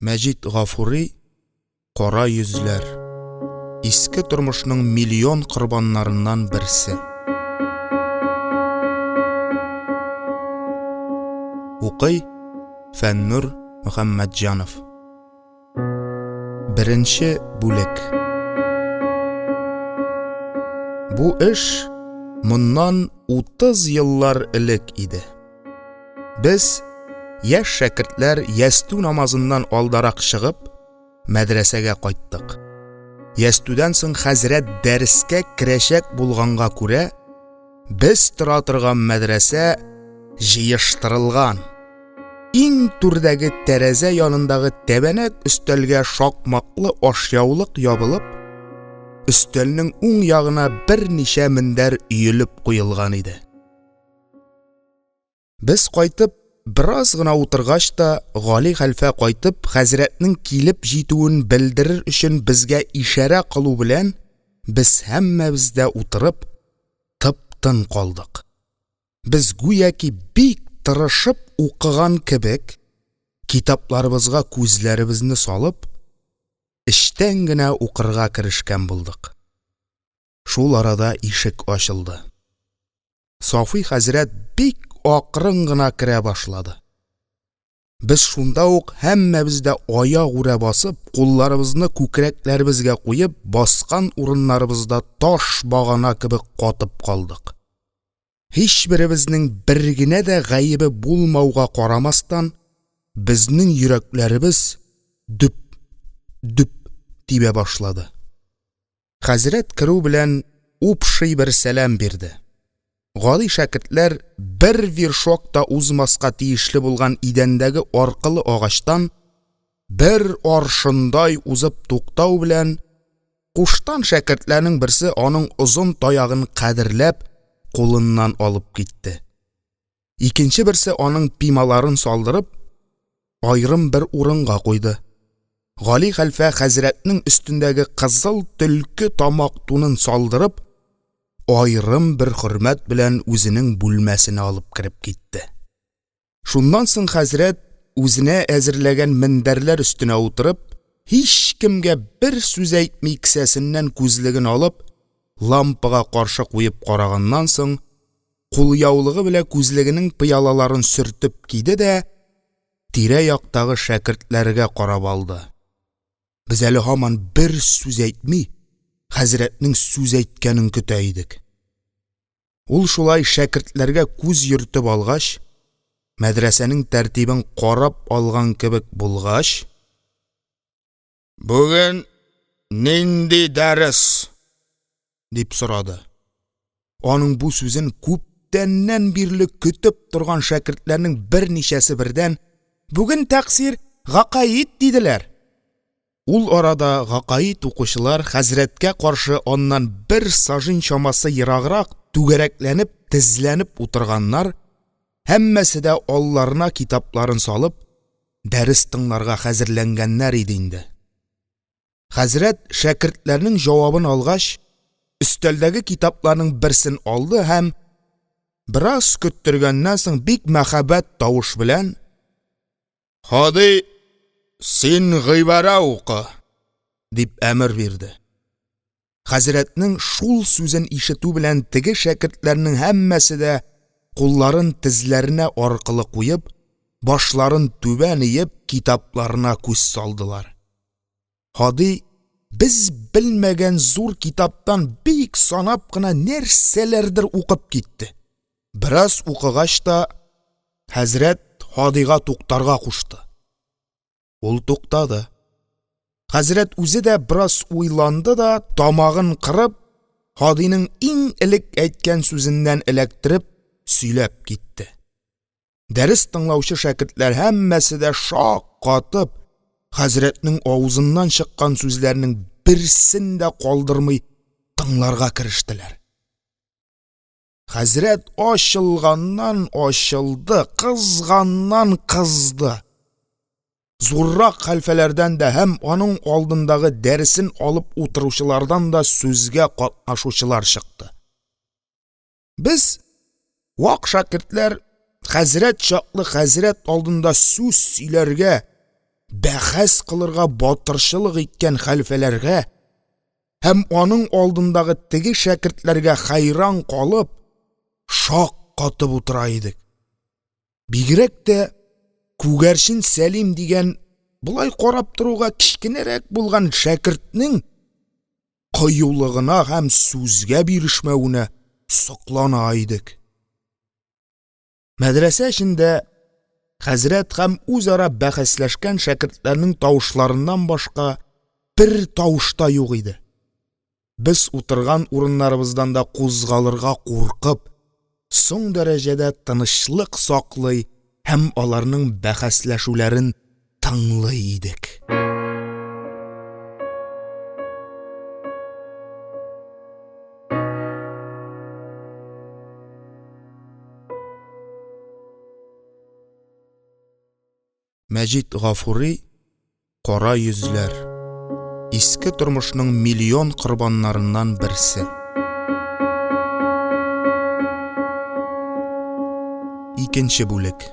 Мәҗит Гафури Кара йөзләр. Иске тормышның миллион корбаннарыннан берсе. Укый Фәннур Мөхәммәтҗанов. Беренче бүлек. Бу эш моннан 30 еллар элек иде. Без, яшь шәкертләр, ястү намазыннан алдарак чыгып, мәдрәсәгә кайттык. Ястүдән соң хәзрәт дәрескә керәчәк булганга күрә, без тора торган мәдрәсә җыештырылган. Иң түрдәге тәрәзә янындагы тәбәнәк өстәлгә шакмаклы ашъяулык ябылып, өстәлнең уң ягына берничә мендәр өелеп куелган иде. Без кайтып, бераз гына утыргач та, Гали хәлфә кайтып, хәзрәтнең килеп җитүен белдерер өчен безгә ишарә кылу белән, без һәммәбез дә утырып, тып-тын калдык. Без гүяки бик тырышып укыган кебек, китапларыбызга күзләребезне салып, эчтән генә укырга керешкән булдык. Шул арада ишек ачылды. Сафи хәзрәт бик акрын гына керә башлады. Без шунда ук һәммәбез дә аягүрә басып, кулларыбызны күкрәкләребезгә куеп, баскан урыннарыбызда таш багана кебек катып калдык. Һичберебезнең бер генә дә гаебе булмауга карамастан, безнең йөрәкләребез дөп-дөп тибә башлады. Хәзрәт керү белән упшый бер сәлам бирде. Гади шәкертләр бер вершок та узмаска тиешле булган идәндәге аркылы агачтан бер аршындай узып туктау белән, куштан шәкертләрнең берсе аның озын таягын кадерләп кулыннан алып китте. Икенче берсе аның пималарын салдырып, аерым бер урынга куйды. Гали хәлфә хәзрәтнең өстендәге кызыл төлке тамак тунын салдырып, аерым бер хөрмәт белән үзенең бүлмәсенә алып кереп китте. Шуннан соң хәзрәт, үзенә әзерләгән мендәрләр өстенә утырып, һичкемгә бер сүз әйтми кесәсеннән күзлеген алып, лампага каршы куеп караганнан соң, кулъяулыгы белән күзлегенең пыялаларын сөртеп киде дә тирә-яктагы шәкертләргә карап алды. Без әле һаман бер сүз әйтми, хәзрәтнең сүз әйткәнен көтә идек. Ул шулай шәкертләргә күз йөртеп алгач, мәдрәсәнең тәртибен карап алган кебек булгач, Бүген нинди дәрес? дип сорады. Аның бу сүзен күптәннән бирле көтеп торган шәкертләрнең берничәсе бердән: "Бүген тәкъсир гакаид" диделәр. Ул арада гакаид укучылар хәзрәткә каршы аннан бер сажин чамасы ераграк түгәрәкләнеп, тезләнеп утырганнар, һәммәсе дә алларына китапларын салып, дәрес тыңларга хәзерләнгәннәр иде инде. Хәзрәт, шәкертләрнең җавабын алгач, өстәлдәге китапларның берсен алды һәм, бераз көттергәннән соң, бик мәһабәт тавыш белән: «Һади, син гыйбарә укы!» – дип әмер бирде. Хәзрәтнең шул сүзен ишетү белән, теге шәкертләрнең һәммәсе дә, кулларын тезләренә аркылы куеп, башларын түбән иеп, китапларына күз салдылар. Һади без белмәгән зур китаптан бик санап кына нәрсәләрдер укып китте. Бераз укыгач та, хәзрәт Һадига туктарга кушты. Ул туктады. Хәзрәт үзе дә бераз уйланды да, тамагын кырып, Һадиның иң элек әйткән сүзеннән эләктереп сөйләп китте. Дәрес тыңлаучы шәкертләр һәммәсе дә шаккатып, хәзрәтнең авызыннан чыккан сүзләрнең берсен дә калдырмый тыңларга керештеләр. Хәзрәт ачылганнан-ачылды, кызганнан-кызды. Зуррак хәлфәләрдән дә һәм аның алдындагы дәресен алып утыручылардан да сүзгә катнашучылар чыкты. Без, вак шәкертләр, хәзрәт чаклы хәзрәт алдында сүз сөйләргә, бәхәс кылырга батырчылык иткән хәлфәләргә һәм аның алдындагы теге шәкертләргә хәйран калып, шаккатып утыра идек. Бигрәк тә Күгәрчен Сәлим дигән, болай карап торуга кечкенәрәк булган шәкертнең кыюлыгына һәм сүзгә бирешмәвенә соклана идек. Мәдрәсә эчендә хәзрәт һәм үзара бәхәсләшкән шәкертләрнең тавышларыннан башка бер тавыш та юк иде. Без, утырган урыннарыбыздан да кузгалырга куркып, соң дәрәҗәдә тынычлык саклый һәм аларның бәхәсләшүләрен тыңлый идек. Мәҗит Гафури Кара йөзләр. Иске тормышның миллион корбаннарыннан берсе. Икенче бүлек.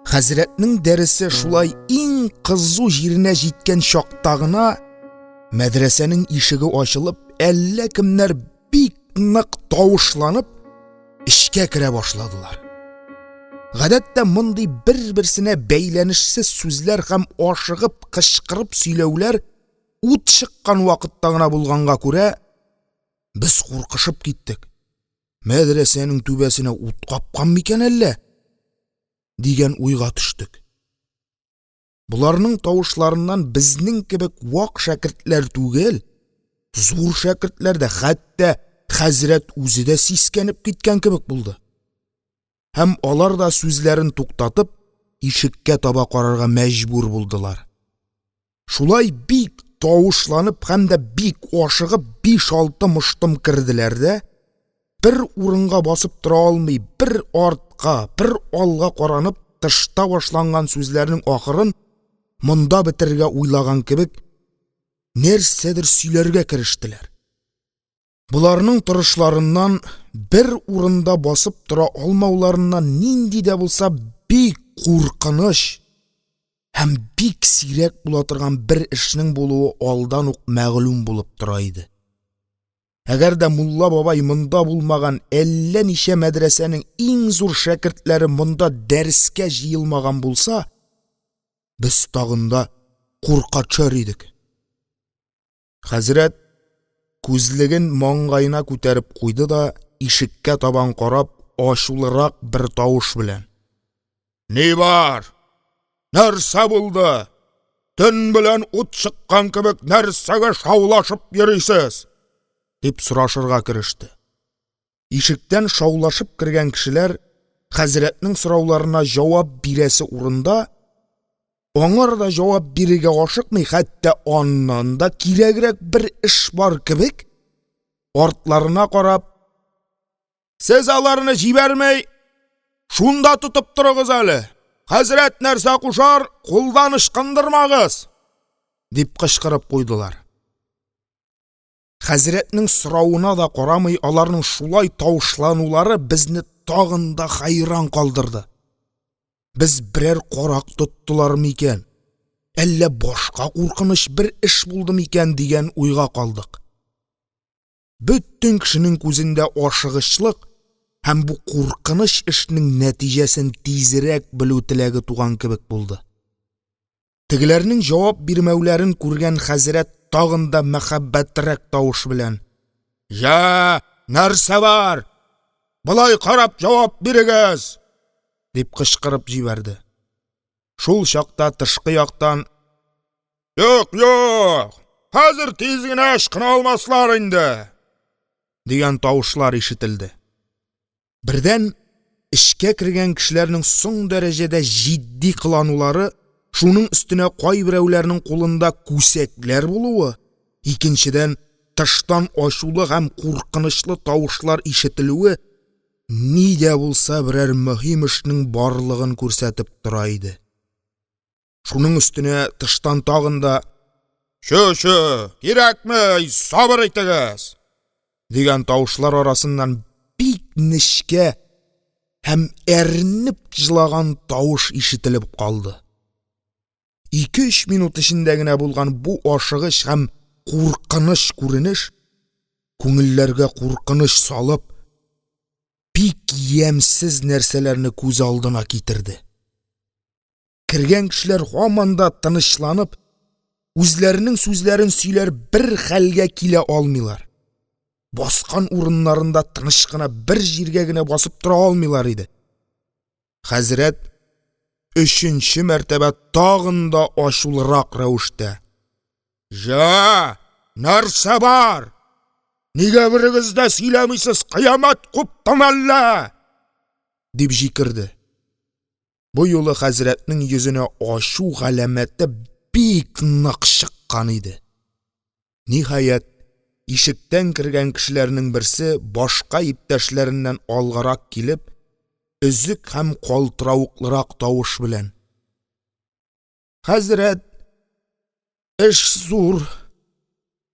Хәзрәтнең дәресе шулай иң кызу җиренә җиткән чакта гына мәдрәсәнең ишеге ачылып, әллә кемнәр бик нык тавышланып эчкә керә башладылар. Гадәттә, мондый бер-берсенә бәйләнешсез сүзләр һәм ашыгып кычкырып сөйләүләр ут чыккан вакытта гына булганга күрә, без куркышып киттек. Мәдрәсәнең түбәсенә ут капкан микән әллә дигән уйга төштек. Боларның тавышларыннан безнең кебек вак шәкертләр түгел, зур шәкертләр дә, хәтта хәзрәт үзе дә сискәнеп киткән кебек булды. Һәм алар да сүзләрен туктатып, ишеккә таба карарга мәҗбүр булдылар. Шулай бик тавышланып һәм дә бик ашыгып биш-алты моштым керделәр дә, бер урынга басып тора алмый, бер артка, бер алга каранып, тышта башланган сүзләрнең ахырын монда бетерергә уйлаган кебек, нәрсәдер сөйләргә керештеләр. Боларның торышларыннан, бер урында басып тора алмауларыннан нинди дә булса бик куркыныч һәм бик сирәк була торган бер эшнең булуы алдан ук мәгълүм булып тора иде. Әгәр дә мулла бабай монда булмаган, әллә ничә мәдрәсәнең иң зур шәкертләре монда дәрескә җыелмаган булса, без тагын да курка төшәр идек. Хәзрәт күзлеген маңгаена күтәреп куйды да, ишеккә табан карап, ачулырак бер тавыш белән: Ни бар? Нәрсә булды? Төн белән ут чыккан кебек нәрсәгә шаулашып йөрисез? – дип сорашырга кереште. Ишектән шаулашып кергән кешеләр, хәзрәтнең сорауларына җавап бирәсе урында, аңар да җавап бирергә ашыкмый, хәтта аннан да кирәгрәк бер эш бар кебек, артларына карап, Сез аларны җибәрмәй, шунда тотып торыгыз әле, хәзрәт нәрсә кушар, кулдан ычкындырмагыз! – дип кычкырып куйдылар. Хәзрәтнең соравына да карамый, аларның шулай тавышланулары безне тагын да хәйран калдырды. Без берәр карак тоттылар микән, әллә башка куркыныч бер эш булды микән дигән уйга калдык. Бөтен кешенең күзендә ашыгычлык һәм бу куркыныч эшнең нәтиҗәсен тизрәк белү теләге туган кебек булды. Тегеләрнең җавап бирмәүләрен күргән хәзрәт тагын да мәхәббәтрәк тавыш белән: – Җә, нәрсә бар? Болай карап җавап бирегез! – дип кычкырып җибәрде. Шул чакта тышкы яктан: Юк, юк, хәзер тиз генә ычкына алмаслар инде! – дигән тавышлар ишетелде. Бердән, эчкә кергән кешеләрнең соң дәрәҗәдә җитди кыланулары, шуның өстенә кайберәүләрнең кулында күсәкләр булуы, икенчедән, тыштан ачулы һәм куркынычлы тавышлар ишетелүе ни дә булса берәр мөһим эшнең барлыгын күрсәтеп тора иде. Шуның өстенә тыштан тагын да «Чү-чү, кирәкми, сабыр итегез!» дигән тавышлар арасыннан бик нечкә һәм әрнеп җылаган тавыш ишетелеп калды. Ике-өч минут эчендә генә булган бу ашыгыч һәм куркыныч күренеш, күңелләргә куркыныч салып, бик ямьсез нәрсәләрне күз алдына китерде. Кергән кешеләр һаман да тынычланып, үзләренең сүзләрен сөйләр бер хәлгә килә алмыйлар, баскан урыннарында тыныч кына бер җиргә генә басып тора алмыйлар иде. Хәзрәт өченче мәртәбә тагын да ачулырак рәвештә: – Җә, нәрсә бар? Нигә берегез дә сөйләмисез, кыямәт куптымы әллә? – дип җикерде. Бу юлы хәзрәтнең йөзенә ачу галәмәте бик нык чыккан иде. Ниһаять, ишектән кергән кешеләрнең берсе, башка иптәшләреннән алгарак килеп, өзек һәм калтыравыклырак тавыш белән: – Хәзрәт, эш зур,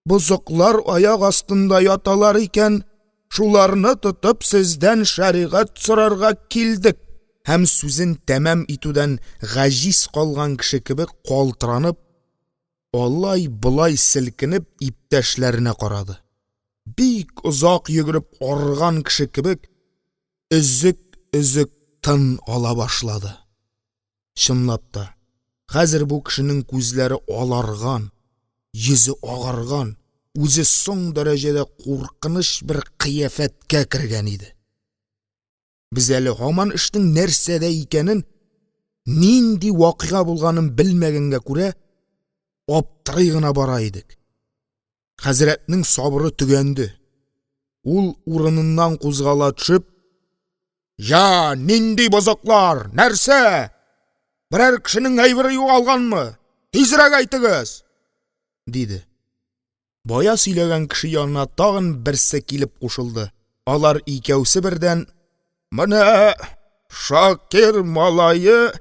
бозыклар аяк астында яталар икән, шуларны тотып, сездән шәригать сорарга килдек, – һәм сүзен тәмам итүдән гаҗиз калган кеше кебек калтыранып, алай-болай селкенеп, иптәшләренә карады, бик озак йөгереп арыган кеше кебек, өзек-өзек тын ала башлады. Чынлап та, хәзер бу кешенең күзләре аларган, йөзе агарган, үзе соң дәрәҗәдә куркыныч бер кыяфәткә кергән иде. Без әле һаман эшнең нәрсәдә икәнен, нинди вакыйга булганын белмәгәнгә күрә, аптырый гына бара идек. Хәзрәтнең сабыры төгәнде. Ул, урыныннан кузгала төшеп: – Җә, нинди бозыклар, нәрсә? Берәр кешенең әйбере югалганмы? Тизрәк әйтегез! – диде. Бая сөйләгән кеше янына тагын берсе килеп кушылды, алар икәүсе бердән: – Менә Шакир малае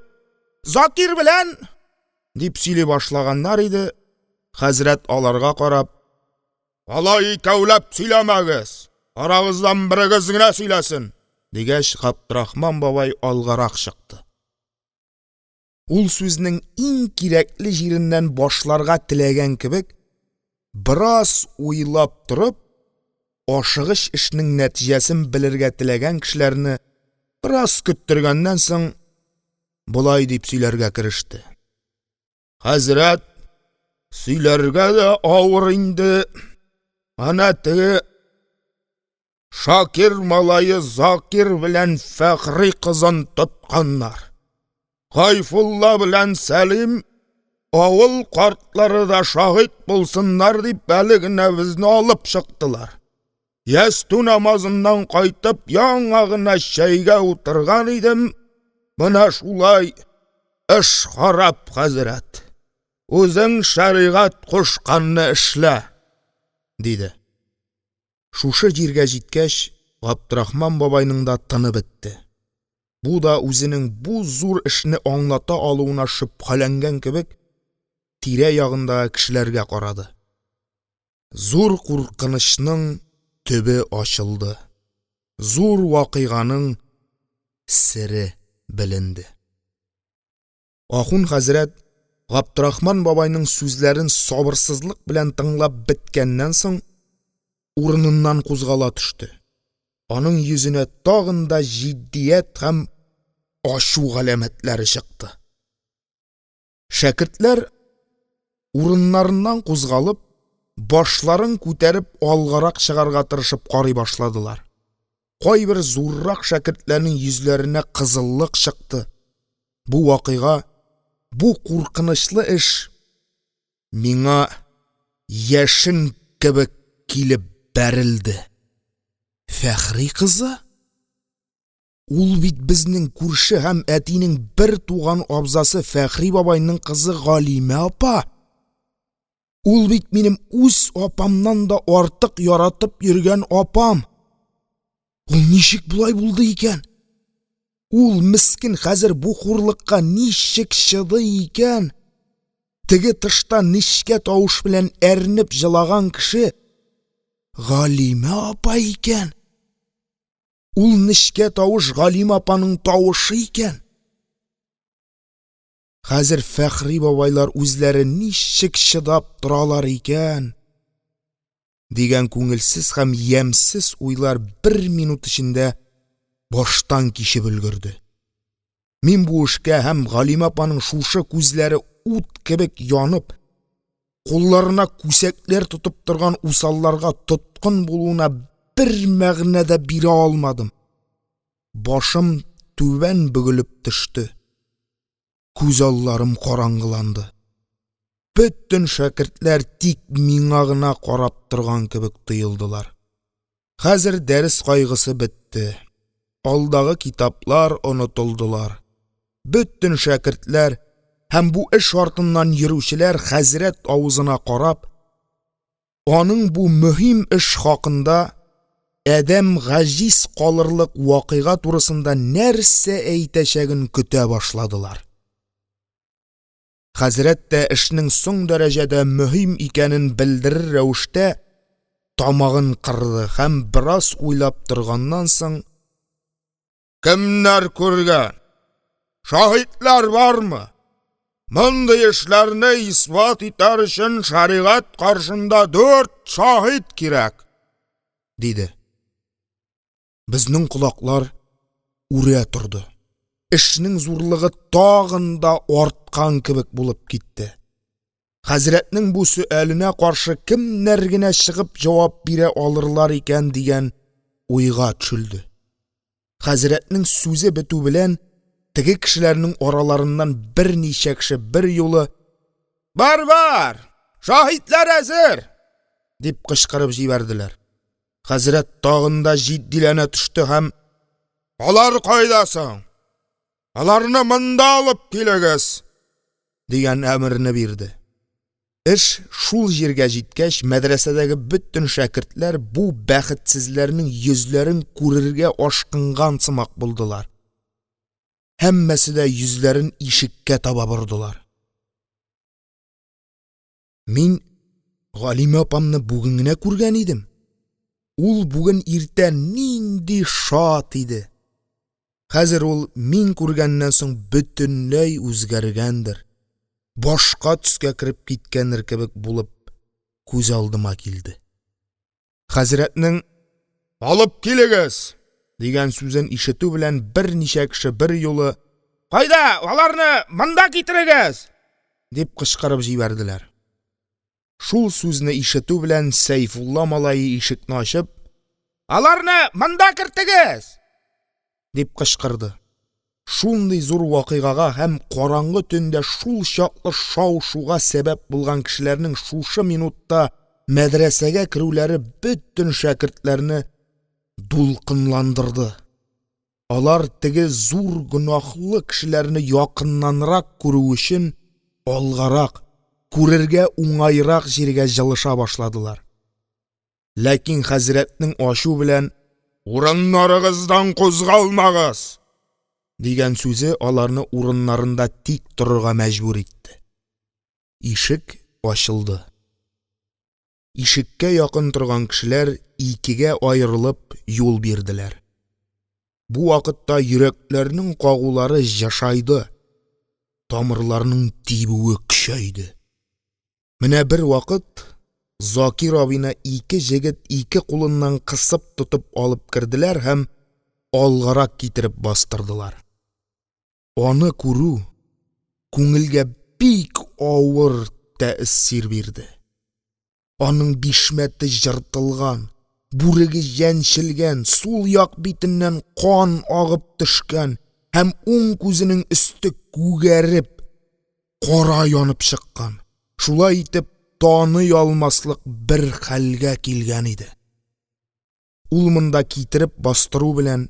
Закир белән… – дип сөйли башлаганнар иде, хәзрәт, аларга карап: – Алай икәүләп сөйләмәгез, арагыздан берегез генә сөйләсен, – дигәч, Габдерахман бабай алгарак чыкты. Ул, сүзнең иң кирәкле җиреннән башларга теләгән кебек, бераз уйлап торып, ашыгыч эшнең нәтиҗәсен белергә теләгән кешеләрне бераз көттергәннән соң, болай дип сөйләргә кереште: – Хәзрәт, сөйләргә дә авыр инде, әнә теге Шакир малае Закир белән Фәхри кызын тотканнар. Гайфулла белән Сәлим, авыл картлары да шаһит булсыннар дип, әле генә безне алып чыктылар. Ястү намазыннан кайтып, яңа гына чәйгә утырган идем, менә шулай эш харап, хәзрәт, үзең шәригать кушканны эшлә, – диде. Шушы җиргә җиткәч, Габдерахман бабайның да тыны бетте. Бу да, үзенең бу зур эшне аңлата алуына шөбһәләнгән кебек, тирә-ягындагы кешеләргә карады. Зур куркынычның төбе ачылды, зур вакыйганың сере беленде. Ахун хәзрәт, Габдерахман бабайның сүзләрен сабырсызлык белән тыңлап беткәннән соң, урыныннан кузгала төште, аның йөзенә тагын да җитдият һәм ачу галәмәтләре чыкты. Шәкертләр, урыннарыннан кузгалып, башларын күтәреп, алгарак чыгарга тырышып карый башладылар. Кайбер зуррак шәкертләрнең йөзләренә кызыллык чыкты. Бу вакыйга, бу куркынычлы эш миңа яшен кебек килеп бәрелде. Фәхри кызы? Ул бит безнең күрше һәм әтинең бертуган абзасы Фәхри бабайның кызы Галимә апа! Ул бит минем үз апамнан да артык яратып йөргән апам! Ул ничек болай булды икән? Ул, мескен, хәзер бу хурлыкка ничек чыдый икән? Теге тышта нечкә тавыш белән әрнеп җылаган кеше Галимә апа икән! Ул нечкә тавыш Галимә апаның тавышы икән! Хәзер Фәхри бабайлар үзләре ничек чыдап торалар икән?..» дигән күңелсез һәм ямьсез уйлар бер минут эчендә баштан кичеп өлгерде. Мин бу эшкә һәм Галимә апаның шушы күзләре ут кебек янып, кулларына күсәкләр тотып торган усалларга тоткын булуына бер мәгънә дә бирә алмадым, башым түбән бөгелеп төште, күз алларым караңгыланды, бөтен шәкертләр тик миңа гына карап торган кебек тоелдылар. Хәзер дәрес кайгысы бетте, алдагы китаплар онытылдылар, бөтен шәкертләр һәм бу эш артыннан йөрүчеләр, хәзрәт авызына карап, аның бу мөһим эш хакында, адәм гаҗиз калырлык вакыйга турысында нәрсә әйтәчәген көтә башладылар. Хәзрәт тә, эшнең соң дәрәҗәдә мөһим икәнен белдерер рәвештә, тамагын кырды һәм, бераз уйлап торганнан соң: – Кемнәр күргән, шаһитлар бармы? Мондый эшләрне исбат итәр өчен, шәригать каршында дүрт шаһит кирәк, – диде. Безнең колаклар үрә торды, эшнең зурлыгы тагын да арткан кебек булып китте. Хәзрәтнең бу сөаленә каршы кемнәр генә чыгып җавап бирә алырлар икән дигән уйга төшелде. Хәзрәтнең сүзе бетү белән, теге кешеләрнең араларыннан берничә кеше берьюлы: – Бар, бар, шаһитлар әзер! – дип кычкырып җибәрделәр. Хәзрәт тагын да җитдиләнә төште һәм: – Алар кайда соң? Аларны монда алып килегез! – дигән әмерне бирде. Эш шул җиргә җиткәч, мәдрәсәдәге бөтен шәкертләр бу бәхетсезләрнең йөзләрен күрергә ашкынган сымак булдылар, һәммәсе дә йөзләрен ишеккә таба бордылар. Мин Галимә апамны бүген генә күргән идем, ул бүген иртән нинди шат иде, хәзер ул мин күргәннән соң бөтенләй үзгәргәндер, башка төскә кереп киткәндер кебек булып күз алдыма килде. Хәзрәтнең «Алып килегез!» дигән сүзен ишетү белән, берничә кеше берьюлы: – Кайда, аларны монда китерегез! – дип кычкырып җибәрделәр. Шул сүзне ишетү белән, Сәйфулла малае, ишекне ачып: – Аларны монда кертегез! – дип кычкырды. Шундый зур вакыйгага һәм караңгы төндә шулчаклы шау-шуга сәбәп булган кешеләрнең шушы минутта мәдрәсәгә керүләре бөтен шәкертләрне дулкынландырды. Алар, теге зур гөнаһлы кешеләрне якыннанрак күрү өчен, алгарак, күрергә уңайрак җиргә җылыша башладылар. Ләкин хәзрәтнең ачу белән: «Урыннарыгыздан кузгалмагыз!» дигән сүзе аларны урыннарында тик торырга мәҗбүр итте. Ишек ачылды. Ишеккә якын торган кешеләр, икегә аерылып, юл бирделәр. Бу вакытта йөрәкләрнең кагулары ешайды, тамырларның тибүе көчәйде. Менә бервакыт Закир абыйны ике җегет ике кулыннан кысып тотып алып керделәр һәм алгарак китереп бастырдылар. Аны күрү күңелгә бик авыр тәэсир бирде. Аның бишмәте җыртылган, бүреге җәнчелгән, сул як битеннән кан агып төшкән һәм уң күзенең өсте күгәреп, кара янып чыккан, шулай итеп, таный алмаслык бер хәлгә килгән иде. Ул, монда китереп бастыру белән,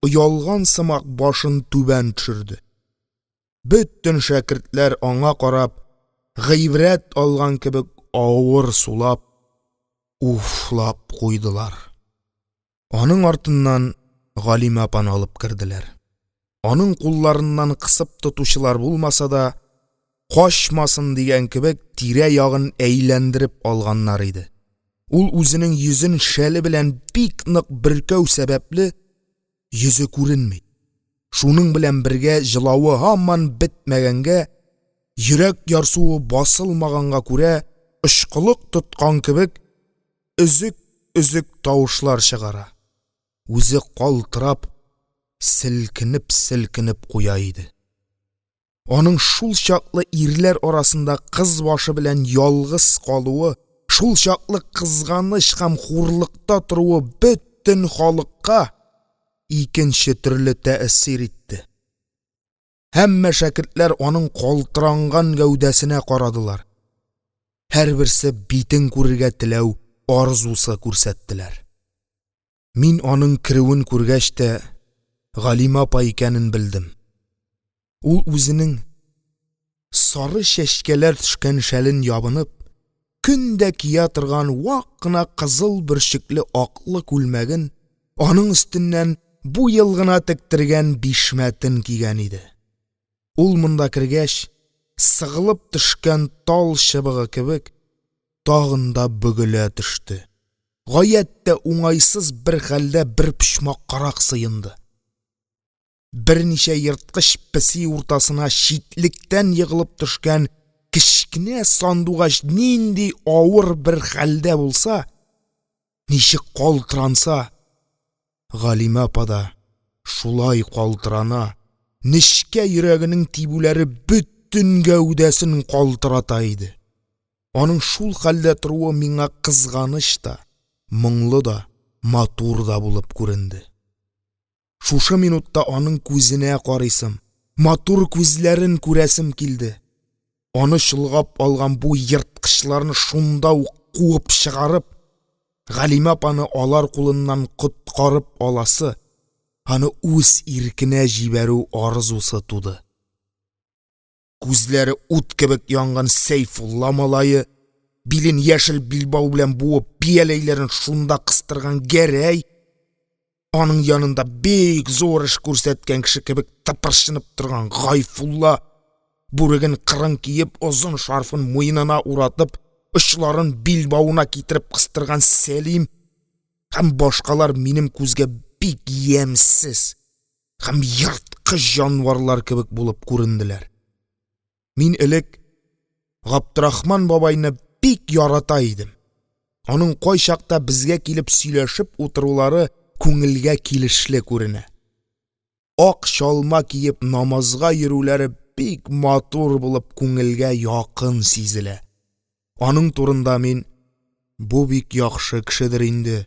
оялган сымак башын түбән төшерде. Бөтен шәкертләр, аңа карап, гыйбрәт алган кебек авыр сулап, уфлап куйдылар. Аның артыннан Галимә апаны алып керделәр. Аның кулларыннан кысып тотучылар булмаса да, качмасын дигән кебек, тирә-ягын әйләндереп алганнар иде. Ул үзенең йөзен шәле белән бик нык бөркәү сәбәпле, йөзе күренми. Шуның белән бергә, җылавы һаман бетмәгәнгә, йөрәк ярсуы басылмаганга күрә, очкылык тоткан кебек, өзек-өзек тавышлар чыгара, үзе калтырап, селкенеп-селкенеп куя иде. Аның шулчаклы ирләр арасында кыз башы белән ялгыз калуы, шулчаклы кызганыч һәм хурлыкта торуы бөтен халыкка икенче төрле тәэсир итте. Һәммә шәкертләр аның калтыранган гәүдәсенә карадылар, һәрберсе битен күрергә теләү арзусы күрсәттеләр. Мин, аның керүен күргәч тә, Галимә апа икәнен белдем. Ул үзенең сары чәчкәләр төшкән шәлен ябынып, көн дә кия торган вак кына кызыл бөрчекле аклы күлмәген, аның өстеннән бу ел гына тектергән бишмәтен кигән иде. Ул, монда кергәч, сыгылып төшкән тал чыбыгы кебек, тагын да бөгелә төште, гаять тә уңайсыз бер хәлдә бер почмаккарак сыенды. Берничә ерткыч песи уртасына читлектән егылып төшкән кечкенә сандугач нинди авыр бер хәлдә булса, ничек калтыранса, Галимә апа да шулай калтырана, нечкә йөрәгенең тибүләре бөтен гәүдәсен калтырата иде. Аның шул хәлдә торуы миңа кызганыч та, моңлы да, матур да булып күренде. Шушы минутта аның күзенә карыйсым, матур күзләрен күрәсем килде. Аны чолгап алган бу ерткычларны шунда ук куып чыгарып, Галимә апаны алар кулыннан коткарып аласы, аны үз иркенә җибәрү арзусы туды. Күзләре ут кебек янган Сәйфулла малае, билен яшел билбау белән буып, бияләйләрен шунда кыстырган Гәрәй, аның янында бик зур эш күрсәткән кеше кебек тыпырчынып торган Гайфулла, бүреген кырын киеп, озын шарфын муенына уратып, очларын билбавына китереп кыстырган Сәлим һәм башкалар минем күзгә бик ямьсез һәм ерткыч җанварлар кебек булып күренделәр. Мин элек Габдрахман бабайны бик ярата идем. Аның кайчакта безгә килеп сөйләшеп утырулары күңелгә килешле күренә. Ак чалма киеп намазга йөрүләре бик матур булып күңелгә якын сизелә. Аның турында мин: «Бу бик яхшы кешедер инде,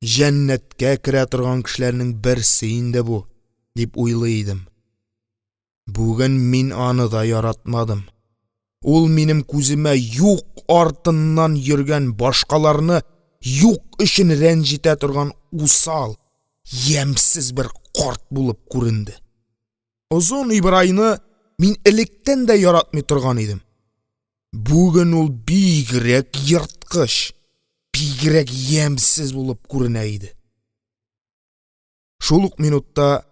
җәннәткә керә торган кешеләрнең берсе инде бу», – дип уйлый идем. Бүген мин аны да яратмадым. Ул минем күземә юк артыннан йөргән, башкаларны юк өчен рәнҗетә торган усал, ямьсез бер карт булып күренде. Озын Ибрайны мин электән дә яратмый торган идем. Бүген ул бигрәк ерткыч, бигрәк ямьсез булып күренә иде. Шул ук минутта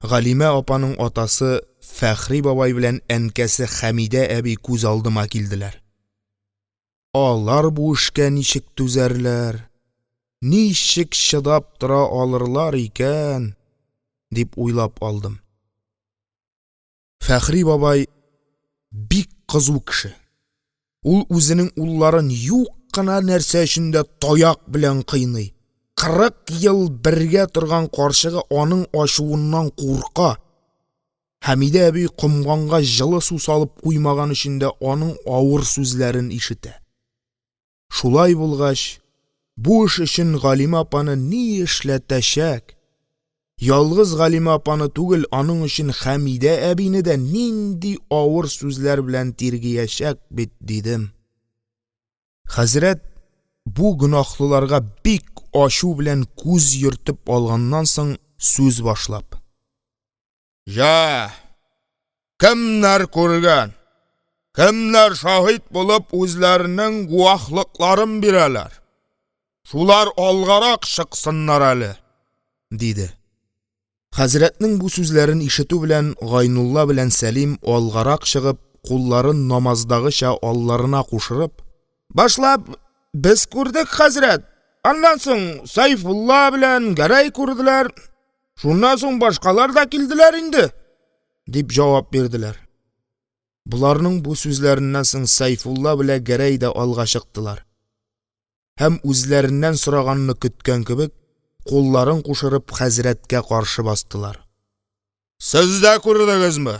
Галимә апаның атасы Фәхри бабай белән әнкәсе Хәмидә әби күз алдыма килделәр. Алар бу эшкә ничек түзәрләр, ничек чыдап тора алырлар икән, дип уйлап алдым. Фәхри бабай бик кызу кеше. Ул үзенең улларын юк кына нәрсә өчен дә таяк белән кыйный. 40 ел бергә торган карчыгы аның ачуыннан курка. Хәмидә әби комганга җылы су салып куймаган өчен дә аның авыр сүзләрен ишетә. Шулай булгач, бу эш өчен Галимә апаны ни эшләтәчәк? Ялгыз Галимә апаны түгел, аның өчен Хәмидә әбине дә нинди авыр сүзләр белән тиргиячәк бит, дидем. Хәзрәт бу гөнаһлыларга бик ачу белән күз йөртеп алганнан соң сүз башлап: Җә, кемнәр күргән, кемнәр шаһит булып үзләренең гуаһлыкларын бирәләр, шулар алгарак чыксыннар әле, – диде. Хәзрәтнең бу сүзләрен ишетү белән, Гайнулла белән Сәлим, алгарак чыгып, кулларын намаздагыча алларына кушырып: – Башлап без күрдек, хәзрәт, аннан соң Сәйфулла белән Гәрәй күрделәр. Шуннан соң башкалар да килделәр инде, – дип җавап бирделәр. Боларның бу сүзләреннән соң Сәйфулла белән Гәрәй дә алга чыктылар һәм, үзләреннән сораганны көткән кебек, кулларын кушырып, хәзрәткә каршы бастылар. – Сез дә күрдегезме?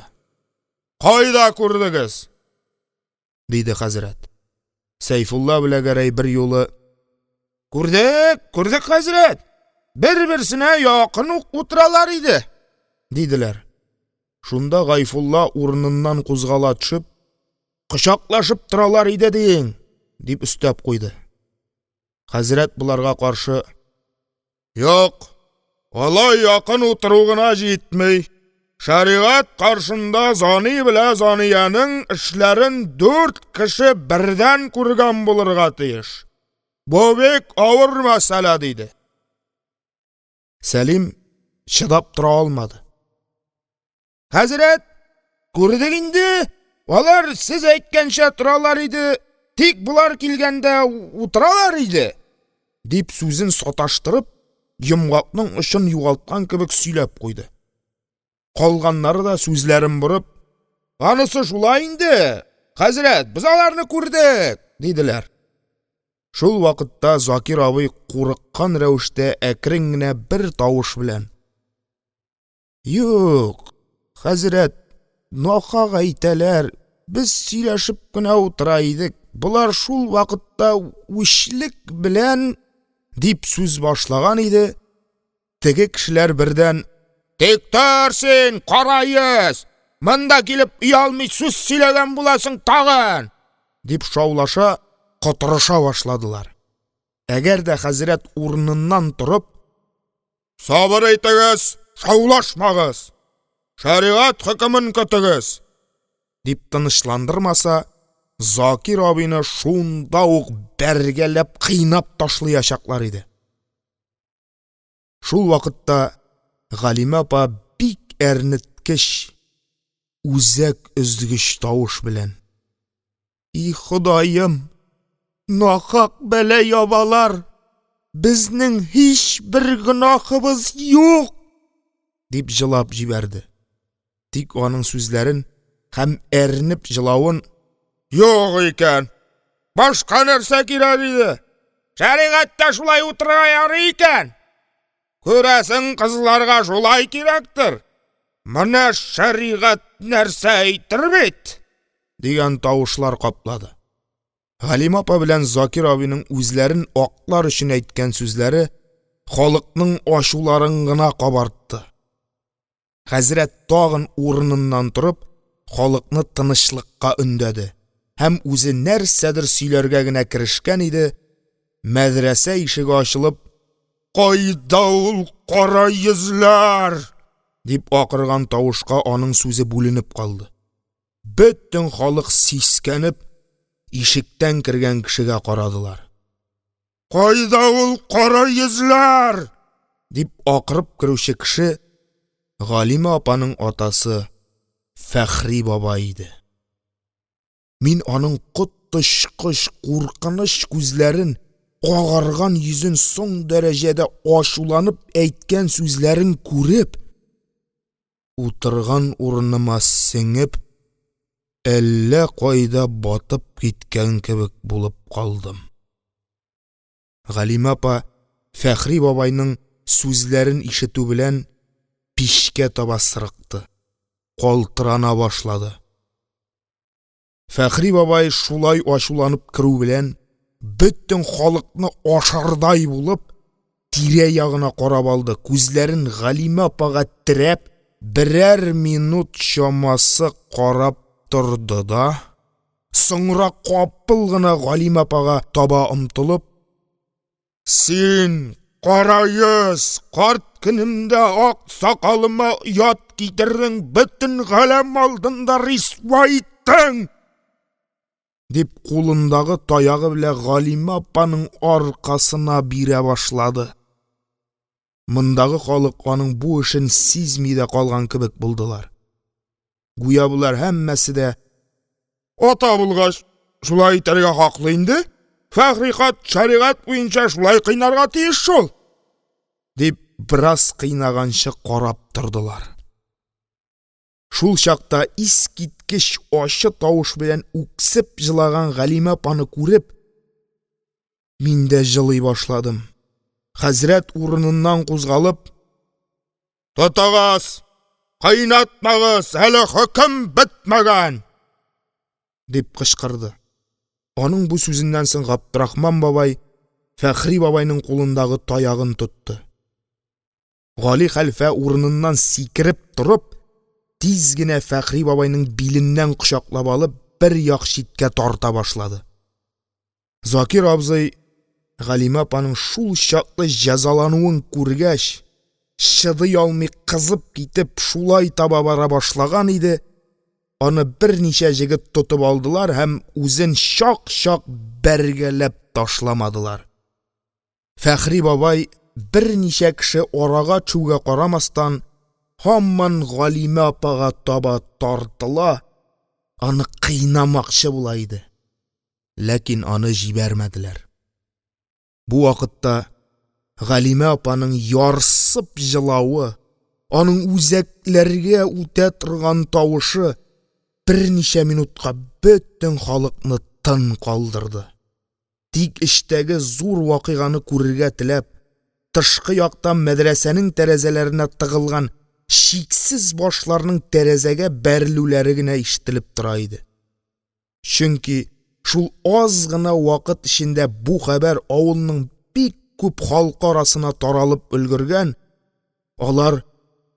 Кайда күрдегез? – диде хәзрәт. Сәйфулла белән Гәрәй берьюлы: – Күрдек, күрдек, хәзрәт, бер-берсенә якын ук утыралар иде, – диделәр. Шунда Гайфулла, урыныннан кузгала төшеп: – Кочаклашып торалар иде диң, – дип өстәп куйды. Хәзрәт боларга каршы: – Юк, алай якын утыру гына җитми, шәригать каршында зани белән заниянең эшләрен дүрт кеше бердән күргән булырга тиеш, бу бик авыр мәсьәлә, – диде. Сәлим чыдап тора алмады: – Хәзрәт, күрдек инде, алар сез әйткәнчә торалар иде, тик болар килгәндә утыралар иде, – дип, сүзен саташтырып, йомгакның очын югалткан кебек сөйләп куйды. Калганнары да, сүзләрен борып: – Анысы шулай инде, хәзрәт, без аларны күрдек, – диделәр. Шул вакытта Закир абый курыккан рәвештә әкрен генә бер тавыш белән: – Юк, хәзрәт, нахак әйтәләр, без сөйләшеп кенә утыра идек, болар шул вакытта үчлек белән… – дип сүз башлаган иде, теге кешеләр бердән: – Тик тор син, кара йөз! Монда килеп оялмый сүз сөйләгән буласың тагын! – дип шаулаша, котырыша башладылар. Әгәр дә хәзрәт, урыныннан торып: – Сабыр итегез, шаулашмагыз, шәригать хөкемен көтегез! – дип тынычландырмаса, Закир абыйны шунда ук бәргәләп кыйнап ташлаячаклар иде. Шул вакытта Галимә апа бик әрнеткеч, үзәк өзгеч тавыш белән: – И Ходаем, нахак бәла ябалар, безнең һичбер гөнаһыбыз юк! – дип җылап җибәрде. Тик аның сүзләрен һәм әрнеп җылавын: – Юк икән, башка нәрсә кирәк иде, шәригатьтә шулай утырырга ярый икән, күрәсең, кызларга шулай кирәктер, менә шәригать нәрсә әйтер бит! – дигән тавышлар каплады. Галимә апа белән Закир абыйның үзләрен аклар өчен әйткән сүзләре халыкның ачуларын гына кабартты. Хәзрәт, тагын урыныннан торып, халыкны тынычлыкка өндәде һәм үзе нәрсәдер сөйләргә генә керешкән иде, мәдрәсә ишеге ачылып, «Кайда ул кара йөзләр?!» дип акырган тавышка аның сүзе бүленеп калды. Бөтен халык, сискәнеп, ишектән кергән кешегә карадылар. «Кайда ул кара йөзләр?!» дип акырып керүче кеше Галимә апаның атасы Фәхри бабай иде. Мин аның коточкыч куркыныч күзләрен, агарган йөзен, соң дәрәҗәдә ачуланып әйткән сүзләрен күреп, утырган урыныма сеңеп, әллә кайда батып киткән кебек булып калдым. Галимә апа, Фәхри бабайның сүзләрен ишетү белән, мичкә таба сырыкты, калтырана башлады. Фәхри бабай, шулай ачуланып керү белән, бөтен халыкны ашардай булып, тирә-ягына карап алды, күзләрен Галимә апага терәп, берәр минут чамасы карап торды да, соңра капыл гына Галимә апага таба омтылып: – Син, кара йөз, карт көнемдә ак сакалыма оят китердең, бөтен галәм алдында рисвай иттең! – дип, кулындагы таягы белән Галимә апаның аркасына бирә башлады. Мондагы халык аның бу эшен сизми дә калган кебек булдылар. Гүя болар һәммәсе дә: «Ата булгач, шулай итәргә хаклы инде, Фәхри карт шәригать буенча шулай кыйнарга тиеш шул!» – дип, бераз кыйнаганчы карап тордылар. Шул чакта искиткеч ачы тавыш белән үксеп җылаган Галимә апаны күреп, мин дә җылый башладым. Хәзрәт, урыныннан кузгалып: – Тотыгыз, кыйнатмагыз, әле хөкем бетмәгән! – дип кычкырды. Аның бу сүзеннән соң Габдерахман бабай Фәхри бабайның кулындагы таягын тотты. Гали хәлфә, урыныннан сикереп торып, тиз генә Фәхри бабайның биленнән кочаклап алып, бер як читкә тарта башлады. Закир абзый, Галимә апаның шулчаклы җәзалануын күргәч, чыдый алмый кызып китеп, шулай таба бара башлаган иде, аны берничә җегет тотып алдылар һәм үзен чак-чак бәргәләп ташламадылар. Фәхри бабай, берничә кеше арага төшүгә карамастан, һаман Галимә апага таба тартыла, аны кыйнамакчы була иде. Ләкин аны җибәрмәделәр. Бу вакытта Галимә апаның ярсып җылавы, аның үзәкләргә үтә торган тавышы берничә минутка бөтен халыкны тын калдырды. Тик эчтәге зур вакыйганы күрергә теләп, тышкы яктан мәдрәсәнең тәрәзәләренә тыгылган чиксез башларның тәрәзәгә бәрелүләре генә ишетелеп тора иде. Чөнки шул аз гына вакыт эчендә бу хәбәр авылның бик күп халкы арасына таралып өлгергән, алар,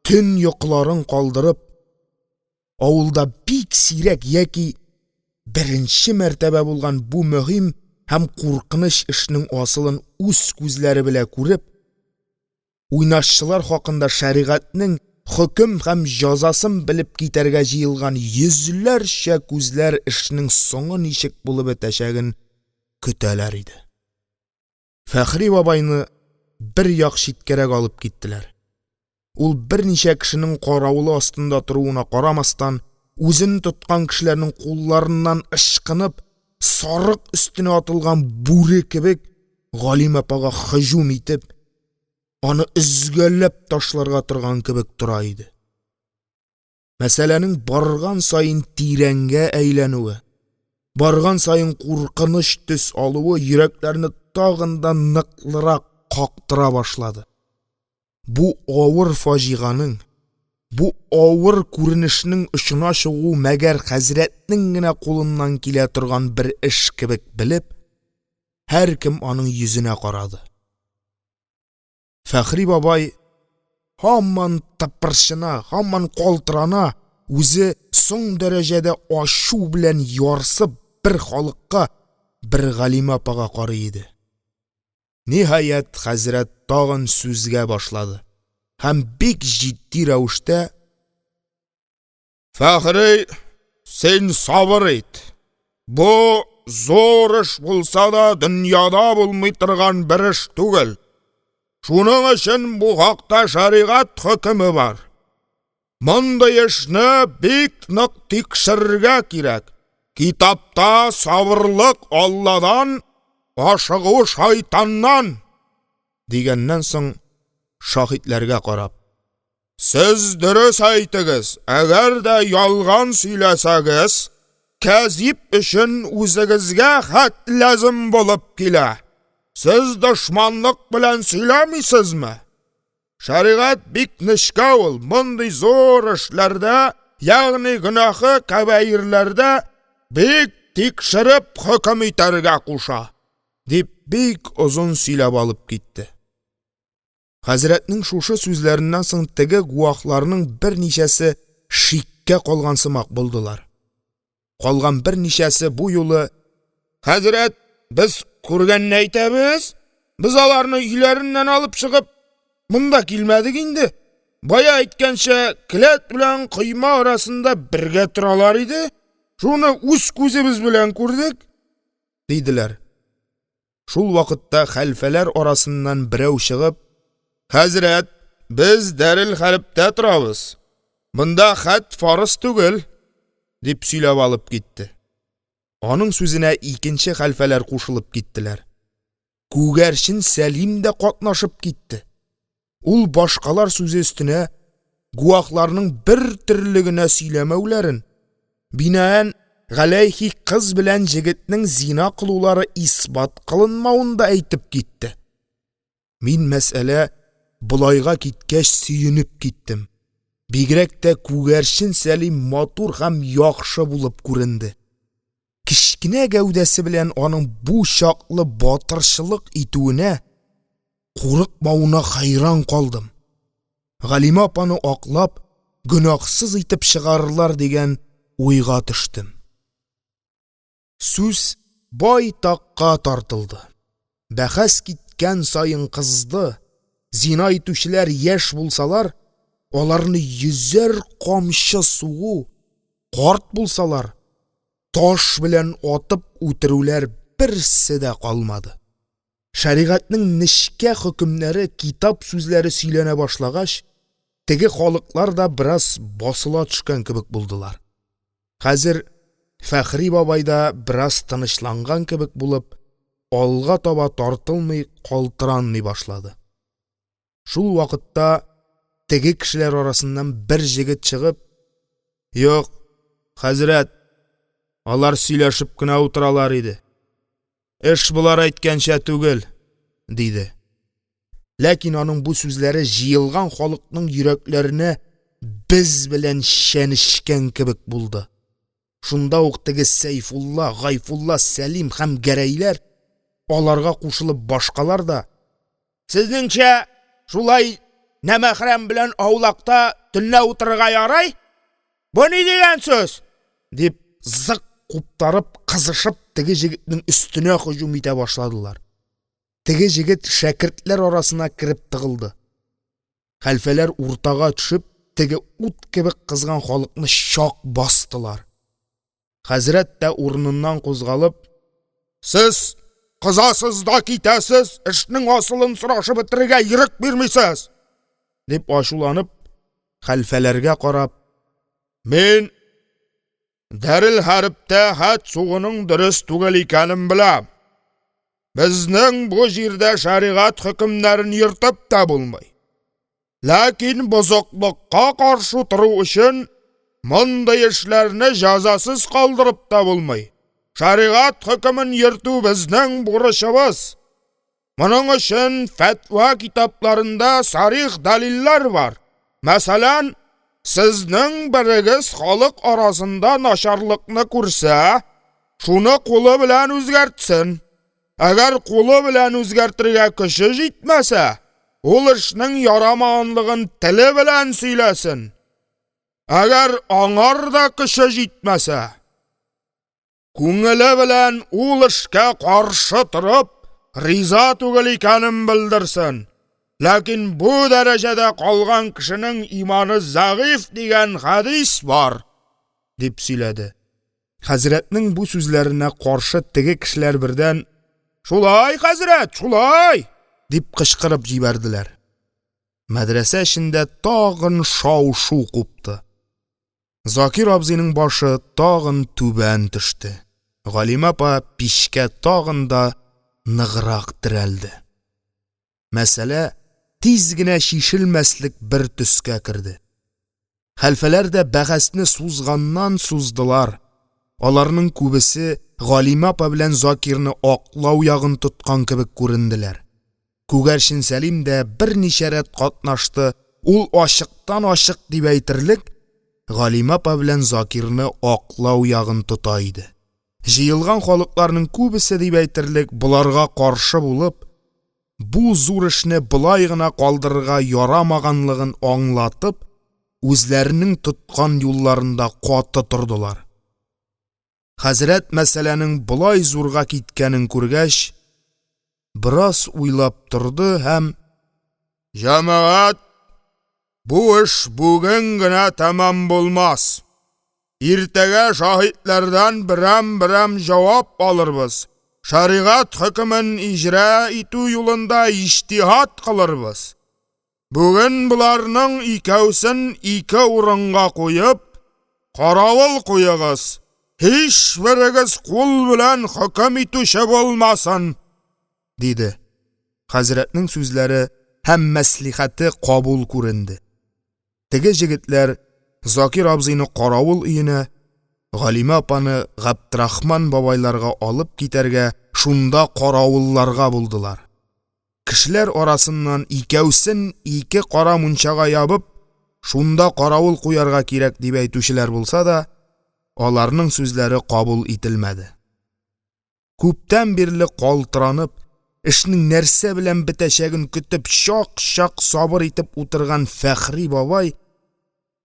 төн йокыларын калдырып, авылда бик сирәк яки беренче мәртәбә булган бу мөһим һәм куркыныч эшнең асылын үз күзләре белән күреп, уйнашчылар хакында шәригатьнең хөкем һәм җәзасын белеп китәргә җыелган йөзләрчә күзләр эшнең соңы ничек булып бетәчәген көтәләр иде. Фәхри бабайны бер як читкәрәк алып киттеләр. Ул, берничә кешенең каравылы астында торуына карамастан, үзен тоткан кешеләрнең кулларыннан ычкынып, сарык өстенә атылган бүре кебек, Галимә апага һөҗүм итеп, аны өзгәләп ташларга торган кебек тора иде. Мәсьәләнең барган саен тирәнгә әйләнүе, барган саен куркыныч төс алуы йөрәкләрне тагын да ныклырак кактыра башлады. Бу авыр фаҗиганең, бу авыр күренешнең очына чыгу мәгәр хәзрәтнең генә кулыннан килә торган бер эш кебек белеп, һәркем аның йөзенә карады. Фәхри бабай һаман тыпырчына, һаман калтырана, үзе соң дәрәҗәдә ачу белән ярсып, бер халыкка, бер Галимә апага карый иде. Ниһаять, хәзрәт тагын сүзгә башлады һәм бик җитди рәвештә: Фәхри, син сабыр ит, бу зур эш булса да, дөньяда булмый торган бер эш түгел, шуның өчен бу хакта шәригать хөкеме бар. Мондый эшне бик нык тикшерергә кирәк, китапта «Сабырлык – Алладан, ашыгу – шайтаннан» дигәннән соң, шаһитларга карап: Сез дөрес әйтегез, әгәр дә ялган сөйләсәгез, кәзиб өчен үзегезгә хәд лязем булып килә, сез дошманлык белән сөйләмисезме? Шәригать бик нечкә ул, мондый зур эшләрдә, ягъни гөнаһе кәбаирләрдә бик тикшереп хөкем итәргә куша, – дип, бик озын сөйләп алып китте. Хәзрәтнең шушы сүзләреннән соң теге гуаһларның берничәсе шиккә калган сымак булдылар. Калган берничәсе бу юлы: «Хәзрәт, без күргәнне әйтәбез, без аларны өйләреннән алып чыгып, монда килмәдек инде, бая әйткәнчә, келәт белән койма арасында бергә торалар иде, шуны үз күзебез белән күрдек», – диделәр. Шул вакытта хәлфәләр арасыннан берәү чыгып: – Хәзрәт, без дарелхәребтә торабыз, монда хәд фарыз түгел, – дип сөйләп алып китте. Аның сүзенә икенче хәлфәләр кушылып киттеләр. Күгәрчен Сәлим дә катнашып китте. Ул, башкалар сүзе өстенә, гуаһларның бертөрле генә сөйләмәүләрен, бинаән галәйһи кыз белән җегетнең зина кылулары исбат кылынмавын да әйтеп китте. Мин мәсьәлә болайга киткәч сөенеп киттем, бигрәк тә Күгәрчен Сәлим матур һәм яхшы булып күренде. Кечкенә гәүдәсе белән аның бу чаклы батырчылык итүенә, курыкмавына хәйран калдым. Галимә апаны аклап, гөнаһсыз итеп чыгарырлар дигән уйга төштем. Сүз байтакка тартылды, бәхәс киткән саен кызды, зина итүчеләр яшь булсалар, аларны йөзәр камчы сугу, карт булсалар, таш белән атып үтерүләр берсе дә калмады. Шәригатьнең нечкә хөкемнәре, китап сүзләре сөйләнә башлагач, теге халыклар да бераз басыла төшкән кебек булдылар. Хәзер Фәхри бабай да бераз тынычланган кебек булып, алга таба тартылмый, калтыранмый башлады. Шул вакытта теге кешеләр арасыннан бер җегет чыгып: – Юк, хәзрәт, алар сөйләшеп кенә утыралар иде, эш болар әйткәнчә түгел, – диде. Ләкин аның бу сүзләре җыелган халыкның йөрәкләренә без белән чәнечкән кебек булды. Шунда ук теге Сәйфулла, Гайфулла, Сәлим һәм Гәрәйләр, аларга кушылып башкалар да: – Сезнеңчә, шулай нәмәхрәм белән аулакта төнлә утырырга ярый?! Бу ни дигән сүз?! – дип, зык куптарып, кызышып, теге җегетнең өстенә һөҗүм итә башладылар. Теге җегет шәкертләр арасына кереп тыгылды. Хәлфәләр, уртага төшеп, теге ут кебек кызган халыкны чак бастылар. Хәзрәт тә, урыныннан кузгалып: – Сез кызасыз да китәсез, эшнең асылын сорашып бетерергә ирек бирмисез! – дип ачуланып, хәлфәләргә карап: – Мин дарелхәребтә хәд сугуның дөрес түгел икәнен беләм. Безнең бу җирдә шәригать хөкемнәрен йөртеп тә булмый. Ләкин бозыклыкка каршы тору өчен, мондый эшләрне җәзасыз калдырып та булмый, шәригать хөкемен йөртү – безнең бурычыбыз. Моның өчен фәтва китапларында сарих дәлилләр бар. Мәсәлән, сезнең берегез халык арасында начарлыкны күрсә, шуны кулы белән үзгәртсен. Әгәр кулы белән үзгәртергә көче җитмәсә, ул эшнең ярамаганлыгын теле белән сөйләсен. Әгәр аңар да көче җитмәсә, күңеле белән ул эшкә каршы торып, риза түгел икәнен белдерсен. Ләкин бу дәрәҗәдә калган кешенең иманы зәгыйфь дигән хәдис бар, – дип сөйләде. Хәзрәтнең бу сүзләренә каршы теге кешеләр бердән: – Шулай, хәзрәт, шулай! – дип кычкырып җибәрделәр. Мәдрәсә эчендә тагын шау-шу купты. Закир абзыйның башы тагын түбән төште, Галимә апа мичкә тагын да ныграк терәлде. Мәсьәлә тиз генә чишелмәслек бер төскә керде. Хәлфәләр дә бәхәсне сузганнан-суздылар, аларның күбесе Галимә апа белән Закирны аклау ягын тоткан кебек күренделәр. Күгәрчен Сәлим дә берничә рәт катнашты, ул ачыктан-ачык дип әйтерлек Галимә апа белән Закирны аклау ягын тота иде. Җыелган халыкларның күбесе дип әйтерлек боларга каршы булып, бу зур эшне болай гына калдырырга ярамаганлыгын аңлатып, үзләренең тоткан юлларында каты тордылар. Хәзрәт, мәсьәләнең болай зурга киткәнен күргәч, бераз уйлап торды һәм: – Җәмәгать, бу эш бүген генә тәмам булмас, иртәгә шаһитлардан берәм-берәм җавап алырбыз, шәригать хөкемен иҗраэ итү юлында иҗтиһад кылырбыз. Бүген боларның икәүсен ике урынга куеп, каравыл куегыз, һичберегез кул белән хөкем итүче булмасын! – диде. Хәзрәтнең сүзләре. һәм мәслихәте кабул күренде. Теге җегетләр Закир абзыйны каравыл өенә, Галимә апаны Габдерахман бабайларга алып китәргә, шунда каравылларга булдылар. Кешеләр арасыннан, икәүсен ике кара мунчага ябып, шунда каравыл куярга кирәк, дип әйтүчеләр булса да, аларның сүзләре кабул ителмәде. Күптән бирле калтыранып, эшнең нәрсә белән бетәчәген көтеп, чак-чак сабыр итеп утырган Фәхри бабай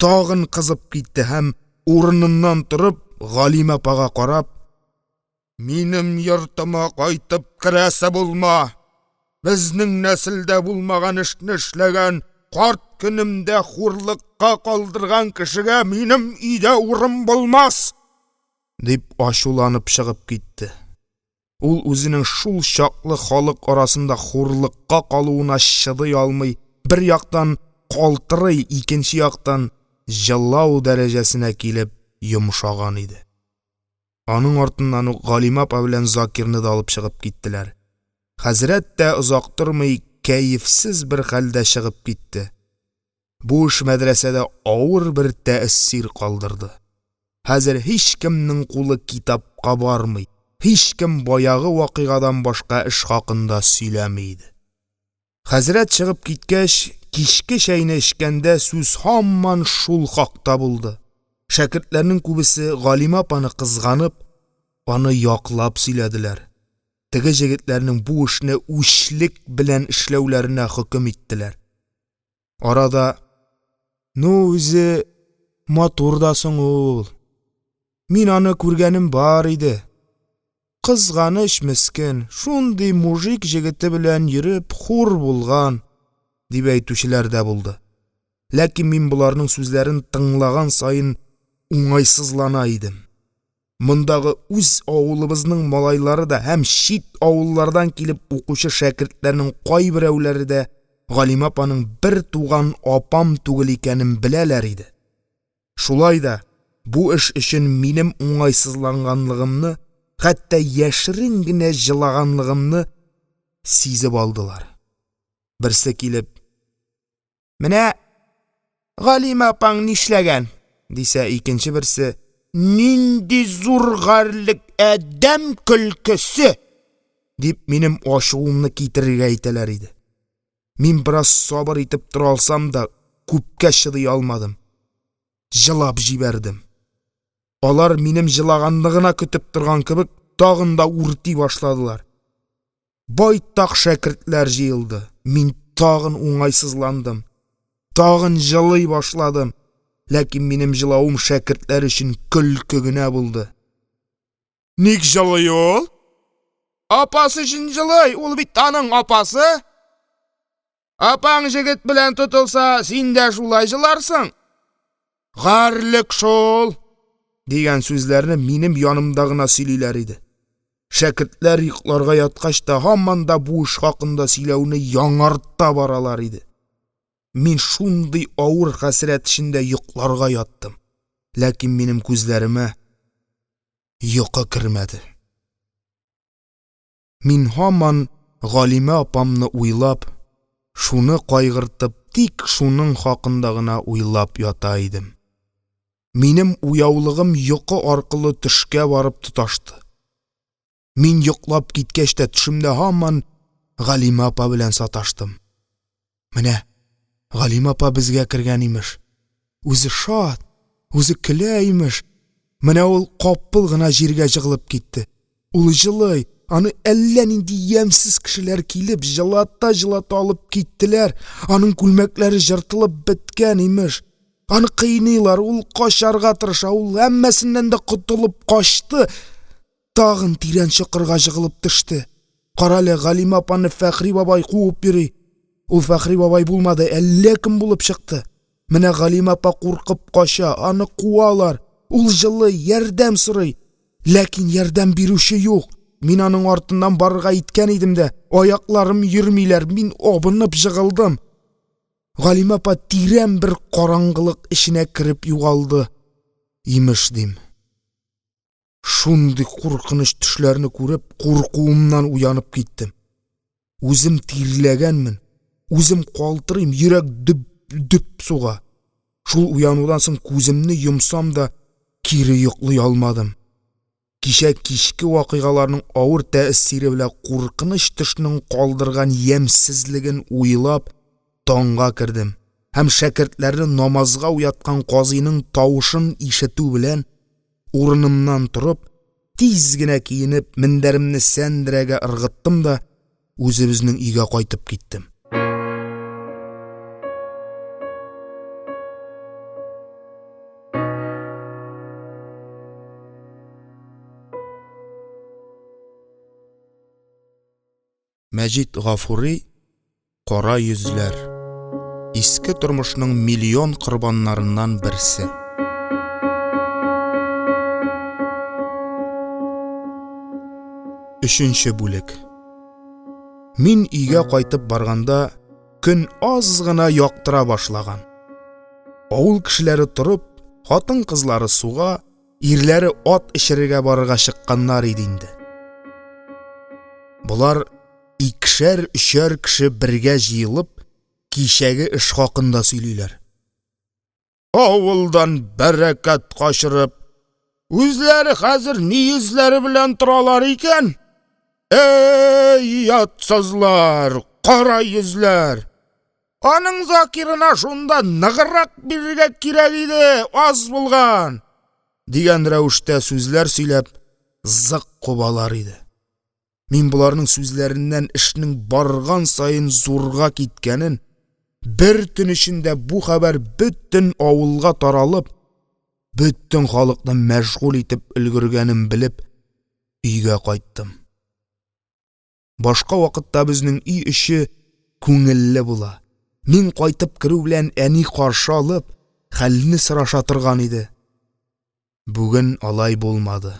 тагын кызып китте һәм, урыныннан торып, Галимә апага карап: – Минем йортыма кайтып керәсе булма, безнең нәселдә булмаган эшне эшләгән, карт көнемдә хурлыкка калдырган кешегә минем өйдә урын булмас! – дип ачуланып чыгып китте. Ул үзенең шулчаклы халык арасында хурлыкка калуына чыдый алмый, бер яктан, калтырый, икенче яктан, җылау дәрәҗәсенә килеп йомшаган иде. Аның артыннан ук Галимә апа белән Закирны да алып чыгып киттеләр. Хәзрәт тә, озак тормый, кәефсез бер хәлдә чыгып китте. Бу эш мәдрәсәдә авыр бер тәэсир калдырды. Хәзер һичкемнең кулы китапка бармый, һичкем баягы вакыйгадан башка эш хакында сөйләми иде. Хәзрәт чыгып киткәч, кичке чәйне эчкәндә сүз һаман шул хакта булды. Шәкертләрнең күбесе, Галимә апаны кызганып, аны яклап сөйләделәр. Теге җегетләрнең бу эшне үчлек белән эшләүләренә хөкем иттеләр. Арада: «Ну, үзе матур да соң ул, мин аны күргәнем бар иде, кызганыч, мескен, шундый мужик җегете белән йөреп хур булган», – дип әйтүчеләр дә булды. Ләкин мин боларның сүзләрен тыңлаган саен уңайсызлана идем. Мондагы үз авылыбызның малайлары да һәм чит авыллардан килеп укучы шәкертләрнең кайберәүләре дә Галимә апаның бертуган апам түгел икәнен беләләр иде. Шулай да бу эш өчен минем уңайсызланганлыгымны, хәтта яшерен генә җылаганлыгымны сизеп алдылар. Берсе килеп: Менә Галимә апаң нишләгән? – дисә, икенче берсе: Нинди зур гарьлек, адәм көлкесе! – дип, минем ачуымны китерергә әйтәләр иде. Мин бераз сабыр итеп тора алсам да, күпкә чыдый алмадым, җылап җибәрдем. Алар, минем җылаганны гына көтеп торган кебек, тагын да үрти башладылар. Байтак шәкертләр җыелды, мин тагын уңайсызландым, тагын җылый башладым, ләкин минем җылавым шәкертләр өчен көлке генә булды. – Ник җылый ул? Апасы өчен җылый, ул бит аның апасы. Апаң җегет белән тотылса, син дә шулай җыларсың, гарьлек шул! – дигән сүзләрне минем янымда гына сөйлиләр иде. Шәкертләр йокларга яткач та, һаман да бу эш хакында сөйләүне яңарта баралар иде. Мин шундый авыр хәсрәт эчендә йокларга яттым, ләкин минем күзләремә йокы кермәде. Мин һаман Галимә апамны уйлап, шуны кайгыртып, тик шуның хакында гына уйлап ята идем. Минем уяулыгым йокы аркылы төшкә барып тоташты. Мин йоклап киткәч тә, төшемдә һаман Галимә апа белән саташтым. Менә Галимә апа безгә кергән, имеш, үзе шат, үзе көлә, имеш, менә ул капыл гына җиргә җыгылып китте, ул җылый, аны әллә нинди ямьсез кешеләр килеп, җылата-җылата алып киттеләр, аның күлмәкләре җыртылып беткән, имеш, аны кыйныйлар, ул качарга тырыша, ул һәммәсеннән дә котылып качты, тагын тирән чокырга җыгылып төште. Карале, Галимә апаны Фәхри бабай куып йөри. Ул Фәхри бабай булмады, әллә кем булып чыкты. Менә Галимә апа куркып кача, аны куалар, ул җылый, ярдәм сорый. Ләкин ярдәм бирүче юк. Мин аның артыннан барырга әйткән идем дә, аякларым йөрмиләр, мин абынып җыгылдым. Галимә апа тирән бер караңгылык эченә кереп югалды, имеш, дим. Шундый куркыныч төшләрне күреп, куркуымнан уянып киттем. Үзем тирләгәнмен. Үзем калтырыйм, йөрәк дөп-дөп суга. Шул уянудан соң күземне йомсам да, кире йоклый алмадым. Кичә кичке вакыйгаларның авыр тәэсире белән куркыныч төшнең калдырган ямьсезлеген уйлап таңга кердем һәм, шәкертләрне намазга уяткан казыйның тавышын ишетү белән, урынымнан торып, тиз генә киенеп, мендәремне сәндерәгә ыргыттым да үзебезнең өйгә кайтып киттем. Мәҗит Гафури Кара йөзләр. Иске тормышның миллион корбаннарыннан берсе. Өченче бүлек. Мин өйгә кайтып барганда, көн аз гына яктыра башлаган. Авыл кешеләре торып, хатын-кызлары суга, ирләре ат эчерергә барырга чыкканнар иде инде. Болар икешәр-өчәр кеше бергә җыелып, кичәге эш хакында сөйлиләр. Авылдан бәрәкәт качырып, үзләре хәзер ни йөзләре белән торалар икән? Әй, оятсызлар, кара йөзләр! Аның Закирына шунда ныграк бирергә кирәк иде, аз булган! дигән рәвештә сүзләр сөйләп, зык кубалар иде. Мин боларның сүзләреннән эшнең барган саен зурга киткәнен, бер төн эчендә бу хәбәр бөтен авылга таралып, бөтен халыкны мәшгуль итеп өлгергәнен белеп, өйгә кайттым. Башка вакытта безнең өй эче күңелле була. Мин кайтып керү белән, әни каршы алып, хәлне сораша торган иде. Бүген алай булмады.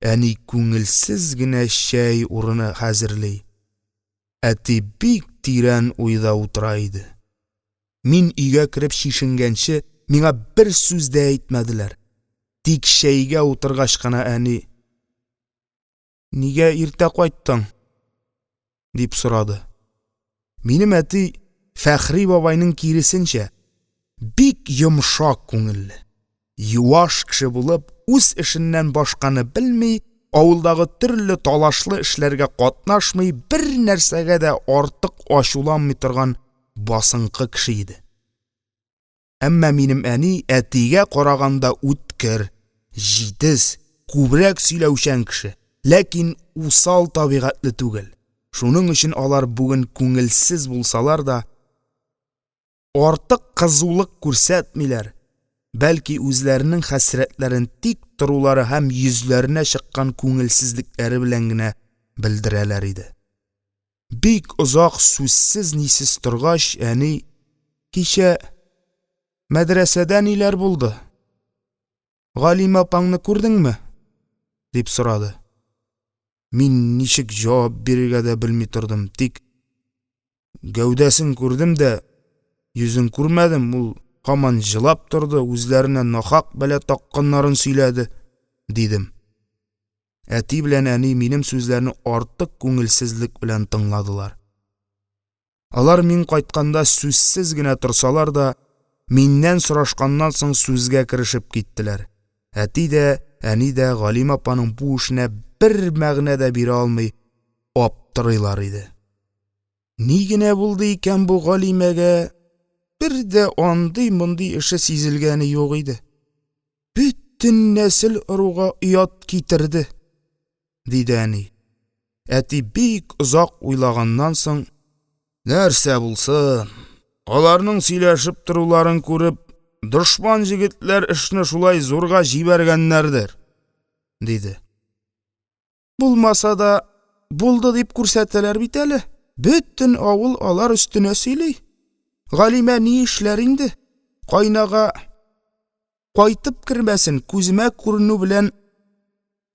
Әни күңелсез генә чәй урыны хәзерли. Әти бик тирән уйда утыра иде. Мин өйгә кереп чишенгәнче, миңа бер сүз дә әйтмәделәр. Тик чәйгә утыргач кына әни: Нигә иртә кайттың? – дип сорады. Минем әти, Фәхри бабайның киресенчә, бик йомшак күңелле, юаш кеше булып, үз эшеннән башканы белми, авылдагы төрле талашлы эшләргә катнашмый, бернәрсәгә дә артык ачуланмый торган басынкы кеше иде. Әмма минем әни әтигә караганда үткер, җитез, күбрәк сөйләүчән кеше, ләкин усал табигатьле түгел. Шуның өчен алар бүген күңелсез булсалар да, артык кызулык күрсәтмиләр, бәлки үзләренең хәсрәтләрен тик торулары һәм йөзләренә чыккан күңелсезлекләре белән генә белдерәләр иде. Бик озак сүзсез-нисез торгач, әни: «Кичә мәдрәсәдә ниләр булды? Галимә апаңны күрдеңме?» – дип сорады. Мин ничек җавап бирергә дә белми тордым, тик: «Гәүдәсен күрдем дә, йөзен күрмәдем, ул һаман җылап торды, үзләренә нахак бәла такканнарын сөйләде», – дидем. Әти белән әни минем сүзләрне артык күңелсезлек белән тыңладылар. Алар мин кайтканда сүзсез генә торсалар да, миннән сорашканнан соң сүзгә керешеп киттеләр. Әти дә, әни дә Галимә апаның бу эшенә бер мәгънә дә бирә алмый аптырыйлар иде. Ни генә булды икән бу Галимәгә? Бер дә андый-мондый эше сизелгәне юк иде. Бөтен нәсел-ыруга оят китерде, – диде әни. Әти, бик озак уйлаганнан соң: – Нәрсә булсын, аларның сөйләшеп торуларын күреп, дошман җегетләр эшне шулай зурга җибәргәннәрдер, – диде. Булмаса да, булды дип күрсәтәләр бит әле, бөтен авыл алар өстенә сөйли. Галимә ни эшләр инде, каенага кайтып кермәсен, күземә күренү белән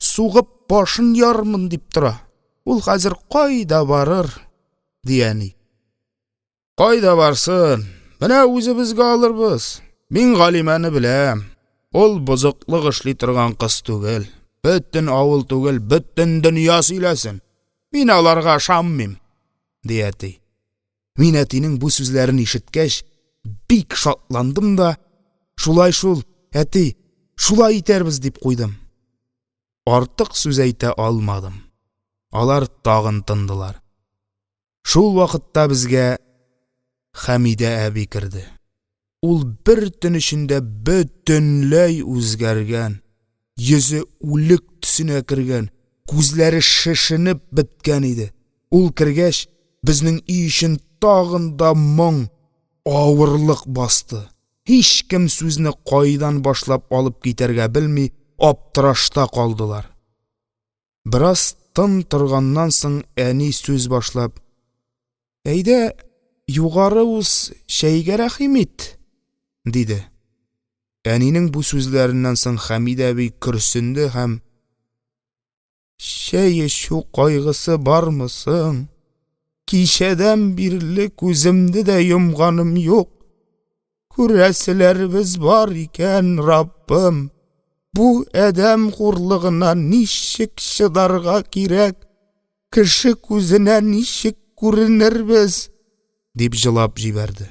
сугып башын ярырмын дип тора, ул хәзер кайда барыр? – ди әни. Кайда барсын, менә үзебезгә алырбыз, мин Галимәне беләм, ул бозыклык эшли торган кыз түгел, бөтен авыл түгел, бөтен дөнья сөйләсен, мин аларга ышанмыйм, – ди әти. Мин, әтинең бу сүзләрен ишеткәч, бик шатландым да: – Шулай шул, әти, шулай итәрбез, – дип куйдым. Артык сүз әйтә алмадым. Алар тагын тындылар. Шул вакытта безгә Хәмидә әби керде. Ул бер төн эчендә бөтенләй үзгәргән, йөзе үлек төсенә кергән, күзләре шешенеп беткән иде. Ул кергәч, безнең өй эчен тагын да моң, авырлык басты. Һичкем сүзне кайдан башлап алып китәргә белми аптырашта калдылар. Бераз тын торганнан соң, әни, сүз башлап: – Әйдә, югары уз, чәйгә рәхим ит, – диде. Әнинең бу сүзләреннән соң Хәмидә әби көрсенде һәм: – Чәй эчү кайгысы бармы соң, кичәдән бирле күземне дә йомганым юк, Күрәселәребез бар икән, Раббым, бу адәм хурлыгына ничек чыдарга кирәк, кеше күзенә ничек күренербез? – дип җылап җибәрде.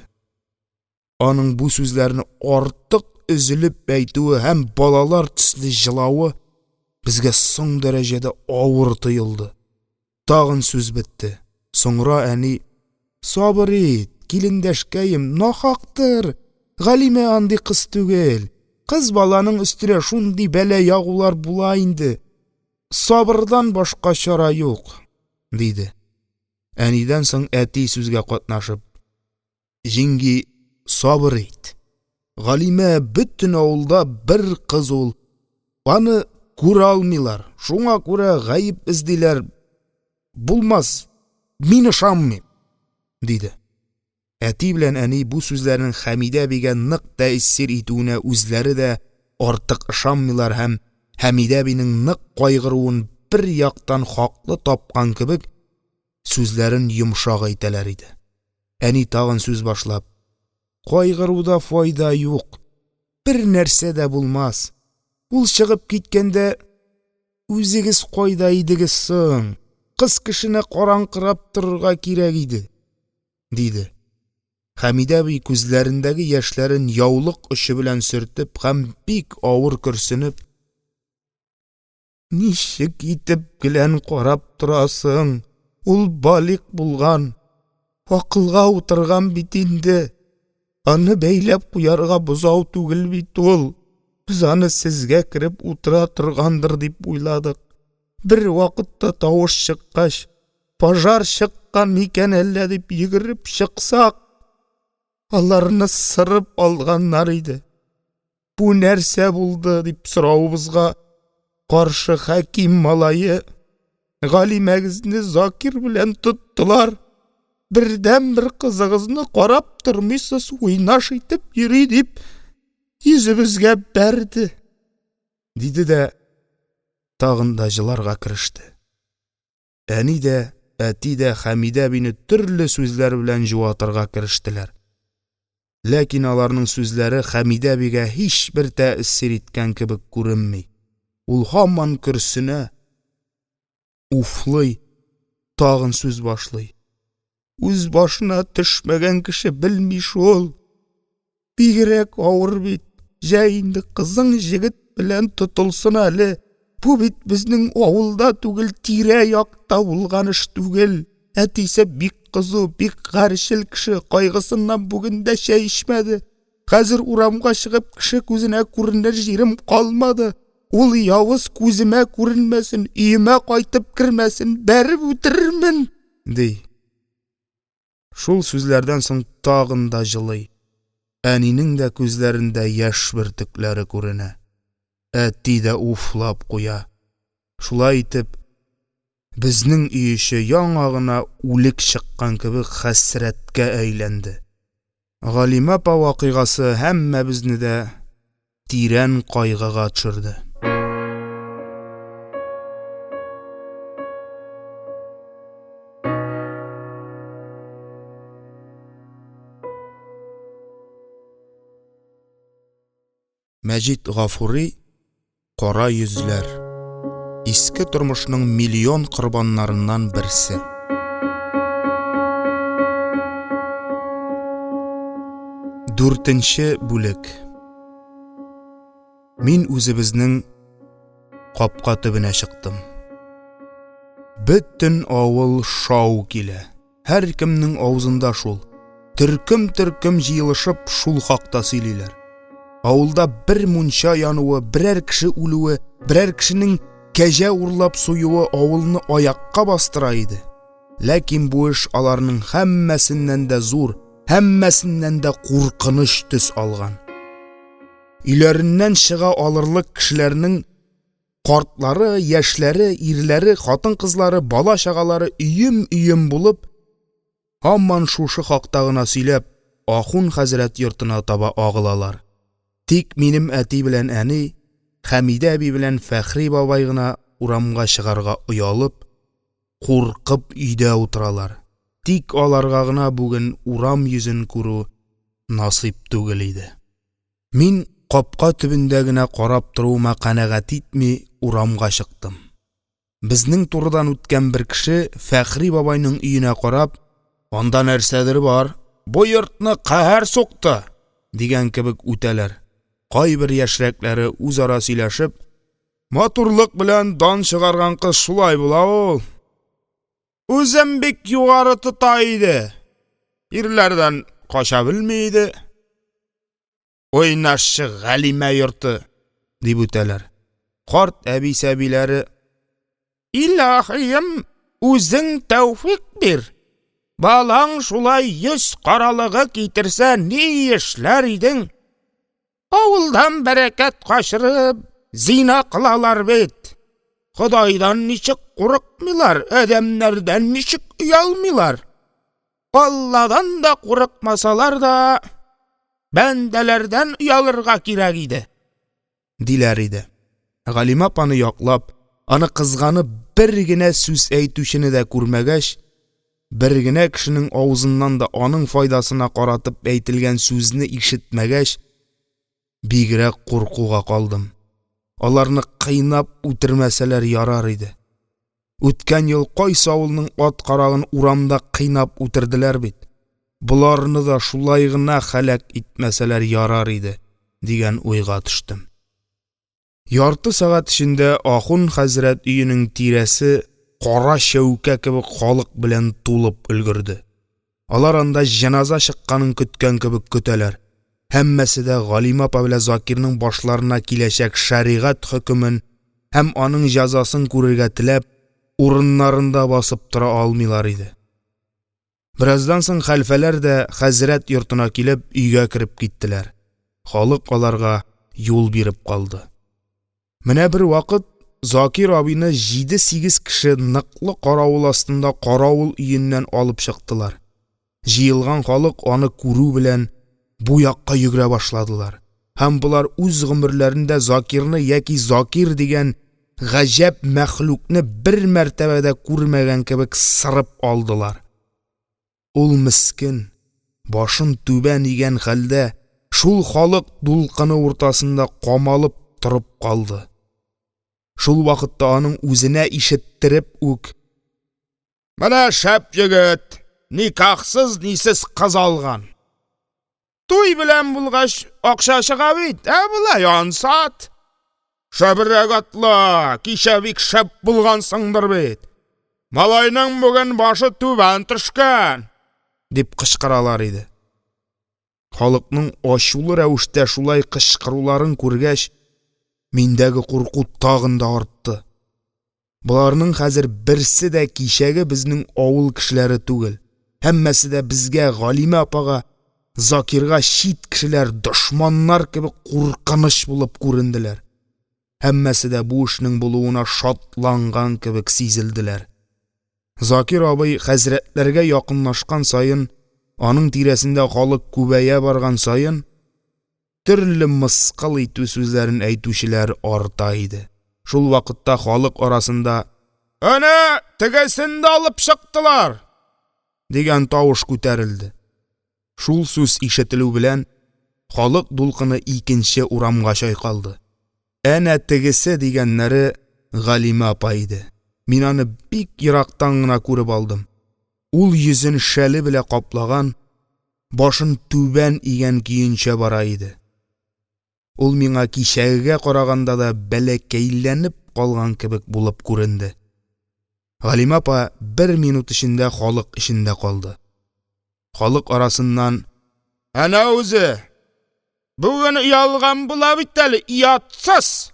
Аның бу сүзләрне артык өзелеп әйтүе һәм балалар төсле җылавы безгә соң дәрәҗәдә авыр тоелды. Тагын сүз бетте. Соңра әни: – Сабыр ит, килендәшкәем, нахактыр, Галимә андый кыз түгел, кыз баланың өстенә шундый бәла ягулар була инде, сабырдан башка чара юк, – диде. Әнидән соң әти, сүзгә катнашып: – Җиңги, сабыр ит, Галимә бөтен авылда бер кыз ул, аны күрә алмыйлар, шуңа күрә гаеп эзлиләр, булмас, мин ышанмыйм, – диде. Әти белән әни бу сүзләрнең Хәмидә әбигә нык тәэсир итүенә үзләре дә артык ышанмыйлар һәм, Хәмидә әбинең нык кайгыруын бер яктан хаклы тапкан кебек, сүзләрен йомшак әйтәләр иде. Әни, тагын сүз башлап: – Кайгыруда файда юк, бернәрсә дә булмас, ул чыгып киткәндә, үзегез кайда идегез соң, кыз кешене караңкырап торырга кирәк иде, – диде. Хәмидә әби, күзләрендәге яшьләрен яулык очы белән сөртеп һәм бик авыр көрсенеп: – Ничек итеп гелән карап торасың, ул балигъ булган, акылга утырган бит инде, аны бәйләп куярга бозау түгел бит ул. Без аны сезгә кереп утыра торгандыр дип уйладык, бервакытта тавыш чыккач, пожар чыккан микән әллә дип йөгереп чыксак, аларны сырып алганнар иде. Бу нәрсә булды?» дип соравыбызга каршы Хәким малае: «Галимәгезне Закир белән тоттылар, бердәнбер кызыгызны карап тормыйсыз, уйнаш итеп йөри», – дип, йөзебезгә бәрде, – диде дә тагын да җыларга кереште. Әни дә, әти дә Хәмидә әбине төрле сүзләр белән җуатырга керештеләр. Ләкин аларның сүзләре Хәмидә әбигә һичбер тәэсир иткән кебек күренми, ул һаман көрсенә, уфлый, тагын сүз башлый: – Үз башына төшмәгән кеше белми шул, бигрәк авыр бит, җә инде, кызың җегет белән тотылсын әле, бу бит безнең авылда түгел, тирә-якта булган эш түгел, әтисе бик кызу, бик гарьчел кеше, кайгысыннан бүген дә чәй эчмәде, хәзер урамга чыгып кеше күзенә күренер җирем калмады, ул явыз күземә күренмәсен, өемә кайтып кермәсен, бәреп үтерермен, – ди. Шул сүзләрдән соң тагын да җылый, әнинең дә күзләрендә яшь бөртекләре күренә, әти дә уфлап куя. Шулай итеп, безнең өй эче, яңа гына үлек чыккан кебек, хәсрәткә әйләнде. Галимә апа вакыйгасы һәммәбезне дә тирән кайгыга төшерде. Мәҗит Гафури Кара йөзләр. Иске тормышның миллион корбаннарыннан берсе. Дүртенче бүлек. Мин үзебезнең капка төбенә чыктым. Бөтен авыл шау килә, һәркемнең авызында шул, төркем-төркем җыелышып, шул хакта сөйлиләр. Авылда бер мунча януы, берәр кеше үлүе, берәр кешенең кәҗә урлап суюы авылны аякка бастыра иде. Ләкин бу эш аларның һәммәсеннән дә зур, һәммәсеннән дә куркыныч төс алган. Өйләреннән чыга алырлык кешеләрнең картлары, яшьләре, ирләре, хатын-кызлары, бала-чагалары өем-өем булып, һаман шушы хакта гына сөйләп, ахун хәзрәт йортына таба агылалар. Тик минем әти белән әни, Хәмидә әби белән Фәхри бабай гына урамга чыгарга оялып, куркып өйдә утыралар, тик аларга гына бүген урам йөзен күрү насыйп түгел иде. Мин капка төбендә генә карап торуыма канәгать итми урамга чыктым. Безнең турыдан үткән бер кеше, Фәхри бабайның өенә карап, «Анда нәрсәдер бар, бу йортны каһәр сукты!» дигән кебек үтәләр. Кайбер яшьрәкләре, үзара сөйләшеп, Матурлык белән дан чыгарган кыз шулай була ул. Үзен бик югары тота иде, ирләрдән кача белми иде. Уйнашчы Галимә йорты, дип үтәләр. Карт әби-сәбиләре: «Илаһием, үзең тәүфыйк бир, балаң шулай йөз каралыгы китерсә, ни эшләр идең? Авылдан бәрәкәт качырып, зина кылалар бит. Ходайдан ничек курыкмыйлар, адәмнәрдән ничек оялмыйлар? Алладан да курыкмасалар да, бәндәләрдән оялырга кирәк иде, – диләр иде. Галимә апаны яклап, аны кызганып бер генә сүз әйтүчене дә күрмәгәч, бер генә кешенең авызыннан да аның файдасына каратып әйтелгән сүзне ишетмәгәч, бигрәк куркуга калдым. Аларны кыйнап үтермәсәләр ярар иде. Үткән ел кайсы авылның ат карагын урамда кыйнап үтерделәр бит. Боларны да шулай гына һәлак итмәсәләр ярар иде дигән уйга төштем. Ярты сәгать эчендә ахун хәзрәт өенең тирәсе кара чәүкә кебек халык белән тулып өлгерде. Алар анда җеназа чыкканын көткән кебек көтәләр. Һәммәсе дә Галимә апа белән Закирның башларына киләчәк шәригать хөкемен һәм аның җәзасын күрергә теләп, урыннарында басып тора алмыйлар иде. Бераздан соң хәлфәләр дә, хәзрәт йортына килеп, өйгә кереп киттеләр. Халык аларга юл биреп калды. Менә бервакыт Закир абыйны җиде-сигез кеше ныклы каравыл астында каравыл өеннән алып чыктылар. Җыелган халык аны күрү белән бу якка йөгерә башладылар. Һәм болар үз гомерләрендә Закирны яки Закир дигән гаҗәп мәхлукны бер мәртәбә дә күрмәгән кебек сырып алдылар. Ул мескен, башын түбән игән хәлдә, шул халык дулкыны уртасында камалып торып калды. Шул вакытта аның үзенә ишеттереп үк: «Менә шәп егет, никахсыз-нисез кыз алган. Туй белән булгач, акча чыга бит, ә болай ансат. Шәбрәк атла, кичә бик шәп булгансыңдыр бит. Малайның бүген башы түбән төшкән!» – дип кычкыралар иде. Халыкның ачулы рәвештә шулай кычкыруларын күргәч, миндәге курку тагын да артты. Боларның хәзер берсе дә кичәге безнең авыл кешеләре түгел, һәммәсе дә безгә, Галимә апага, Закирга чит кешеләр, дошманнар кебек куркыныч булып күренделәр. Һәммәсе дә бу эшнең булуына шатланган кебек сизелделәр. Закир абый хәзрәтләргә якынлашкан саен, аның тирәсендә халык күбәя барган саен, төрле мыскыл итү сүзләрен әйтүчеләр арта иде. Шул вакытта халык арасында «Әнә тегесен дә алып чыктылар!» дигән тавыш күтәрелде. Шул сүз ишетелү белән, халык дулкыны икенче урамга чайкалды. Әнә тегесе дигәннәре Галимә апа иде. Мин аны бик ерактан гына күреп алдым. Ул йөзен шәле белән каплаган, башын түбән игән көенчә бара иде. Ул миңа кичәгегә караганда да бәләкәйләнеп калган кебек булып күренде. Галимә апа бер минут эчендә халык эчендә калды. Халык арасыннан: – Әнә үзе, бүген оялган була бит әле, оятсыз,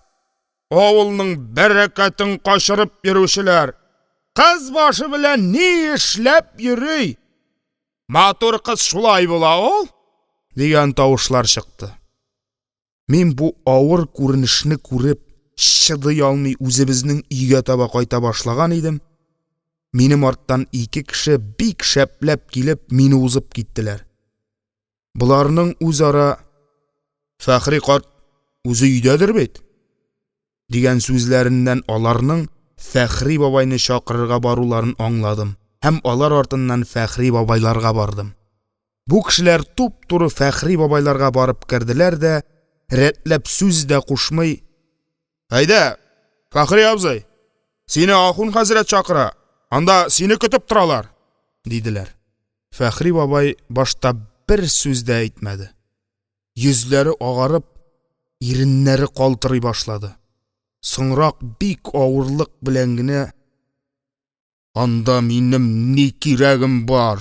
авылның бәрәкәтен качырып йөрүчеләр, кыз башы белән ни эшләп йөри, матур кыз шулай була ул! – дигән тавышлар чыкты. Мин, бу авыр күренешне күреп, чыдый алмый, үзебезнең өйгә таба кайта башлаган идем, минем арттан ике кеше, бик шәпләп килеп, мине узып киттеләр. Боларның үзара «Фәхри карт үзе өйдәдер бит?» дигән сүзләреннән аларның Фәхри бабайны чакырырга баруларын аңладым һәм алар артыннан Фәхри бабайларга бардым. Бу кешеләр туп-туры Фәхри бабайларга барып керделәр дә, рәтләп сүз дә кушмый: – Әйдә, Фәхри абзый, сине ахун хәзрәт чакыра, анда сине көтеп торалар, – диделәр. Фәхри бабай башта бер сүз дә әйтмәде, йөзләре агарып, иреннәре калтырый башлады. Соңрак бик авырлык белән генә: – Анда минем ни кирәгем бар,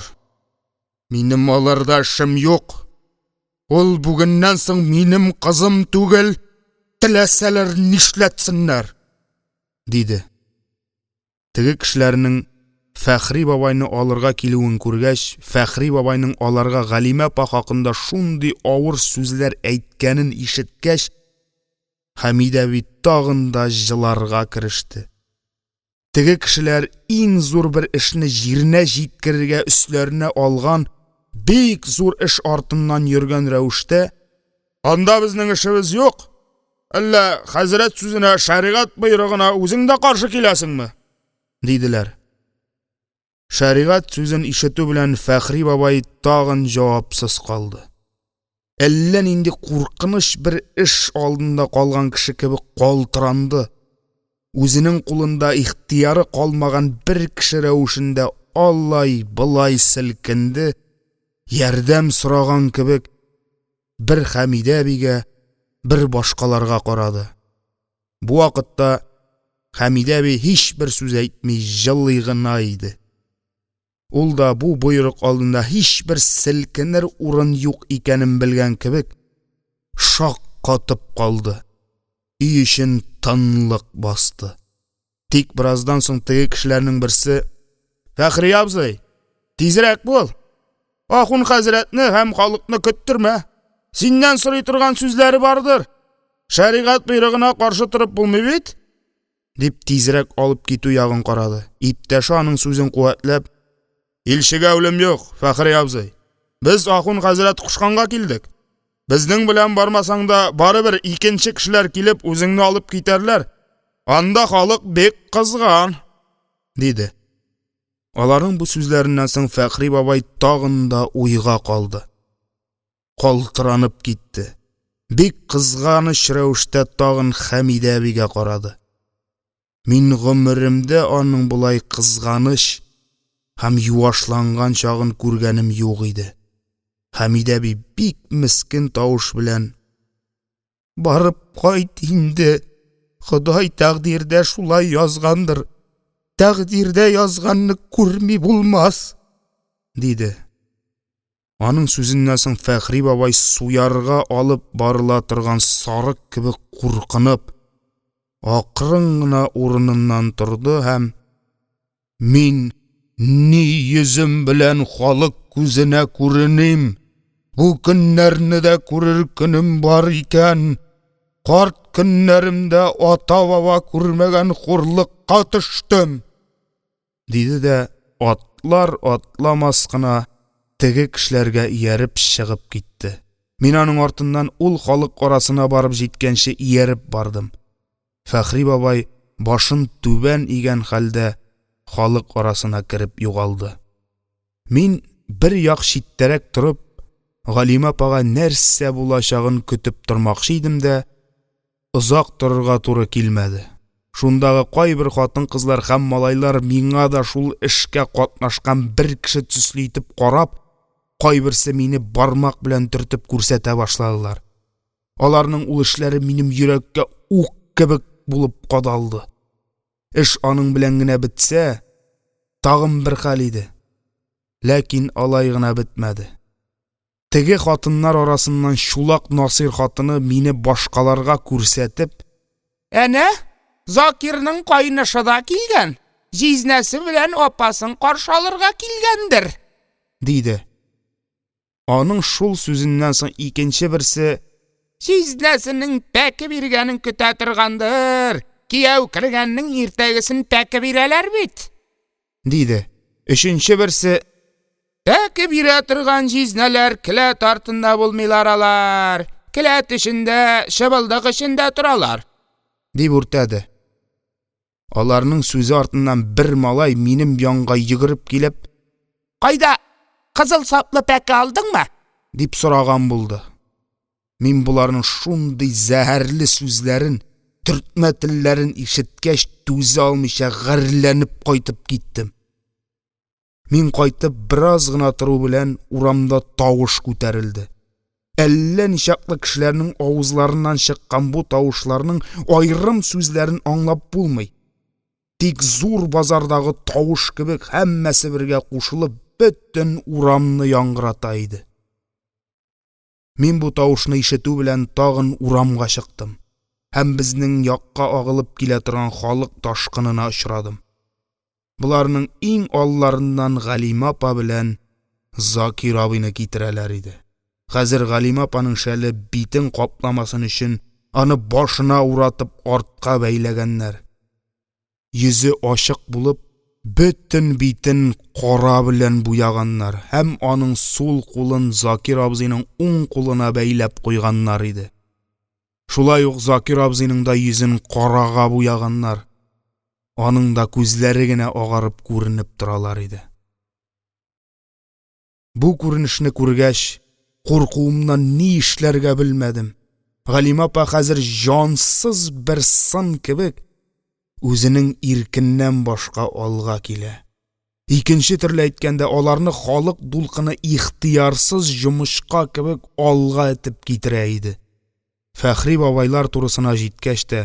минем аларда эшем юк, ул бүгеннән соң минем кызым түгел, теләсәләр нишләтсеннәр! – диде. Теге кешеләрнең Фәхри бабайны алырга килүен күргәч, Фәхри бабайның аларга Галимә апа хакында шундый авыр сүзләр әйткәнен ишеткәч, Хәмидә әби тагын да җыларга кереште. Теге кешеләр иң зур бер эшне җиренә җиткерергә өсләренә алган, бик зур эш артыннан йөргән рәвештә: – Анда безнең эшебез юк, әллә хәзрәт сүзенә, шәригать боерыгына үзең дә каршы киләсеңме? – диделәр. Шәригать сүзен ишетү белән, Фәхри бабай тагын җавапсыз калды. Әллә нинди куркыныч бер эш алдында калган кеше кебек калтыранды, үзенең кулында ихтыяры калмаган бер кеше рәвешендә алай-болай селкенде, ярдәм сораган кебек, бер Хәмидә әбигә, бер башкаларга карады. Бу вакытта Хәмидә әби һичбер сүз әйтми җылый гына иде. Ул да, бу боерык алдында һичбер селкенер урын юк икәнен белгән кебек, шаккатып калды, өй эчен тынлык басты. Тик бераздан соң теге кешеләрнең берсе: – Фәхри абзый, тизрәк бул, ахун хәзрәтне һәм халыкны көттермә, синнән сорый торган сүзләре бардыр, шәригать боерыгына каршы торып булмый бит! – дип, тизрәк алып китү ягын карады. Иптәше, аның сүзен куәтләп: – Илчегә үлем юк, Фәхри абзый, без ахун хәзрәт кушканга килдек, безнең белән бармасаң да, барыбер икенче кешеләр килеп, үзеңне алып китәрләр, анда халык бик кызган, – диде. Аларның бу сүзләреннән соң Фәхри бабай тагын да уйга калды, калтыранып китте, бик кызганыч рәвештә тагын Хәмидә әбигә карады. Мин гомеремдә аның болай кызганыч һәм юашланган чагын күргәнем юк иде. Хәмидә әби бик мескен тавыш белән: – Барып кайт инде, Ходай тәкъдирдә шулай язгандыр, тәкъдирдә язганны күрми булмас, – диде. Аның сүзеннән соң Фәхри бабай, суярга алып барыла торган сарык кебек куркынып, акрын гына урыныннан торды һәм: – Мин ни йөзем белән халык күзенә күреним, бу көннәрне дә күрер көнем бар икән, карт көннәремдә ата-баба күрмәгән хурлыкка төштем! – диде дә, атлар-атламас кына, теге кешеләргә ияреп чыгып китте. Мин аның артыннан ул халык арасына барып җиткәнче ияреп бардым. Фәхри бабай башын түбән игән хәлдә халык арасына кереп югалды. Мин, бер як читтәрәк торып, Галимә апага нәрсә булачагын көтеп тормакчы идем дә, озак торырга туры килмәде. Шундагы кайбер хатын-кызлар һәм малайлар, миңа да шул эшкә катнашкан бер кеше төсле итеп карап. Кайберсе мине бармак белән төртеп күрсәтә башладылар. Аларның ул эшләре минем йөрәккә ук кебек булып кадалды. Эш аның белән генә бетсә, тагын бер хәл иде, ләкин алай гына бетмәде. Теге хатыннар арасыннан Чулак Насыйр хатыны, мине башкаларга күрсәтеп: – Әнә Закирның каенише дә килгән, җизнәсе белән апасын каршы алырга килгәндер! – диде. Аның шул сүзеннән соң икенче берсе: – Җизнәсенең пәке биргәнен көтә торгандыр, кияү кергәннең иртәгесен пәке бирәләр бит! – диде. Өченче берсе: – Пәке бирә торган җизнәләр келәт артында булмыйлар алар, келәт эчендә, чыбылдык эчендә торалар, – дип үртәде. Аларның сүзе артыннан бер малай, минем янга йөгереп килеп: – Кайда, кызыл саплы пәке алдыңмы? – дип сораган булды. Мин, боларның шундый зәһәрле сүзләрен, төртмә телләрен ишеткәч, түзә алмыйча гарьләнеп кайтып киттем. Мин кайтып, бераз гына тору белән, урамда тавыш күтәрелде. Әллә ничаклы кешеләрнең авызларыннан чыккан бу тавышларның аерым сүзләрен аңлап булмый, тик зур базардагы тавыш кебек, һәммәсе бергә кушылып, бөтен урамны яңгырата иде. Мин бу тавышны ишетү белән, тагын урамга чыктым һәм безнең якка агылып килә торган халык ташкынына очрадым. Боларның иң алларыннан Галимә апа белән Закир абыйны китерәләр иде. Хәзер Галимә апаның шәле битен капламасын өчен, аны башына уратып артка бәйләгәннәр. Йөзе ачык булып, бөтен битен кара белән буяганнар һәм аның сул кулын Закир абзыйның уң кулына бәйләп куйганнар иде. Шулай ук Закир абзыйның да йөзен карага буяганнар, аның да күзләре генә агарып күренеп торалар иде. Бу күренешне күргәч, куркуымнан ни эшләргә белмәдем. Галимә апа хәзер җансыз бер сын кебек, үзенең иркеннән башка алга килә, икенче төрле әйткәндә, аларны халык дулкыны ихтыярсыз җомычка кебек алга этеп китерә иде. Фәхри бабайлар турысына җиткәч тә,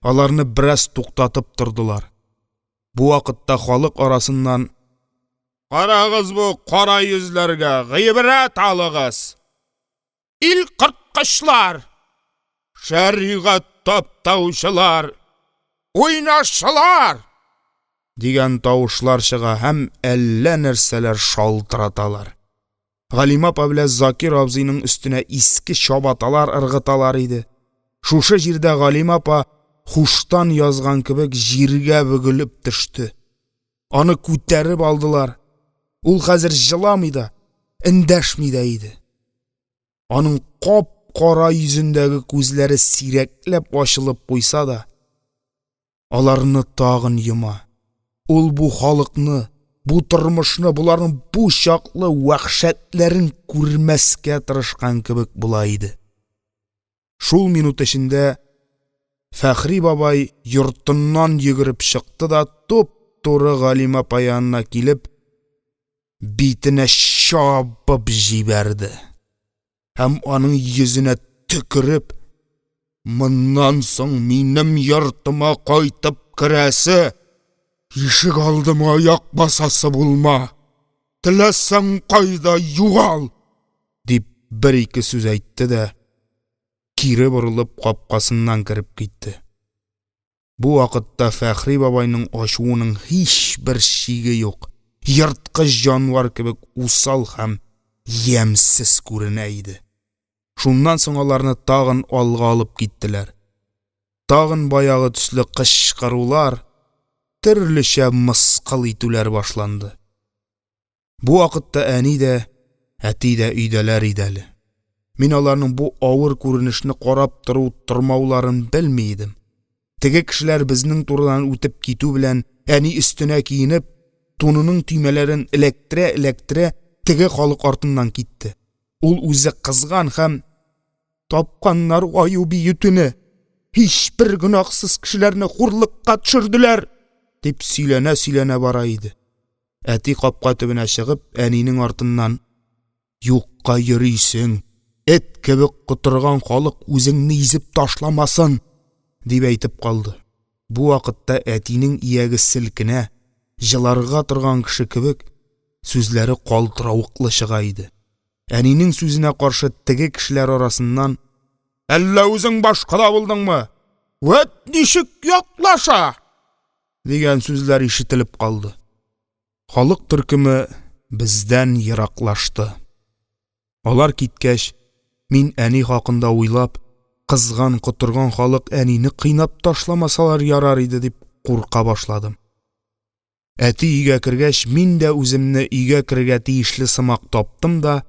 аларны бераз туктатып тордылар. Бу вакытта халык арасыннан: – Карагыз бу кара йөзләргә, гыйбрәт алыгыз! Ил корткычлар, шәригать таптаучылар, уйнашчылар! – дигән тавышлар чыга һәм әллә нәрсәләр шалтыраталар, Галимә апа белән Закир абзыйның өстенә иске чабаталар ыргыталар иде. Шушы җирдә Галимә апа, һуштан язган кебек, җиргә бөгелеп төште. Аны күтәреп алдылар. Ул хәзер җыламый да, эндәшми дә иде. Аның кап-кара йөзендәге күзләре сирәкләп ачылып куйса да, аларны тагын йома, ул бу халыкны, бу тормышны, боларның бу чаклы вәхшәтләрен күрмәскә тырышкан кебек була иде. Шул минут эчендә Фәхри бабай йортыннан йөгереп чыкты да, туп-туры Галимә апа янына килеп, битенә чабып җибәрде һәм, аның йөзенә төкереп: – Моннан соң минем йортыма кайтып керәсе, ишегалдыма аяк басасы булма, теләсәң кайда югал! – дип, бер-ике сүз әйтте дә, кире борылып, капкасыннан кереп китте. Бу вакытта Фәхри бабайның ачуының һичбер чиге юк, ерткыч җанвар кебек усал һәм ямьсез күренә иде. Шуннан соң аларны тагын алга алып киттеләр. Тагын баягы төсле кычкырулар, төрлечә мыскыл итүләр башланды. Бу вакытта әни дә, әти дә өйдәләр иде әле. Мин аларның бу авыр күренешне карап тору-тормауларын белми идем. Теге кешеләр безнең турыдан үтеп китү белән, әни, өстенә киенеп, тунының төймәләрен эләктерә-эләктерә, теге халык артыннан китте. Ул үзе кызган һәм: «Тапканнар аю биетүне, һичбер гөнаһсыз кешеләрне хурлыкка төшерделәр!» – дип сөйләнә-сөйләнә бара иде. Әти, капка төбенә чыгып, әнинең артыннан. Юкка йөрисең, эт кебек котырган халык үзеңне изеп ташламасын, – дип әйтеп калды. Бу вакытта әтинең ияге селкенә, җыларга торган кеше кебек, сүзләре калтыравыклы чыга иде. Әнинең сүзенә каршы теге кешеләр арасыннан: – Әллә үзең башкода булдыңмы, вәт ничек яклаша! – дигән сүзләр ишетелеп калды. Халык төркеме бездән ераклашты. Алар киткәч, мин, әни хакында уйлап, кызган, котырган халык әнине кыйнап ташламасалар ярар иде дип курка башладым. Әти өйгә кергәч, мин дә үземне өйгә керергә тиешле сымак таптым да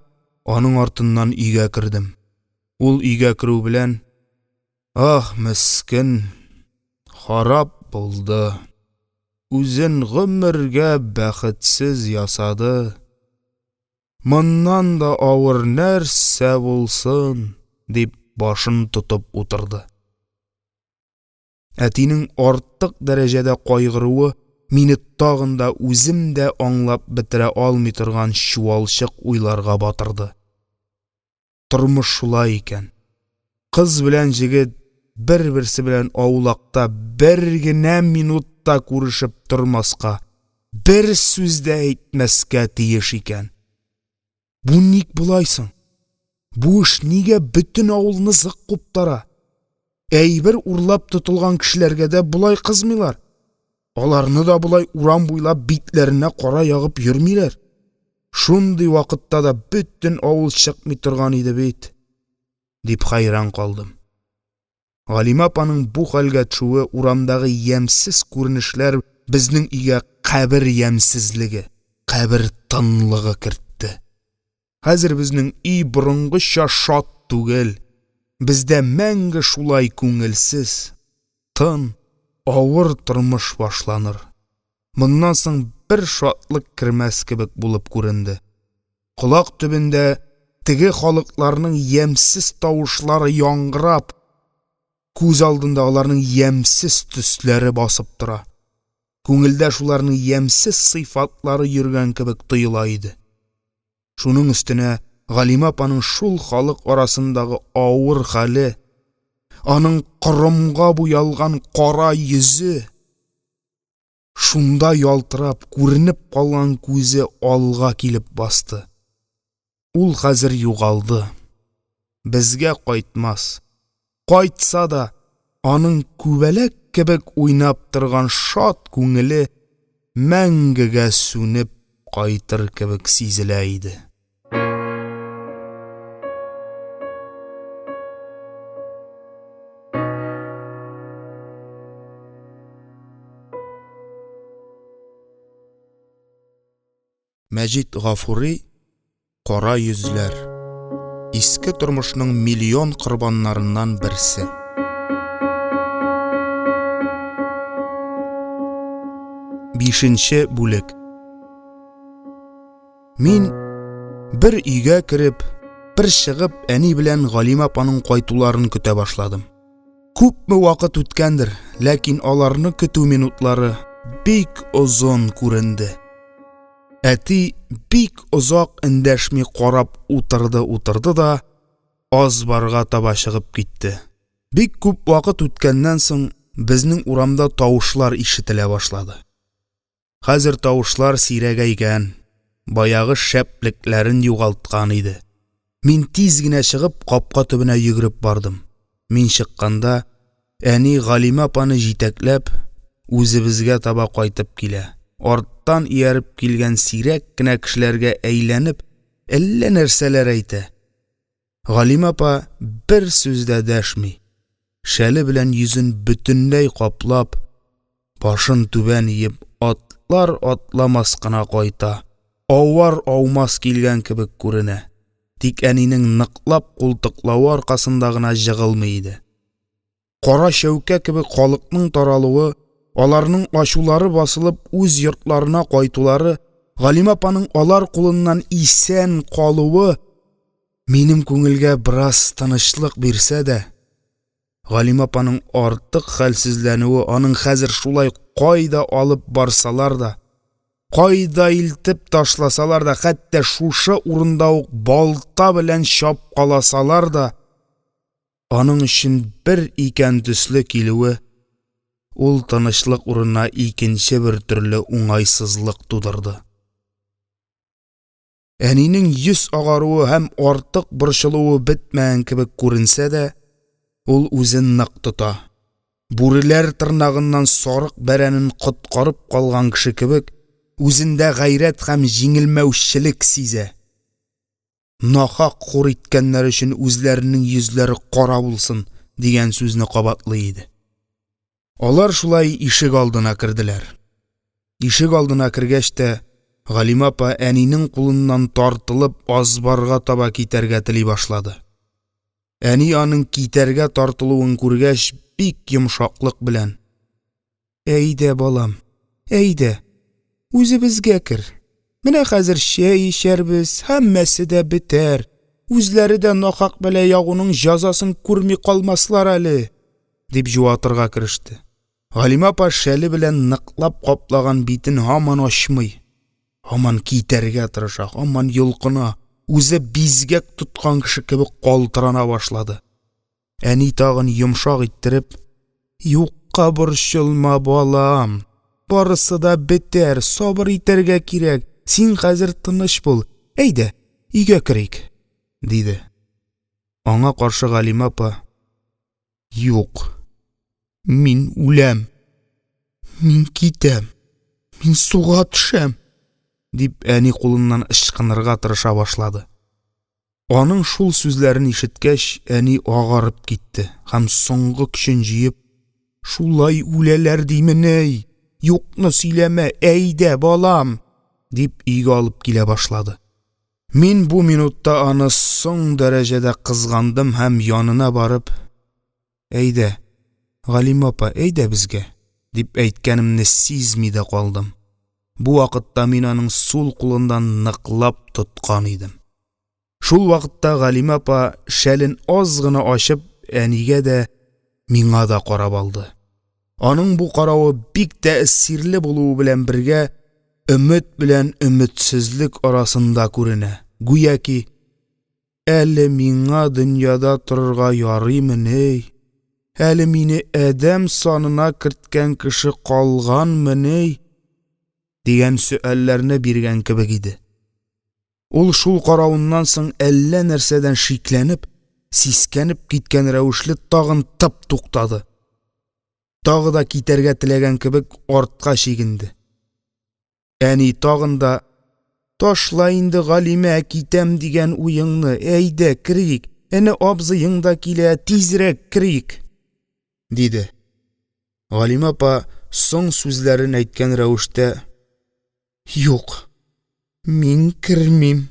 аның артыннан өйгә кердем. Ул, өйгә керү белән: «Аһ, мескен, харап булды, үзен гомергә бәхетсез ясады, моннан да авыр нәрсә булсын!» – дип, башын тотып утырды. Әтинең артык дәрәҗәдә кайгыруы мине тагын да үзем дә аңлап бетерә алмый торган чуалчык уйларга батырды. Тормыш шулай икән: кыз белән җегет бер-берсе белән аулакта бер генә минут та күрешеп тормаска, бер сүз дә әйтмәскә тиеш икән. Бу ник болай соң? Бу эш нигә бөтен авылны зык куптара? Әйбер урлап тотылган кешеләргә дә болай кызмыйлар, аларны да болай урам буйлап битләренә кара ягып йөрмиләр. Шундый вакытта да бөтен авыл чыкмый торган иде бит, дип хәйран калдым. Галимә апаның бу хәлгә төшүе, урамдагы ямьсез күренешләр безнең өйгә кабер ямьсезлеге, кабер тынлыгы кертте. Хәзер безнең өй борынгыча шат түгел, бездә мәңге шулай күңелсез, тын, авыр тормыш башланыр, моннан соң бер шатлык кермәс кебек булып күренде. Колак төбендә теге халыкларның ямьсез тавышлары яңгырап, күз алдында аларның ямьсез төсләре басып тора, күңелдә шуларның ямьсез сыйфатлары йөргән кебек тоела иде. Шуның өстенә Галимә апаның шул халык арасындагы авыр хәле, аның корымга буялган кара йөзе, шунда ялтырап, күренеп калган күзе алга килеп басты. Ул хәзер югалды, безгә кайтмас, кайтса да, аның күбәләк кебек уйнап торган шат күңеле мәңгегә сүнеп кайтыр кебек сизелә иде. Мәҗит Гафури Кара йөзләр. Иске тормышның миллион корбаннарыннан берсе. Бишенче бүлек. Мин бер өйгә кереп, бер чыгып, әни белән Галимә апаның кайтуларын көтә башладым. Күпме вакыт үткәндер, ләкин аларны көтү минутлары бик озын күренде. Әти бик озак эндәшми карап утырды-утырды да азбарга таба чыгып китте. Бик күп вакыт үткәннән соң, безнең урамда тавышлар ишетелә башлады. Хәзер тавышлар сирәгәйгән, баягы шәплекләрен югалткан иде. Мин тиз генә чыгып, капка төбенә йөгереп бардым. Мин чыкканда, әни Галимә апаны җитәкләп, үзебезгә таба кайтып килә, арттан ияреп килгән сирәк кенә кешеләргә әйләнеп, әллә нәрсәләр әйтә. Галимә апа бер сүз дә дәшми, шәле белән йөзен бөтенләй каплап, башын түбән иеп, атлар-атламас кына кайта, авар-аумас килгән кебек күренә, тик әнинең ныклап култыклавы аркасында гына җыгылмый иде. Кара чәүкә кебек халыкның таралуы, аларның ачулары басылып, үз йортларына кайтулары, Галимә апаның алар кулыннан исән калуы минем күңелгә бераз тынычлык бирсә дә, Галимә апаның артык хәлсезләнүе, аның хәзер шулай кайда алып барсалар да, Кайда илтеп ташласалар да, хәтта шушы урында ук балта белән чапкаласалар да, аның өчен бер икән төсле килүе ул тынычлык урынына икенче бертөрле уңайсызлык тудырды. Әнинең йөз агаруы һәм артык борчылуы бетмәгән кебек күренсә дә, ул үзен нык тота, бүреләр тырнагыннан сарык бәрәнен коткарып калган кеше кебек, үзендә гайрәт һәм җиңелмәүчелек сизә, «Нахак хур иткәннәре өчен үзләренең йөзләре кара булсын!» дигән сүзне кабатлый иде. Алар шулай ишегалдына керделәр. Ишегалдына кергәч тә, Галимә апа, әнинең кулыннан тартылып, азбарга таба китәргә тели башлады. Әни, аның китәргә тартылуын күргәч, бик йомшаклык белән: – Әйдә, балам, әйдә, үзебезгә кер, менә хәзер чәй эчәрбез, һәммәсе дә бетәр, үзләре дә нахак бәла ягуның җәзасын күрми калмаслар әле, – дип җуатырга кереште. Галимә апа шәле белән ныклап каплаган битен һаман ачмый, һаман китәргә тырыша, һаман йолкына, үзе бизгәк тоткан кеше кебек калтырана башлады. Әни тагын, йомшак иттереп: – Юкка борчылма, балам, барысы да бетәр, сабыр итәргә кирәк, син хәзер тыныч бул, әйдә, өйгә керик, – диде. Аңа каршы Галимә апа: – Юк, мин үләм, мин китәм, мин суга төшәм! – дип, әни кулыннан ычкынырга тырыша башлады. Аның шул сүзләрен ишеткәч, әни агарып китте һәм, соңгы көчен җыеп: – Шулай үләләр димени, юкны сөйләмә, әйдә, балам! – дип, өйгә алып килә башлады. Мин бу минутта аны соң дәрәҗәдә кызгандым һәм, янына барып: – Әйдә, Галимә апа, әйдә безгә, – дип әйткәнемне сизми дә калдым. Бу вакытта мин аның сул кулыннан ныклап тоткан идем. Шул вакытта Галимә апа, шәлен аз гына ачып, әнигә дә, миңа да карап алды. Аның бу каравы бик тәэсирле булуы белән бергә, өмет белән өметсезлек арасында күренә, гүяки «Әле миңа дөньяда торырга ярыймыни, әле мине адәм санына керткән кеше калганмыни?» дигән сөальләрне биргән кебек иде. Ул шул каравыннан соң әллә нәрсәдән шикләнеп, сискәнеп киткән рәвешле тагын тып туктады, тагын да китәргә теләгән кебек, артка чигенде. Әни тагын да: «Ташла инде, Галимә, китәм дигән уеңны, әйдә, керик, әнә абзыең да килә, тизрәк керик», – диде. Галимә апа, соң сүзләрен әйткән рәвештә: – Юк, мин кермим,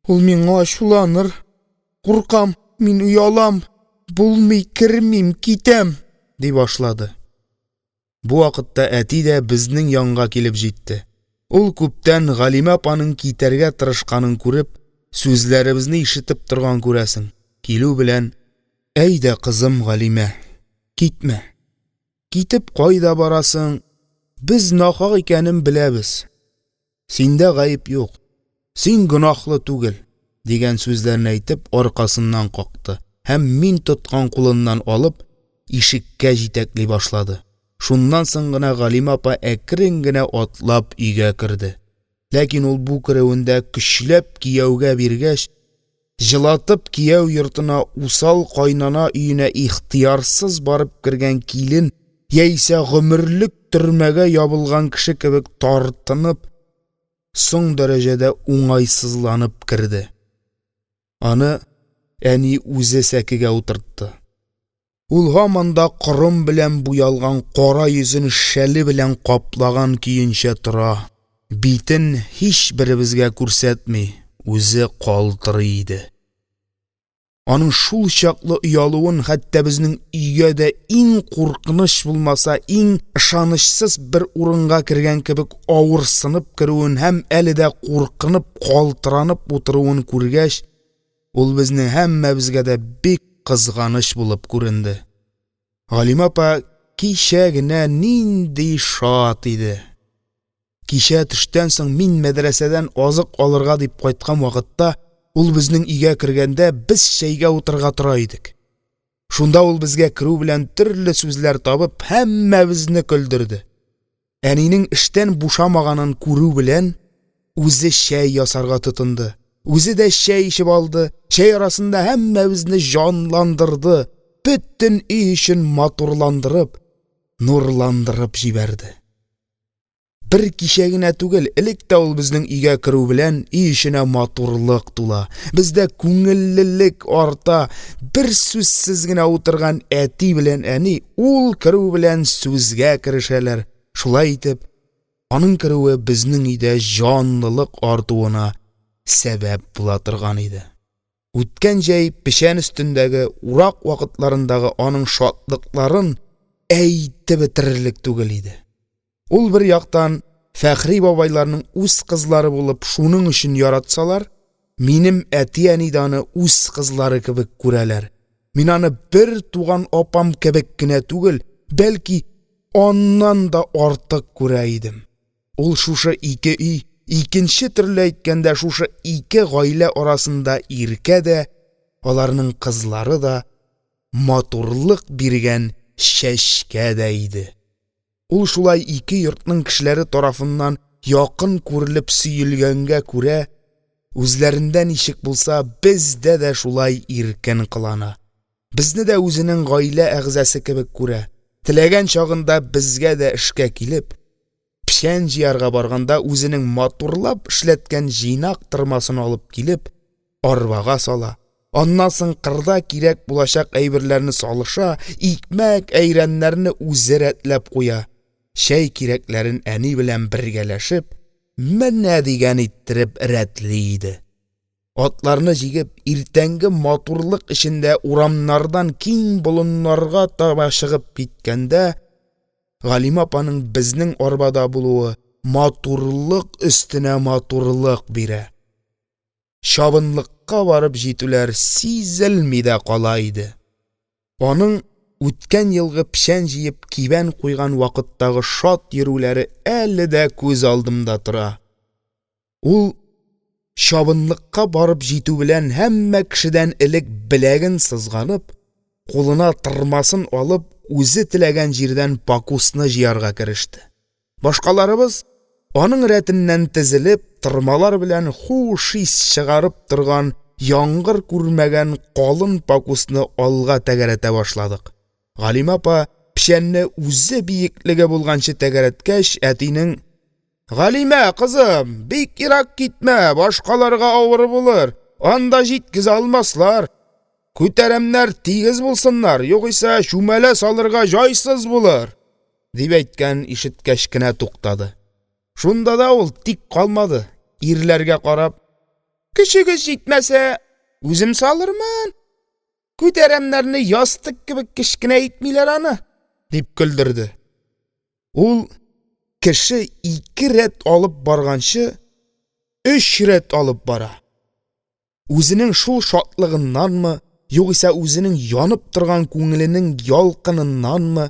ул миңа ачуланыр, куркам, мин оялам, булмый, кермим, китәм, – ди башлады. Бу вакытта әти дә безнең янга килеп җитте. Ул, күптән Галимә апаның китәргә тырышканын күреп, сүзләребезне ишетеп торган, күрәсең, килү белән: – Әйдә, кызым Галимә, китмә, китеп кайда барасың, без нахак икәнен беләбез, синдә гаеп юк, син гөнаһлы түгел, – дигән сүзләрне әйтеп, аркасыннан какты һәм, мин тоткан кулыннан алып, ишеккә җитәкли башлады. Шуннан соң гына Галимә апа әкрен генә атлап өйгә керде. Ләкин ул бу керүендә, көчләп кияүгә биргәч, җылатып кияү йортына, усал каенана өенә ихтыярсыз барып кергән килен яисә гомерлек төрмәгә ябылган кеше кебек тартынып, соң дәрәҗәдә уңайсызланып керде. Аны әни үзе сәкегә утыртты. Ул һаман да корым белән буялган кара йөзен шәле белән каплаган көенчә тора, битен һичберебезгә күрсәтми, үзе калтырый иде. Аның шулчаклы оялуын, хәтта безнең өйгә дә иң куркыныч булмаса, иң ышанычсыз бер урынга кергән кебек авырсынып керүен һәм әле дә куркынып, калтыранып утыруын күргәч, ул безнең һәммәбезгә дә бик кызганыч булып күренде. Галимә апа кичә генә нинди шат иде. Кичә төштән соң мин мәдрәсәдән азык алырга дип кайткан вакытта, ул безнең өйгә кергәндә, без чәйгә утырырга тора идек. Шунда ул, безгә керү белән, төрле сүзләр табып, һәммәбезне көлдерде. Әнинең эштән бушамаганын күрү белән, үзе чәй ясарга тотынды, үзе дә чәй эчеп алды, чәй арасында һәммәбезне җанландырды, бөтен өй эчен матурландырып, нурландырып җибәрде. Бер кичә генә түгел, элек тә ул безнең өйгә керү белән, өй эченә матурлык тула, бездә күңеллелек арта, берсүзсез генә утырган әти белән әни ул керү белән сүзгә керешәләр. Шулай итеп, аның керүе безнең өйдә җанлылык артуына сәбәп була торган иде. Үткән җәй печән өстендәге, урак вакытларындагы аның шатлыкларын әйтеп бетерерлек түгел иде. Ул, бер яктан, Фәхри бабайларның үз кызлары булып, шуның өчен яратсалар, минем әти-әни дә аны үз кызлары кебек күрәләр, мин аны бертуган апам кебек кенә түгел, бәлки аннан да артык күрә идем. Ул шушы ике өй, икенче төрле әйткәндә, шушы ике гаилә арасында иркә дә, аларның кызлары да, матурлык биргән чәчкә дә иде. Ул шулай ике йортның кешеләре тарафыннан якын күрелеп сөелгәнгә күрә, үзләрендә ничек булса, бездә дә шулай иркен кылана, безне дә үзенең гаилә әгъзасы кебек күрә, теләгән чагында безгә дә эшкә килеп, печән җыярга барганда, үзенең матурлап эшләткән җыйнак тырмасын алып килеп, арбага сала, аннан соң кырда кирәк булачак әйберләрне салыша, икмәк, әйрәннәрне үзе рәтләп куя, чәй кирәкләрен әни белән бергәләшеп, менә дигән иттереп рәтли иде. Атларны җигеп, иртәнге матурлык эчендә урамнардан киң болыннарга таба чыгып киткәндә, Галимә апаның безнең арбада булуы матурлык өстенә матурлык бирә. Чабынлыкка барып җитүләр сизелми дә кала иде. Аның үткән елгы печән җыеп кибән куйган вакыттагы шат йөрүләре әле дә күз алдымда тора. Ул, чабынлыкка барып җитү белән, һәммә кешедән элек беләген сызганып, кулына тырмасын алып, үзе теләгән җирдән пакусны җыярга кереште. Башкаларыбыз, аның рәтеннән тезелеп, тырмалар белән хуш ис чыгарып торган, яңгыр күрмәгән калын пакусны алга тәгәрәтә башладык. Галимә апа печәнне үзе биеклеге булганчы тәгәрәткәч, әтинең: «Галимә кызым, бик ерак китмә, башкаларга авыр булыр, анда җиткезә алмаслар. Күтәрәмнәр тигез булсыннар, югыйсә чүмәлә салырга җайсыз булыр», – дип әйткәнен ишеткәч кенә туктады. Шунда да ул тик калмады, ирләргә карап: «Көчегез җитмәсә, үзем салырмын, күтәрәмнәрне ястык кебек кечкенә итмиләр аны», – дип көлдерде. Ул, кеше ике рәт алып барганчы, өч рәт алып бара. Үзенең шул шатлыгыннанмы, югыйсә үзенең янып торган күңеленең ялкыныннанмы,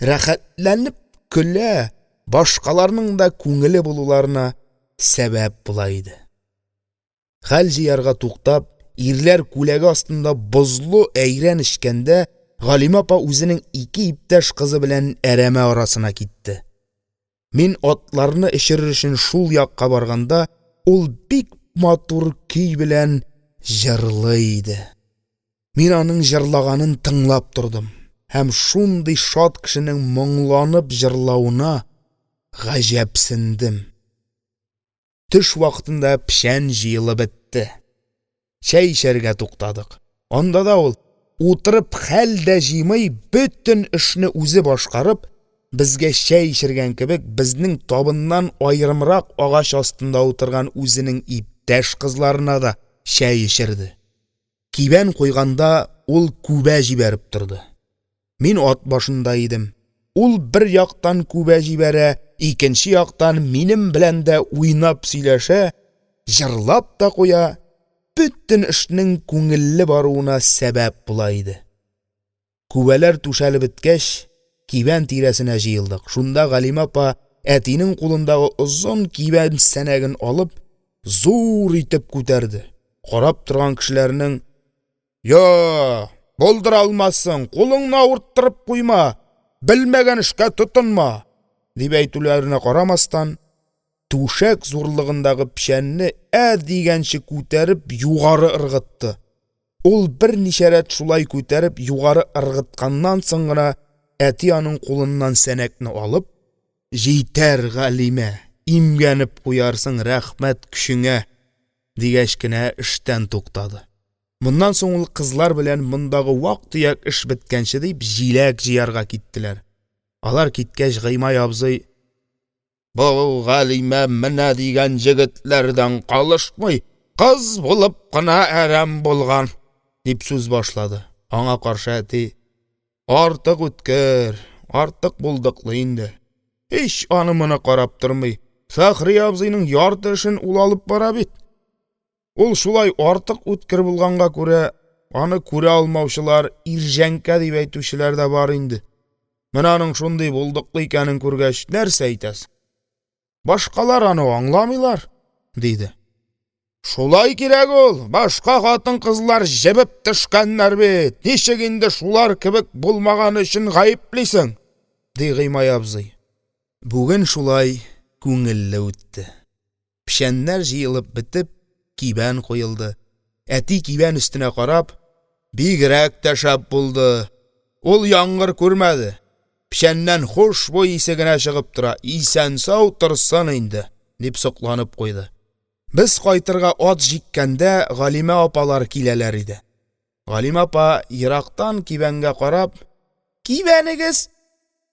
рәхәтләнеп көлә, башкаларның да күңеле булуларына сәбәп була иде. Хәл җыярга туктап, ирләр күләгә астында бозлы әйрән эчкәндә, Галимә апа үзенең ике иптәш кызы белән әрәмә арасына китте. Мин атларны эчерер өчен шул якка барганда, ул бик матур көй белән җырлый иде. Мин аның җырлаганын тыңлап тордым һәм шундый шат кешенең моңланып җырлавына гаҗәпсендем. Төш вакытында печән җыелып бетте. Чәй эчәргә туктадык. Анда да ул, утырып хәл дә җыймый, бөтен эшне үзе башкарып, безгә чәй эчергән кебек, безнең табыннан аерымрак агач астында утырган үзенең иптәш кызларына да чәй эчерде. Кибән куйганда, ул күбә җибәреп торды. Мин ат башында идем. Ул бер яктан күбә җибәрә, икенче яктан минем белән дә уйнап сөйләшә, җырлап та куя, бөтен эшнең күңелле баруына сәбәп була иде. Күбәләр түшәлеп беткәч, кибән тирәсенә җыелдык. Шунда Галимә апа, әтинең кулындагы озын кибән сәнәген алып, зур итеп күтәрде, карап торган кешеләрнең: «Юк, булдыра алмассың, кулыңны авырттырып куйма, белмәгән эшкә тотынма!» – дип әйтүләренә карамастан, түшәк зурлыгындагы печәнне ә дигәнче күтәреп югары ыргытты. Ул берничә рәт шулай күтәреп югары ыргытканнан соң гына, әти, аның кулыннан сәнәкне алып: – Җитәр, Галимә, имгәнеп куярсың, рәхмәт көчеңә, – дигәч кенә эштән туктады. Моннан соң ул кызлар белән, мондагы вак-төяк эш беткәнче дип, җиләк җыярга киттеләр. Алар киткәч, Гыймай абзый: – Бу Галимә менә дигән җегетләрдән калышмый, кыз булып кына әрәм булган, – дип сүз башлады. Аңа каршы әти: – Артык үткер, артык булдыклы инде, һич аны-моны карап тормый, Фәхри абзыйның ярты эшен ул алып бара бит. Ул шулай артык үткер булганга күрә, аны күрә алмаучылар, ирҗәнкә дип әйтүчеләр дә бар инде. Менә аның шундый булдыклы икәнен күргәч, нәрсә әйтәсең? Башкалар аны аңламыйлар, – диде. Шулай кирәк ул, башка хатын-кызлар җебеп төшкәннәр бит, ничек инде шулар кебек булмаганы өчен гаеплисең? – ди Гыймай абзый. Бүген шулай күңелле үтте. Печәннәр җыелып бетеп, кибән куелды. Әти, кибән өстенә карап: – Бигрәк тә шәп булды, ул яңгыр күрмәде, печәннән хушбуй исе генә чыгып тора, исән-сау торсын инде, – дип сокланып куйды. Без кайтырга ат җиккәндә, Галимә апалар киләләр иде. Галимә апа, ерактан кибәнгә карап: – Кибәнегез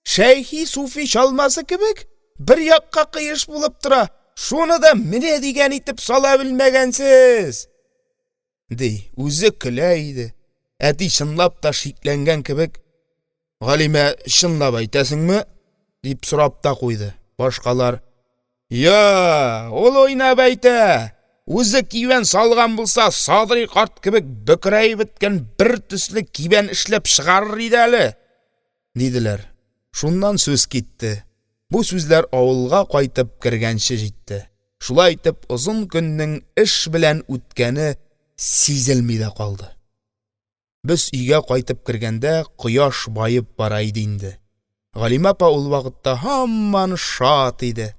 Шәйхи суфи чалмасы кебек, бер якка кыеш булып тора, шуны да менә дигән итеп сала белмәгәнсез, – ди, үзе көлә иде. Әти, чынлап та шикләнгән кебек: – Галимә, чынлап әйтәсеңме? – дип сорап та куйды. Башкалар: – Юк, ул уйнап әйтә, үзе кибән салган булса, Садрый карт кебек бөкрәеп беткән бертөсле кибән эшләп чыгарыр иде әле, – диделәр. Шуннан сүз китте, бу сүзләр авылга кайтып кергәнче җитте. Шулай итеп, озын көннең эш белән үткәне сизелми дә калды. Без өйгә кайтып кергәндә, кояш баеп бара иде инде. Галимә апа ул вакытта һаман шат иде.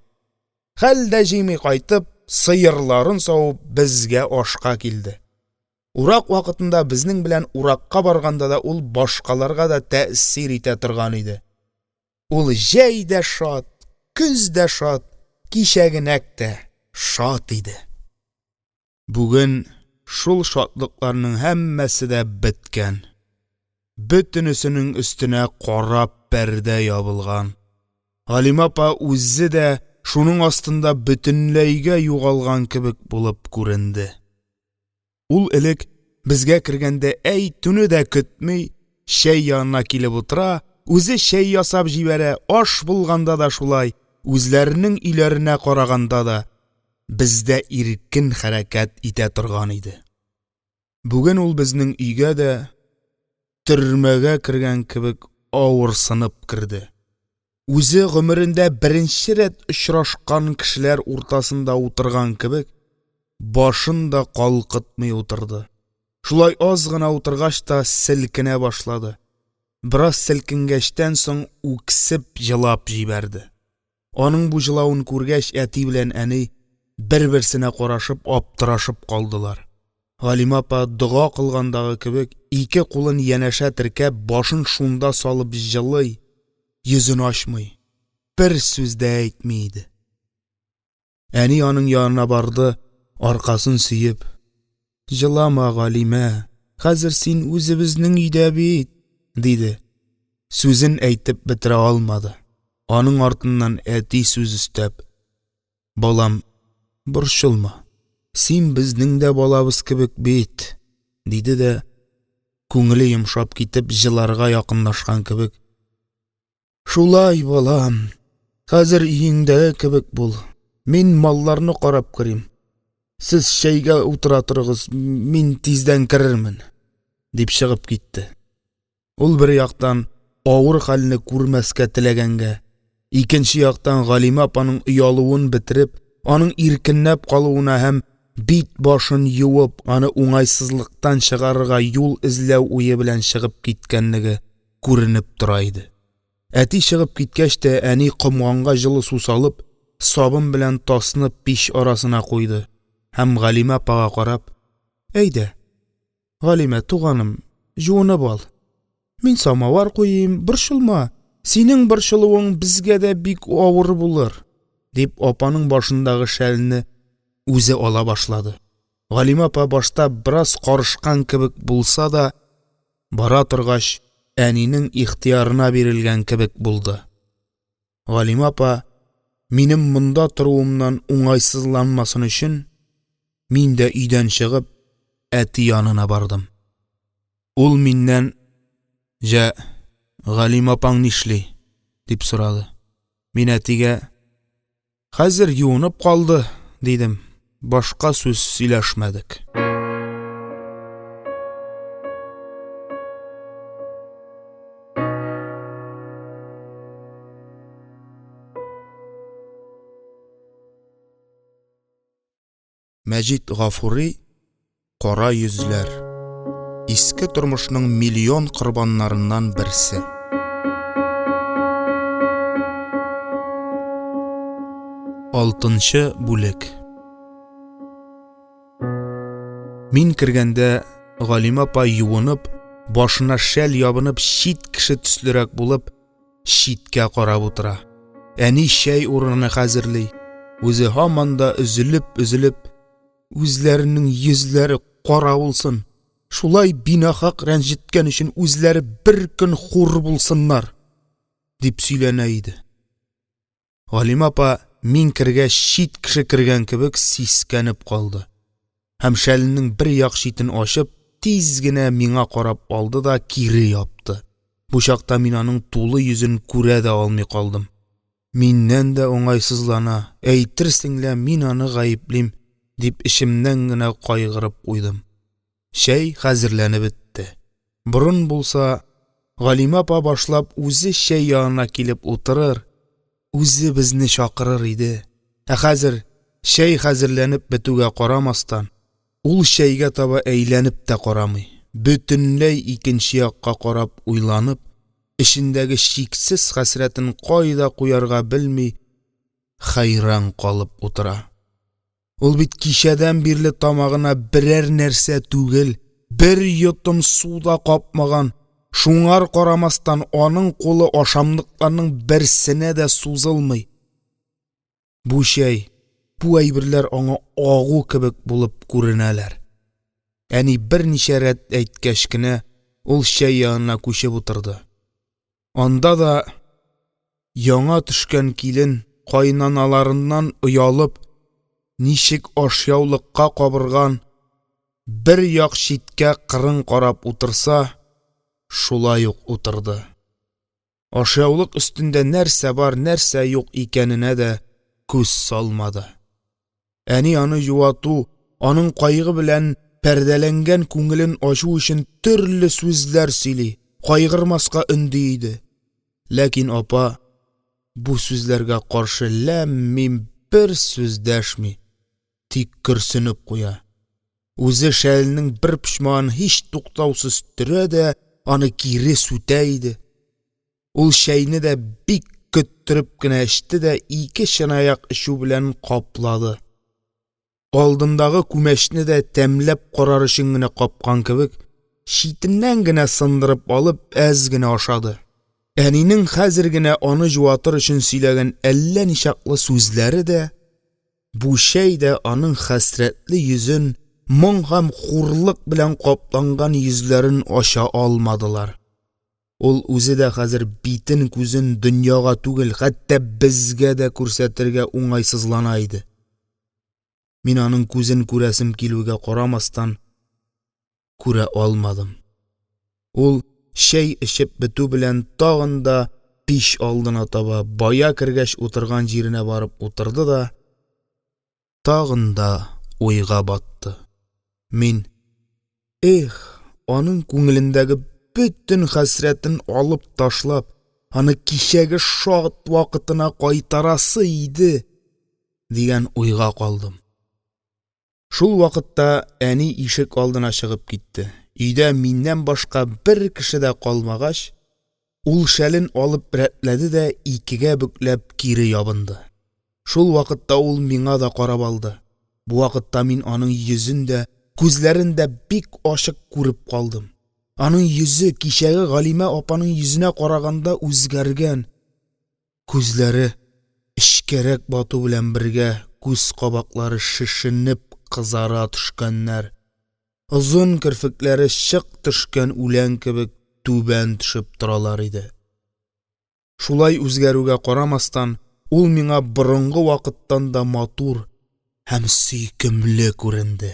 Хәл дә җыймый кайтып, сыерларын савып, безгә ашка килде. Урак вакытында безнең белән уракка барганда да ул башкаларга да тәэсир итә торган иде. Ул җәй дә шат, көз дә шат, кичәгенәк тә шат иде. Бүген шул шатлыкларның һәммәсе дә беткән, бөтенесенең өстенә кара пәрдә ябылган, Галимә апа үзе дә шуның астында бөтенләйгә югалган кебек булып күренде. Ул элек, безгә кергәндә, әйтүне дә көтми, чәй янына килеп утыра, үзе чәй ясап җибәрә, аш булганда да шулай, үзләренең өйләренә караганда да бездә иркен хәрәкәт итә торган иде. Бүген ул безнең өйгә дә төрмәгә кергән кебек авырсынып керде. Үзе гомерендә беренче рәт очрашкан кешеләр уртасында утырган кебек, башын да калкытмый утырды. Шулай аз гына утыргач та селкенә башлады. Бераз селкенгәчтән соң үксеп җылап җибәрде. Аның бу җылавын күргәч, әти белән әни бер-берсенә карашып аптырашып калдылар. Галимә апа, дога кылгандагы кебек, ике кулын янәшә теркәп, башын шунда салып җылый, йөзен ачмый, бер сүз дә әйтми иде. Әни аның янына барды, аркасын сөеп: – Җылама, Галимә, хәзер син үзебезнең өйдә бит, – диде. Сүзен әйтеп бетерә алмады. Аның артыннан әти сүз өстәп: – Балам, борчылма, син безнең дә балабыз кебек бит, – диде дә, күңеле йомшап китеп, җыларга якынлашкан кебек: – Шулай, балам, хәзер өеңдәге кебек бул, мин малларны карап керим, сез чәйгә утыра торыгыз, мин тиздән керермен, – дип чыгып китте. Ул, бер яктан, авыр хәлне күрмәскә теләгәнгә, Икенче яктан, Галимә апаның оялуын бетереп, аның иркенләп калуына һәм бит-башын юып, аны уңайсызлыктан чыгарырга юл эзләү уе белән чыгып киткәнлеге күренеп тора иде. Әти чыгып киткәч тә, әни, комганга җылы су салып, сабын белән тазны мич арасына куйды һәм, Галимә апага карап: – Әйдә, Галимә туганым, җуынып ал, мин самавыр куйыйм, борчылма, синең борчылуың безгә дә бик авыр булыр, – дип, апаның башындагы шәлен үзе ала башлады. Галимә апа башта бераз карышкан кебек булса да, бара торгач, әнинең ихтыярына бирелгән кебек булды. Галимә апа минем монда торуымнан уңайсызланмасын өчен, мин дә, өйдән чыгып, әти янына бардым. Ул миннән: «Җә, Галимә апаң нишли?» – дип сорады. Мин әтигә: «Хәзер юынып калды», – дидем, башка сүз сөйләшмәдек. Мәҗит Гафури Кара йөзләр. Иске тормышның миллион корбаннарыннан берсе. Алтынчы бүлек. Мин кергәндә, Галимә апа юынып, башына шәл ябынып, чит кеше төслерәк булып, читкә карап утыра. Әни чәй урыны хәзерли, үзе һаман да өзелеп-өзелеп: «Үзләренең йөзләре кара булсын, шулай бинахак рәнҗеткән өчен үзләре беркөн хур булсыннар!» – дип сөйләнә иде. Галимә апа, мин кергәч, чит кеше кергән кебек сискәнеп калды һәм, шәленең бер як читен ачып, тиз генә миңа карап алды да кире япты. Бу чакта мин аның тулы йөзен күрә дә алмый калдым. Миннән дә уңайсызлана, әйтерсең лә мин аны гаеплим, дип, эчемнән генә кайгырып куйдым. Чәй хәзерләнеп бетте. Борын булса, Галимә апа башлап үзе чәй янына килеп утырыр, үзе безне чакырыр иде. Ә хәзер, чәй хәзерләнеп бетүгә карамастан, ул чәйгә таба әйләнеп тә карамый, бөтенләй икенче якка карап уйланып, эчендәге чиксез хәсрәтен кайда куярга белми, хәйран калып утыра. Ул бит кичәдән бирле тамагына берәр нәрсә түгел, бер йотым су да капмаган, шуңар карамастан, аның кулы ашамлыкларның берсенә дә сузылмый. Бу чәй, бу әйберләр аңа агу кебек булып күренәләр. Әни берничә рәт әйткәч кенә, ул чәй янына күчеп утырды. Анда да яңа төшкән килен, каенаналарыннан оялып, ничек ашъяулыкка кабырган, бер як читкә кырын карап утырса, шулай ук утырды. Ашъяулык өстендә нәрсә бар, нәрсә юк икәненә дә күз салмады. Әни аны җуату, аның кайгы белән пәрдәләнгән күңелен ачу өчен төрле сүзләр сөйли, кайгырмаска өнди иде. Ләкин апа бу сүзләргә каршы ләм-мим бер сүз дәшми, тик көрсенеп куя. Үзе шәленең бер почмагын һичтуктаусыз төрә дә аны кире сүтә иде. Ул чәйне дә бик көттереп кенә эчте дә ике чынаяк эчү белән каплады. Алдындагы күмәчне дә тәмләп карар өчен генә капкан кебек, читеннән генә сындырып алып, әз генә ашады. Әнинең хәзер генә аны җуатыр өчен сөйләгән әллә ничаклы сүзләре дә, бу чәй дә аның хәсрәтле йөзен, моң һәм хурлык белән капланган йөзләрен ача алмадылар. Ул үзе дә хәзер битен-күзен дөньяга түгел, хәтта безгә дә күрсәтергә уңайсызлана иде. Мин аның күзен күрәсем килүгә карамастан күрә алмадым. Ул, чәй эчеп бетү белән, тагын да мич алдына таба, бая кергәч утырган җиренә барып утырды да тагын да уйга батты. Мин: «Эх, аның күңелендәге бөтен хәсрәтен алып ташлап, аны кичәге шат вакытына кайтарасы иде!» дигән уйга калдым. Шул вакытта әни ишегалдына чыгып китте, өйдә миннән башка бер кеше дә калмагач, ул шәлен алып рәтләде дә икегә бөкләп кире ябынды. Шул вакытта ул миңа да карап алды, бу вакытта мин аның йөзен дә, күзләрен дә бик ачык күреп калдым. Аның йөзе кичәге Галимә апаның йөзенә караганда үзгәргән, күзләре эчкәрәк бату белән бергә, күз кабаклары шешенеп кызара төшкәннәр, озын керфекләре чык төшкән үлән кебек түбән төшеп торалар иде. Шулай үзгәрүгә карамастан, ул миңа борынгы вакыттан да матур һәм сөйкемле күренде.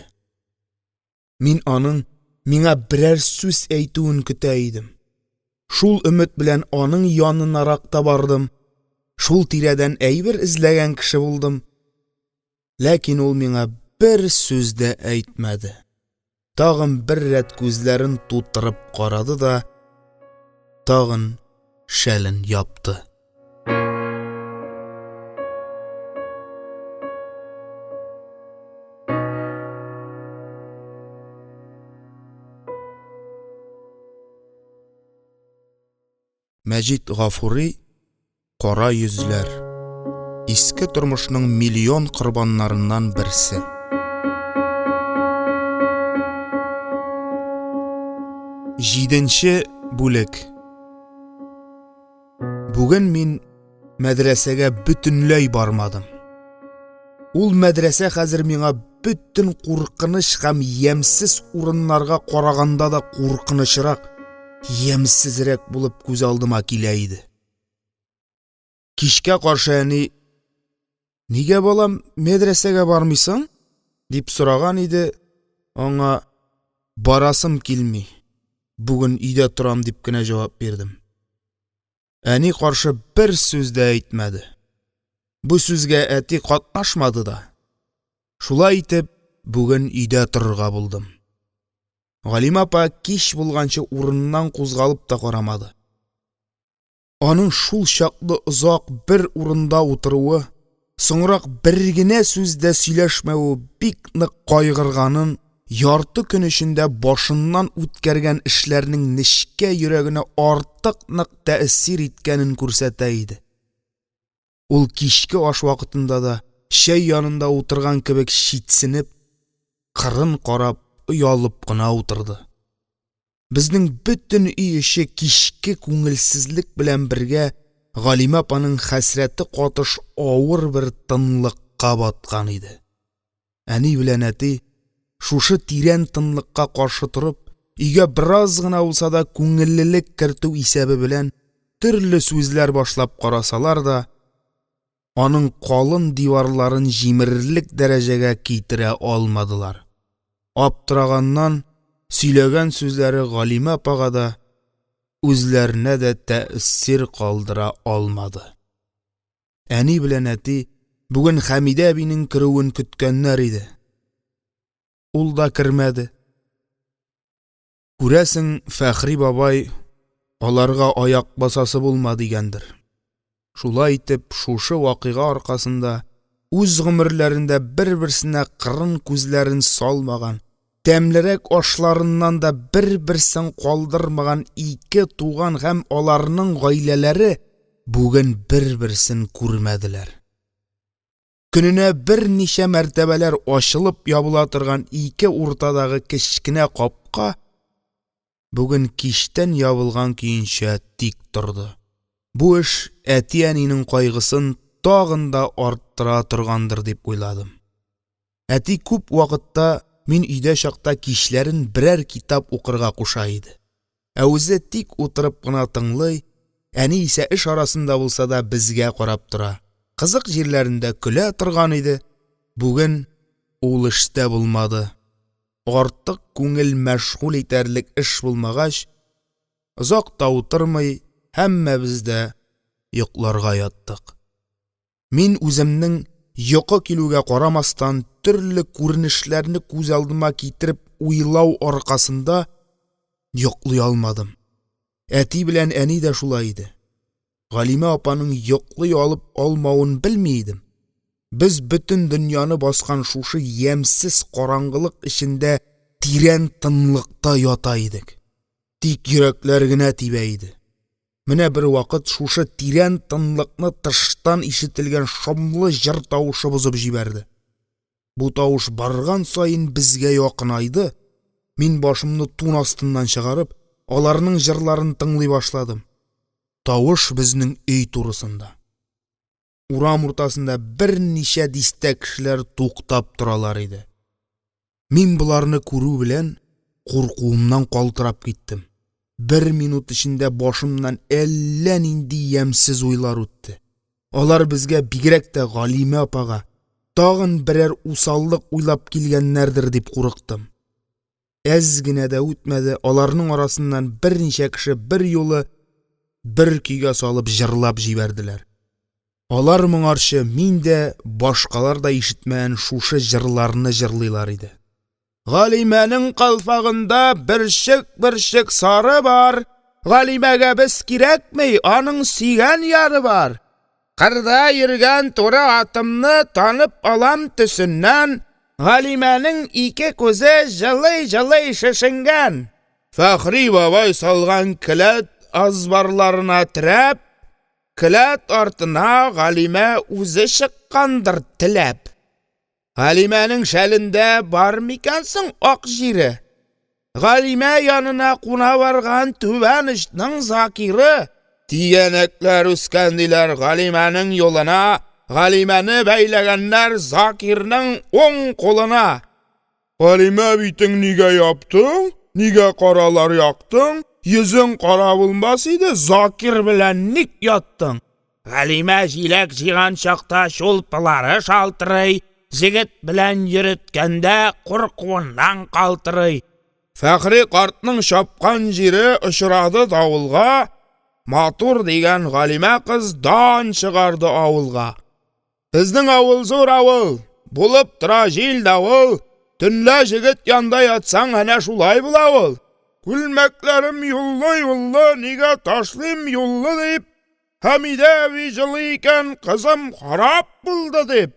Мин аның миңа берәр сүз әйтүен көтә идем. Шул өмет белән аның янынарак та бардым, шул тирәдән әйбер эзләгән кеше булдым. Ләкин ул миңа бер сүз дә әйтмәде. Тагын бер рәт күзләрен тутырып карады да тагын шәлен япты. Мәҗит Гафури Кара йөзләр. Иске тормышның миллион корбаннарыннан берсе. Җиденче бүлек. Бүген мин мәдрәсәгә бөтенләй бармадым. Ул мәдрәсә хәзер миңа бөтен куркыныч һәм ямьсез урыннарга караганда да куркынычрак, ямьсезрәк булып күз алдыма килә иде. Кичкә каршы әни: "Нигә, балам, мәдрәсәгә бармыйсың?" – дип сораган иде, аңа: "Барасым килми, бүген өйдә торам", – дип кенә җавап бирдем. Әни каршы бер сүз дә әйтмәде. Бу сүзгә әти катнашмады да. Шулай итеп, бүген өйдә торырга булдым. Галимә апа кич булганчы урыныннан кузгалып та карамады. Аның шулчаклы озак бер урында утыруы, соңрак бер генә сүз дә сөйләшмәве бик нык кайгырганын, ярты көн эчендә башыннан үткәргән эшләрнең нечкә йөрәгенә артык нык тәэсир иткәнен күрсәтә иде. Ул кичке аш вакытында да, чәй янында утырган кебек читсенеп, кырын карап, оялып кына утырды. Безнең бөтен өй эче кичке күңелсезлек белән бергә Галимә апаның хәсрәте катыш авыр бер тынлыкка баткан иде. Әни белән әти, шушы тирән тынлыкка каршы торып, өйгә бераз гына булса да күңеллелек кертү исәбе белән төрле сүзләр башлап карасалар да, аның калын диварларын җимерерлек дәрәҗәгә китерә алмадылар. Аптыраганнан сөйләгән сүзләре Галимә апага да, үзләренә дә тәэсир калдыра алмады. Әни белән әти бүген Хәмидә әбинең керүен көткәннәр иде. Ул да кермәде. Күрәсең, Фәхри бабай аларга аяк басасы булма дигәндер. Шулай итеп, шушы вакыйга аркасында үз гомерләрендә бер-берсенә кырын күзләрен салмаган, тәмлерәк ашларыннан да бер-берсен калдырмаган ике туган һәм аларның гаиләләре бүген бер-берсен күрмәделәр. Көненә берничә мәртәбәләр ачылып ябыла торган ике уртадагы кечкенә капка бүген кичтән ябылган көенчә тик торды. Бу эш әти-әнинең кайгысын тагын да арттыра торгандыр дип уйладым. Әти күп вакытта мин өйдә чакта кичләрен берәр китап укырга куша иде. Ә үзе тик утырып кына тыңлый, әни исә эш арасында булса да безгә карап тора, кызык җирләрендә көлә торган иде, бүген ул эш тә булмады. Артык күңел мәшгуль итәрлек эш булмагач, озак та утырмый, һәммәбез дә йокларга яттык. Мин үземнең, йокы килүгә карамастан, төрле күренешләрне күз алдыма китереп уйлау аркасында йоклый алмадым. Әти белән әни дә шулай иде. Галимә апаның йоклый алып-алмавын белми идем. Без бөтен дөньяны баскан шушы ямьсез караңгылык эчендә тирән тынлыкта ята идек, тик йөрәкләр генә тибә иде. Менә бервакыт шушы тирән тынлыкны тыштан ишетелгән шомлы җыр тавышы бозып җибәрде. Бу тавыш барган саен безгә якынайды, мин, башымны тун астыннан чыгарып, аларның җырларын тыңлый башладым. Тавыш безнең өй турысында. Урам уртасында берничә дистә кешеләр туктап торалар иде. Мин боларны күрү белән, куркуымнан калтырап киттем. Бер минут эчендә башымнан әллә нинди ямьсез уйлар үтте. Алар безгә, бигрәк тә Галимә апага, тагын берәр усаллык уйлап килгәннәрдер дип курыктым. Әз генә дә үтмәде, аларның арасыннан берничә кеше берьюлы бер көйгә салып җырлап җибәрделәр. Алар моңарчы мин дә, башкалар да ишетмәгән шушы җырларны җырлыйлар иде. Галимәнең калфагында бөрчек-бөрчек сары бар, Галимәгә без кирәкми, аның сөйгән яры бар. Кырда йөргән туры атымны танып алам төсеннән, Галимәнең ике күзе җылый-җылый шешенгән. Фәхри бабай салган келәт азбарларына терәп, Келәт артына Галимә үзе чыккандыр теләп. Галимәнең шәлендә бар микән соң ак җире? Галимә янына куна барган түбән очның Закиры. Тигәнәкләр үскән диләр Галимәнең юлына, Галимәне бәйләгәннәр Закирның уң кулына. Галимә, битең нигә яптың, нигә каралар яктың? Йөзең кара булмас иде, Закир белән ник яттың? Галимә җиләк җыйган чакта чулпылары шалтырый, Җегет белән йөреткәндә куркуыннан калтырый. Фәхри картның чапкан җире очрады давылга, Матур дигән Галимә кыз дан чыгарды авылга. Безнең авыл зур авыл, булып тора җил-давыл, Төнлә җегет янда ятсаң, әнә шулай була ул. Күлмәкләрем юллы-юллы, нигә ташлыйм юллы дип, Хәмидә әби җылый икән, кызым харап булды дип.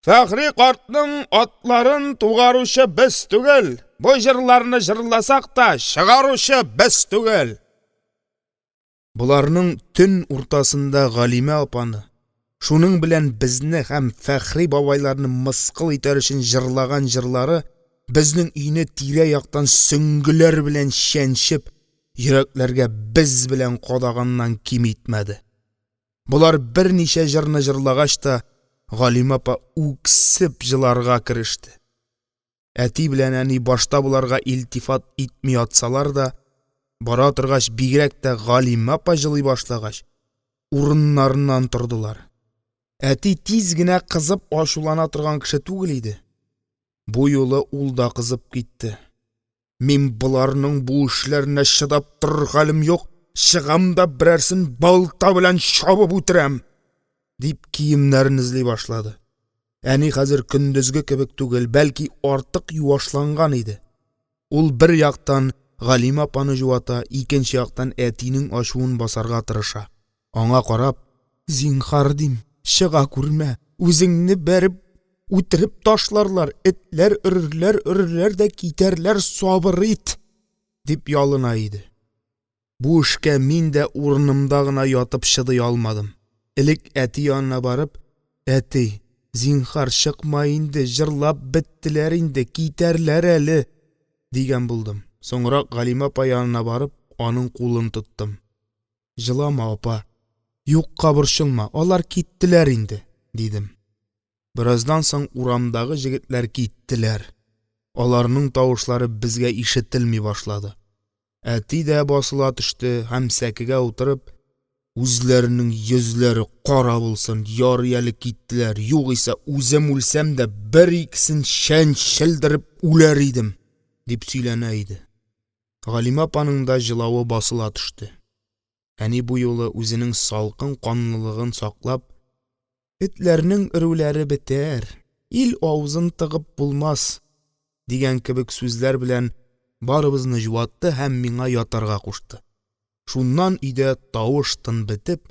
Фәхри картның атларын тугаручы без түгел, бу җырларны җырласак та, чыгаручы без түгел. Боларның төн уртасында Галимә апаны, шуның белән безне һәм Фәхри бабайларны мыскыл итәр өчен җырлаган җырлары безнең өйне тирә-яктан сөңгеләр белән чәнчеп, йөрәкләргә без белән кадаганнан ким итмәде. Болар берничә җырны җырлагач та, Галимә апа үксеп җыларга кереште. Әти белән әни башта боларга илтифат итми ятсалар да, бара торгач, бигрәк тә Галимә апа җылый башлагач, урыннарыннан тордылар. Әти тиз генә кызып ачулана торган кеше түгел иде. Бу юлы ул да кызып китте. Мин боларның бу эшләренә чыдап торыр хәлем юк, чыгам да берәрсен балта белән чабып үтерәм! – дип, киемнәрен эзли башлады. Әни хәзер көндезге кебек түгел, бәлки артык юашланган иде. Ул бер яктан Галимә апаны җуата, икенче яктан әтинең ачуын басарга тырыша, аңа карап: «Зинһар, дим, чыга күрмә, үзеңне бәреп үтереп ташларлар, этләр өрерләр-өрерләр дә китәрләр, сабыр ит!» – дип ялына иде. Бу эшкә мин дә урынымда гына ятып чыдый алмадым. Элек әти янына барып: «Әти, зинһар, чыкма инде, җырлап беттеләр инде, китәрләр әле», – дигән булдым. Соңрак Галимә апа янына барып, аның кулын тоттым. Җылама, апа, юкка борчылма, алар киттеләр инде, – дидем. Бераздан соң урамдагы җегетләр киттеләр, аларның тавышлары безгә ишетелми башлады. Әти дә басыла төште һәм, сәкегә утырып: «Үзләренең йөзләре кара булсын, ярый әле киттеләр, югыйсә үзем үлсәм дә, бер-икесен чәнчелдереп үләр идем», – дип сөйләнә иде. Галимә апаның да җылавы басыла төште. Әни бу юлы, үзенең салкын канлылыгын саклап: «Этләрнең өрүләре бетәр, ил авызын тыгып булмас», – дигән кебек сүзләр белән барыбызны җуатты һәм миңа ятарга кушты. Шуннан өйдә тавыш-тын бетеп,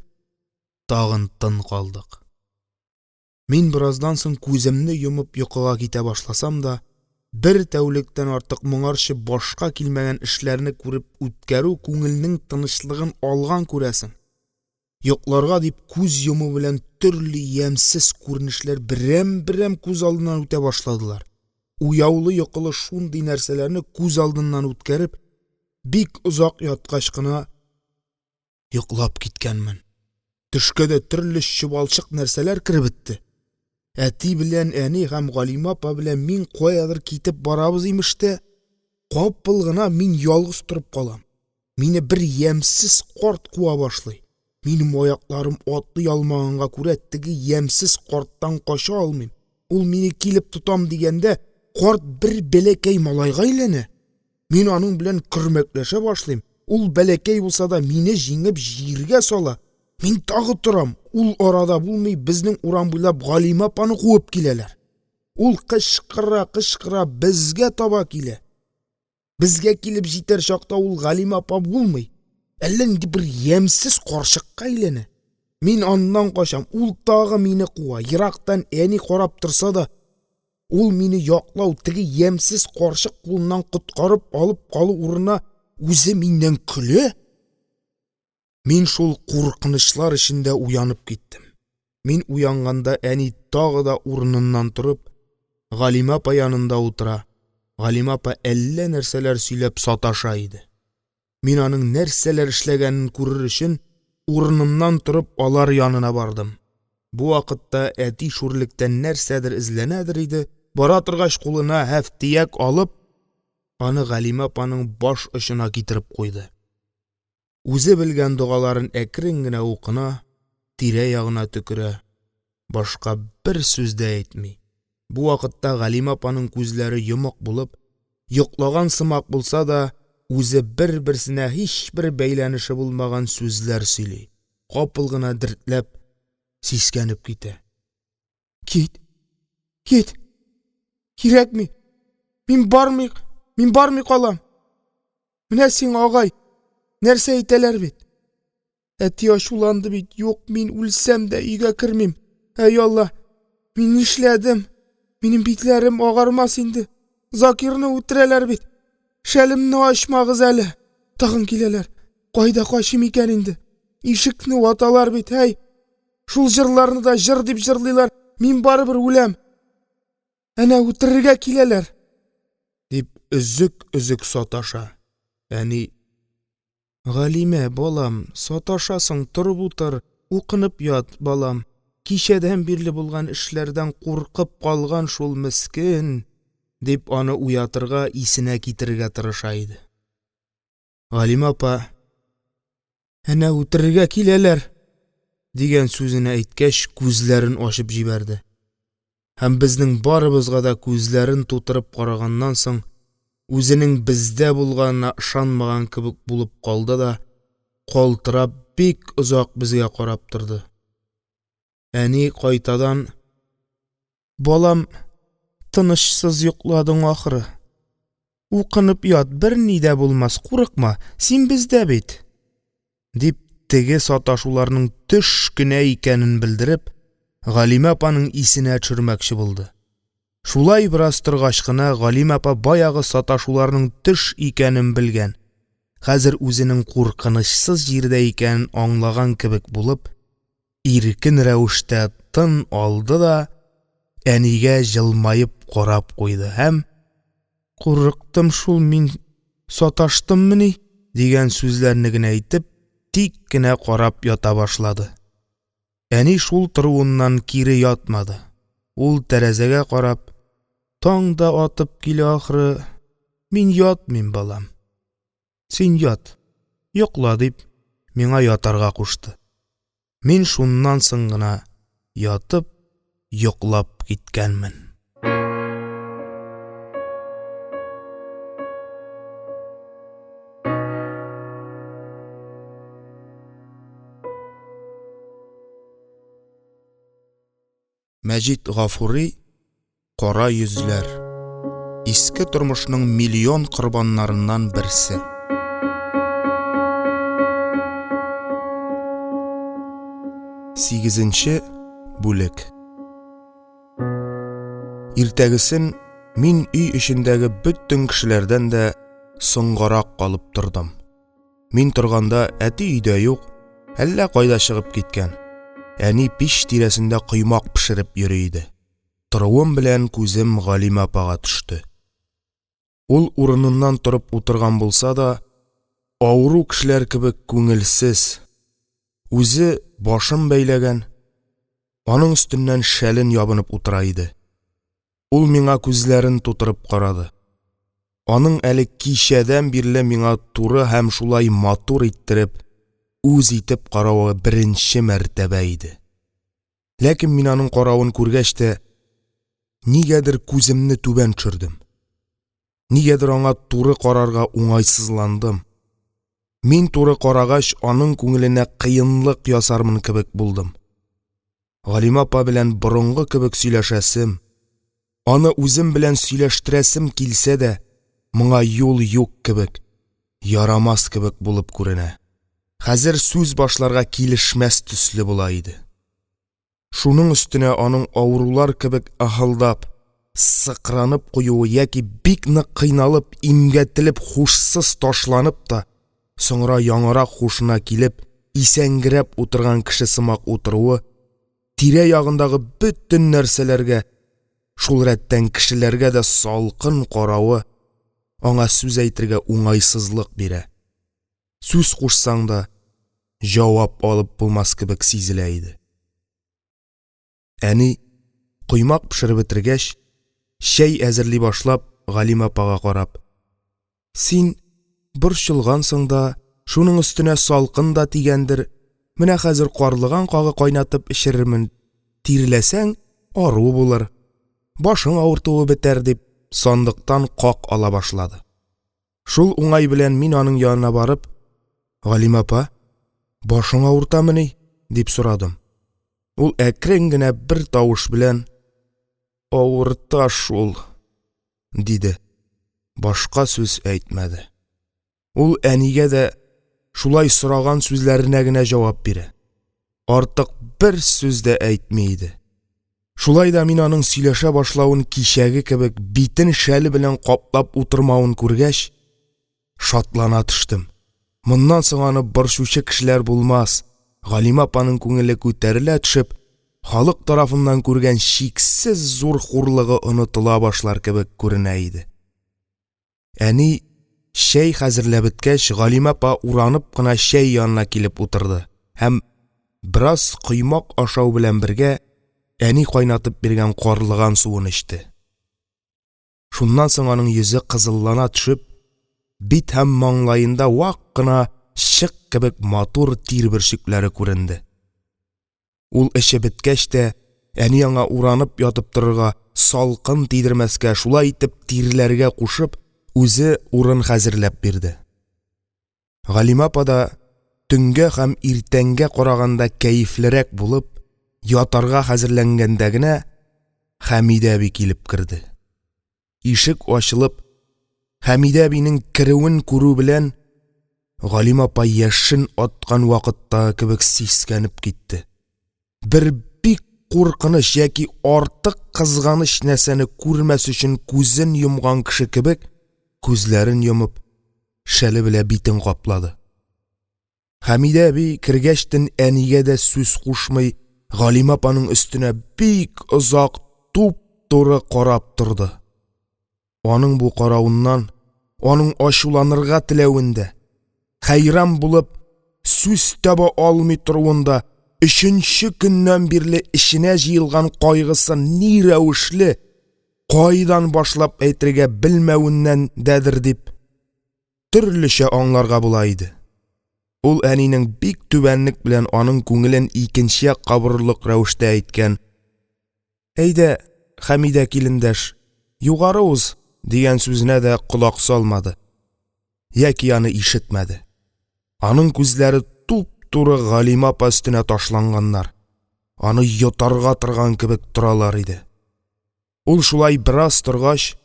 тагын тын калдык. Мин бераздан соң күземне йомып йокыга китә башласам да, бер тәүлектән артык моңарчы башка килмәгән эшләрне күреп үткәрү күңелнең тынычлыгын алган, күрәсең, йокларга дип күз йому белән, төрле ямьсез күренешләр берәм-берәм күз алдыннан үтә башладылар. Уяулы-йокылы шундый нәрсәләрне күз алдыннан үткәреп, бик озак яткач кына йоклап киткәнмен. Төшкә дә төрле чобалчык нәрсәләр кереп бетте. Әти белән әни һәм Галимә апа белән мин каядыр китеп барабыз, имеш тә, капыл гына мин ялгыз торып калам. Мине бер ямьсез карт куа башлый. Минем аякларым атлый алмаганга күрә, теге ямьсез карттан кача алмыйм. Ул мине килеп тотам дигәндә, карт бер бәләкәй малайга әйләнә. Мин аның белән көрмәкләшә башлыйм. Ул бәләкәй булса да, мине җиңеп җиргә сала. Мин тагы торам. Ул арада булмый, безнең урам буйлап Галимә апаны куып киләләр. Ул кычкыра-кычкыра безгә таба килә. Безгә килеп җитәр чакта ул Галимә апа булмый, әллә нинди бер ямьсез карчыкка әйләнә. Мин аннан качам, ул тагы мине куа. Ерактан әни карап торса да, ул мине яклау, теге ямьсез карчык кулыннан коткарып алып калу урынына үзе миннән көлә. Мин шул куркынычлар эчендә уянып киттем. Мин уянганда, әни тагы да урыныннан торып, Галимә апа янында утыра, Галимә апа әллә нәрсәләр сөйләп саташа иде. Мин аның нәрсәләр эшләгәнен күрер өчен, урынымнан торып, алар янына бардым. Бу вакытта әти шүрлектән нәрсәдер эзләнәдер иде, бара торгач, кулына Һәфтияк алып, аны Галимә апаның баш очына китереп куйды. Үзе белгән догаларын әкрен генә укына, тирә-ягына төкерә, башка бер сүз дә әйтми. Бу вакытта Галимә апаның күзләре йомык булып, йоклаган сымак булса да, үзе бер-берсенә һичбер бәйләнеше булмаган сүзләр сөйли, капыл гына дертләп, сискәнеп китә. Кит, кит, кирәкми, мин бармый, мин бармый калам. Менә сиңа, агай, нәрсә әйтәләр бит. Әти ачуланды бит, юк, мин үлсәм дә өйгә кермим. Әй Алла, мин нишләдем? Минем битләрем агармас инде. Закирны үтерәләр бит. Шәлемне ачмагыз әле. Тагын киләләр. Кайда качыйм икән инде? Ишекне ваталар бит, әй. Шул җырларны да җыр дип җырлыйлар. Мин барыбер үләм. Әнә үтерергә киләләр. Дип өзек-өзек саташа. Әни: Галимә, балам, саташасың, торып утыр, укынып ят, балам. Кичәдән бирле булган эшләрдән куркып калган шул мескен, дип, аны уятырга, исенә китерергә тырыша иде. Галимә апа: Әнә үтерергә киләләр, дигән сүзен әйткәч, күзләрен ачып җибәрде. Һәм безнең барыбызга да күзләрен тутырып караганнан соң, үзенең бездә булганына ышанмаган кебек булып калды да, калтырап, бик озак безгә карап торды. Әни кайтадан: Балам, тынычсыз йокладың, ахры. Укынып ят, берни дә булмас, курыкма, син бездә бит, – дип, теге саташуларның төш кенә икәнен белдереп, Галимә апаның исенә төшермәкче булды. Шулай бераз торгач кына, Галимә апа баягы саташуларның төш икәнен белгән, хәзер үзенең куркынычсыз җирдә икәнен аңлаган кебек булып, иркен рәвештә тын алды да әнигә җылмаеп карап куйды һәм: «Курыктым шул мин, саташтыммыни?» дигән сүзләрне генә әйтеп, тик кенә карап ята башлады. Әни шул торуыннан кире ятмады. Ул, тәрәзәгә карап: «Таң да атып килә, ахры, мин ятмыйм, балам. Син ят, йокла, – дип, миңа ятарга кушты. Мин шуннан соң гына ятып йоклап киткәнмен. Мәҗит Гафури Кара йөзләр. Иске тормышның миллион корбаннарыннан берсе. 58 нче бүлек. Иртәгесен мин өй эчендәге бөтен кешеләрдән дә соңгарак калып тордым. Мин торганда, әти өйдә юк, әллә кайда чыгып киткән, әни мич тирәсендә коймак пешереп йөри иде. Торуым белән күзем Галимә апага төште. Ул урыныннан торып утырган булса да, авыру кешеләр кебек күңелсез, үзе башын бәйләгән, аның өстеннән шәлен ябынып утыра иде. Ул миңа күзләрен тутырып карады. Аның әле кичәдән бирле миңа туры һәм шулай матур иттереп, үз итеп каравы беренче мәртәбә иде. Ләкин мин аның каравын күргәч тә, нигәдер күземне түбән төшердем. Нигәдер аңа туры карарга уңайсызландым. Мин туры карагач, аның күңеленә кыенлык ясармын кебек булдым. Галимә апа белән борынгы кебек сөйләшәсем, аны үзем белән сөйләштерәсем килсә дә, моңа юл юк кебек, ярамас кебек булып күренә. Хәзер сүз башларга килешмәс төсле була иде. Шуның өстенә аның авырулар кебек ыһылдап, сыкранып куюы яки бик нык кыйналып, имгәтелеп, һушсыз ташланып та, соңра яңарак һушына килеп, исәнгерәп утырган кеше сымак утыруы, тирә-ягындагы бөтен нәрсәләргә, шул рәттән кешеләргә дә салкын каравы аңа сүз әйтергә уңайсызлык бирә, сүз кушсаң да, җавап алып булмас кебек сизелә иде. Әни, коймак пешереп бетергәч, чәй әзерли башлап, Галимә апага карап: «Син борчылгансың да, шуның өстенә салкын да тигәндер, менә хәзер карлыган кагы кайнатып эчерермен, тирләсәң, ару булыр, башың авыртуы бетәр», – дип, сандыктан как ала башлады. Шул уңай белән мин аның янына барып: «Галимә апа, башың авыртамыни?» – дип сорадым. Ул әкрен генә бер тавыш белән: «Авырта шул», – диде, башка сүз әйтмәде. Ул әнигә дә шулай сораган сүзләренә генә җавап бирә, артык бер сүз дә әйтми иде. Шулай да мин аның сөйләшә башлавын кичәге кебек битен шәле белән каплап утырмавын күргәч, шатлана төштем. Моннан соң аны борчучы кешеләр булмас, Галимә апаның күңеле күтәрелә төшеп, халык тарафыннан күргән чиксез зур хурлыгы онытыла башлар кебек күренә иде. Әни чәй хәзерләп беткәч, Галимә апа уранып кына чәй янына килеп утырды һәм, бераз коймак ашау белән бергә, әни кайнатып биргән карлыган суын эчте. Шуннан соң аның йөзе кызыллана төшеп, бит һәм маңлаенда вак кына чык кебек матур тир бөрчекләре күренде. Ул эчеп беткәч тә, әни аңа уранып ятып торырга, салкын тидермәскә, шулай итеп тирләргә кушып, үзе урын хәзерләп бирде. Галимә апа да төнгә һәм иртәнгә караганда кәефлерәк булып, ятарга хәзерләнгәндә генә, Хәмидә әби килеп керде. Ишек ачылып, Хәмидә әбинең керүен күрү белән, Галимә апа яшен аткан вакыттагы кебек сискәнеп китте. Бер бик куркыныч яки артык кызганыч нәрсәне күрмәс өчен күзен йомган кеше кебек, күзләрен йомып, шәле белән битен каплады. Хәмидә әби, кергәчтен әнигә дә сүз кушмый, Галимә апаның өстенә бик озак туп-туры карап торды. Аның бу каравыннан, аның ачуланырга теләвен дә, хәйран булып, сүз таба алмый торуын да, өченче көннән бирле эченә җыелган кайгысын ни рәвешле, кайдан башлап әйтергә белмәвеннән дәдер дип, төрлечә аңларга була иде. Ул әнинең бик түбәнлек белән аның күңелен икенче якка борырлык рәвештә әйткән: «Әйдә, Хәмидә килендәш, югары уз», – дигән сүзенә дә колак салмады яки аны ишетмәде. Аның күзләре туп-туры Галимә апа өстенә ташланганнар, аны йотарга торган кебек торалар иде. Ул шулай бераз торгач,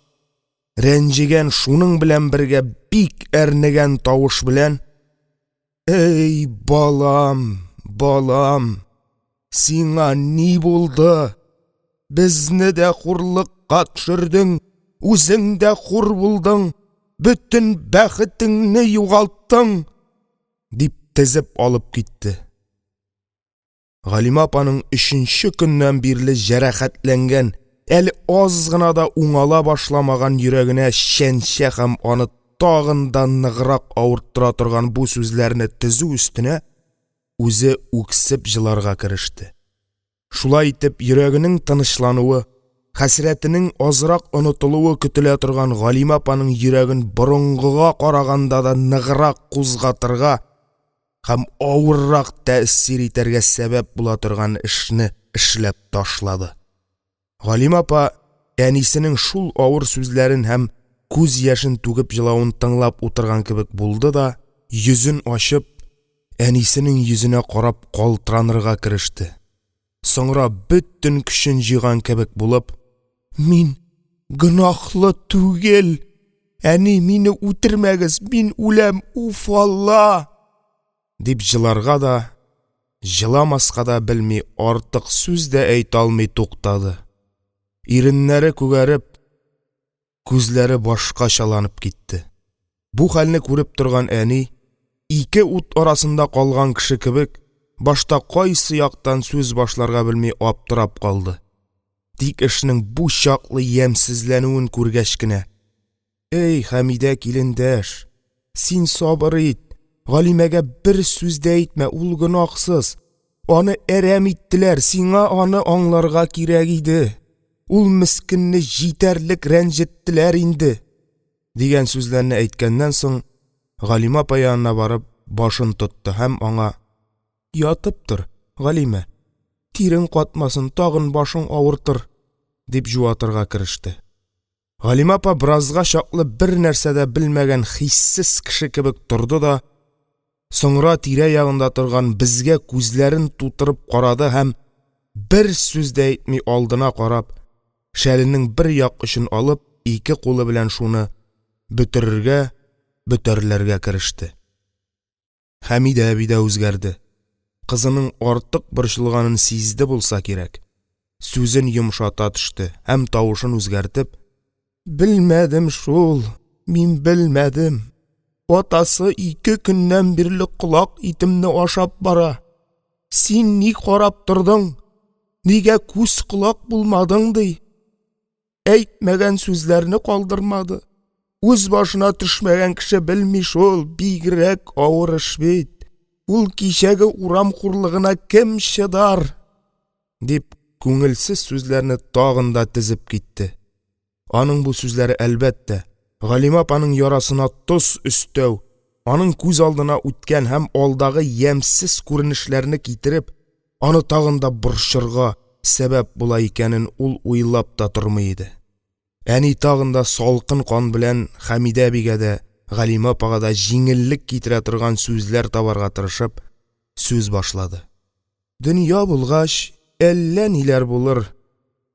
рәнҗегән, шуның белән бергә бик әрнегән тавыш белән: «Әй балам, балам! Сиңа ни булды? Безне дә хурлыкка төшердең, үзең дә хур булдың, бөтен бәхетеңне югалттың! – дип тезеп алып китте. Галимә апаның өченче көннән бирле җәрәхәтләнгән, әле аз гына да уңала башламаган йөрәгенә чәнчә һәм аны тагын да ныграк авырттыра торган бу сүзләрне тезү өстенә үзе үксеп җыларга кереште. Шулай итеп, йөрәгенең тынычлануы, хәсрәтенең азрак онытылуы көтелә торган Галимә апаның йөрәген борынгыга караганда да ныграк кузгатырга һәм авыррак тәэсир итәргә сәбәп була торган эшне эшләп ташлады. Галимә апа әнисенең шул авыр сүзләрен һәм күз яшен түгеп җылавын тыңлап утырган кебек булды да, йөзен ачып, әнисенең йөзенә карап калтыранырга кереште. Соңра бөтен көчен җыйган кебек булып: – Мин гөнаһлы түгел, әни, мине үтермәгез, мин үләм, уф Алла!.. – дип җыларга да, җыламаска да белми, артык сүз дә әйтә алмый туктады, иреннәре күгәреп, күзләре башкачаланып китте. Бу хәлне күреп торган әни, ике ут арасында калган кеше кебек, башта кайсы яктан сүз башларга белми аптырап калды. Тик эшнең бу чаклы ямьсезләнүен күргәч кенә: – Әй Хәмидә килендәш, син сабыр ит, Галимәгә бер сүз дә әйтмә, ул гөнаһсыз, аны әрәм иттеләр, сиңа аны аңларга кирәк иде, ул мескенне җитәрлек рәнҗеттеләр инде, – дигән сүзләрне әйткәннән соң, Галимә апа янына барып, башын тотты һәм аңа: – Ятып тор, Галимә, тирең катмасын, тагын башың авыртыр, – дип җуатырга кереште. Галимә апа беразга чаклы бернәрсә дә белмәгән хиссез кеше кебек торды да соңра тирә-ягында торган безгә күзләрен тутырып карады һәм, бер сүз дә әйтми алдына карап, шәленең бер як очын алып, ике кулы белән шуны бөтерергә-бөтәрләргә кереште. Хәмидә әби дә үзгәрде, кызының артык борчылганын сизде булса кирәк, сүзен йомшата төште һәм, тавышын үзгәртеп: – Белмәдем шул, мин белмәдем, атасы ике көннән бирле колак итемне ашап бара, син ни карап тордың, нигә күз-колак булмадың, ди. Әйтмәгән сүзләрне калдырмады, үз башына төшмәгән кеше белми шул, бигрәк авыр эш бит, ул кичәге урам хурлыгына кем чыдар? – дип, күңелсез сүзләрне тагын да тезеп китте. Аның бу сүзләре, әлбәттә, Галимә апаның ярасына тоз өстәү, аның күз алдына үткән һәм алдагы ямьсез күренешләрне китереп, аны тагын да борчырга сәбәп була икәнен ул уйлап та тормый иде. Әни тагын да салкын кан белән Хәмидә әбигә дә, Галимә апага да җиңеллек китерә торган сүзләр табарга тырышып сүз башлады. – Дөнья булгач, әллә ниләр булыр,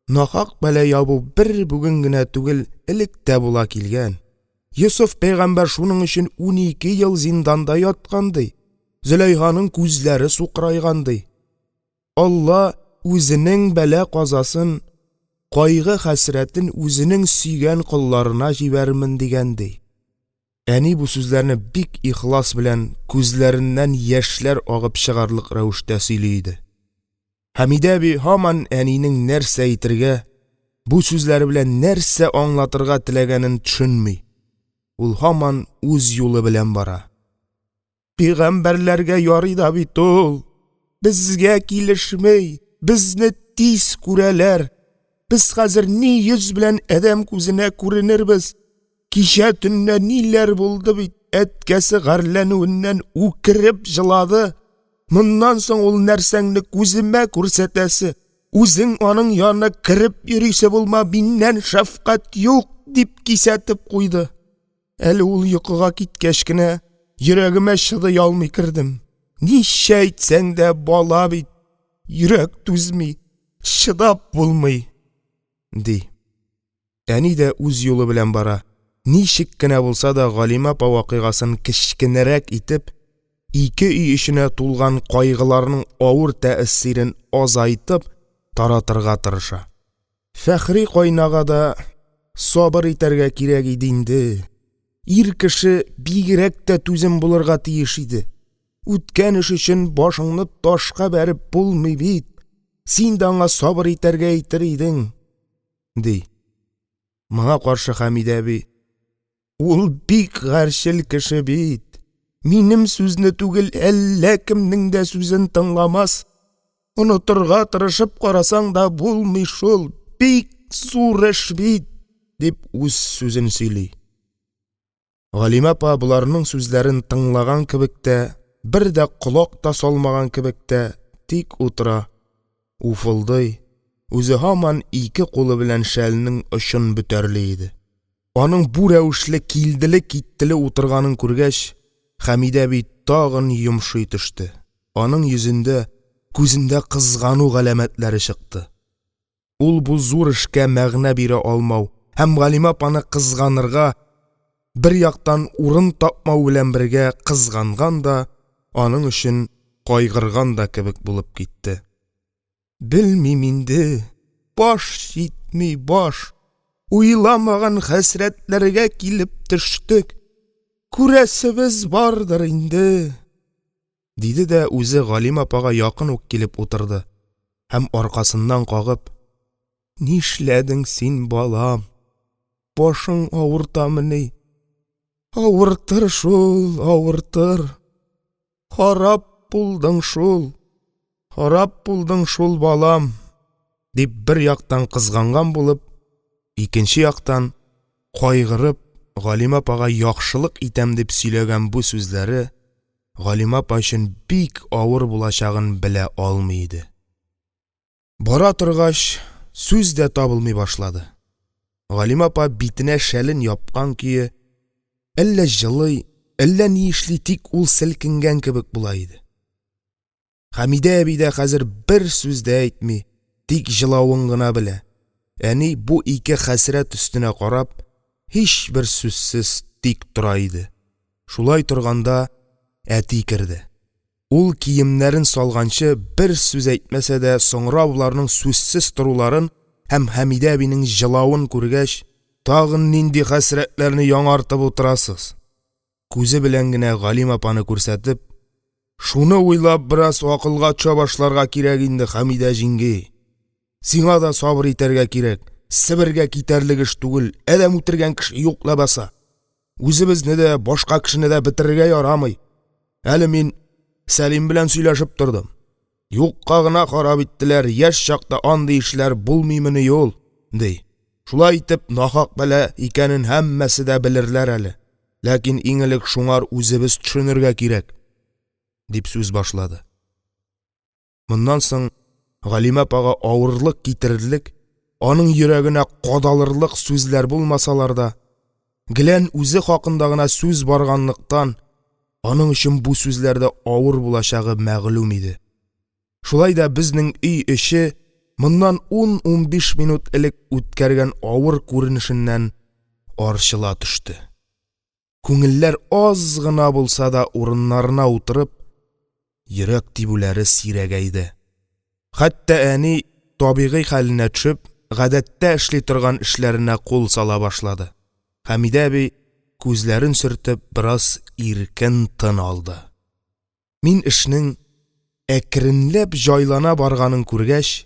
нахак бәла ябу бер бүген генә түгел, элек тә була килгән. Йосыф пәйгамбәр шуның өчен 12 ел зинданда яткан, ди, Зөләйханың күзләре сукырайган, ди. Алла үзенең бәла-казасын, кайгы-хәсрәтен үзенең сөйгән колларына җибәрермен дигән, ди. Әни бу сүзләрне бик ихлас белән, күзләреннән яшьләр агып чыгарлык рәвештә сөйли иде. Хәмидә әби һаман әнинең нәрсә әйтергә, бу сүзләре белән нәрсә аңлатырга теләгәнен төшенми, ул һаман үз юлы белән бара. Пәйгамбәрләргә ярый да бит ул, безгә килешми, безне тиз күрәләр, без хәзер ни йөз белән адәм күзенә күренербез? Кичә төнлә ниләр булды бит, әткәсе гарьләнүеннән үкереп җылады, моннан соң ул нәрсәңне күземә күрсәтәсе, үзең аның янына кереп йөрисе булма, миннән шәфкать юк, дип кисәтеп куйды. Әле ул йокыга киткәч кенә, йөрәгемә чыдый алмый кердем. Ничә әйтсәң дә, бала бит, йөрәк түзми, чыдап булмый, – ди. Әни дә үз юлы белән бара, ничек кенә булса да Галимә апа вакыйгасын кечкенәрәк итеп, ике өй эченә тулган кайгыларның авыр тәэсирен азайтып таратырга тырыша: – Фәхри каенага да сабыр итәргә кирәк иде инде, ир кеше бигрәк тә түзем булырга тиеш иде, үткән эш өчен башыңны ташка бәреп булмый бит, син дә аңа сабыр итәргә әйтер идең, – ди. Моңа каршы Хәмидә әби: – Ул бик гарьчел кеше бит, минем сүзне түгел, әллә кемнең дә сүзен тыңламас, онытырга тырышып карасаң да булмый шул, бик зур эш бит, – дип, үз сүзен сөйли. Галимә апа боларның сүзләрен тыңлаган кебек тә, бер дә колак та салмаган кебек тә тик утыра, уфылдый, үзе һаман ике кулы белән шәленең очын бөтәрли иде. Аның бу рәвешле килделе-киттеле утырганын күргәч, Хәмидә әби тагын йомшый төште, аның йөзендә, күзендә кызгану галәмәтләре чыкты. Ул бу зур эшкә мәгънә бирә алмау һәм Галимә апаны кызганырга, бер яктан, урын тапмау белән бергә, кызганган да, аның өчен кайгырган да кебек булып китте. Белмим инде, баш җитми, баш, уйламаган хәсрәтләргә килеп төштек, күрәсебез бардыр инде, – диде дә үзе Галимә апага якын ук килеп утырды һәм, аркасыннан кагып: – Нишләдең син, балам, башың авыртамыни? Авыртыр шул, авыртыр, харап булдың шул, харап булдың шул, балам, – дип, бер яктан, кызганган булып, икенче яктан, кайгырып, Галимә апага яхшылык итәм дип сөйләгән бу сүзләре Галимә апа өчен бик авыр булачагын белә алмый иде. Бара торгач, сүз дә табылмый башлады. Галимә апа, битенә шәлен япкан көе, әллә җылый, әллә ни эшли, тик ул селкенгән кебек була иде. Хәмидә әби дә хәзер бер сүз дә әйтми, тик җылавын гына белә, әни, бу ике хәсрәт өстенә карап, һичбер сүзсез тик тора иде. Шулай торганда, әти керде. Ул киемнәрен салганчы бер сүз әйтмәсә дә, соңра боларның сүзсез торуларын һәм Хәмидә әбинең җылавын күргәч: – Тагын нинди хәсрәтләрне яңартып утырасыз? Күзе белән генә Галимә апаны күрсәтеп: – Шуны уйлап, бераз акылга төшә башларга кирәк инде, Хәмидә җиңги, сиңа да сабыр итәргә кирәк, Себергә китәрлек эш түгел, адәм үтергән кеше юк лабаса, үзебезне дә, башка кешене дә бетерергә ярамый. Әле мин Сәлим белән сөйләшеп тордым: «Юкка гына харап иттеләр, яшь чакта андый эшләр булмыймыни ул?..» – ди. Шулай итеп, нахак бәла икәнен һәммәсе дә белерләр әле, ләкин иң элек шуңар үзебез төшенергә кирәк, – дип сүз башлады. Моннан соң Галимә апага авырлык китерерлек, аның йөрәгенә кадалырлык сүзләр булмасалар да, гелән үзе хакында гына сүз барганлыктан, аның өчен бу сүзләр дә авыр булачагы мәгълүм иде. Шулай да безнең өй эче моннан ун-унбиш минут элек үткәргән авыр күренешеннән арчыла төште. Күңелләр аз гына булса да урыннарына утырып, йөрәк тибүләре сирәгәйде. Хәтта әни, табигый хәленә төшеп, гадәттә эшли торган эшләренә кул сала башлады. Хәмидә әби, күзләрен сөртеп, бераз иркен тын алды. Мин эшнең әкренләп җайлана барганын күргәч,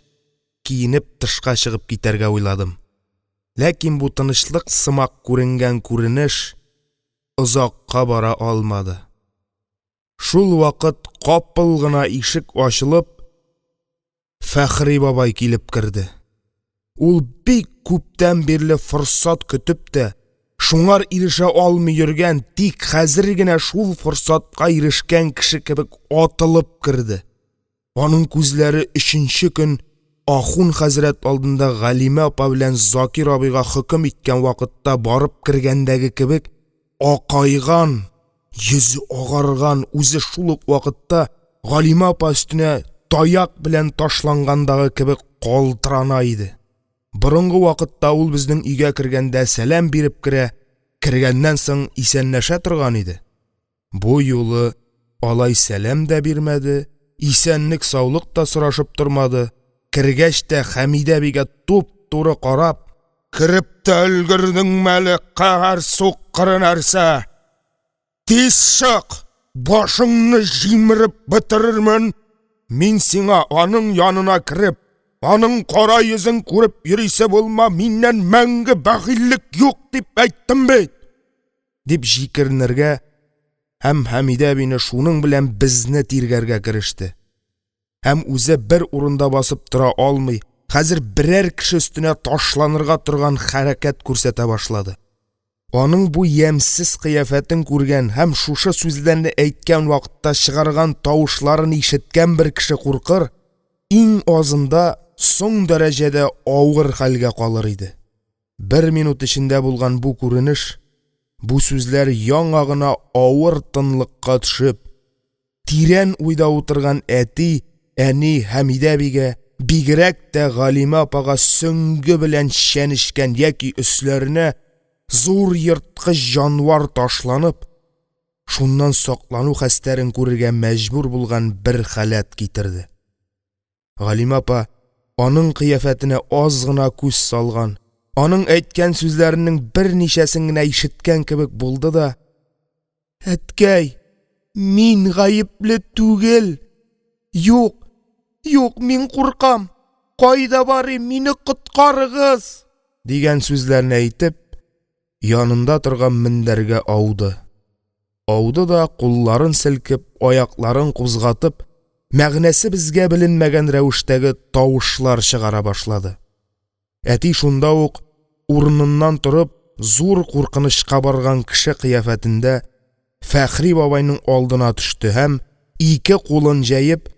киенеп тышка чыгып китәргә уйладым. Ләкин бу тынычлык сымак күренгән күренеш озакка бара алмады. Шулвакыт капыл гына ишек ачылып, Фәхри бабай килеп керде. Ул бик күптән бирле форсат көтеп тә, шуңар ирешә алмый йөргән, тик хәзер генә шул форсатка ирешкән кеше кебек атылып керде. Аның күзләре өченчекөн ахун хәзрәт алдында Галимә апа белән Закир абыйга хөкем иткән вакытта барып кергәндәге кебек акайган, йөзе агарган, үзе шул ук вакытта Галимә апа өстенә таяк белән ташлангандагы кебек калтырана иде. Борынгы вакытта ул безнең өйгә кергәндә сәлам биреп керә, кергәннән соң исәнләшә торган иде. Бу юлы Алай сәлам дә бирмәде, исәнлек-саулык та сорашып тормады, кергәч тә, Хәмидә әбигә туп-туры карап: – Кереп тә өлгердеңме әле, каһәр суккыры нәрсә? Тиз чык, башыңны җимереп бетерермен!.. Мин сиңа, аның янына кереп, аның кара йөзен күреп йөрисе булма, миннән мәңге бәхиллек юк, дип әйттем бит! – дип җикеренергә һәм Хәмидә әбине, шуның белән безне тиргәргә кереште һәм үзе бер урында басып тора алмый, хәзер берәр кеше өстенә ташланырга торган хәрәкәт күрсәтә башлады. Аның бу ямьсез кыяфәтен күргән һәм шушы сүзләрне әйткән вакытта чыгарган тавышларын ишеткән бер кеше куркыр, иң азында, соң дәрәҗәдә авыр хәлгә калыр иде. Бер минут эчендә булган бу күренеш, бу сүзләр яңа гына авыр тынлыкка төшеп, тирән уйда утырган әти, әни, Хәмидә әбигә, бигрәк тә Галимә апага сөңге белән чәнечкән яки өсләренә зур ерткыч җанвар ташланып, шуннан саклану хәстәрен күрергә мәҗбүр булган бер халәт китерде. Галимә апа аның кыяфәтенә аз гына күз салган, аның әйткән сүзләренең берничәсен генә ишеткән кебек булды да: – Әткәй, мин гаепле түгел, юк, юк, мин куркам, кайда барыйм, мине коткарыгыз! – дигән сүзләрне әйтеп, янында торган мендәргә ауды. Ауды да, кулларын селкеп, аякларын кузгатып, мәгънәсе безгә беленмәгән рәвештәге тавышлар чыгара башлады. Әти шунда ук, урыныннан торып, зур куркынычка барган кеше кыяфәтендә Фәхри бабайның алдына төште һәм, ике кулын җәеп,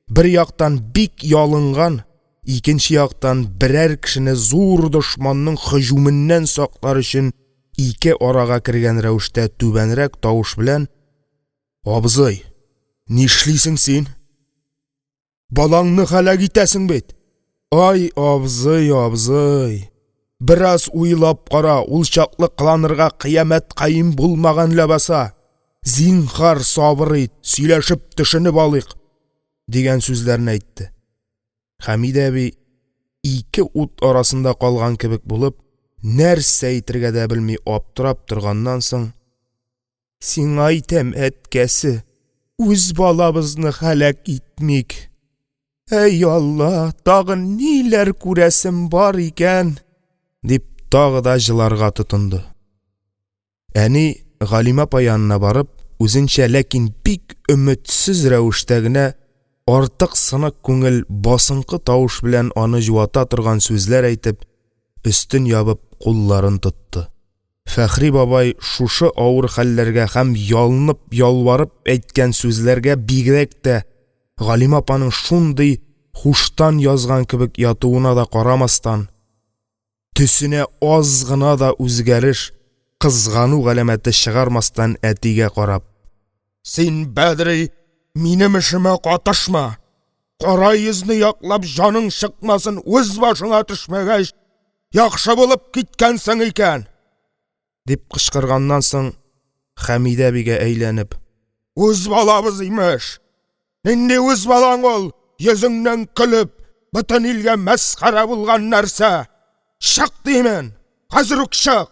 бер яктан, бик ялынган, икенче яктан, берәр кешене зур дошманның һөҗүменнән саклар өчен ике арага кергән рәвештә түбәнрәк тавыш белән: – Абзый, нишлисең син? Балаңны һәлак итәсең бит!.. Ай абзый, абзый, бераз уйлап кара, ул чаклы кыланырга кыямәт каим булмаган ләбаса, зинһар, сабыр ит, сөйләшеп төшенеп алыйк, – дигән сүзләрне әйтте. Хәмидә әби, ике ут арасында калган кебек булып, нәрсә әйтергә дә белми аптырап торганнан соң: – Сиңа әйтәм, әткәсе, үз балабызны һәлак итмик, әй Алла, тагын ниләр күрәсем бар икән?! – дип, тагын да җыларга тотынды. Әни, Галимә апа янына барып, үзенчә, ләкин бик өметсез рәвештә генә, артык сынык күңел, басынкы тавыш белән аны җуата торган сүзләр әйтеп, өстен ябып, кулларын тотты. Фәхри бабай, шушы авыр хәлләргә һәм ялынып-ялварып әйткән сүзләргә, бигрәк тә Галимә апаның шундый һуштан язган кебек ятуына да карамастан, төсенә аз гына да үзгәреш, кызгану галәмәте чыгармастан, әтигә карап: – Син, Бәдри, минем эшемә катышма, кара йөзне яклап җаның чыкмасын, үз башыңа төшмәгәч, яхшы булып киткәнсең икән! – дип кычкырганнан соң, Хәмидә әбигә әйләнеп: – Үз балабыз, имеш! Нинди үз балаң ул, йөзеңнән көлеп, бөтен илгә мәсхәрә булган нәрсә?! Чык, димен, хәзер үк чык!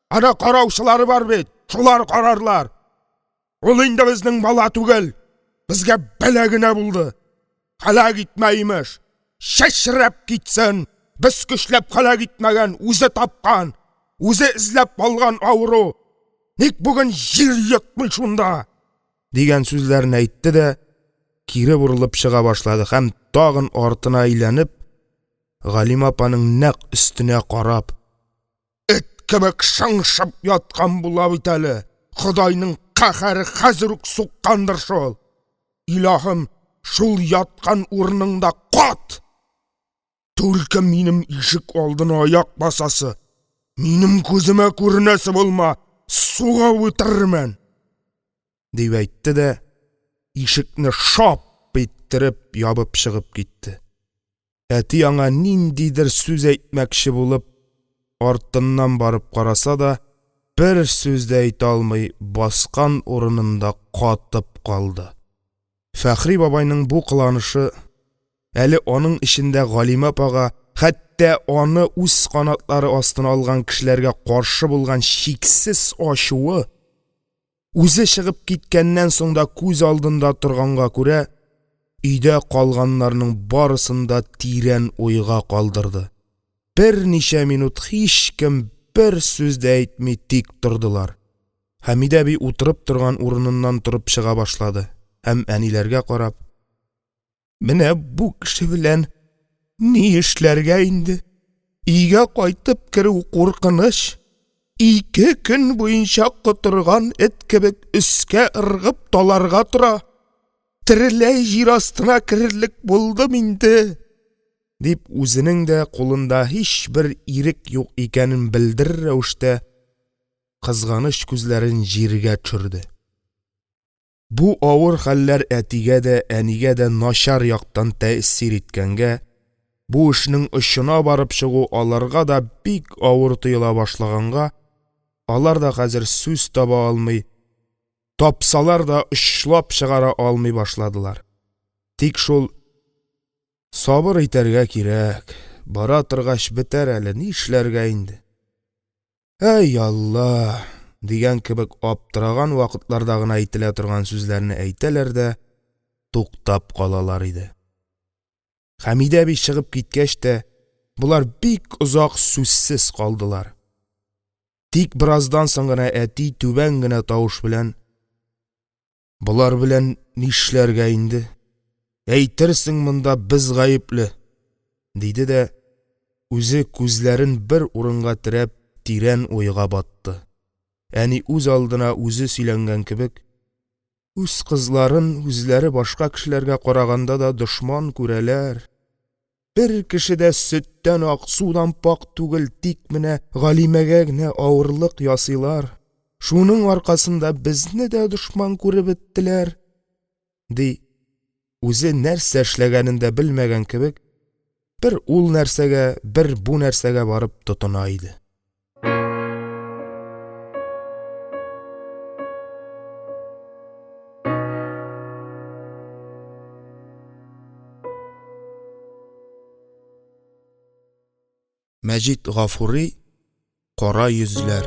Әнә караучылары бар бит, шулар карарлар. Ул инде безнең бала түгел, безгә бәла генә булды. Һәлак итмә, имеш, чәчрәп китсен, без көчләп һәлак итмәгән, үзе тапкан, үзе эзләп алган авыру, ник бүген җир йотмый шунда! – дигән сүзләрне әйтте дә кире борылып чыга башлады һәм, тагын артына әйләнеп, Галимә апаның нәкъ өстенә карап: – Эт кебек шыңшып яткан була бит әле, Ходайның каһәре хәзер үк суккандыр шул! Илаһым, шул яткан урыныңда кат! Түлке минем ишегалдына аяк басасы, минем күземә күренәсе булма, сугып үтерермен! – дип әйтте дә ишекне шап иттереп ябып чыгып китте. Әти аңа ниндидер сүз әйтмәкче булып, артыннан барып караса да, бер сүз дә әйтә алмый, баскан урынында катып калды. калды. Фәхри бабайның бу кыланышы, әле аның эчендә Галимә апага, хәтта аны үз канатлары астына алган кешеләргә каршы булган чиксез ачуы, үзе чыгып киткәннән соң да күз алдында торганга күрә, өйдә калганнарның барысын да тирән уйга калдырды. Берничә минут һичкем бер сүз дә әйтми тик тордылар. Хәмидә әби утырып торган урыныннан торып чыга башлады һәм, әниләргә карап: – Менә бу кеше белән ни эшләргә инде, өйгә кайтып керү куркыныч, ике көн буенча котырган эт кебек өскә ыргып таларга тора, тереләй җир астына керерлек булдым инде, – дип, үзенең дә кулында һичбер ирек юк икәнен белдерер рәвештә, кызганыч күзләрен җиргә төшерде. Бу авыр хәлләр әтигә дә, әнигә дә начар яктан тәэсир иткәнгә, бу эшнең очына барып чыгу аларга да бик авыр тоела башлаганга, алар да хәзер сүз таба алмый, тапсалар да, очлап чыгара алмый башладылар. Тик шул: «Сабыр итәргә кирәк, бара торгач бетәр әле, нишләргә инде, әй Алла…» дигән кебек аптыраган вакытларда гына әйтелә торган сүзләрне әйтәләр дә туктап калалар иде. Хәмидә әби чыгып киткәч тә, болар бик озак сүзсез калдылар. Тик бераздан соң гына әти түбән генә тавыш белән: – Болар белән нишләргә инде, әйтерсең монда без гаепле… – диде дә, үзе, күзләрен бер урынга терәп, тирән уйга батты. Әни, үзалдына үзе сөйләнгән кебек: – Үз кызларын үзләре башка кешеләргә караганда да дошман күрәләр, бер кеше дә сөттән ак, судан пакь түгел, тик менә Галимәгә генә авырлык ясыйлар, шуның аркасында безне дә дошман күреп беттеләр, – ди, үзе нәрсә эшләгәнен дә белмәгән кебек, бер ул нәрсәгә, бер бу нәрсәгә барып тотына иде. Мәҗит Гафури Кара йөзләр.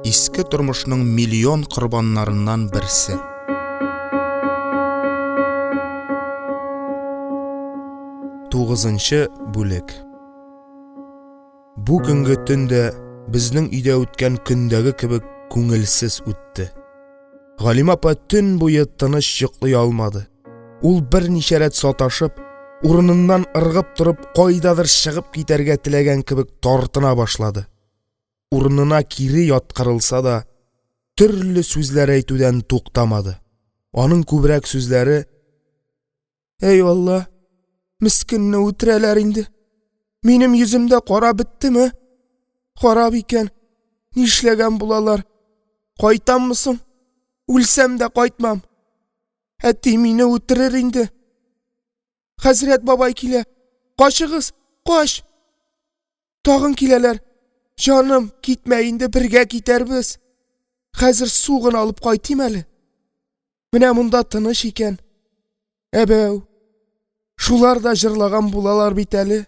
Иске тормышның миллион корбаннарыннан берсе. Тугызынчы бүлек. Бу көнге төн дә безнең өйдә үткән көндәге кебек күңелсез үтте. Галимә апа төн буе тыныч йоклый алмады. Ул берничә рәт саташып, урыныннан ыргып торып, кайдадыр чыгып китәргә теләгән кебек тартына башлады. Урынына кире яткырылса да, төрле сүзләр әйтүдән туктамады. Аның күбрәк сүзләре: Әй Алла, мескенне үтерәләр инде. Минем йөземдә кара беттеме? Харап икән, нишләгән булалар? Кайтаммы соң? Үлсәм дә кайтмам. Әти мине үтерер инде. Хәзрәт бабай килә. Качыгыз, кач! Тагын киләләр. Җаным, китмә инде, бергә китәрбез. Хәзер су гына алып кайтыйм әле. Менә монда тыныч икән. Әбәү, шулар да җырлаган булалар бит әле.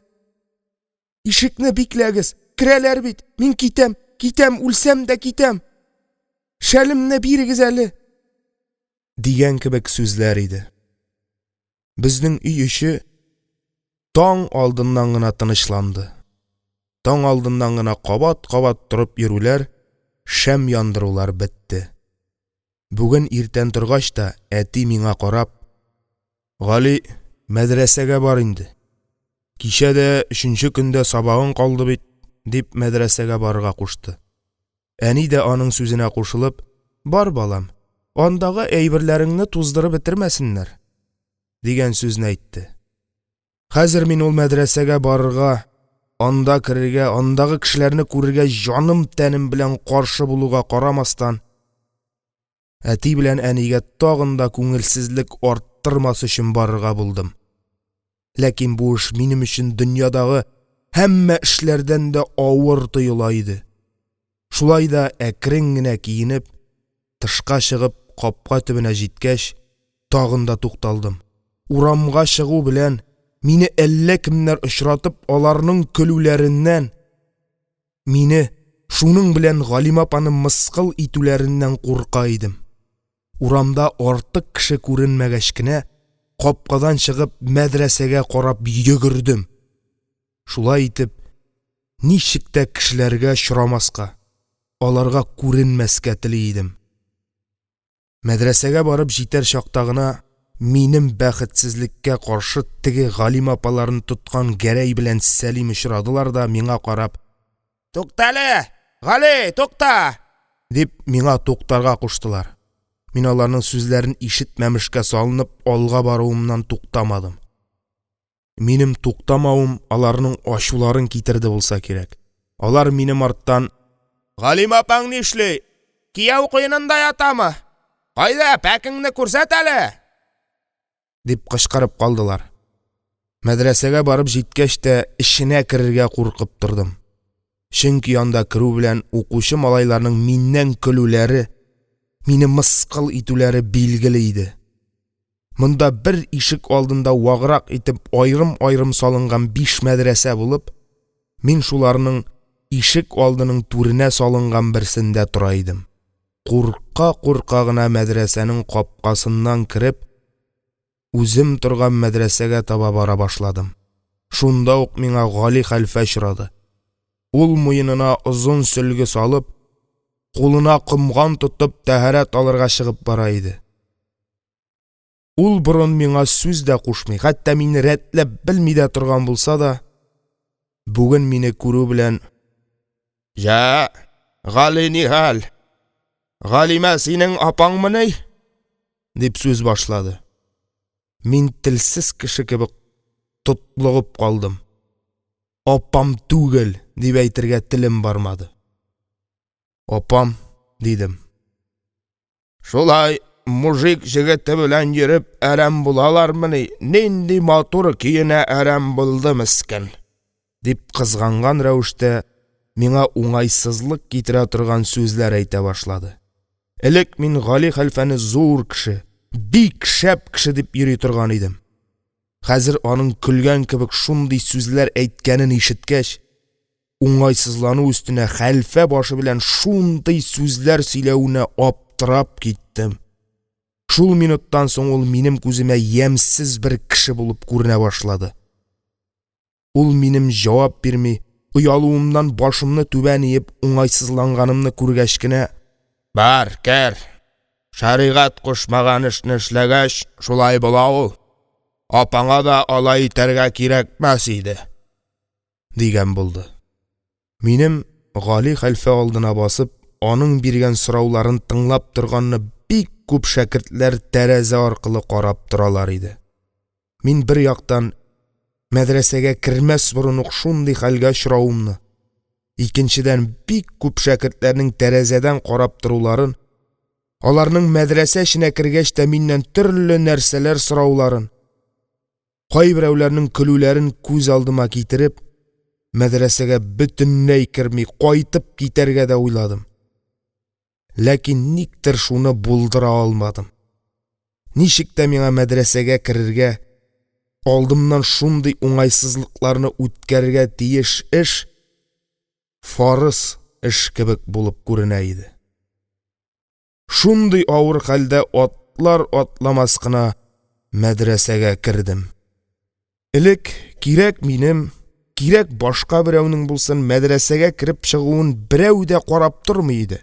Ишекне бикләгез, керәләр бит. Мин китәм, китәм, үлсәм дә китәм. Шәлемне бирегез әле. Дигән кебек сүзләр иде. Безнең өй эче таң алдыннан гына тынычланды. Таң алдыннан гына кабат-кабат торып йөрүләр, шәм яндырулар бетте. Бүген иртән торгач та, әти миңа карап: – Гали, мәдрәсәгә бар инде, кичә дә, өченче көндә сабагың калды бит, – дип, мәдрәсәгә барырга кушты. Әни дә, аның сүзенә кушылып: – Бар, балам, андагы әйберләреңне туздырып бетермәсеннәр, – дигән сүзне әйтте. Хәзер мин ул мәдрәсәгә барырга, анда керергә, андагы кешеләрне күрергә җаным-тәнем белән каршы булуга карамастан, әти белән әнигә тагын да күңелсезлек арттырмас өчен барырга булдым. Ләкин бу эш минем өчен дөньядагы һәммә эшләрдән дә авыр тоела иде. Шулай да әкрен генә киенеп, тышка чыгып, капка төбенә җиткәч, тагын да тукталдым, урамга чыгу белән, мине әллә кемнәр очратып, аларның көлүләреннән, мине, шуның белән Галимә апаны мыскыл итүләреннән курка идем. Урамда артык кеше күренмәгәч кенә, капкадан чыгып, мәдрәсәгә карап йөгердем. Шулай итеп, ничек тә кешеләргә очрамаска, аларга күренмәскә тели идем. Мәдрәсәгә барып җитәр чакта гына, минем бәхетсезлеккә каршы, теге Галимә апаларны тоткан Гәрәй белән Сәлим очрадылар да, миңа карап: – Туктале, Гали, тукта! – дип, миңа туктарга куштылар. Мин, аларның сүзләрен ишетмәмешкә салынып, алга баруымнан туктамадым. Минем туктамавым аларның ачуларын китерде булса кирәк, алар минем арттан: – Галимә апаң нишли, кияү куенында ятамы, кайда, пәкеңне күрсәт әле! – дип кычкырып калдылар. Мәдрәсәгә барып җиткәч тә, эченә керергә куркып тордым. Чөнки анда керү белән, укучы малайларның миннән көлүләре, мине мыскыл итүләре билгеле иде. Монда бер ишегалдында ваграк итеп аерым-аерым салынган биш мәдрәсә булып, мин шуларның ишегалдының түренә салынган берсендә тора идем. Курка-курка гына мәдрәсәнең капкасыннан кереп, үзем торган мәдрәсәгә таба бара башладым. Шунда ук миңа Гали хәлфә очрады. Ул, муенына озын сөлге салып, кулына комган тотып, тәһарәт алырга чыгып бара иде. Ул борын миңа сүз дә кушмый, хәтта мине рәтләп белми дә торган булса да, бүген мине күрү белән: – Җә, Гали, нихәл, Галимә синең апаңмыни? – дип сүз башлады. Мин телсез кеше кебек тотлыгып калдым. «Апам түгел» дип әйтергә телем бармады. «Апам» дидем. Шулай мужик җегете белән йөреп әрәм булалармыни, нинди матур көенә әрәм булды, мескен… – дип, кызганган рәвештә, миңа уңайсызлык китерә торган сүзләр әйтә башлады. Элек мин Гали хәлфәне зур кеше, бик шәп кеше дип йөри торган идем. Хәзер аның көлгән кебек шундый сүзләр әйткәнен ишеткәч, уңайсызлану өстенә хәлфә башы белән шундый сүзләр сөйләвенә аптырап киттем. Шул минуттан соң ул минем күземә ямьсез бер кеше булып күренә башлады. Ул, минем җавап бирми, оялуымнан башымны түбән иеп, уңайсызланганымны күргәч кенә: – Бар, кер, шәригать кушмаган эшне эшләгәч, шулай була ул, апаңа да алай итәргә кирәкмәс иде, – дигән булды. Минем Гали хәлфә алдына басып, аның биргән сорауларын тыңлап торганны бик күп шәкертләр тәрәзә аркылы карап торалар иде. Мин, бер яктан, мәдрәсәгә кермәс борын ук шундый хәлгә очравымны, икенчедән, бик күп шәкертләрнең тәрәзәдән карап торуларын, аларның мәдрәсә эченә кергәч тә миннән төрле нәрсәләр сорауларын, кайберәүләрнең көлүләрен күз алдыма китереп, мәдрәсәгә бөтенләй керми кайтып китәргә дә уйладым. Ләкин никтер шуны булдыра алмадым. Ничек тә миңа мәдрәсәгә керергә, алдымнан шундый уңайсызлыкларны үткәрергә тиеш эш фарыз эш кебек булып күренә иде. Шундый авыр хәлдә атлар-атламас кына мәдрәсәгә кердем. Элек, кирәк минем, кирәк башка берәүнең булсын, мәдрәсәгә кереп чыгуын берәү дә карап тормый иде.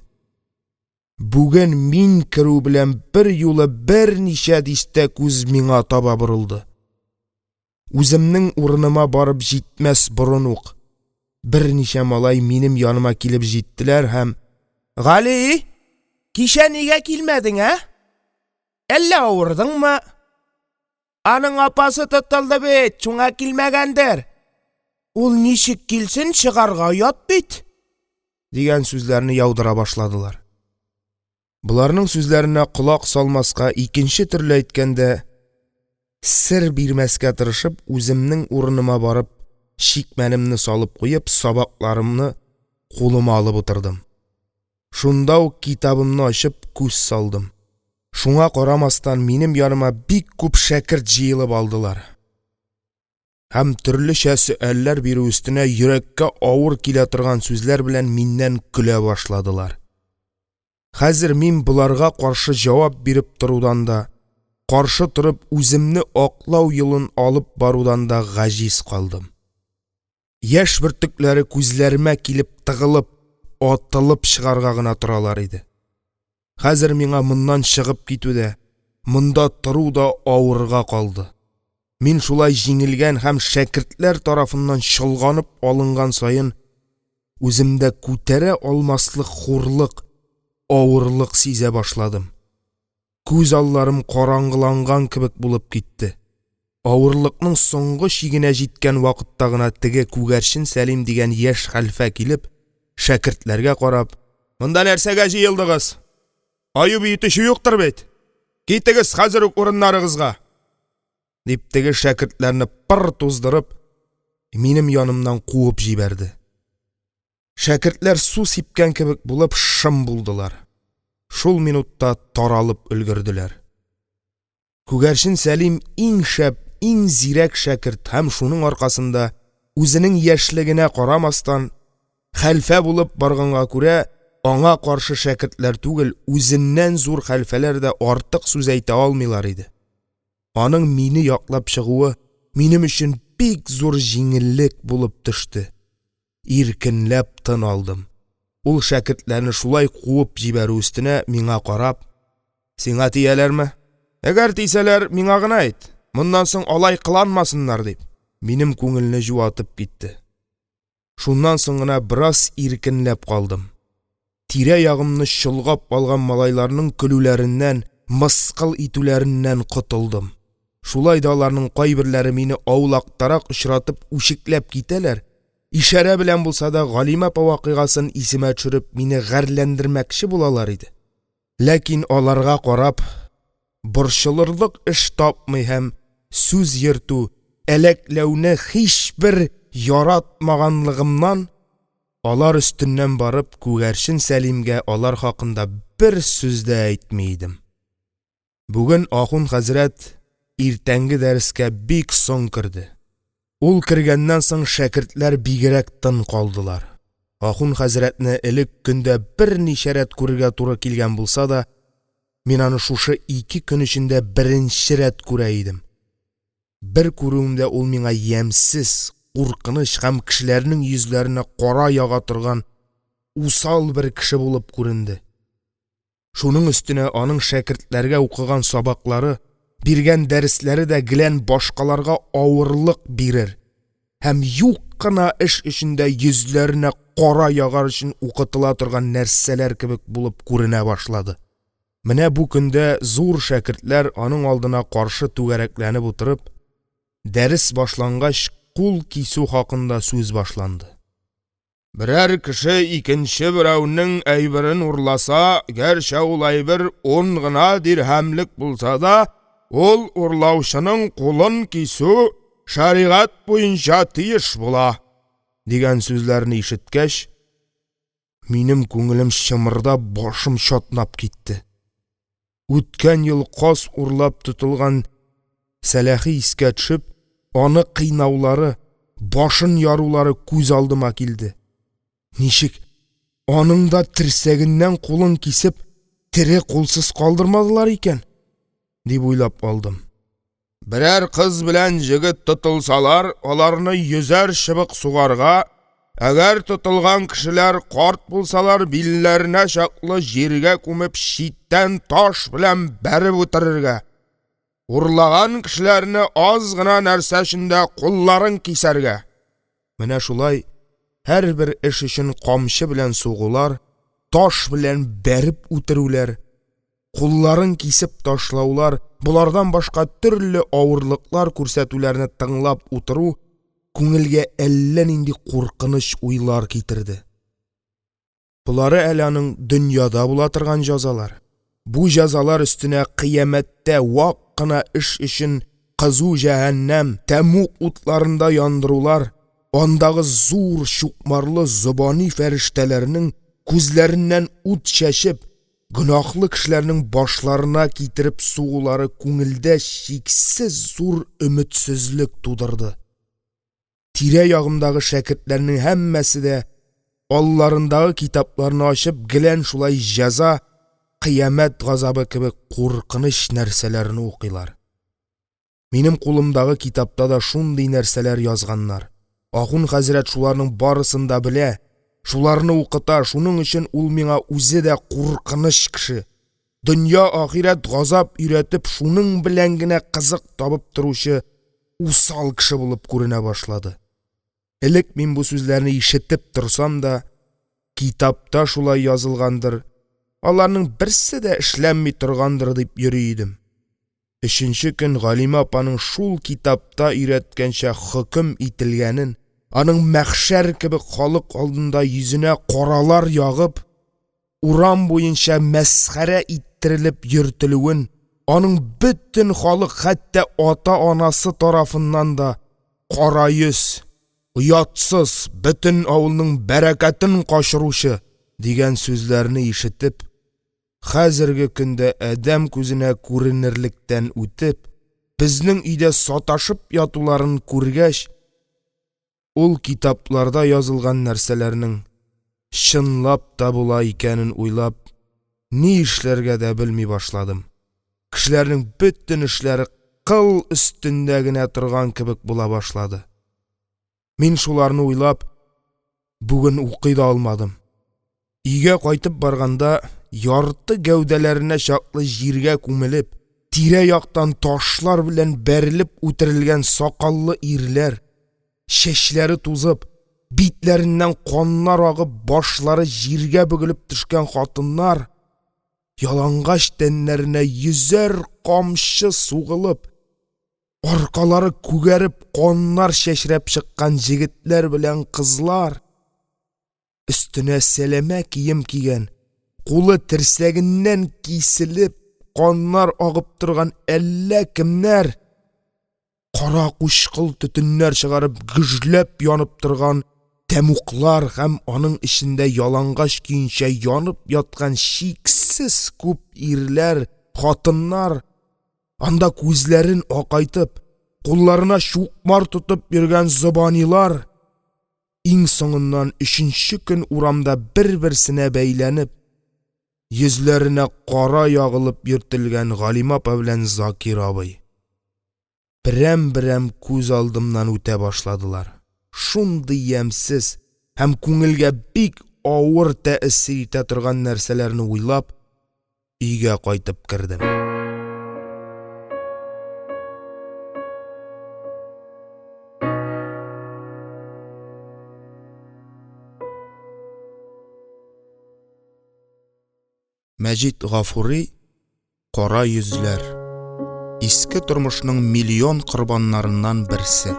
Бүген мин керү белән, берьюлы берничә дистә күз миңа таба борылды. Үземнең урыныма барып җитмәс борын ук, берничә малай минем яныма килеп җиттеләр һәм: – Гали, кичә нигә килмәдең, ә? Әллә авырдыңмы? Аның апасы тотылды бит, шуңа килмәгәндер. Ул ничек килсен, чыгарга оят бит, – дигән сүзләрне яудыра башладылар. Боларның сүзләренә колак салмаска, икенче төрле әйткәндә, сер бирмәскә тырышып, үземнең урыныма барып, чикмәнемне салып куеп, сабакларымны кулыма алып утырдым. Шунда ук китабымны ачып күз салдым. Шуңа карамастан минем яныма бик күп шәкерт җыелып алдылар һәм, төрлечә сөальләр бирү өстенә йөрәккә авыр килә торган сүзләр белән миннән көлә башладылар. Хәзер мин боларга каршы җавап биреп торудан да, каршы торып, үземне аклау юлын алып барудан да гаҗиз калдым. Яшь бөртекләре күзләремә килеп тыгылып, атылып чыгарга гына торалар иде. Хәзер миңа моннан чыгып китү дә, монда тору да авырга калды. Мин шулай җиңелгән һәм шәкертләр тарафыннан чолганып алынган саен, үземдә күтәрә алмаслык хурлык, авырлык сизә башладым. Күз алларым караңгыланган кебек булып китте. Авырлыкның соңгы чигенә җиткән вакытта гына теге Күгәрчен Сәлим дигән яшь хәлфә килеп, шәкертләргә карап: – Монда нәрсәгә җыелдыгыз? Аю биетүче юктыр бит? Китегез хәзер үк урыннарыгызга! – дип, теге шәкертләрне пыр туздырып, минем янымнан куып җибәрде. Шәкертләр су сипкән кебек булып шым булдылар, шул минутта таралып өлгерделәр. Күгәрчен Сәлим иң шәп, иң зирәк шәкерт һәм шуның аркасында, үзенең яшьлегенә карамастан, хәлфә булып барганга күрә, аңа каршы шәкертләр түгел, үзеннән зур хәлфәләр дә артык сүз әйтә алмыйлар иде. Аның мине яклап чыгуы минем өчен бик зур җиңеллек булып төште. Иркенләп тын алдым. Ул, шәкертләрне шулай куып җибәрү өстенә, миңа карап: – Сиңа тияләрме? Әгәр тисәләр, миңа гына әйт, моннан соң алай кыланмасыннар, – дип, минем күңелне җуатып китте. Шуннан соң гына бераз иркенләп калдым. Тирә-ягымны чолгап алган малайларның көлүләреннән, мыскыл итүләреннән котылдым. Шулай да аларның кайберләре мине аулактарак очратып үчекләп китәләр, ишарә белән булса да Галимә апа вакыйгасын исемә төшереп, мине гарьләндермәкче булалар иде. Ләкин аларга карап, борчылырлык эш тапмый һәм сүз йөртү, әләкләүне һичбер яратмаганлыгымнан, алар өстеннән барып, Күгәрчен Сәлимгә алар хакында бер сүз дә әйтми идем. Бүген ахун хәзрәт иртәнге дәрескә бик соң керде. Ул кергәннән соң, шәкертләр бигрәк тын калдылар. Ахун хәзрәтне элек көндә берничә рәт күрергә туры килгән булса да, мин аны шушы ике көн эчендә беренче рәт күрә идем. Бер күрүемдә ул миңа ямьсез, куркыныч һәм кешеләрнең йөзләренә кара яга торган усал бер кеше булып күренде. Шуның өстенә аның шәкертләргә укыган сабаклары, биргән дәресләре дә гелән башкаларга авырлык бирер һәм юк кына эш өчен дә йөзләренә кара ягар өчен укытыла торган нәрсәләр кебек булып күренә башлады. Менә бу көндә зур шәкертләр аның алдына каршы түгәрәкләнеп утырып, дәрес башлангач, кул кисү хакында сүз башланды. Берәр кеше икенче берәүнең әйберен урласа, гәрчә ул әйбер ун гына дирһәмлек булса да, ул урлаучының кулын кисү шәригать буенча тиеш була, – дигән сүзләрне ишеткәч, минем күңелем чымырдап, башым чатнап китте. Үткән ел каз урлап тотылган Сәләхи искә төшеп, аны кыйнаулары, башын ярулары күз алдыма килде. Ничек аның да терсәгеннән кулын кисеп, тере кулсыз калдырмадылар икән?» дип уйлап алдым. Берәр кыз белән җегет тотылсалар, аларны йөзәр чыбык сугарга, әгәр тотылган кешеләр карт булсалар, билләренә чаклы җиргә күмеп, читтән таш белән бәреп үтерергә, урлаган кешеләрне аз гына нәрсә өчен дә кулларын кисәргә. Менә шулай һәрбер эш өчен камчы белән сугулар, таш белән бәреп үтерүләр, кулларын кисеп ташлаулар, болардан башка төрле авырлыклар күрсәтүләрне тыңлап утыру күңелгә әллә нинди куркыныч уйлар китерде. Болары әле аның дөньяда була торган җәзалар. Бу җәзалар өстенә кыямәттә вак кына эш өчен кызу җәһәннәм, тәмуг утларында яндырулар, андагы зур чукмарлы зобани фәрештәләрнең күзләреннән ут чәчеп, гөнаһлы кешеләрнең башларына китереп сугулары күңелдә чиксез зур өметсезлек тудырды. Тирә-ягымдагы шәкертләрнең һәммәсе дә, алларындагы китапларны ачып, гелән шулай җәза, кыямәт газабы кебек куркыныч нәрсәләрне укыйлар. Минем кулымдагы китапта да шундый нәрсәләр язганнар, ахун хәзрәт шуларның барысын да белә, шуларны укыта, шуның өчен ул миңа үзе дә куркыныч кеше, дөнья-ахирәт газап өйрәтеп, шуның белән генә кызык табып торучы усал кеше булып күренә башлады. Элек мин бу сүзләрне ишетеп торсам да, китапта шулай язылгандыр, аларның берсе дә эшләнми торгандыр дип йөри идем. Өченчекөн Галимә апаның шул китапта өйрәткәнчә хөкем ителгәнен, аның мәхшәр кебек халык алдында йөзенә каралар ягып, урам буенча мәсхәрә иттерелеп йөртелүен, аның бөтен халык, хәтта ата-анасы тарафыннан да «кара йөз», «оятсыз», «бөтен авылның бәрәкәтен качыручы» дигән сүзләрне ишетеп, хәзерге көндә адәм күзенә күренерлектән үтеп, безнең өйдә саташып ятуларын күргәч, ул китапларда язылган нәрсәләрнең чынлап та була икәнен уйлап, ни эшләргә дә белми башладым. Кешеләрнең бөтен эшләре кыл өстендә генә торган кебек була башлады. Мин, шуларны уйлап, бүген укый да алмадым. Өйгә кайтып барганда, ярты гәүдәләренә чаклы җиргә күмелеп, тирә-яктан ташлар белән бәрелеп үтерелгән сакаллы ирләр, чәчләре тузып, битләреннән каннар агып, башлары җиргә бөгелеп төшкән хатыннар, ялангач тәннәренә йөзәр камчы сугылып, аркалары күгәреп, каннар чәчрәп чыккан җегетләр белән кызлар, өстенә сәләмә кием кигән, кулы терсәгеннән киселеп, каннар агып торган әллә кемнәр, кара-кучкыл төтеннәр чыгарып, гөжләп янып торган тәмуглар һәм аның эчендә ялангач көенчә янып яткан чиксез күп ирләр, хатыннар, анда күзләрен акайтып, кулларына чукмар тотып йөргән зобанилар, иң соңыннан өченчекөн урамда бер-берсенә бәйләнеп, йөзләренә кара ягылып йөртелгән Галимә апа белән Закир абый берәм-берәм күз алдымнан үтә башладылар. Шундый ямьсез һәм күңелгә бик авыр тәэсир итә торган нәрсәләрне уйлап, өйгә кайтып кердем. Мәҗит Гафури Кара йөзләр. Иске тормышның миллион корбаннарыннан берсе.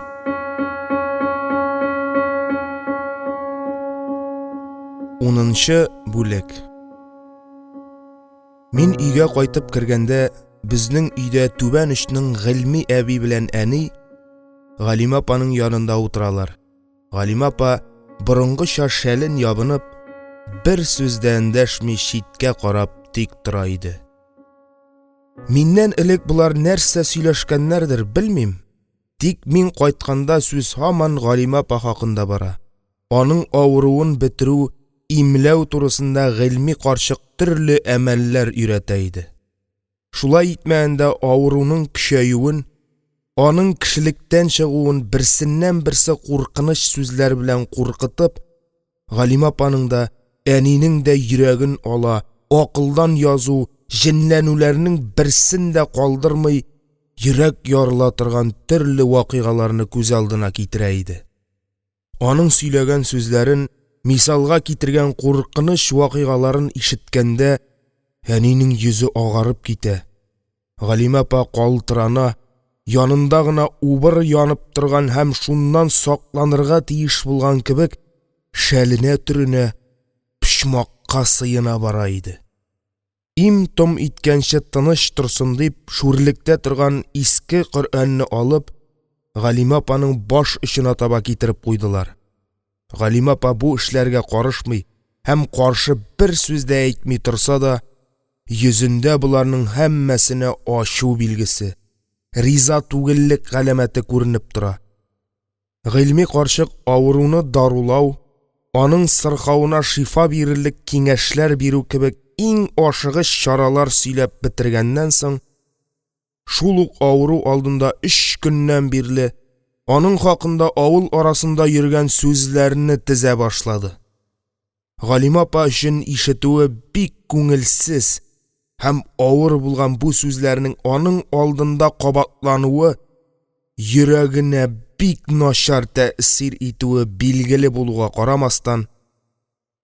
Унынчы бүлек. Мин өйгә кайтып кергәндә, безнең өйдә түбән очның Гыйльми әби белән әни Галимә апаның янында утыралар. Галимә апа, борынгыча шәлен ябынып, бер сүз дә эндәшми читкә карап тик тора иде. Миннән элек болар нәрсә сөйләшкәннәрдер, белмим. Тик мин кайтканда сүз һаман Галимә апа хакында бара. Аның авыруын бетерү, имләү турысында Гыйльми карчык төрле әмәлләр өйрәтә иде. Шулай итмәгәндә авыруның көчәюен, аның кешелектән чыгуын берсеннән-берсе куркыныч сүзләр белән куркытып, Галимә апаның да, әнинең дә йөрәген ала, акылдан язу, җенләнүләрнең берсен дә калдырмый, йөрәк ярыла торган төрле вакыйгаларны күз алдына китерә иде. Аның сөйләгән сүзләрен, мисалга китергән куркыныч вакыйгаларын ишеткәндә, әнинең йөзе агарып китә, Галимә апа калтырана, янында гына убыр янып торган һәм шуннан сакланырга тиеш булган кебек, шәленә төренә, почмакка сыена бара иде. Им-том иткәнче тыныч торсын дип, шүрлектә торган иске Коръәнне алып, Галимә апаның баш очына таба китереп куйдылар. Галимә апа бу эшләргә карышмый һәм каршы бер сүз дә әйтми торса да, Йөзендә боларның һәммәсенә ачу билгесе, риза түгеллек галәмәте күренеп тора. Гыйльми карчык авыруны дарулау, аның сырхавына шифа бирерлек киңәшләр бирү кебек иң ашыгыч чаралар сөйләп бетергәннән соң, шул ук авыру алдында өч көннән бирле аның хакында авыл арасында йөргән сүзләрне тезә башлады. Галимә апа өчен ишетүе бик күңелсез һәм авыр булган бу сүзләрнең аның алдында кабатлануы йөрәгенә бик начар тәэсир итүе билгеле булуга карамастан,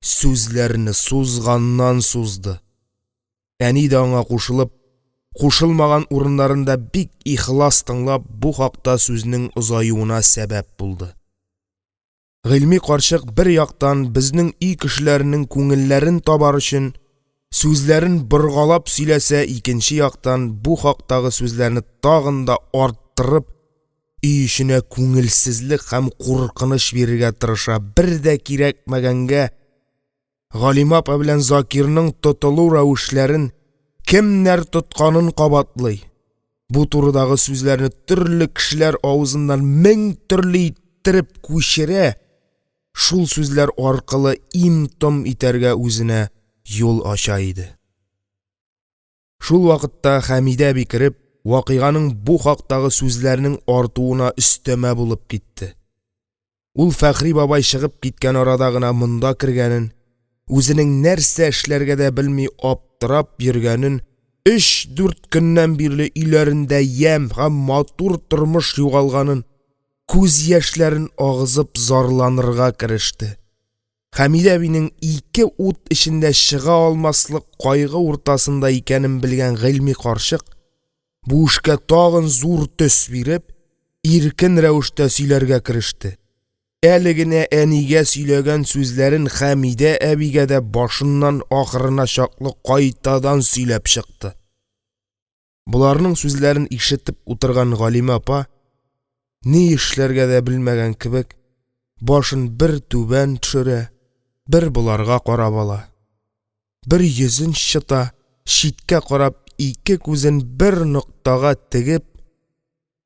сүзләрне сузганнан-сузды. Әни дә аңа кушылып, кушылмаган урыннарында бик ихлас тыңлап, бу хакта сүзнең озаюына сәбәп булды. Гыйльми карчык, бер яктан, безнең өй кешеләренең күңелләрен табар өчен, сүзләрен боргалап сөйләсә, икенче яктан, бу хактагы сүзләрне тагын да арттырып, өй эченә күңелсезлек һәм куркыныч бирергә тырыша, бер дә кирәкмәгәнгә, Галимә апа белән Закирның тотылу рәвешләрен, кемнәр тотканын кабатлый, бу турыдагы сүзләрне төрле кешеләр авызыннан мең төрле иттереп күчерә, шул сүзләр аркылы им-том итәргә үзенә юл ача иде. Шул вакытта Хәмидә әби кереп, вакыйганың бу хактагы сүзләрнең артуына өстәмә булып китте. Ул Фәхри бабай чыгып киткән арада гына монда кергәнен, үзенең нәрсә эшләргә дә белми аптырап йөргәнен, өч-дүрт көннән бирле өйләрендә ямь һәм матур тормыш югалганын, күз яшьләрен агызып зарланырга кереште. Хәмидә әбинең ике ут эчендә чыга алмаслык кайгы уртасында икәнен белгән Гыйльми карчык, бу эшкә тагын зур төс биреп, иркен рәвештә сөйләргә кереште. Әле генә әнигә сөйләгән сүзләрен Хәмидә әбигә дә башыннан ахырына чаклы кайтадан сөйләп чыкты. Боларның сүзләрен ишетеп утырган Галимә апа, ни эшләргә дә белмәгән кебек, башын бер түбән төшерә, бер боларга карап ала, бер йөзен чыта, читкә карап, ике күзен бер ноктага тегеп,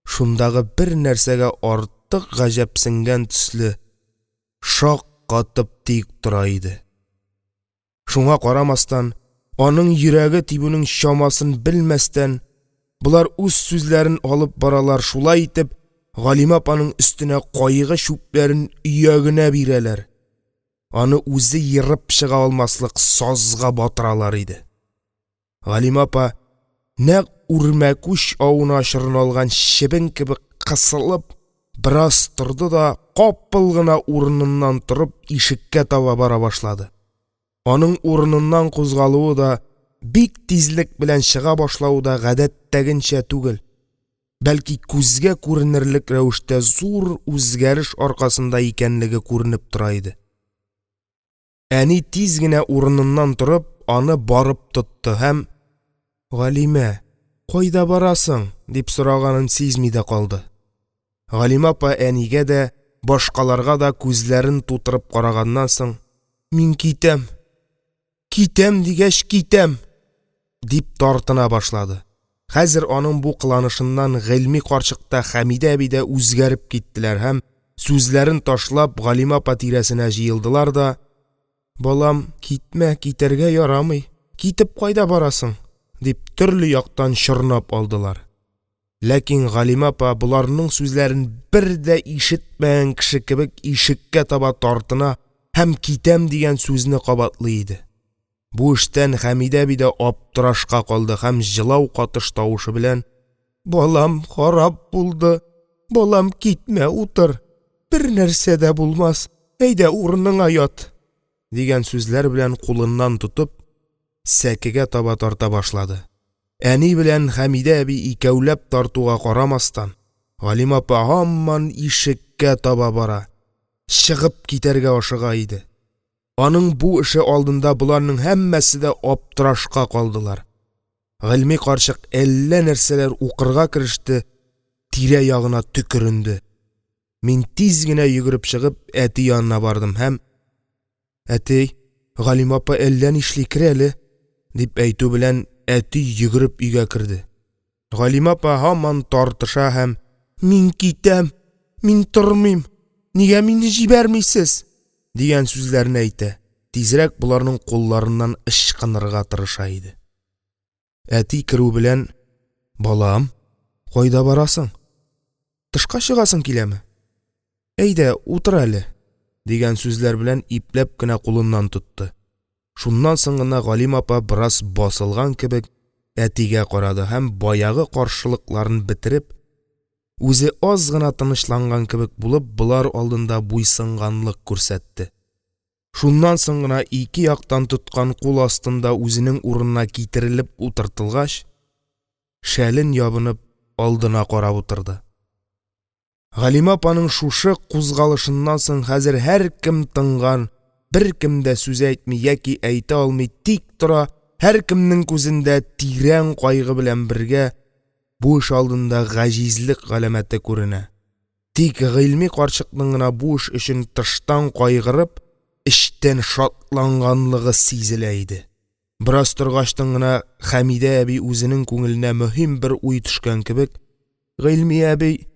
шундагы бер нәрсәгә артык гаҗәпсенгән төсле шаккатып тик тора иде. Шуңа карамастан, аның йөрәге тибүнең чамасын белмәстән, болар үз сүзләрен алып баралар, шулай итеп, Галимә апаның өстенә кайгы чүпләрен өя генә бирәләр, аны үзе ерып чыга алмаслык сазга батыралар иде. Галимә апа, нәкъ үрмәкүч авына чорналган чебен кебек кысылып, бераз торды да, капыл гына урыныннан торып, ишеккә таба бара башлады. Аның урыныннан кузгалуы да, бик тизлек белән чыга башлавы да гадәттәгенчә түгел, бәлки күзгә күренерлек рәвештә зур үзгәреш аркасында икәнлеге күренеп тора иде. Әни тиз генә урыныннан торып, аны барып тотты һәм: «Галимә, кайда барасың?» – дип сораганын сизми дә калды. Галимә апа әнигә дә, башкаларга да күзләрен тутырып караганнан соң: «Мин китәм, китәм дигәч китәм!» – дип тартына башлады. Хәзер аның бу кыланышыннан Гыйльми карчык та, Хәмидә әби дә үзгәреп киттеләр һәм, сүзләрен ташлап, Галимә апа тирәсенә җыелдылар да: – Балам, китмә, китәргә ярамый, китеп кайда барасың? – дип, төрле яктан чорнап алдылар. Ләкин Галимә апа, боларның сүзләрен бер дә ишетмәгән кеше кебек, ишеккә таба тартына һәм «китәм» дигән сүзне кабатлый иде. Бу эштән Хәмидә әби дә аптырашка калды һәм җылау катыш тавышы белән: – Балам харап булды, балам, китмә, утыр, бернәрсә дә булмас, әйдә, урыныңа ят, – дигән сүзләр белән кулыннан тотып, сәкегә таба тарта башлады. Әни белән Хәмидә әби икәүләп тартуга карамастан, Галимә апа һаман ишеккә таба бара, чыгып китәргә ашыга иде. Аның бу эше алдында боларның һәммәсе дә аптырашка калдылар. Гыйльми карчык әллә нәрсәләр укырга кереште, тирә-ягына төкеренде. Мин тиз генә йөгереп чыгып, әти янына бардым һәм: – Әти, Галимә апа әллә нишли, кер әле, – Дип әйтү белән, әти йөгереп өйгә керде. Галимә апа һаман тартыша һәм: «Мин китәм, мин тормыйм, нигә мине җибәрмисез?» дигән сүзләрне әйтә, тизрәк боларның кулларыннан ычкынырга тырыша иде. Әти керү белән: – Балам, кайда барасың, тышка чыгасың киләме, әйдә, утыр әле, – дигән сүзләр белән ипләп кенә кулыннан тотты. Шуннан соң гына Галимә апа, бераз басылган кебек, әтигә карады һәм, баягы каршылыкларын бетереп, үзе аз гына тынычланган кебек булып, болар алдында буйсынганлык күрсәтте. Шуннан соң гына ике яктан тоткан кул астында үзенең урынына китерелеп утыртылгач, шәлен ябынып, алдына карап утырды. Галимә апаның шушы кузгалышыннан соң хәзер һәркем тынган, беркем дә сүз әйтми яки әйтә алмый тик тора, һәркемнең күзендә тирән кайгы белән бергә бу эш алдында гаҗизлек галәмәте күренә, тик Гыйльми карчыкның гына бу эш өчен тыштан кайгырып, эчтән шатланганлыгы сизелә иде. Бераз торгачтын гына Хәмидә әби, үзенең күңеленә мөһим бер уй төшкән кебек: – Гыйльми әби,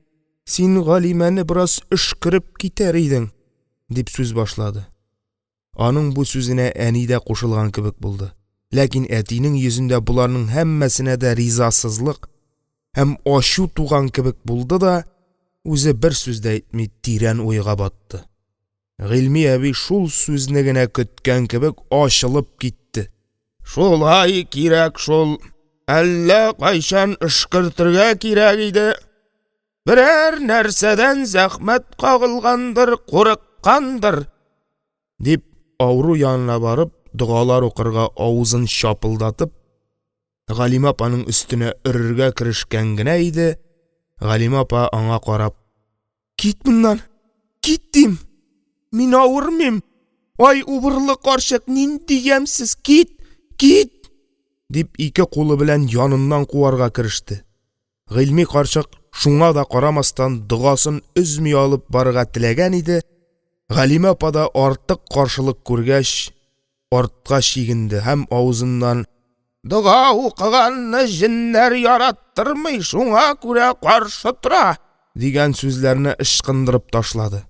син Галимәне бераз өшкереп китәр идең, – дип сүз башлады. Аның бу сүзенә әни дә кушылган кебек булды, ләкин әтинең йөзендә боларның һәммәсенә дә ризасызлык һәм ачу туган кебек булды да, үзе бер сүз дә әйтми, тирән уйга батты. Гыйльми әби, шул сүзне генә көткән кебек, ачылып китте: – Шулай кирәк шул, әллә кайчан өшкертергә кирәк иде, берәр нәрсәдән зәхмәт кагылгандыр, курыккандыр, – дип, авыру янына барып, догалар укырга авызын чапылдатып, Галимә апаның өстенә өрергә керешкән генә иде, Галимә апа, аңа карап: – Кит моннан, кит, дим, мин авырмыйм, ай убырлы карчык, нинди ямьсез, кит, кит! – дип, ике кулы белән яныннан куарга кереште. Гыйльми карчык, шуңа да карамастан, догасын өзми алып барырга теләгән иде, Галимә апа да, артык каршылык күргәч, артка чигенде һәм авызыннан «Дога укыганны җеннәр яраттырмый, шуңа күрә каршы тора» дигән сүзләрне ычкындырып ташлады.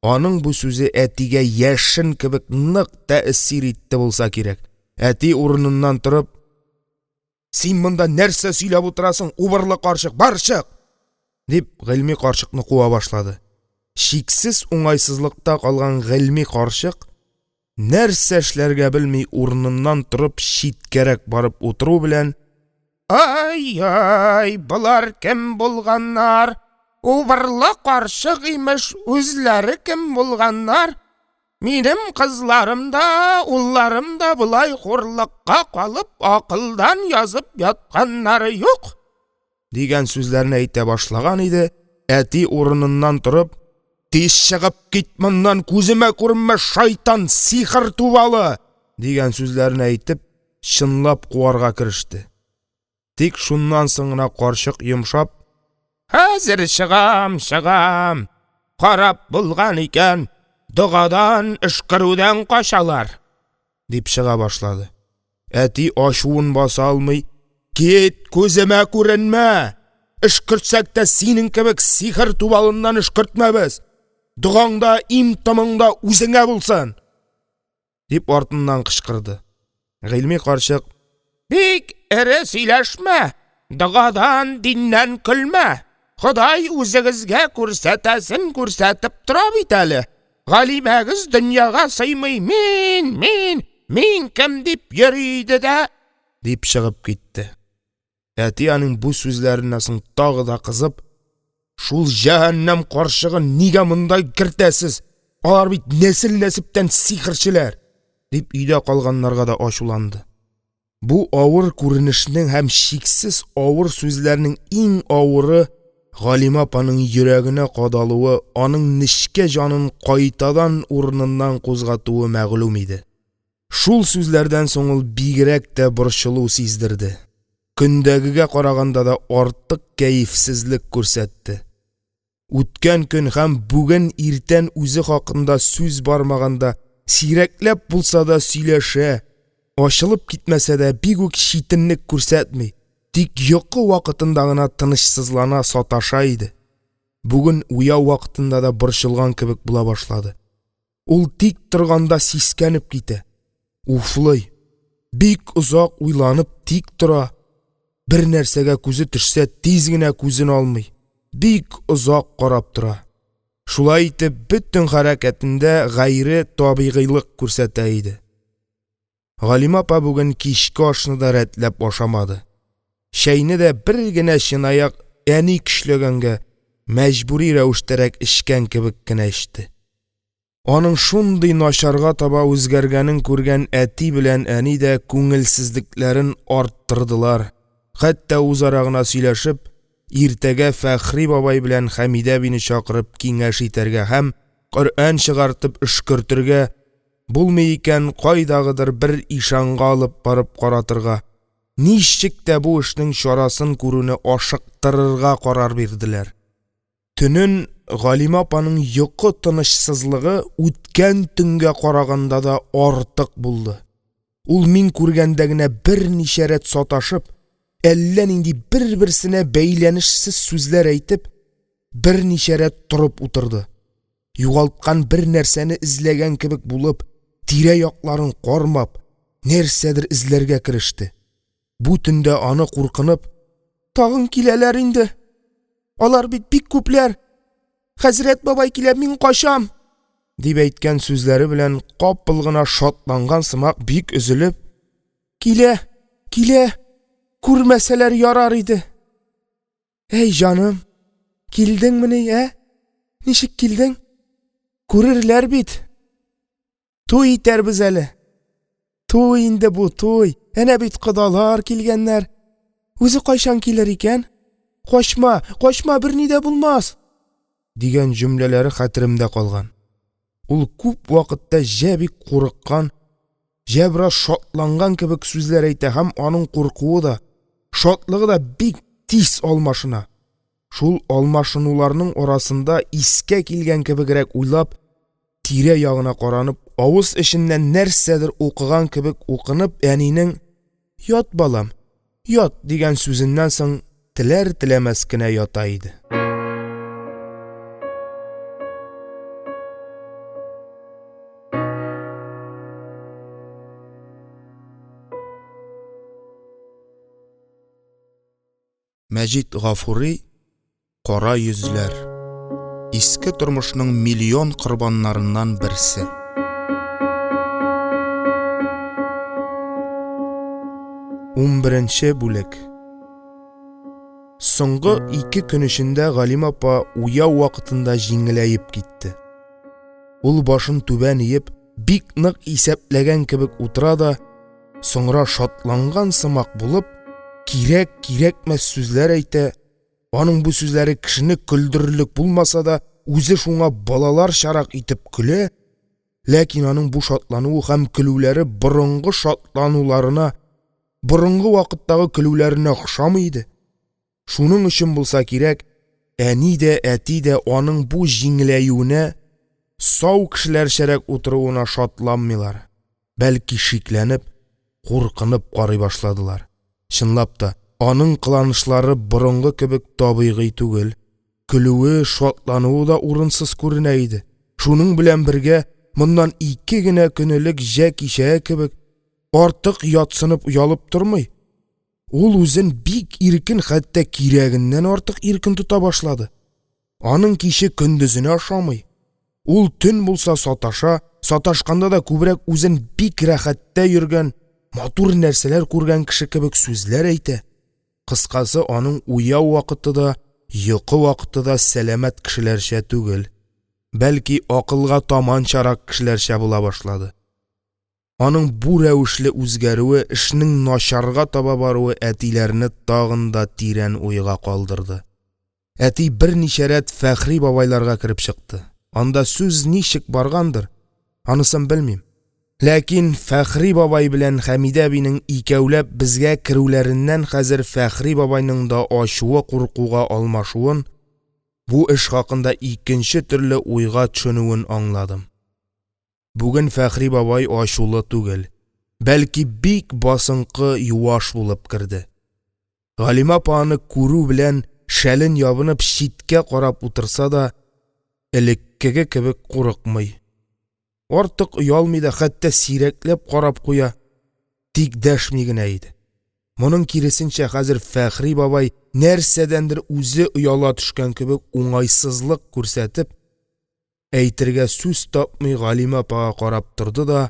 Аның бу сүзе әтигә яшен кебек нык тәэсир итте булса кирәк, әти, урыныннан торып: Син монда нәрсә сөйләп утырасың, убырлы карчык, бар, чык! – дип, Гыйльми карчыкны куа башлады. Чиксез уңайсызлыкта калган Гыйльми карчык, нәрсә эшләргә белми, урыныннан торып, читкәрәк барып утыру белән: – Ай-яй, болар кем булганнар, убырлы карчык, имеш, үзләре кем булганнар?! Минем кызларым да, улларым да болай хурлыкка калып, акылдан язып ятканнары юк! – дигән сүзләрне әйтә башлаган иде, әти, урыныннан торып: – Тиз чыгып кит моннан, күземә күренмә, шайтан, сихер тубалы! – дигән сүзләрне әйтеп, чынлап куарга кереште. Тик шуннан соң гына карчык, йомшап: – Хәзер чыгам, чыгам, харап булган икән, догадан, өшкерүдән качалар! – дип чыга башлады. Әти, ачуын баса алмый: – Кит, күземә күренмә, өшкертсәк тә, синең кебек сихер тубалыннан өшкертмәбез, догаң да, им-томың да үзеңә булсын! – дип, артыннан кычкырды. Гыйльми карчык: – Бик эре сөйләшмә, догадан, диннән көлмә, Ходай үзегезгә күрсәтәсен күрсәтеп тора бит әле, Галимәгез дөньяга сыймый, мин, мин, мин кем дип йөри иде дә… – дип чыгып китте. Әти, аның бу сүзләреннән соң тагын да кызып: – Шул җәһәннәм карчыгын нигә монда кертәсез, алар бит нәсел-нәсәптән сихерчеләр! – дип, өйдә калганнарга да ачуланды. Бу авыр күренешнең һәм чиксез авыр сүзләрнең иң авыры Галимә апаның йөрәгенә кадалуы, аның нечкә җанын кайтадан урыныннан кузгатуы мәгълүм иде. Шул сүзләрдән соң ул бигрәк тә борчылу сиздерде, көндәгегә караганда да артык кәефсезлек күрсәтте. Үткән көн һәм бүген иртән үзе хакында сүз бармаганда, сирәкләп булса да сөйләшә, ачылып китмәсә дә, бик үк читенлек күрсәтми, тик йокы вакытында гына тынычсызлана, саташа иде. Бүген уяу вакытында да борчылган кебек була башлады. Ул тик торганда сискәнеп китә, уфлый, бик озак уйланып тик тора, бер нәрсәгә күзе төшсә, тиз генә күзен алмый, бик озак карап тора. Шулай итеп, бөтен хәрәкәтендә гайре табигыйлек күрсәтә иде. Галимә апа бүген кичке ашны да рәтләп ашамады, чәйне дә бер генә чынаяк, әни көчләгәнгә, мәҗбүри рәвештәрәк эчкән кебек кенә эчте. Аның шундый начарга таба үзгәргәнен күргән әти белән әни дә күңелсезлекләрен арттырдылар, хәтта үзара гына сөйләшеп, иртәгә Фәхри бабай белән Хәмидә әбине чакырып киңәш итәргә һәм Коръән чыгартып өшкертергә, булмый икән, кайдагыдыр бер ишанга алып барып каратырга, ничек тә бу эшнең чарасын күрүне ашыктырырга карар бирделәр. Төнен Галимә апаның йокы тынычсызлыгы үткән төнгә караганда да артык булды. Ул мин күргәндә генә берничә рәт саташып, әллә нинди бер-берсенә бәйләнешсез сүзләр әйтеп, берничә рәт торып утырды. Югалткан бер нәрсәне эзләгән кебек булып, тирә-якларын кармап, нәрсәдер эзләргә кереште. Бу төндә аны куркынып: «Тагын киләләр инде! Алар бит бик күпләр! Хәзрәт бабай килә, мин качам!» дип әйткән сүзләре белән капыл гына шатланган сымак, бик өзелеп: «Килә, килә, күрмәсәләр ярар иде! Әй җаным, килдеңмени, ә? Ничек килдең? Күрерләр бит! Туй итәрбез әле! Туй инде бу, туй! Әнә бит кодалар килгәннәр! Үзе кайчан килер икән? Качма, качма, берни дә булмас! – дигән җөмләләре хәтеремдә калган. Ул күп вакытта җә бик курыккан, җә бераз шатланган кебек сүзләр әйтә һәм аның куркуы да, шатлыгы да бик тиз алмашына. Шул алмашынуларның арасында искә килгән кебегрәк уйлап, тирә-ягына каранып, авыз эченнән нәрсәдер укыган кебек укынып, әнинең «Ят, балам, ят» дигән сүзеннән соң теләр-теләмәс кенә ята иде. Мәҗит Гафури Кара йөзләр. Иске тормышның миллион корбаннарыннан берсе. Унберенче бүлек. Соңгы ике көн эчендә Галимә апа уяу вакытында җиңеләеп китте. Ул башын түбән иеп, бик нык исәпләгән кебек утыра да, соңра шатланган сымак булып, кирәк-кирәкмәс сүзләр әйтә, аның бу сүзләре кешене көлдерерлек булмаса да, үзе шуңа балаларчарак итеп көлә, ләкин аның бу шатлануы һәм көлүләре борынгы шатлануларына, борынгы вакыттагы көлүләренә охшамый иде. Шуның өчен булса кирәк, әни дә, әти дә аның бу җиңеләюенә, сау кешеләрчәрәк утыруына шатланмыйлар, бәлки шикләнеп, куркынып карый башладылар. Чынлап та, аның кыланышлары борынгы кебек табигый түгел, көлүе, шатлануы да урынсыз күренә иде. Шуның белән бергә, моннан ике генә көн элек җә кичәге кебек, артык ятсынып, оялып тормый. Ул үзен бик иркен, хәтта кирәгеннән артык иркен тота башлады. Аның киче көндезенә ошамый. Ул төн булса саташа, саташканда да күбрәк үзен бик рәхәттә йөргән, матур нәрсәләр күргән кеше кебек сүзләр әйтә. Кыскасы, аның уяу вакыты да, йокы вакыты да сәламәт кешеләрчә түгел, бәлки акылга таманчарак кешеләрчә була башлады. Аның бу рәвешле үзгәрүе, эшнең начарга таба баруы әтиләрне тагын да тирән уйга калдырды. Әти берничә рәт Фәхри бабайларга кереп чыкты. Анда сүз ничек баргандыр, анысын белмим. Ләкин Фәхри бабай белән Хәмидә әбинең икәүләп безгә керүләреннән хәзер Фәхри бабайның да ачуы куркуга алмашуын, бу эш хакында икенче төрле уйга төшенүен аңладым. Бүген Фәхри бабай ачулы түгел. бәлки бик басынкы, юаш булып керде. Галимә апа аны күрү белән, шәлен ябынып, читкә карап утырса да, элеккеге кебек курыкмый, артык оялмый да, хәтта сирәкләп карап куя, тик дәшми генә иде. Моның киресенчә, хәзер Фәхри бабай, нәрсәдәндер үзе ояла төшкән кебек уңайсызлык күрсәтеп, әйтергә сүз тапмый Галимә апага карап торды да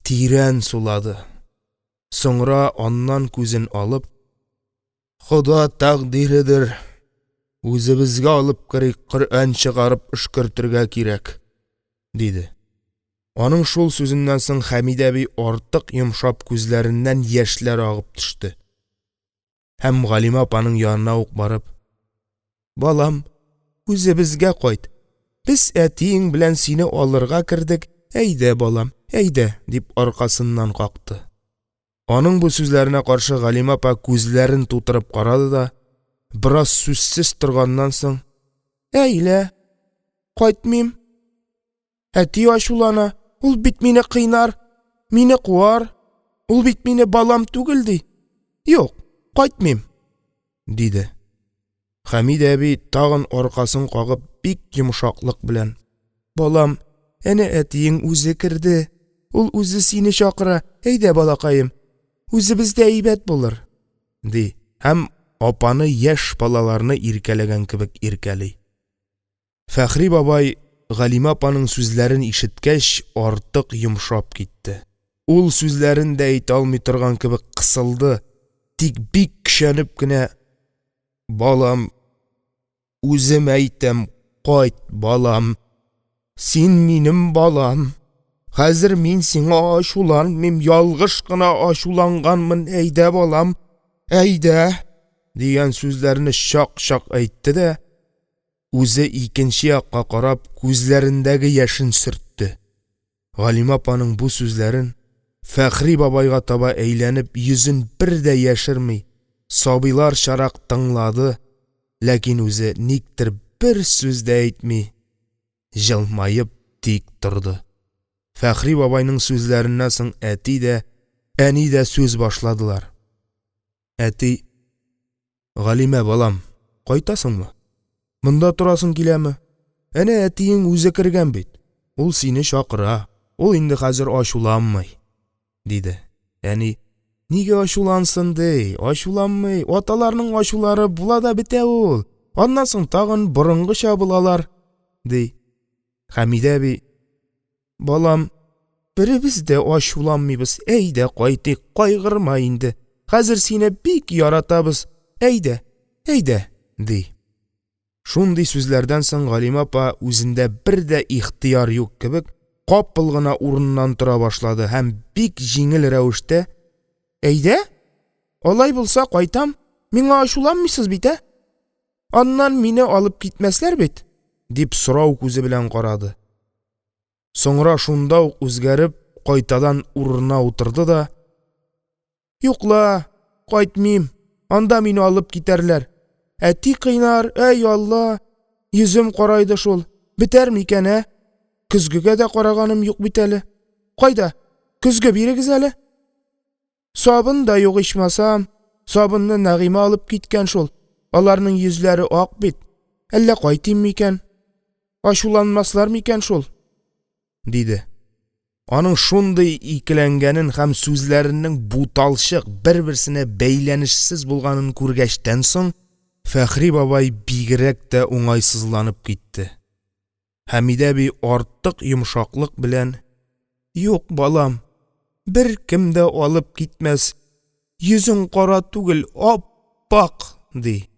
тирән сулады, соңра, аннан күзен алып: – Хода тәкъдиредер, үзебезгә алып керик, Коръән чыгарып өшкертергә кирәк, – диде. Аның шул сүзеннән соң Хәмидә әби артык йомшап, күзләреннән яшьләр агып төште һәм, Галимә апаның янына ук барып: – Балам, үзебезгә кайт, без әтиең белән сине алырга кердек, әйдә, балам, әйдә, – дип, аркасыннан какты. Аның бу сүзләренә каршы Галимә апа күзләрен тутырып карады да, бераз сүзсез торганнан соң: – Әй лә, кайтмыйм, әти ачулана, ул бит мине кыйнар, мине куар, ул бит мине балам түгел, ди, юк, кайтмыйм, – диде. Хәмидә әби, тагын аркасын кагып, бик йомшаклык белән: – Балам, әнә әтиең үзе керде, ул үзе сине чакыра, әйдә, балакаем, үзебездә әйбәт булыр, – ди һәм апаны яшь балаларны иркәләгән кебек иркәли. Фәхри бабай, Галимә апаның сүзләрен ишеткәч, артык йомшап китте. Ул сүзләрен дә әйтә алмый торган кебек кысылды, тик бик көчәнеп кенә: – Балам, үзем әйтәм, кайт, балам, син минем балам, хәзер мин сиңа ачуланмыйм, ялгыш кына ачуланганмын, әйдә, балам, әйдә, – дигән сүзләрне чак-чак әйтте дә, үзе, икенче якка карап, күзләрендәге яшен сөртте. Галимә апаның бу сүзләрен, Фәхри бабайга таба әйләнеп, йөзен бер дә яшерми, сабыйларчарак тыңлады, ләкин үзе никтер бер сүз дә әйтми, җылмаеп тик торды. Фәхри бабайның сүзләреннән соң әти дә, әни дә сүз башладылар. Әти: – Галимә балам, кайтасыңмы? Монда торасың киләме? Әнә әтиең үзе кергән бит, ул сине чакыра, ул инде хәзер ачуланмый, – диде. Әни: – Нигә ачулансын ди, ачуланмый, аталарның ачулары була да бетә ул, аннан соң тагын борынгыча булалар, – ди. Хәмидә әби: – Балам, беребез дә ачуланмыйбыз, әйдә, кайтыйк, кайгырма инде, хәзер сине бик яратабыз, әйдә, әйдә, – ди. Шундый сүзләрдән соң Галимә апа, үзендә бер дә ихтыяр юк кебек, капыл гына урыныннан тора башлады һәм бик җиңел рәвештә: – Әйдә, алай булса кайтам, миңа ачуланмыйсыз бит, ә? Аннан мине алып китмәсләр бит? – дип, сорау күзе белән карады. Соңра шунда ук үзгәреп, кайтадан урынына утырды да: – Юк ла, кайтмыйм, анда мине алып китәрләр, әти кыйнар, әй Алла, йөзем карайды шул, бетәр микән, ә? Көзгегә дә караганым юк бит әле, кайда, көзге бирегез әле. Сабын да юк ичмасам, сабынны Нәгыймә алып киткән шул, аларның йөзләре ак бит, әллә кайтыйм микән, ачуланмаслар микән шул? – диде. Аның шундый икеләнгәнен һәм сүзләренең буталчык, бер-берсенә бәйләнешсез булганын күргәчтән соң, Фәхри бабай бигрәк тә уңайсызланып китте. Хәмидә әби артык йомшаклык белән: – Юк, балам, беркем дә алып китмәс, йөзең кара түгел, ап-ак, – ди.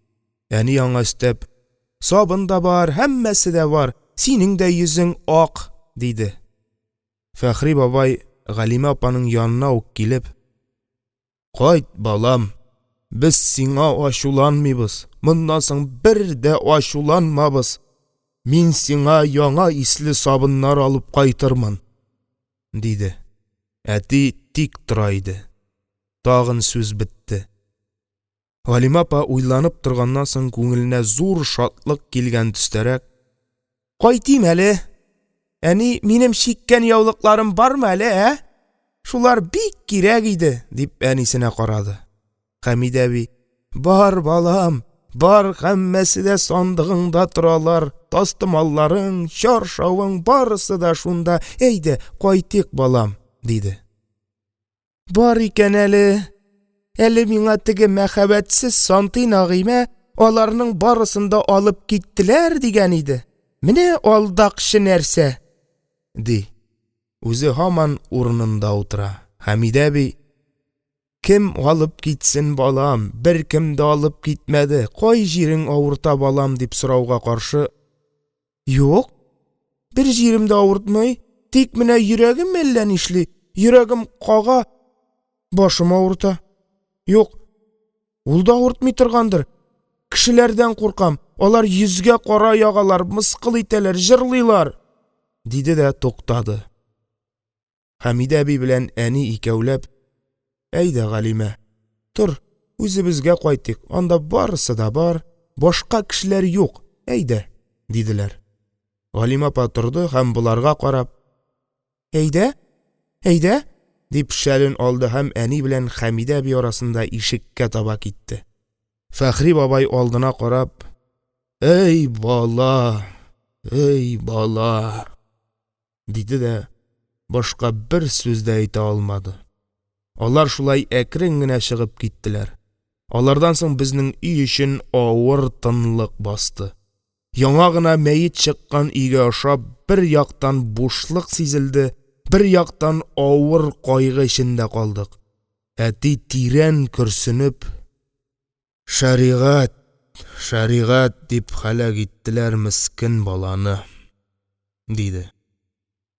Әни, аңа өстәп: – Сабын да бар, һәммәсе дә бар, синең дә йөзең ак, – диде. Фәхри бабай, Галимә апаның янына ук килеп: – Кайт, балам, без сиңа ачуланмыйбыз, моннан соң бер дә ачуланмабыз, мин сиңа яңа исле сабыннар алып кайтырмын, – диде. Әти тик тора иде. Тагын сүз бетте. Галимә апа, уйланып торганнан соң, күңеленә зур шатлык килгән төстәрәк: – Кайтыйм әле, әни, минем чиккән яулыкларым бармы әле, ә? Шулар бик кирәк иде, – дип, әнисенә карады. Хәмидә әби: – Бар, балам, бар, һәммәсе дә сандыгыңда торалар, тастымалларың, чаршавың – барысы да шунда, әйдә, кайтыйк, балам, – диде. Бар икән әле, әле миңа теге мәхәббәтсез сантый Нәгыймә, аларның барысын да алып киттеләр, дигән иде, менә алдакчы нәрсә! – ди, үзе һаман урынында утыра. Хәмидә әби: – Кем алып китсен, балам, беркем дә алып китмәде, кай җирең авырта, балам? – дип сорауга каршы: – Юк, бер җирем дә авыртмый, тик менә йөрәгем әллә нишли, йөрәгем кага, башым авырта, юк, ул да авыртмый торгандыр, кешеләрдән куркам, алар йөзгә кара ягалар, мыскыл итәләр, җырлыйлар, – диде дә туктады. Хәмидә әби белән әни икәүләп: – Әйдә, Галимә, тор, үзебезгә кайтыйк, анда барысы да бар, башка кешеләр юк, әйдә, – диделәр. Галимә апа торды һәм, боларга карап: – Әйдә, әйдә! – дип, шәлен алды һәм әни белән Хәмидә әби арасында ишеккә таба китте. Фәхри бабай, алдына карап: – Әй бала, әй бала! – диде дә башка бер сүз дә әйтә алмады. Алар шулай әкрен генә чыгып киттеләр. Алардан соң безнең өй эчен авыр тынлык басты. Яңа гына мәет чыккан өйгә охшап, бер яктан, бушлык сизелде, бер яктан, авыр кайгы эчендә калдык. Әти, тирән көрсенеп: – Шәригать, шәригать дип һәлак иттеләр мескен баланы, – диде.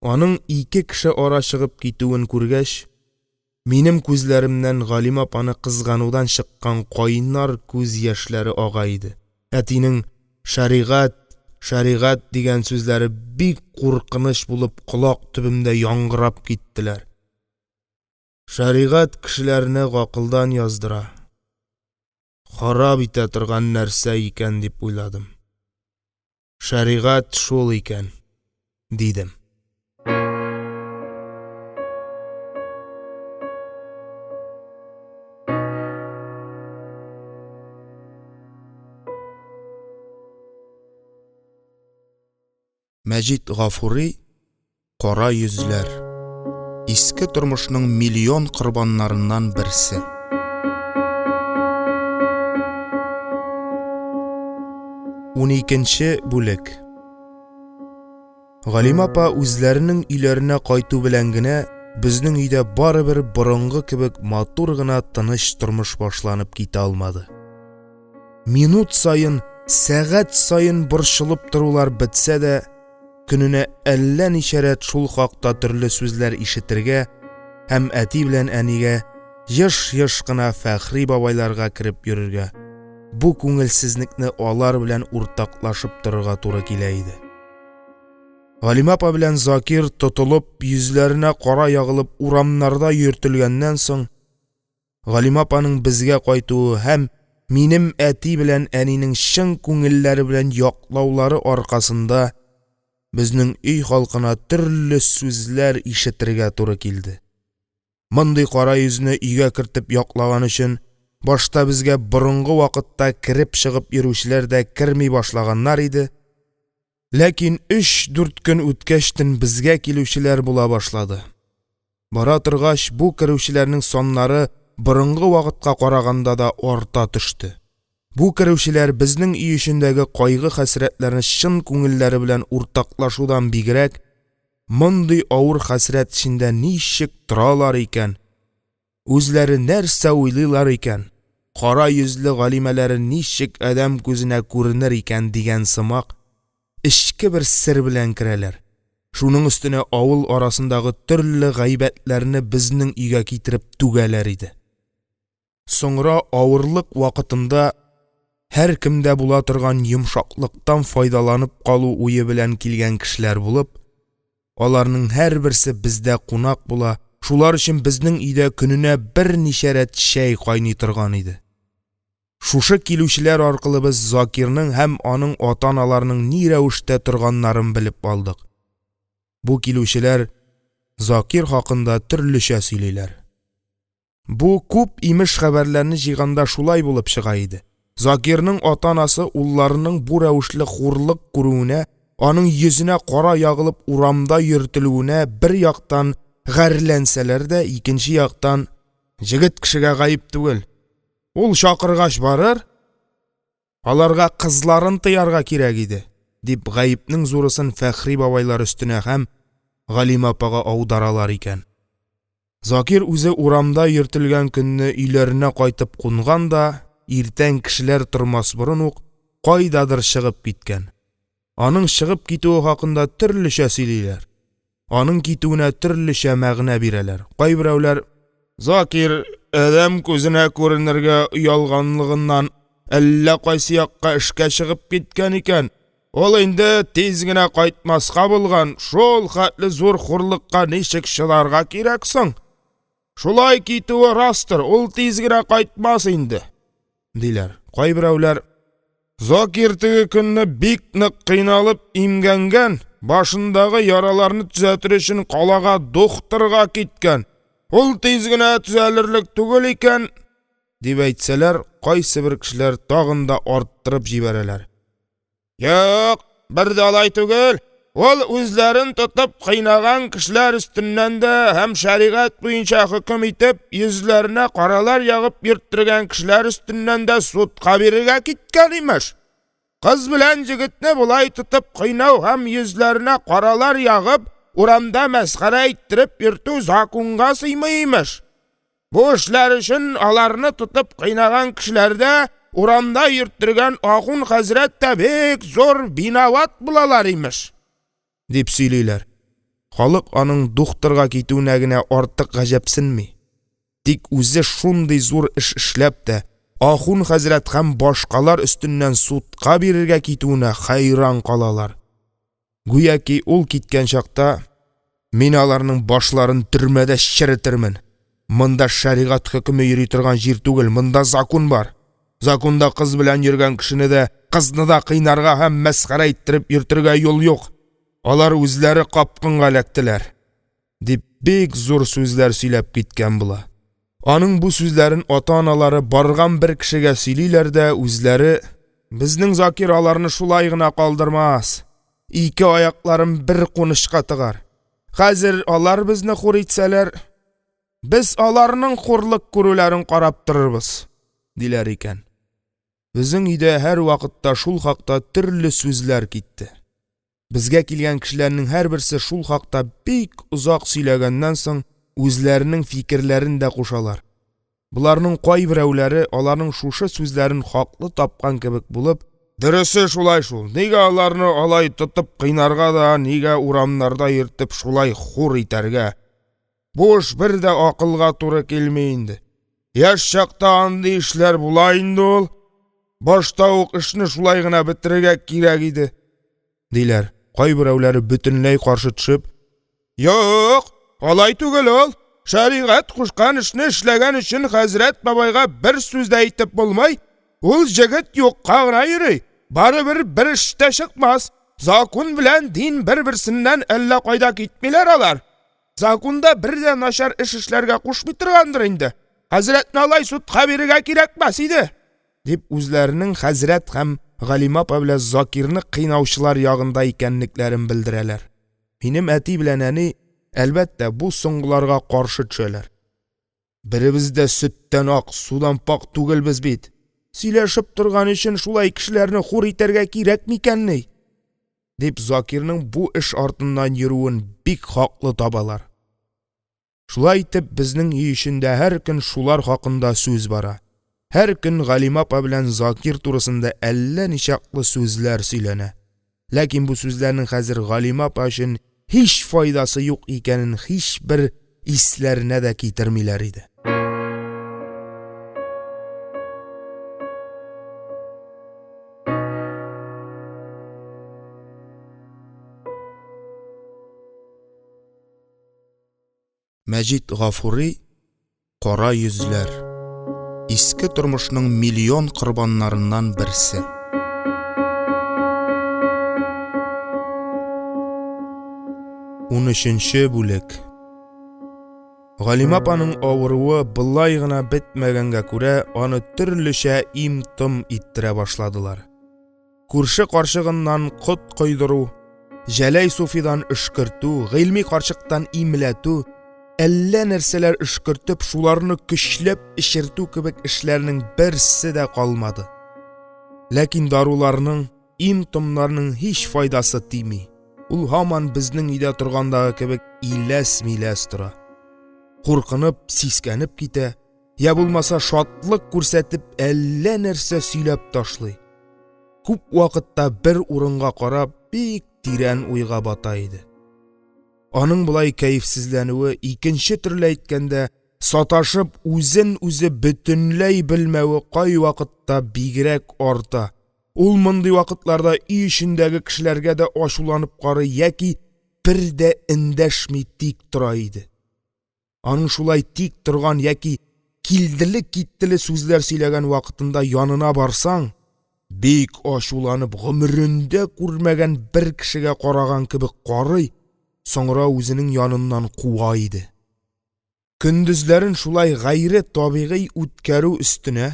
Аның ике кеше ара чыгып китүен күргәч, минем күзләремнән Галимә апаны кызганудан чыккан кайнар күз яшьләре ага иде. Әтинең «Шәригать, шәригать» дигән сүзләре бик куркыныч булып колак төбемдә яңгырап киттеләр. Шәригать кешеләрне гакылдан яздыра, харап итә торган нәрсә икән дип уйладым. Шәригать шул икән, дидем. Мәҗит Гафури Кара йөзләр. Иске тормышның миллион корбаннарыннан берсе. Уникенче бүлек. Галимә апа үзләренең өйләренә кайту белән генә безнең өйдә барыбер борынгы кебек матур гына тыныч тормыш башланып китә алмады. Минут саен, сәгать саен борчылып торулар бетсә дә, көненә әллә ничә рәт шул хакта төрле сүзләр ишетергә һәм әти белән әнигә еш-еш кына Фәхри бабайларга кереп йөрергә, бу күңелсезлекне алар белән уртаклашып торырга туры килә иде. Галимә апа белән Закир тотылып, йөзләренә кара ягылып урамнарда йөртелгәннән соң, Галимә апаның безгә кайтуы һәм минем әти белән әнинең чын күңелләре белән яклаулары аркасында безнең өй халкына төрле сүзләр ишетергә туры килде. Мондый кара йөзне өйгә кертеп яклаган өчен, башта безгә борынгы вакытта кереп-чыгып йөрүчеләр дә керми башлаганнар иде, ләкин өч-дүрт көн үткәчтен безгә килүчеләр була башлады. Бара торгач, бу керүчеләрнең саннары борынгы вакытка караганда да арта төште. Бу керүчеләр, безнең өй эчендәге кайгы-хәсрәтләрне чын күңелләре белән уртаклашудан бигрәк, мондый авыр хәсрәт эчендә ничек торалар икән, үзләре нәрсә уйлыйлар икән, кара йөзле Галимәләре ничек адәм күзенә күренер икән дигән сымак, эчке бер сер белән керәләр, шуның өстенә авыл арасындагы төрле гайбәтләрне безнең өйгә китереп түгәләр иде. Соңра авырлык вакытында һәркемдә була торган йомшаклыктан файдаланып калу уе белән килгән кешеләр булып, аларның һәрберсе бездә кунак була, шулар өчен безнең өйдә көненә берничә рәт чәй кайный торган иде. Шушы килүчеләр аркылы без Закирның һәм аның ата-аналарының ни рәвештә торганнарын белеп алдык. Бу килүчеләр Закир хакында төрлечә сөйлиләр. Бу күп имеш хәбәрләрне җыйганда шулай булып чыга иде: Закирның ата-анасы улларының бу рәвешле хурлык күрүенә, аның йөзенә кара ягылып урамда йөртелүенә, бер яктан, гарьләнсәләр дә, икенче яктан, җегет кешегә гаеп түгел, ул чакыргач барыр, аларга кызларын тыярга кирәк иде дип, гаепнең зурысын Фәхри бабайлар өстенә һәм Галимә апага аударалар икән. Закир үзе урамда йөртелгән көнне өйләренә кайтып кунган да, иртән кешеләр тормас борын ук, кайдадыр чыгып киткән. Аның чыгып китүе хакында төрлечә сөйлиләр, аның китүенә төрлечә мәгънә бирәләр. Кайберәүләр: «Закир адәм күзенә күренергә оялганлыгыннан әллә кайсы якка эшкә чыгып киткән икән, ул инде тиз генә кайтмаска булган, шулхәтле зур хурлыкка ничек чыдарга кирәк соң? Шулай китүе растыр, ул тиз генә кайтмас инде», – диләр. Кайберәүләр: «Закир теге көнне бик нык кыйналып имгәнгән, башындагы яраларны төзәтер өчен, калага духтырга киткән, ул тиз генә төзәлерлек түгел икән», – дип әйтсәләр, кайсыбер кешеләр тагын да арттырып җибәрәләр: – Юк, бер дә алай түгел, ул үзләрен тотып кыйнаган кешеләр өстеннән дә һәм шәригать буенча хөкем итеп, йөзләренә каралар ягып йөрттергән кешеләр өстеннән дә судка бирергә киткән, имеш. Кыз белән җегетне болай тотып кыйнау һәм йөзләренә каралар ягып, урамда мәсхәрә иттереп йөртү закунга сыймый, имеш. Бу эшләр өчен аларны тотып кыйнаган кешеләр дә, урамда йөрттергән ахун хәзрәт тә бик зур виноват булалар, имеш, – дип сөйлиләр. Халык аның духтырга китүенә генә артык гаҗәпсенми, тик үзе шундый зур эш эшләп тә, ахун хәзрәт һәм башкалар өстеннән судка бирергә китүенә хәйран калалар. Гүяки ул киткән чакта: «Мин аларның башларын төрмәдә черетермен, монда шәригать хөкеме йөри торган җир түгел, монда закун бар, закунда кыз белән йөргән кешене дә, кызны да кыйнарга һәм мәсхәрә иттереп йөртергә юл юк, алар үзләре капкынга эләктеләр», – дип, бик зур сүзләр сөйләп киткән була. Аның бу сүзләрен ата-аналары барган бер кешегә сөйлиләр дә үзләре: «Безнең Закир аларны шулай гына калдырмас, ике аякларын бер кунычка тыгар, хәзер алар безне хур итсәләр, без аларның хурлык күрүләрен карап торырбыз», – диләр икән. Безнең өйдә һәрвакытта шул хакта төрле сүзләр китте. Безгә килгән кешеләрнең һәрберсе шул хакта бик озак сөйләгәннән соң, үзләренең фикерләрен дә кушалар. Боларның кайберәүләре аларның шушы сүзләрен хаклы тапкан кебек булып: – Дөресе шулай шул, нигә аларны алай тотып кыйнарга да, нигә урамнарда йөртеп шулай хур итәргә? Бу эш бер дә акылга туры килми инде. Яшь чакта андый эшләр була инде ул. Башта ук эшне шулай гына бетерергә кирәк иде, – диләр. Кайберәүләре, бөтенләй каршы төшеп: – Юк, алай түгел ул. Шәригать кушкан эшне эшләгән өчен хәзрәт бабайга бер сүз дә әйтеп булмый, ул җегет юкка гына йөри, барыбер бер эш тә чыкмас, закун белән дин бер-берсеннән әллә кайда китмиләр алар. Закунда бер дә начар эш эшләргә кушмый торгандыр инде, хәзрәтне алай судка бирергә кирәкмәс иде, – дип, үзләренең хәзрәт һәм Галимә апа белән Закирны кыйнаучылар ягында икәнлекләрен белдерәләр. Минем әти белән әни, әлбәттә, бу соңгыларга каршы төшәләр. – Беребез дә сөттән ак, судан пакь түгелбез бит, сөйләшеп торган өчен шулай кешеләрне хур итәргә кирәк микәнни? дип, Закирның бу эш артыннан йөрүен бик хаклы табалар. Шулай итеп, безнең өй эчендә һәр көн шулар хакында сүз бара, һәр көн Галимә апа белән Закир турысында әллә ничаклы сүзләр сөйләнә. Ләкин бу сүзләрнең хәзер Галимә апа өчен һич файдасы юк икәнен һичбер исләренә дә китермиләр иде. Мәҗит Гафури Кара йөзләр. Иске тормышның миллион корбаннарыннан берсе. Унөченче бүлек. Галимә апаның авыруы болай гына бетмәгәнгә күрә, аны төрлечә им-том иттерә башладылар. Күрше карчыгыннан кот койдыру, Җәләй суфидан өшкертү, Гыйльми карчыктан имләтү, әллә нәрсәләр өшкертеп, шуларны көчләп эчертү кебек эшләрнең берсе дә калмады. Ләкин даруларның, им-томнарның һич файдасы тими, ул һаман безнең өйдә торгандагы кебек иләс-миләс тора. Куркынып, сискәнеп китә, йә булмаса, шатлык күрсәтеп, әллә нәрсә сөйләп ташлый. Күп вакытта бер урынга карап, бик тирән уйга бата иде. Аның болай кәефсезләнүе, икенче төрле әйткәндә, саташып, үзен үзе бөтенләй белмәве кайвакытта бигрәк арта, ул мондый вакытларда өй эчендәге кешеләргә дә ачуланып карый яки бер дә эндәшми тик тора иде. Аның шулай тик торган яки килделе-киттеле сүзләр сөйләгән вакытында янына барсаң, бик ачуланып, гомерендә күрмәгән бер кешегә караган кебек карый, соңра үзенең яныннан куа иде. Көндезләрен шулай гайре табигый үткәрү өстенә,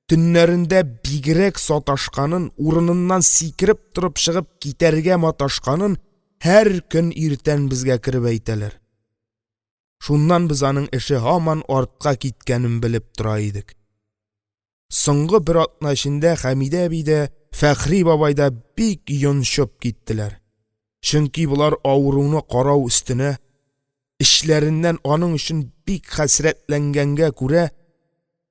төннәрендә бигрәк саташканын, урыныннан сикереп торып чыгып китәргә маташканын һәр көн иртән безгә кереп әйтәләр. Шуннан без аның эше һаман артка киткәнен белеп тора идек. Соңгы бер атна эчендә Хәмидә әби дә, Фәхри бабай да бик йончып киттеләр. Чөнки болар авыруны карау өстенә, эчләреннән аның өчен бик хәсрәтләнгәнгә күрә,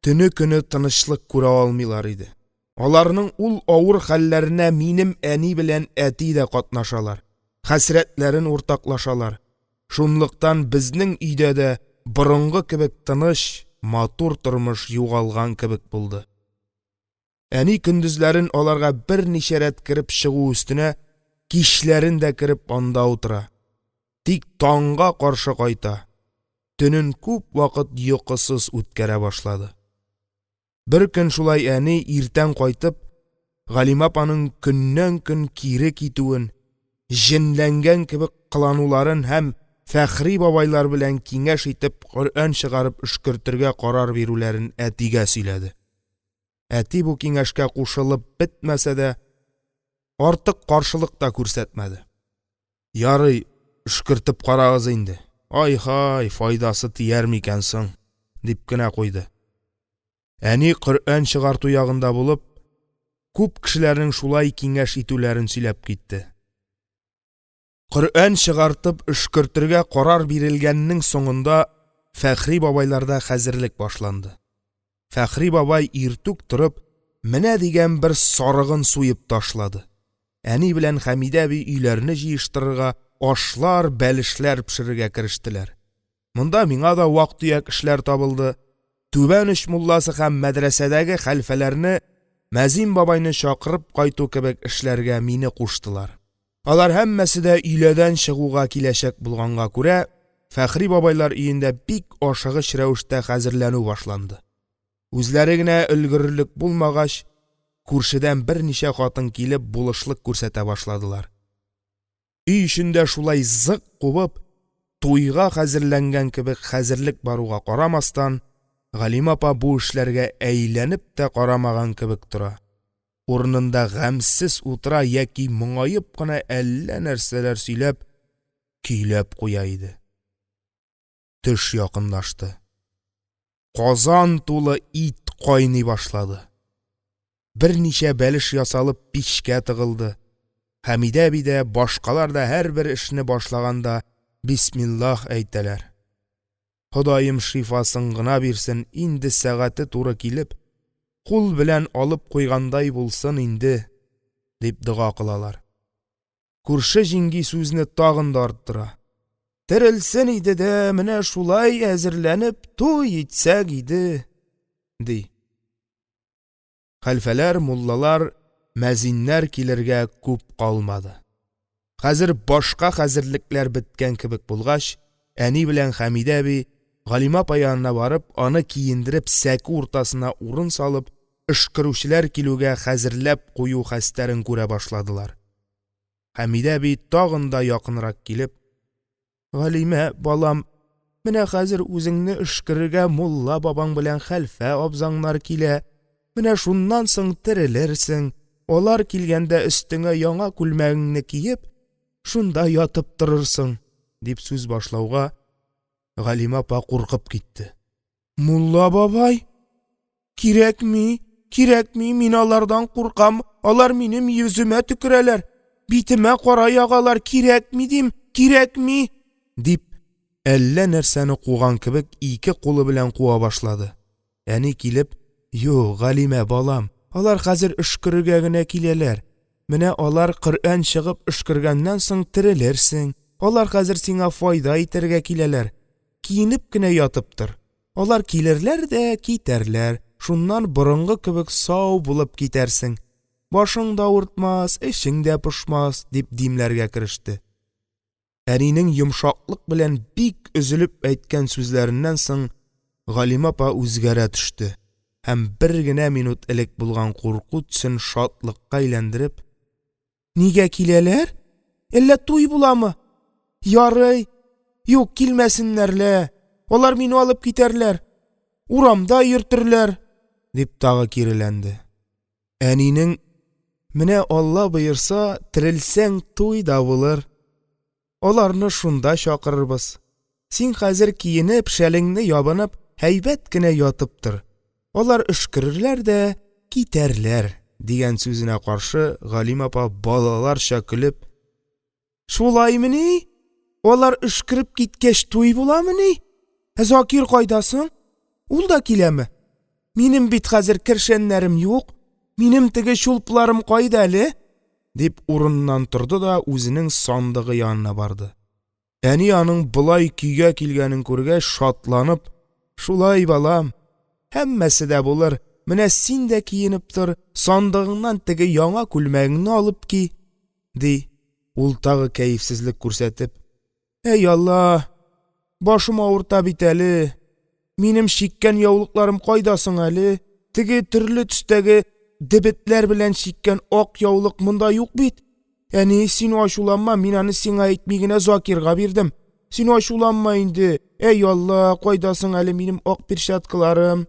төне-көне тынычлык күрә алмыйлар иде. Аларның ул авыр хәлләренә минем әни белән әти дә катнашалар, хәсрәтләрен уртаклашалар. Шунлыктан безнең өйдә дә борынгы кебек тыныч, матур тормыш югалган кебек булды. Әни көндезләрен аларга берничә рәт кереп чыгу өстенә, кичләрен дә кереп анда утыра. Тик таңга каршы кайта, төнен күп вакыт йокысыз үткәрә башлады. Беркөн шулай әни, иртән кайтып, Галимә апаның көннән-көн кире китүен, җенләнгән кебек кылануларын һәм Фәхри бабайлар белән киңәш итеп Коръән чыгарып өшкертергә карар бирүләрен әтигә сөйләде. Әти бу киңәшкә кушылып бетмәсә дә, артык каршылык та күрсәтмәде. Ярый, өшкертеп карагыз инде, ай-һай, файдасы тияр микән соң, дип кенә куйды. Әни Коръән чыгарту ягында булып, күп кешеләрнең шулай киңәш итүләрен сөйләп китте. Коръән чыгартып өшкертергә карар бирелгәннең соңында Фәхри бабайларда хәзерлек башланды. Фәхри бабай, иртүк торып, менә дигән бер сарыгын суеп ташлады. Әни белән Хәмидә әби өйләрне җыештырырга, ашлар, бәлешләр пешерергә керештеләр. Монда миңа да вак-төяк эшләр табылды. Түбән оч мулласы һәм мәдрәсәдәге хәлфәләрне, мәзин бабайны чакырып кайту кебек эшләргә мине куштылар. Алар һәммәсе дә өйләдән чыгуга киләчәк булганга күрә, Фәхри бабайлар өендә бик ашыгыч рәвештә хәзерләнү башланды. Үзләре генә өлгерерлек булмагач, күршедән берничә хатын килеп булышлык күрсәтә башладылар. Өй эчендә шулай зык кубып, туйга хәзерләнгән кебек хәзерлек баруга карамастан, Галимә апа бу эшләргә әйләнеп тә карамаган кебек тора. Урынында гамьсез утыра яки моңаеп кына әллә нәрсәләр сөйләп, көйләп куя иде. Төш якынлашты. Казан тулы ит кайный башлады. Берничә бәлеш ясалып пичкә тыгылды. Хәмидә әби дә, башкалар да һәрбер эшне башлаганда бисмиллаһ әйтәләр. Ходаем шифасын гына бирсен, инде сәгате туры килеп, кул белән алып куйгандай булсын инде, дип дога кылалар. Күрше җиңги сүзне тагын да арттыра. Терелсен иде дә, менә шулай әзерләнеп туй итсәк иде, ди. Хәлфәләр, муллалар, мәзиннәр килергә күп калмады. Хәзер башка хәзерлекләр беткән кебек булгач, әни белән Хәмидә әби, Галимә апа янына барып, аны киендереп, сәке уртасына урын салып, өшкерүчеләр килүгә хәзерләп кую хәстәрен күрә башладылар. Хәмидә әби, тагын да якынрак килеп: Галимә, балам, Менә хәзер үзеңне өшкерергә мулла бабаң белән хәлфә абзаңнар килә, менә шуннан соң терелерсең, алар килгәндә, өстеңә яңа күлмәгеңне киеп, шунда ятып торырсың, – дип сүз башлауга, Галимә апа куркып китте: – Мулла бабай, кирәкми, кирәкми, мин алардан куркам, алар минем йөземә төкерәләр, битемә кара ягалар, кирәкми, дим, кирәкми! – дип, әллә нәрсәне куган кебек, ике кулы белән куа башлады. Әни, килеп: – Юк, Галимә балам, алар хәзер өшкерергә генә киләләр, менә алар Коръән чыгып өшкергәннән соң терелерсең, алар хәзер сиңа файда итәргә киләләр, киенеп кенә ятып тор, алар килерләр дә китәрләр, шуннан борынгы кебек сау булып китәрсең, башың да авыртмас, эчең дә пошмас, – дип димләргә кереште. Әнинең йомшаклык белән бик өзелеп әйткән сүзләреннән соң Галимә апа үзгәрә төште һәм, бер генә минут элек булган курку төсен шатлыкка әйләндереп: – Нигә киләләр, әллә туй буламы? Ярый, юк, килмәсеннәр лә, алар мине алып китәрләр, урамда йөртерләр, – дип, тагын киреләнде. Әнинең: «Менә Алла боерса, терелсәң, туй да булыр, аларны шунда чакырырбыз, син хәзер киенеп, шәлеңне ябынып, һәйбәт кенә ятып тор, алар өшкерерләр дә китәрләр», – дигән сүзенә каршы Галимә апа, балаларча көлеп: – Шулаймыни, алар өшкереп киткәч, туй буламыни? Ә Закир кайда соң, ул да киләме? Минем бит хәзер кершәннәрем юк, минем теге чулпыларым кайда әле? – дип, урыныннан торды да үзенең сандыгы янына барды. Әни, аның болай көйгә килгәнен күргәч, шатланып: – Шулай, балам, һәммәсе дә булыр, менә син дә киенеп тор, сандыгыңнан теге яңа күлмәгеңне алып ки, – ди. Ул тагын кәефсезлек күрсәтеп: – Әй Алла, башым авырта бит әле, минем чиккән яулыкларым кайда соң әле, теге төрле төстәге дебетләр белән чиккән ак яулык монда юк бит, әни, син ачуланма, мин аны сиңа әйтми генә Закирга бирдем, син ачуланма инде, әй Алла, кайда соң әле минем ак перчаткаларым,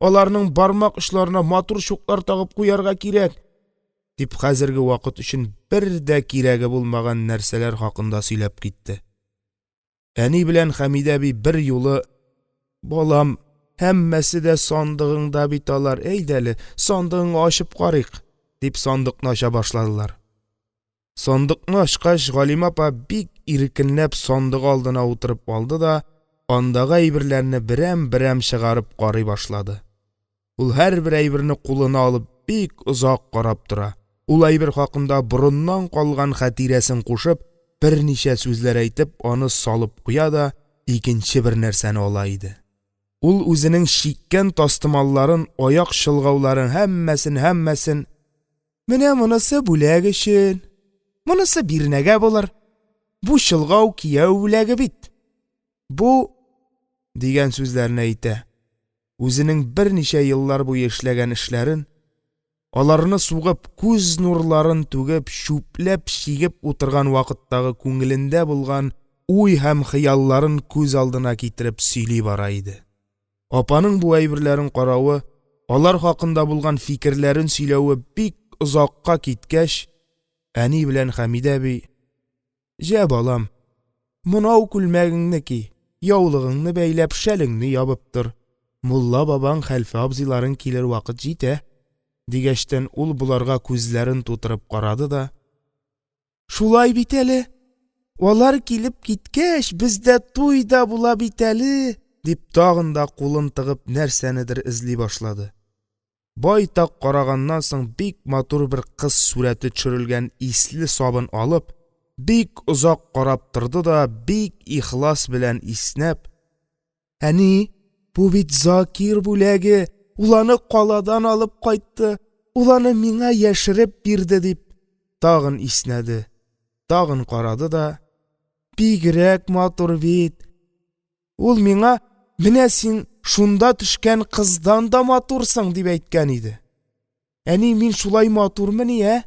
аларның бармак очларына матур чуклар тагып куярга кирәк, – дип, хәзерге вакыт өчен бер дә кирәге булмаган нәрсәләр хакында сөйләп китте. Әни белән Хәмидә әби берьюлы: – Балам, һәммәсе дә сандыгыңда бит алар, әйдә әле, сандыгыңны ачып карыйк, – дип, сандыкны ача башладылар. Сандыкны ачкач, Галимә апа бик иркенләп сандыгы алдына утырып алды да андагы әйберләрне берәм-берәм чыгарып карый башлады. Ул һәрбер әйберне кулына алып бик озак карап тора, ул әйбер хакында борыннан калган хатирәсен кушып, берничә сүзләр әйтеп, аны салып куя да икенче бер нәрсәне ала иде. Ул үзенең чиккән тастымалларын, аяк чолгауларын – һәммәсен-һәммәсен: «Менә монысы бүләк өчен, монысы бирнәгә булыр, бу чолгау кияү бүләге бит, бу…» дигән сүзләрне әйтә, үзенең берничә еллар буе эшләгән эшләрен, аларны сугып, күз нурларын түгеп, чүпләп чигеп утырган вакыттагы күңелендә булган уй һәм хыялларын күз алдына китереп сөйли бара иде. Апаның бу әйберләрен каравы, алар хакында булган фикерләрен сөйләве бик озакка киткәч, әни белән Хәмидә әби: – Җә, балам, монау күлмәгеңне ки, яулыгыңны бәйләп, шәлеңне ябып тор, мулла бабаң, хәлфә абзыйларың килер вакыт җитә, – дигәчтен, ул боларга күзләрен тутырып карады да: – Шулай бит әле, алар килеп киткәч, бездә туй да була бит әле, – дип, тагын да кулын тыгып нәрсәнедер эзли башлады. Байтак караганнан соң, бик матур бер кыз сурәте төшерелгән исле сабын алып, бик озак карап торды да, бик ихлас белән иснәп: – Әни, бу бит Закир бүләге, ул аны каладан алып кайтты, ул аны миңа яшереп бирде, – дип, тагын иснәде, тагын карады да: – Бигрәк матур бит, ул миңа: «Менә син шунда төшкән кыздан да матурсың», – дип әйткән иде. Әни, мин шулай матурмыни, ә?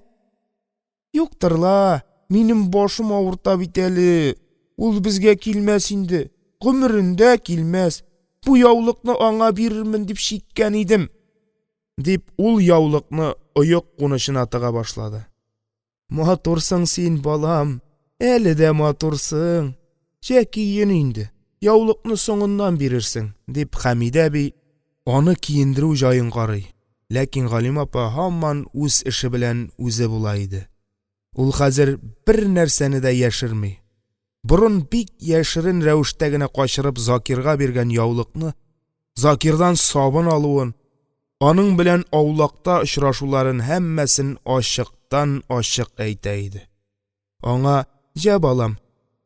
Юктыр ла, минем башым авырта бит әле, ул безгә килмәс инде. Гомерендә килмәс, бу яулыкны аңа бирермен дип чиккән идем, – дип, ул яулыкны оек кунычына тыга башлады. Матурсың син, балам, әле дә матурсың, җә, киен инде, яулыкны соңыннан бирерсең, – дип, Хәмидә әби аны киендерү җаен карый, ләкин Галимә апа һаман үз эше белән үзе була иде. Ул хәзер бернәрсәне дә яшерми, борын бик яшерен рәвештә генә качырып Закирга биргән яулыкны, Закирдан сабын алуын, аның белән аулакта очрашуларын – һәммәсен ачыктан-ачык әйтә иде. Аңа: «Җә, балам,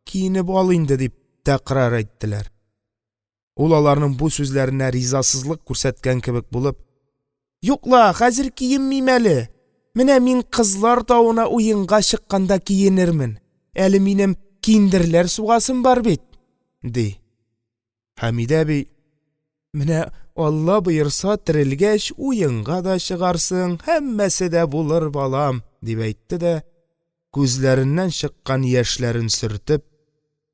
киенеп ал инде», – дип тәкрар әйттеләр. Ул, аларның бу сүзләренә ризасызлык күрсәткән кебек булып: – Юк ла, хәзер киенмим әле, менә мин Кызлар тавына уенга чыкканда киенермен, әле минем киндерләр сугасым бар бит, – ди. Хәмидә әби: – Менә Алла боерса, терелгәч, уенга да чыгарсың, һәммәсе дә булыр, балам, – дип әйтте дә, күзләреннән чыккан яшьләрен сөртеп,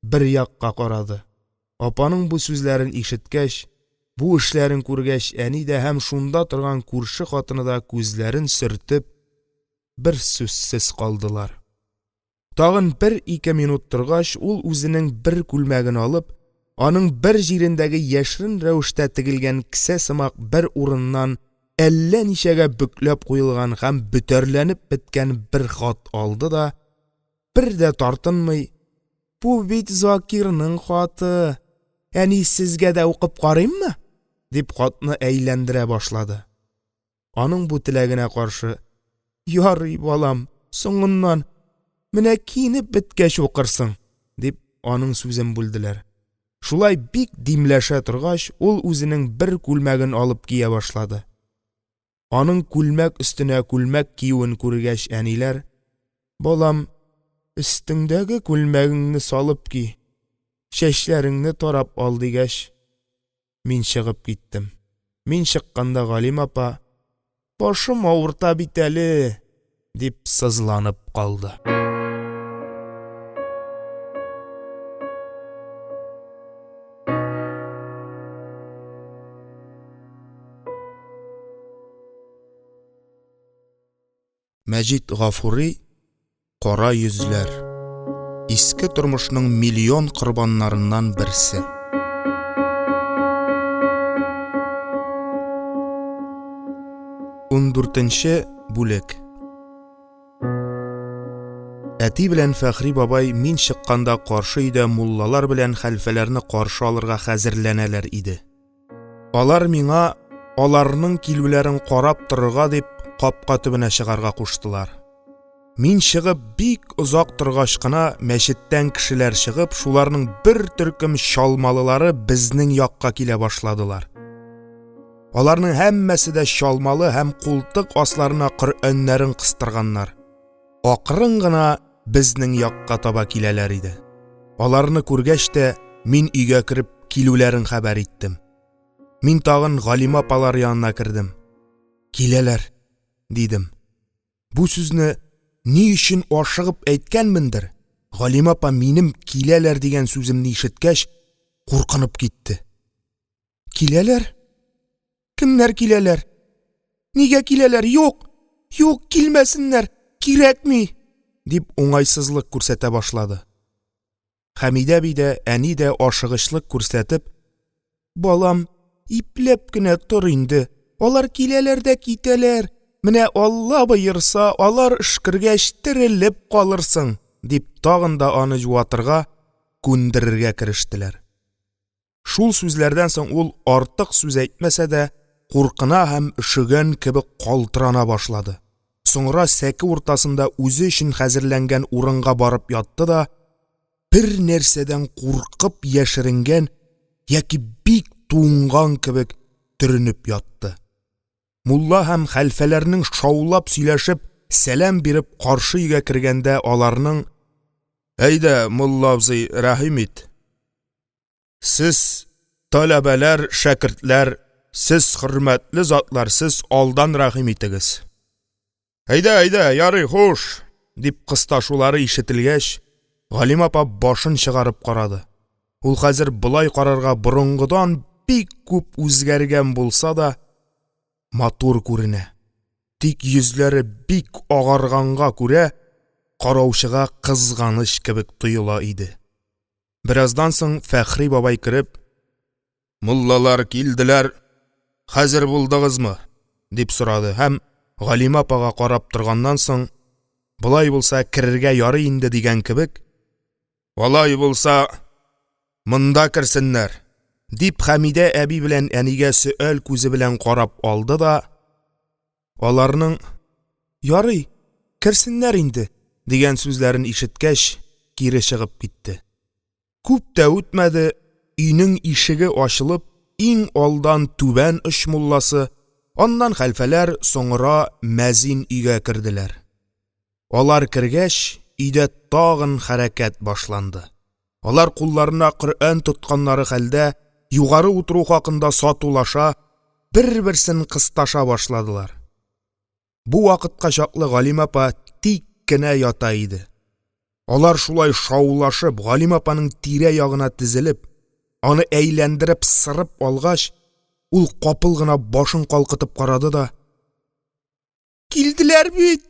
бер якка карады. Апаның бу сүзләрен ишеткәч, бу эшләрен күргәч, әни дә һәм шунда торган күрше хатыны да күзләрен сөртеп, берсүзсез калдылар. Тагын бер-ике минут торгач, ул үзенең бер күлмәген алып, аның бер җирендәге яшерен рәвештә тегелгән кесә сымак бер урыннан әллә ничәгә бөкләп куелган һәм бөтәрләнеп беткән бер хат алды да, бер дә тартынмый: – Бу бит Закирның хаты, әни, сезгә дә укып карыйммы? – дип, хатны әйләндерә башлады. Аның бу теләгенә каршы: – Ярый, балам, соңыннан, менә киенеп беткәч укырсың, – дип, аның сүзен бүлделәр. Шулай бик димләшә торгач, ул үзенең бер күлмәген алып кия башлады. Аның күлмәк өстенә күлмәк киюен күргәч, әниләр: – Балам, өстеңдәге күлмәгеңне салып ки, чәчләреңне тарап ал, – дигәч, мин чыгып киттем. Мин чыкканда, Галимә апа: – Башым авырта бит әле, – дип сызланып калды. Мәҗит Гафури Кара йөзләр. Иске тормышның миллион корбаннарыннан берсе. Ундүртенче бүлек. Әти белән Фәхри бабай мин чыкканда каршы өйдә муллалар белән хәлфәләрне каршы алырга хәзерләнәләр иде. Алар миңа, аларның килүләрен карап торырга дип, капка төбенә чыгарга куштылар. Мин чыгып бик озак торгач кына, мәчеттән кешеләр чыгып, шуларның бер төркем чалмалылары безнең якка килә башладылар. Аларның һәммәсе дә чалмалы һәм култык асларына Коръәннәрен кыстырганнар. Акрын гына безнең якка таба киләләр иде. Аларны күргәч тә, мин өйгә кереп килүләрен хәбәр иттем. Мин тагын Галимә апалар янына кердем. Киләләр, дидем. Бу сүзне ни өчен ашыгып әйткәнмендер, Галимә апа минем киләләр дигән сүземне ишеткәч, куркынып китте. Киләләр? Кемнәр киләләр? Нигә киләләр? Юк, юк, килмәсеннәр, кирәкми! – дип, уңайсызлык күрсәтә башлады. Хәмидә әби дә, әни дә, ашыгычлык күрсәтеп: – Балам, ипләп кенә тор инде, алар киләләр дә китәләр, менә Алла боерса, алар өшкергәч терелеп калырсың, – дип, тагын да аны җуатырга, күндерергә керештеләр. Шул сүзләрдән соң ул, артык сүз әйтмәсә дә, куркына һәм өшегән кебек калтырана башлады. Соңра сәке уртасында үзе өчен хәзерләнгән урынга барып ятты да, бер нәрсәдән куркып яшеренгән яки бик туңган кебек төренеп ятты. Мулла һәм хәлфәләрнең шаулап сөйләшеп, сәлам биреп, каршы өйгә кергәндә, аларның: «Әйдә, мулла абзый, рәхим ит! Сез таләбәләр (шәкертләр), сез хөрмәтле затлар, сез алдан рәхим итегез! Әйдә, әйдә, ярый, хуш!» – дип кысташулары ишетелгәч, Галимә апа башын чыгарып карады. Ул хәзер болай карарга борынгыдан бик күп үзгәргән булса да, матур күренә, тик йөзләре бик агарганга күрә, караучыга кызганыч кебек тоела иде. Бераздан соң Фәхри бабай кереп: – Муллалар килделәр, хәзер булдыгызмы? – дип сорады һәм, Галимә апага карап торганнан соң, болай булса керергә ярый инде дигән кебек: – Алай булса, монда керсеннәр, – дип, Хәмидә әби белән әнигә сөаль күзе белән карап алды да, аларның «Ярый, керсеннәр инде» дигән сүзләрен ишеткәч, кире чыгып китте. Күп тә үтмәде, өйнең ишеге ачылып, иң алдан түбән оч мулласы, аннан хәлфәләр, соңра мәзин өйгә керделәр. Алар кергәч, өйдә тагын хәрәкәт башланды. Алар, кулларына Коръән тотканнары хәлдә, югары утыру хакында сатулаша, бер-берсен кысташа башладылар. Бу вакытка чаклы Галимә апа тик кенә ята иде. Алар шулай шаулашып, Галимә апаның тирә-ягына тезелеп, аны әйләндереп сырып алгач, ул капыл гына башын калкытып карады да: – Килделәр бит,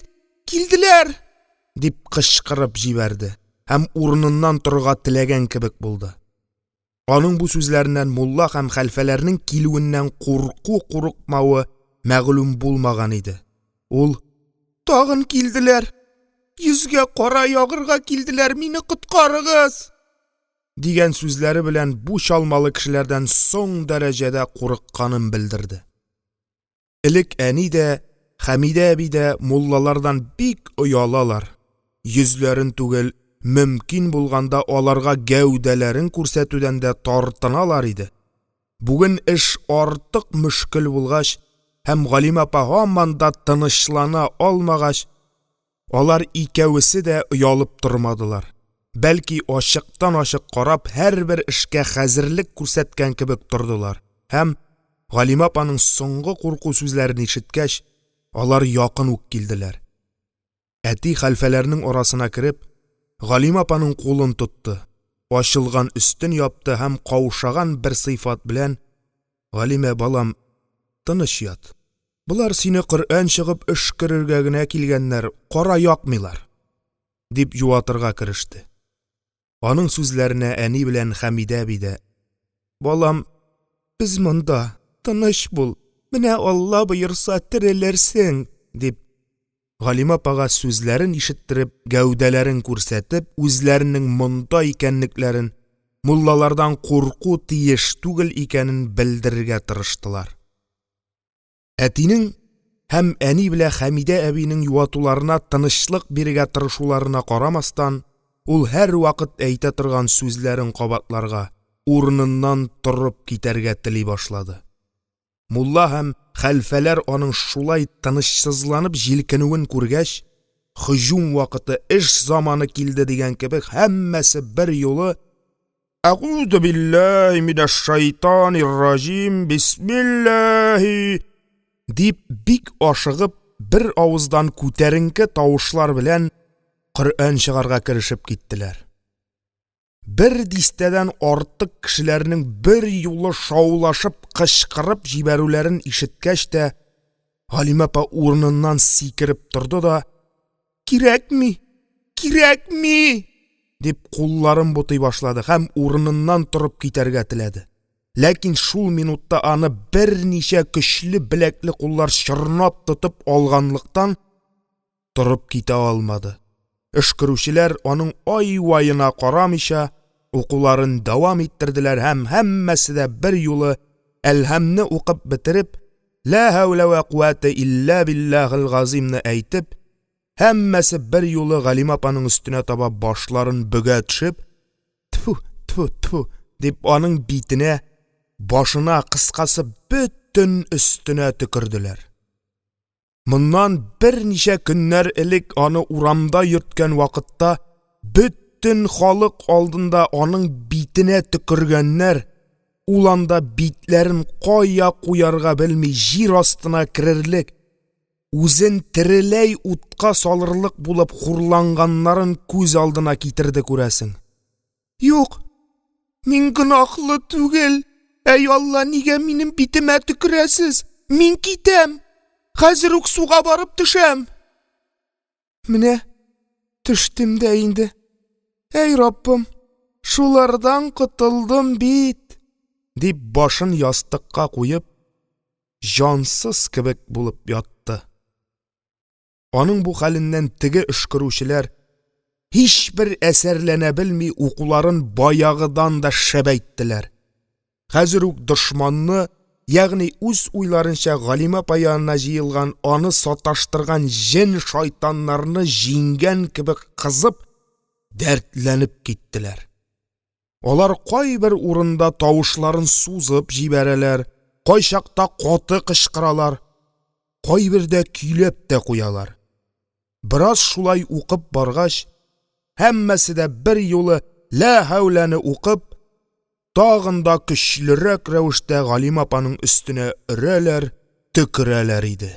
килделәр! – дип кычкырып җибәрде һәм урыныннан торырга теләгән кебек булды. Аның бу сүзләреннән мулла һәм хәлфәләрнең килүеннән курку-курыкмавы мәгълүм булмаган иде. Ул: – Тагын килделәр, йөзгә кара ягарга килделәр, мине коткарыгыз! – дигән сүзләре белән бу чалмалы кешеләрдән соң дәрәҗәдә курыкканын белдерде. Элек әни дә, Хәмидә әби дә муллалардан бик оялалар, йөзләрен түгел, мөмкин булганда, аларга гәүдәләрен күрсәтүдән дә тартыналар иде. Бүген эш артык мөшкел булгач һәм Галимә апа һаман да тынычлана алмагач, алар икәвесе дә оялып тормадылар, бәлки ачыктан-ачык карап, һәрбер эшкә хәзерлек күрсәткән кебек тордылар һәм, Галимә апаның соңгы курку сүзләрен ишеткәч, алар якын ук килделәр. Әти, хәлфәләрнең арасына кереп, Галимә апаның кулын тотты, ачылган өстен япты һәм каушаган бер сыйфат белән: – Галимә балам, тыныч ят, болар сине Коръән чыгып өшкерергә генә килгәннәр, кара якмыйлар, – дип җуатырга кереште. Аның сүзләренә әни белән Хәмидә әби дә: – Балам, без монда, тыныч бул, менә Алла боерса терелерсең, – дип, Галимә апага сүзләрен ишеттереп, гәүдәләрен күрсәтеп, үзләренең монда икәнлекләрен, муллалардан курку тиеш түгел икәнен белдерергә тырыштылар. Әтинең һәм әни белән Хәмидә әбинең җуатуларына, тынычлык бирергә тырышуларына карамастан, ул һәрвакыт әйтә торган сүзләрен кабатларга, урыныннан торып китәргә тели башлады. Мулла һәм хәлфәләр, аның шулай тынычсызланып җилкенүен күргәч, һөҗүм вакыты, эш заманы килде дигән кебек, һәммәсе берьюлы: – Әгузе билләһи минәш-шәйтанир-раҗим, бисмилләһи… – дип, бик ашыгып, беравыздан күтәренке тавышлар белән Коръән чыгарга керешеп киттеләр. Бер дистәдән артык кешеләрнең берьюлы шаулашып кычкырып җибәрүләрен ишеткәч тә, Галимә апа урыныннан сикереп торды да: – Кирәкми, кирәкми! – дип, кулларын бутый башлады һәм урыныннан торып китәргә теләде. Ләкин шул минутта аны берничә көчле беләкле куллар чорнап тотып алганлыктан, торып китә алмады. Өшкерүчеләр, аның ай-ваена карамыйча, укуларын дәвам иттерделәр һәм һәммәсе дә берьюлы «Әлхәм» не укып бетереп, «Лә хәүлә вә лә куәтә илла биллаһил-газыйм» ны әйтеп, һәммәсе берьюлы Галимә апаның өстенә таба башларын бөгә төшеп, «тфү-тфү» дип, аның битенә, башына, кыскасы, бөтен өстенә төкерделәр. Моннан берничә көннәр элек аны урамда йөрткән вакытта бөтен халык алдында аның битенә төкергәннәр, ул анда битләрен кая куярга белми, җир астына керерлек, үзен тереләй утка салырлык булып хурланганнарын күз алдына китерде, күрәсең: – Юк! Мин гөнаһлы түгел, әй Алла, нигә минем битемә төкерәсез, мин китәм, хәзер үк суга барып төшәм, менә төштем дә инде, әй Раббым, шулардан котылдым бит! – дип, башын ястыкка куеп, җансыз кебек булып ятты. Аның бу хәленнән теге өшкерүчеләр, һичбер әсәрләнә белми, укуларын баягыдан да шәбәйттеләр, хәзер үк дошманны, ягъни үз уйларынча Галимә апа янына җыелган, аны саташтырган җен-шайтаннарны җиңгән кебек кызып, дәртләнеп киттеләр. Алар кайбер урында тавышларын сузып җибәрәләр, кайчакта каты кычкыралар, кайбердә көйләп тә куялар. Бераз шулай укып баргач, һәммәсе дә берьюлы «ләхәүлә» не укып, тагын да көчлерәк рәвештә Галимә апаның өстенә өрәләр, төкерәләр иде.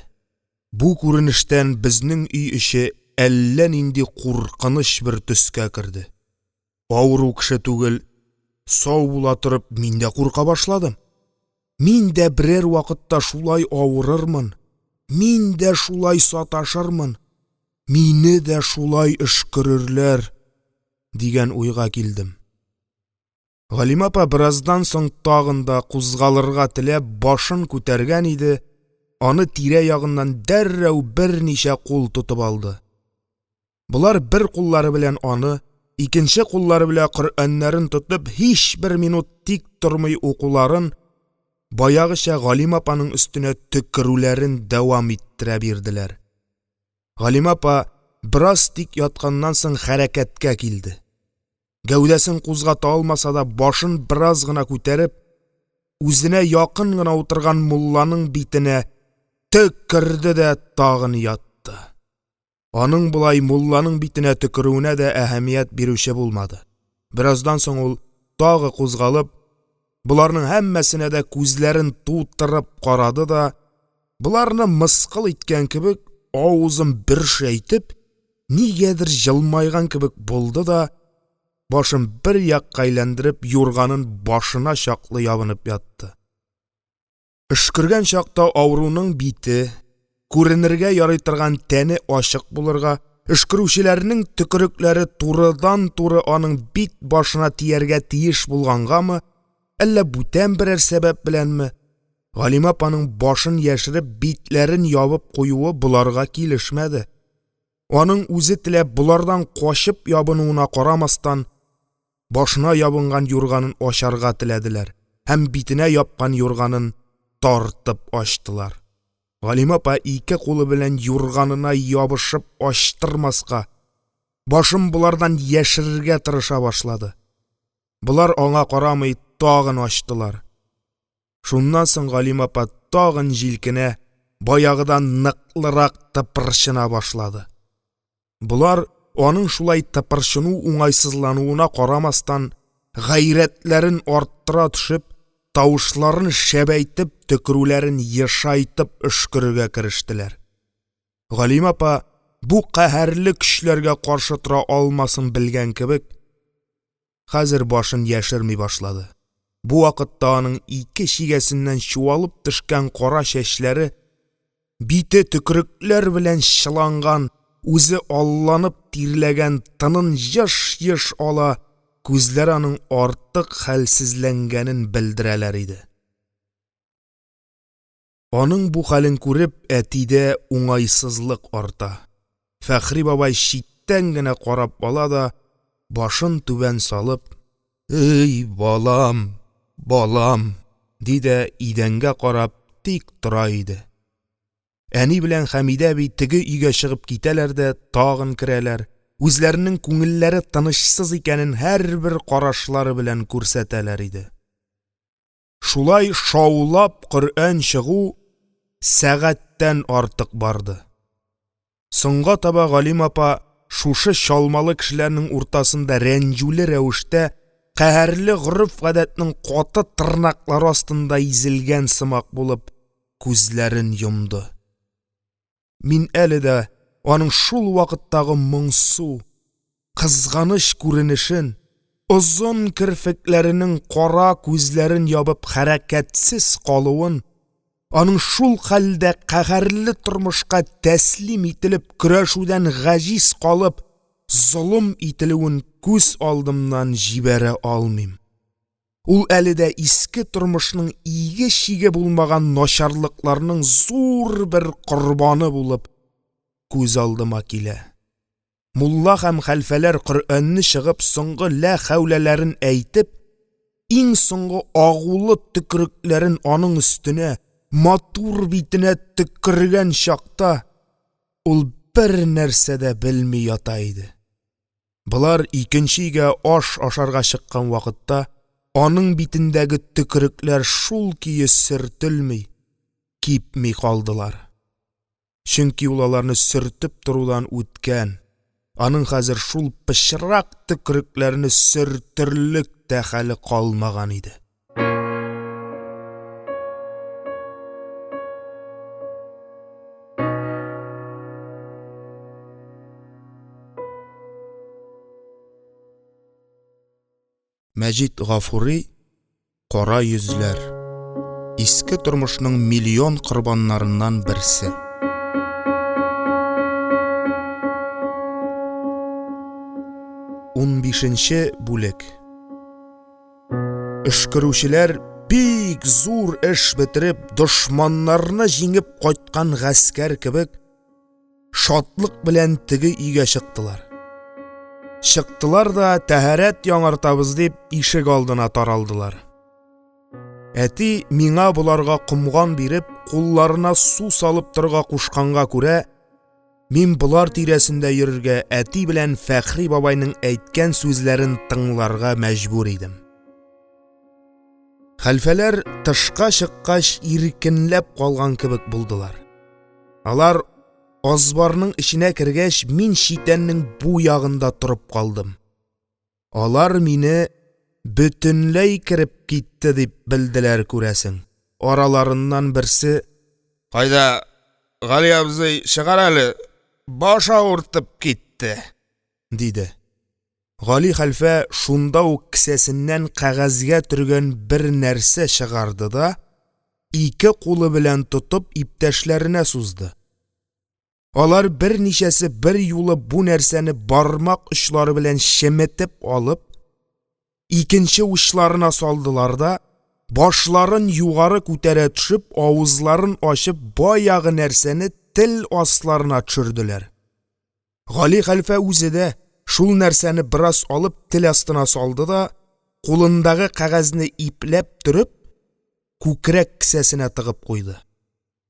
Бу күренештән безнең өй эче әллә нинди куркыныч бер төскә керде. Авыру кеше түгел, сау була торып, мин дә курка башладым. Мин дә берәр вакытта шулай авырырмын, мин дә шулай саташырмын, мине дә шулай өшкерерләр дигән уйга килдем. Галимә апа бераздан соң тагын да кузгалырга теләп башын күтәргән иде, аны тирә-ягыннан дәррәү берничә кул тотып алды. Болар бер куллары белән аны, икенче куллары белән Коръәннәрен тотып, һичбер минут тик тормый укуларын, баягыча Галимә апаның өстенә төкерүләрен дәвам иттерә бирделәр. Галимә апа бераз тик ятканнан соң хәрәкәткә килде. Гәүдәсен кузгата алмаса да, башын бераз гына күтәреп, үзенә якын гына утырган мулланың битенә төкерде дә тагын ятты. Аның болай мулланың битенә төкерүенә дә әһәмият бирүче булмады. Бераздан соң ул, тагын кузгалып, боларның һәммәсенә дә күзләрен тутырып карады да, боларны мыскыл иткән кебек, авызын бөршәйтеп, нигәдер җылмайган кебек булды да, башын бер якка әйләндереп, юрганын башына чаклы ябынып ятты. Өшкергән чакта авыруның бите, күренергә ярый торган тәне ачык булырга, өшкерүчеләрнең төкерекләре турыдан-туры аның бит-башына тияргә тиеш булгангамы, әллә бүтән берәр сәбәп беләнме, Галимә апаның башын яшереп, битләрен ябып куюы боларга килешмәде. Аның үзе теләп болардан качып ябынуына карамастан, башына ябынган юрганын ачарга теләделәр һәм битенә япкан юрганын тартып ачтылар. Галимә апа ике кулы белән юрганына ябышып ачтырмаска, башын болардан яшерергә тырыша башлады. Болар аңа карамый тагын ачтылар. Шуннан соң Галимә апа тагын җилкенә, баягыдан ныклырак тыпырчына башлады. Болар, аның шулай тыпырчыну-уңайсызлануына карамастан, гайрәтләрен арттыра төшеп, тавышларын шәбәйтеп, төкерүләрен ешайтып өшкерергә керештеләр. Галимә апа, бу каһәрле көчләргә каршы тора алмасын белгән кебек, хәзер башын яшерми башлады. Бу вакытта аның ике чигәсеннән чуалып төшкән кара чәчләре, бите төкерекләр белән чыланган, үзе алланып тирләгән, тынын еш-еш ала, күзләре аның артык хәлсезләнгәнен белдерәләр иде. Аның бу хәлен күреп, әтидә уңайсызлык арта, Фәхри бабай читтән генә карап ала да, башын түбән салып: – Әй балам, балам! – ди дә идәнгә карап тик тора иде. Әни белән Хәмидә әби теге өйгә чыгып китәләр дә тагын керәләр, үзләренең күңелләре тынычсыз икәнен һәрбер карашлары белән күрсәтәләр иде. Шулай шаулап Коръән чыгу сәгатьтән артык барды. Соңга таба Галимә апа шушы чалмалы кешеләрнең уртасында рәнҗүле рәвештә, каһәрле гореф-гадәтнең каты тырнаклары астында изелгән сымак булып күзләрен йомды. Мин әле дә аның шул вакыттагы моңсу, кызганыч күренешен, озын керфекләренең кара күзләрен ябып хәрәкәтсез калуын, аның шул хәлдә каһәрле тормышка тәслим ителеп, көрәшүдән гаҗиз калып, золым ителүен күз алдымнан җибәрә алмыйм. Ул әле дә иске тормышның иге-чиге булмаган начарлыкларның зур бер корбаны булып күз алдыма килә. Мулла һәм хәлфәләр, Коръәнне чыгып, соңгы ләхәүләләрен әйтеп, иң соңгы агулы төкерекләрен аның өстенә, матур битенә төкергән чакта, ул бернәрсә дә белми ята иде. Болар икенче өйгә аш ашарга чыккан вакытта, аның битендәге төкерекләр шул көе сөртелми, кипми калдылар. Чөнки ул аларны сөртеп торудан үткән, аның хәзер шул пычрак төкерекләрне сөртерлек тә хәле калмаган иде. Мәҗит Гафури Кара йөзләр. Иске тормышның миллион корбаннарыннан берсе. Унбишенче бүлек. Өшкерүчеләр, бик зур эш бетереп, дошманнарны җиңеп кайткан гаскәр кебек, шатлык белән теге өйгә чыктылар. Чыктылар да, тәһарәт яңартабыз дип, ишегалдына таралдылар. Әти, миңа боларга комган биреп, кулларына су салып торырга кушканга күрә, мин болар тирәсендә йөрергә, әти белән Фәхри бабайның әйткән сүзләрен тыңларга мәҗбүр идем. Хәлфәләр тышка чыккач иркенләп калган кебек булдылар. Алар азбарның эченә кергәч, мин читәннең бу ягында торып калдым. Алар мине бөтенләй кереп китте дип белделәр, күрәсең. Араларыннан берсе: – Кайда, Гали абзый, чыгар әле, баш авыртып китте, – диде. Гали хәлфә шунда ук кесәсеннән кәгазьгә төргән бер нәрсә чыгарды да, ике кулы белән тотып, иптәшләренә сузды. Алар берничәсе берьюлы бу нәрсәне бармак очлары белән чеметеп алып, икенче учларына салдылар да, башларын югары күтәрә төшеп, авызларын ачып, баягы нәрсәне тел асларына төшерделәр. Гали хәлфә үзе дә шул нәрсәне бераз алып тел астына салды да, кулындагы кәгазьне ипләп төреп, күкрәк кесәсенә тыгып куйды.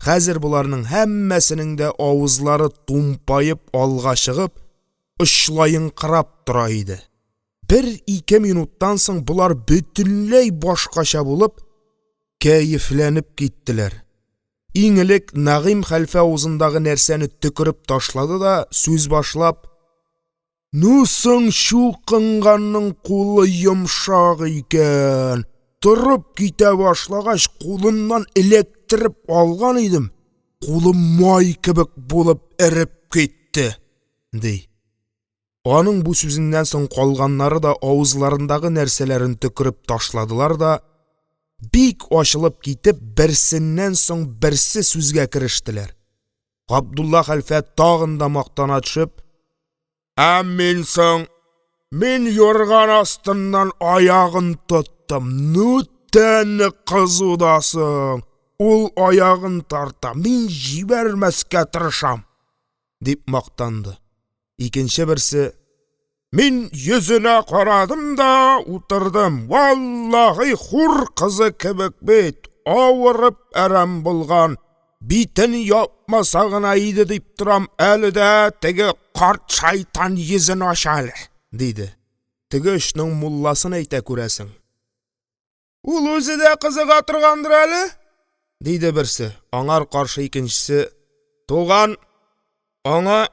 Хәзер боларның һәммәсенең дә авызлары тумпаеп алга чыгып, очлаенкырап тора иде. Бер-ике минуттан соң болар бөтенләй башкача булып, кәефләнеп киттеләр. Иң элек Нәгыйм хәлфә авызындагы нәрсәне төкереп ташлады да, сүз башлап: Ну соң, чукынганның кулы йомшак икән, торып китә башлагач, кулыннан эләктереп алган идем, кулым май кебек булып эреп китте, – ди. Аның бу сүзеннән соң калганнары да авызларындагы нәрсәләрен төкереп ташладылар да, бик ачылып китеп, берсеннән соң берсе сүзгә керештеләр. Габдулла хәлфә, тагын да мактана төшеп: – Ә мин соң, мин юрган астыннан аягын тоттым, ну тәне кызу да соң, ул аягын тарта, мин җибәрмәскә тырышам, – дип мактанды. Икенче берсе: – Мин йөзенә карадым да утырдым, валлаһи, хур кызы кебек бит, авырып әрәм булган, битен япмаса гына иде дип торам әле дә, теге карт шайтан йөзен ача әле, – диде. (Теге очның мулласын әйтә, күрәсең.) Ул үзе дә кызыга торгандыр әле, – диде берсе. Аңар каршы икенчесе: – Туган, аңа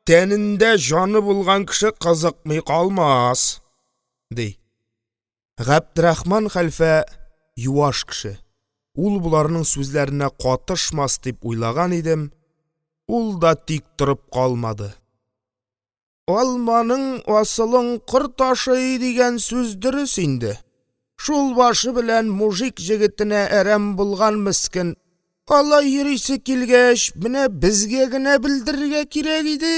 тәнендә җаны булган кеше кызыкмый калмас, – ди. Габдерахман хәлфә – юаш кеше, ул боларның сүзләренә катышмас дип уйлаган идем, ул да тик торып калмады. Алманың асылын корт ашый дигән сүз дөрес инде, шул башы белән мужик җегетенә әрәм булган, мескен, алай йөрисе килгәч, менә безгә генә белдерергә кирәк иде,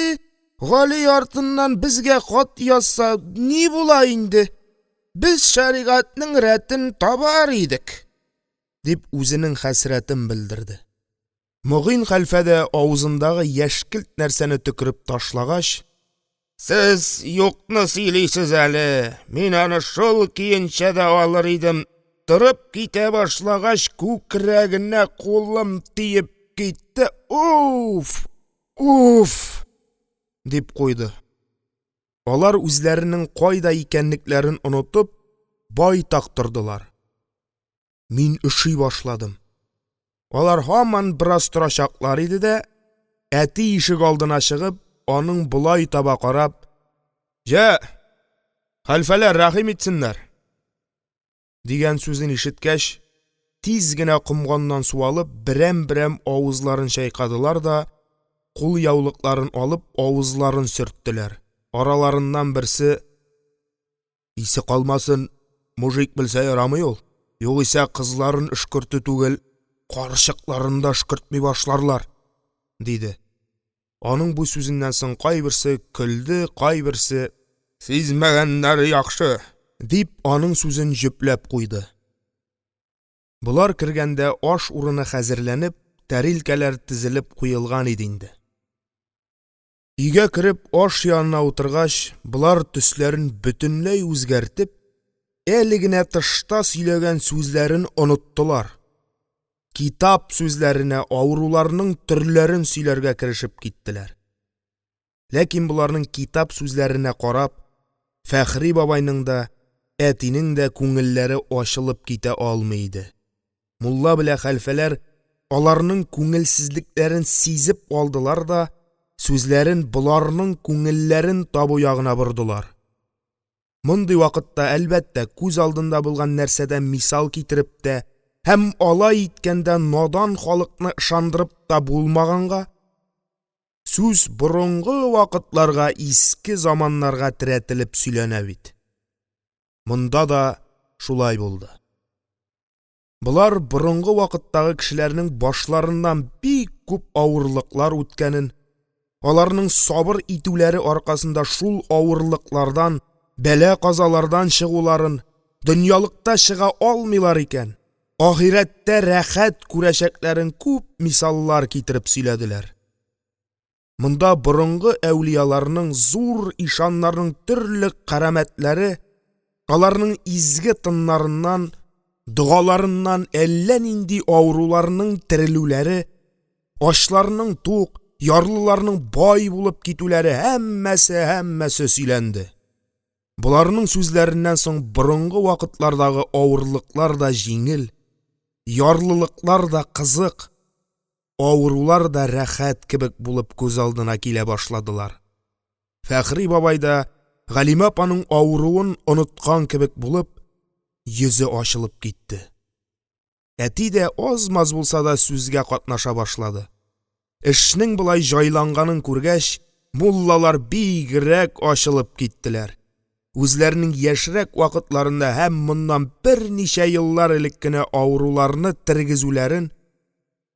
Гали артыннан безгә хат язса ни була инде, без шәригатьнең рәтен табар идек, – дип, үзенең хәсрәтен белдерде. Могыйн хәлфә дә, авызындагы яшькелт нәрсәне төкереп ташлагач: – Сез юкны сөйлисез әле, мин аны шул көенчә дә алыр идем, торып китә башлагач, күкрәгенә кулым тиеп китте, уф, уф! – дип куйды. Алар, үзләренең кайда икәнлекләрен онытып, байтак тордылар. Мин өши башладым. Алар һаман бераз торачаклар иде дә, әти, ишегалдына чыгып, аның болай таба карап: «Җә, хәлфәләр рәхим итсеннәр!» дигән сүзен ишеткәч, тиз генә комганнан су алып, берәм-берәм авызларын чайкадылар да, кулъяулыкларын алып, авызларын сөрттеләр. Араларыннан берсе: – Исе калмасын, мужик белсә ярамый ул, югыйсә кызларын өшкертү түгел, карчыкларын да өшкертми башларлар, – диде. Аның бу сүзеннән соң кайберсе көлде, кайберсе: – Сизмәгәннәре яхшы, – дип, аның сүзен җөпләп куйды. Болар кергәндә, аш урыны хәзерләнеп, тәрилкәләр тезелеп куелган иде инде. Өйгә кереп, аш янына утыргач, болар, төсләрен бөтенләй үзгәртеп, әле генә тышта сөйләгән сүзләрен оныттылар, китап сүзләренә, авыруларның төрләрен сөйләргә керешеп киттеләр. Ләкин боларның китап сүзләренә карап, Фәхри бабайның да, әтинең дә күңелләре ачылып китә алмый иде. Мулла белән хәлфәләр аларның күңелсезлекләрен сизеп алдылар да сүзләрен боларның күңелләрен табу ягына бордылар. Мондый вакытта, әлбәттә, күз алдында булган нәрсәдән мисал китереп тә һәм алай иткәндә надан халыкны ышандырып та булмаганга, сүз борынгы вакытларга, иске заманнарга терәтелеп сөйләнә бит. Монда да шулай булды. Болар борынгы вакыттагы кешеләрнең башларыннан бик күп авырлыклар үткәнен, аларның сабыр итүләре аркасында шул авырлыклардан, бәла-казалардан чыгуларын, дөньялыкта чыга алмыйлар икән, ахирәттә рәхәт күрәчәкләрен күп мисаллар китереп сөйләделәр. Монда борынгы әүлияларның, зур ишаннарның төрле кәрамәтләре, аларның изге тыннарыннан, догаларыннан әллә нинди авыруларның терелүләре, ачларның – тук, ярлыларның бай булып китүләре һәммәсе-һәммәсе сөйләнде. Боларның сүзләреннән соң борынгы вакытлардагы авырлыклар да җиңел, ярлылыклар да кызык, авырулар да рәхәт кебек булып күз алдына килә башладылар. Фәхри бабай да Галимә апаның авыруын оныткан кебек булып, йөзе ачылып китте. Әти дә аз-маз булса да сүзгә катнаша башлады. Эшнең болай җайланганын күргәч, муллалар бигрәк ачылып киттеләр. Үзләренең яшьрәк вакытларында һәм моннан берничә еллар элек кенә авыруларны тергезүләрен,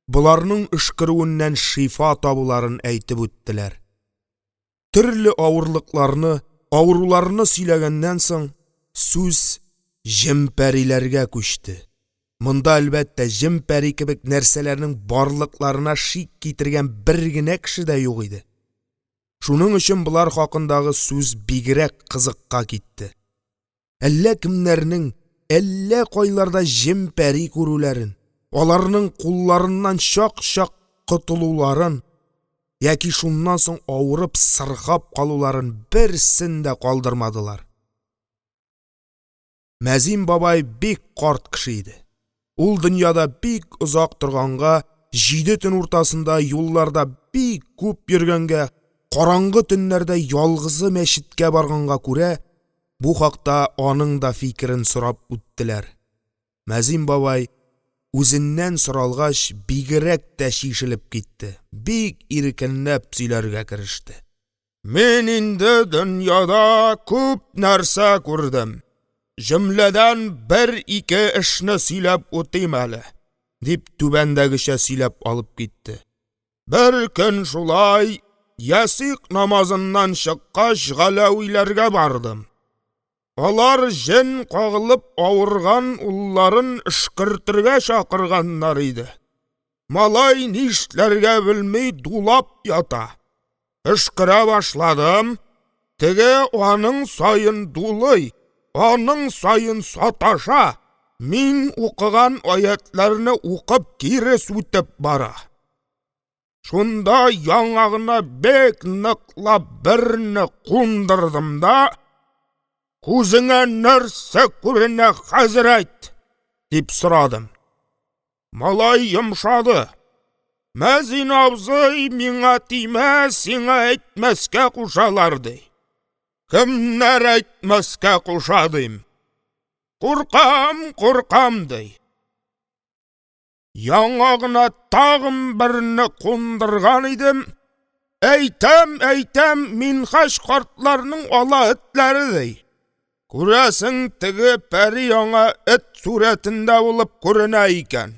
боларның өшкерүеннән шифа табуларын әйтеп үттеләр. Төрле авырлыкларны, авыруларны сөйләгәннән соң, сүз җен-пәриләргә күчте. Монда, әлбәттә, җен-пәри кебек нәрсәләрнең барлыкларына шик китергән бер генә кеше дә юк иде. Шуның өчен болар хакындагы сүз бигрәк кызыкка китте. Әллә кемнәрнең әллә кайларда җен-пәри күрүләрен, аларның кулларыннан чак-чак котылуларын яки шуннан соң авырып сырхап калуларын берсен дә калдырмадылар. Мәзин бабай бик карт кеше иде. Ул дөньяда бик озак торганга, җиде төн уртасында юлларда бик күп йөргәнгә, караңгы төннәрдә ялгызы мәчеткә барганга күрә, бу хакта аның да фикерен сорап үттеләр. Мәзин бабай, үзеннән соралгач, бигрәк тә чишелеп китте, бик иркенләп сөйләргә кереште. Мин инде дөньяда күп нәрсә күрдем, җөмләдән бер-ике эшне сөйләп үтим әле, – дип, түбәндәгечә сөйләп алып китте: – Беркөн шулай, ясигъ намазыннан чыккач, Галәвиләргә бардым. Алар җен кагылып авырган улларын өшкертергә чакырганнар иде. Малай нишләргә белми дулап ята. Өшкерә башладым, теге аның саен дулый, аның саен саташа, мин укыган аятьләрне укып, кире сүтеп бара. Шунда яңагына бик ныклап берне кундырдым да: «Күзеңә нәрсә күренә, хәзер әйт!» – дип сорадым. Малай йомшады: «Мәзин абзый, миңа тимә, сиңа әйтмәскә кушалар», – ди. «Кемнәр әйтмәскә куша?» – дим. «Куркам, куркам!» – ди. Яңагына тагын берне кундырган идем: «Әйтәм, әйтәм, Минһаҗ картларның ала этләре!» – ди. Күрәсең, теге пәри аңа эт сурәтендә булып күренә икән.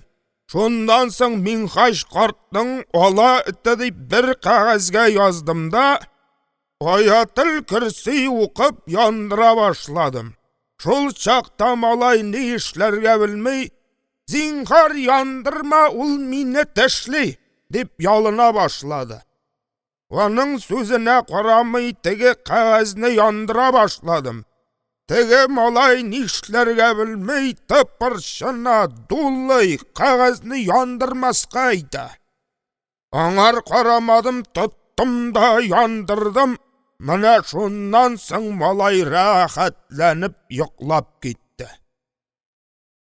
Шуннан соң «Минһаҗ картның ала эте» дип, бер кәгазьгә яздым да, «Аятел-Көрси» укып яндыра башладым. Шул чакта малай, ни эшләргә белми: «Зинһар, яндырма, ул мине тешли!» – дип ялына башлады. Аның сүзенә карамый, теге кәгазьне яндыра башладым. Теге малай, нишләргә белми, тыпырчына, дулый, кәгазьне яндырмаска әйтә. Аңар карамадым, тоттым да яндырдым. Менә шуннан соң малай рәхәтләнеп йоклап китте.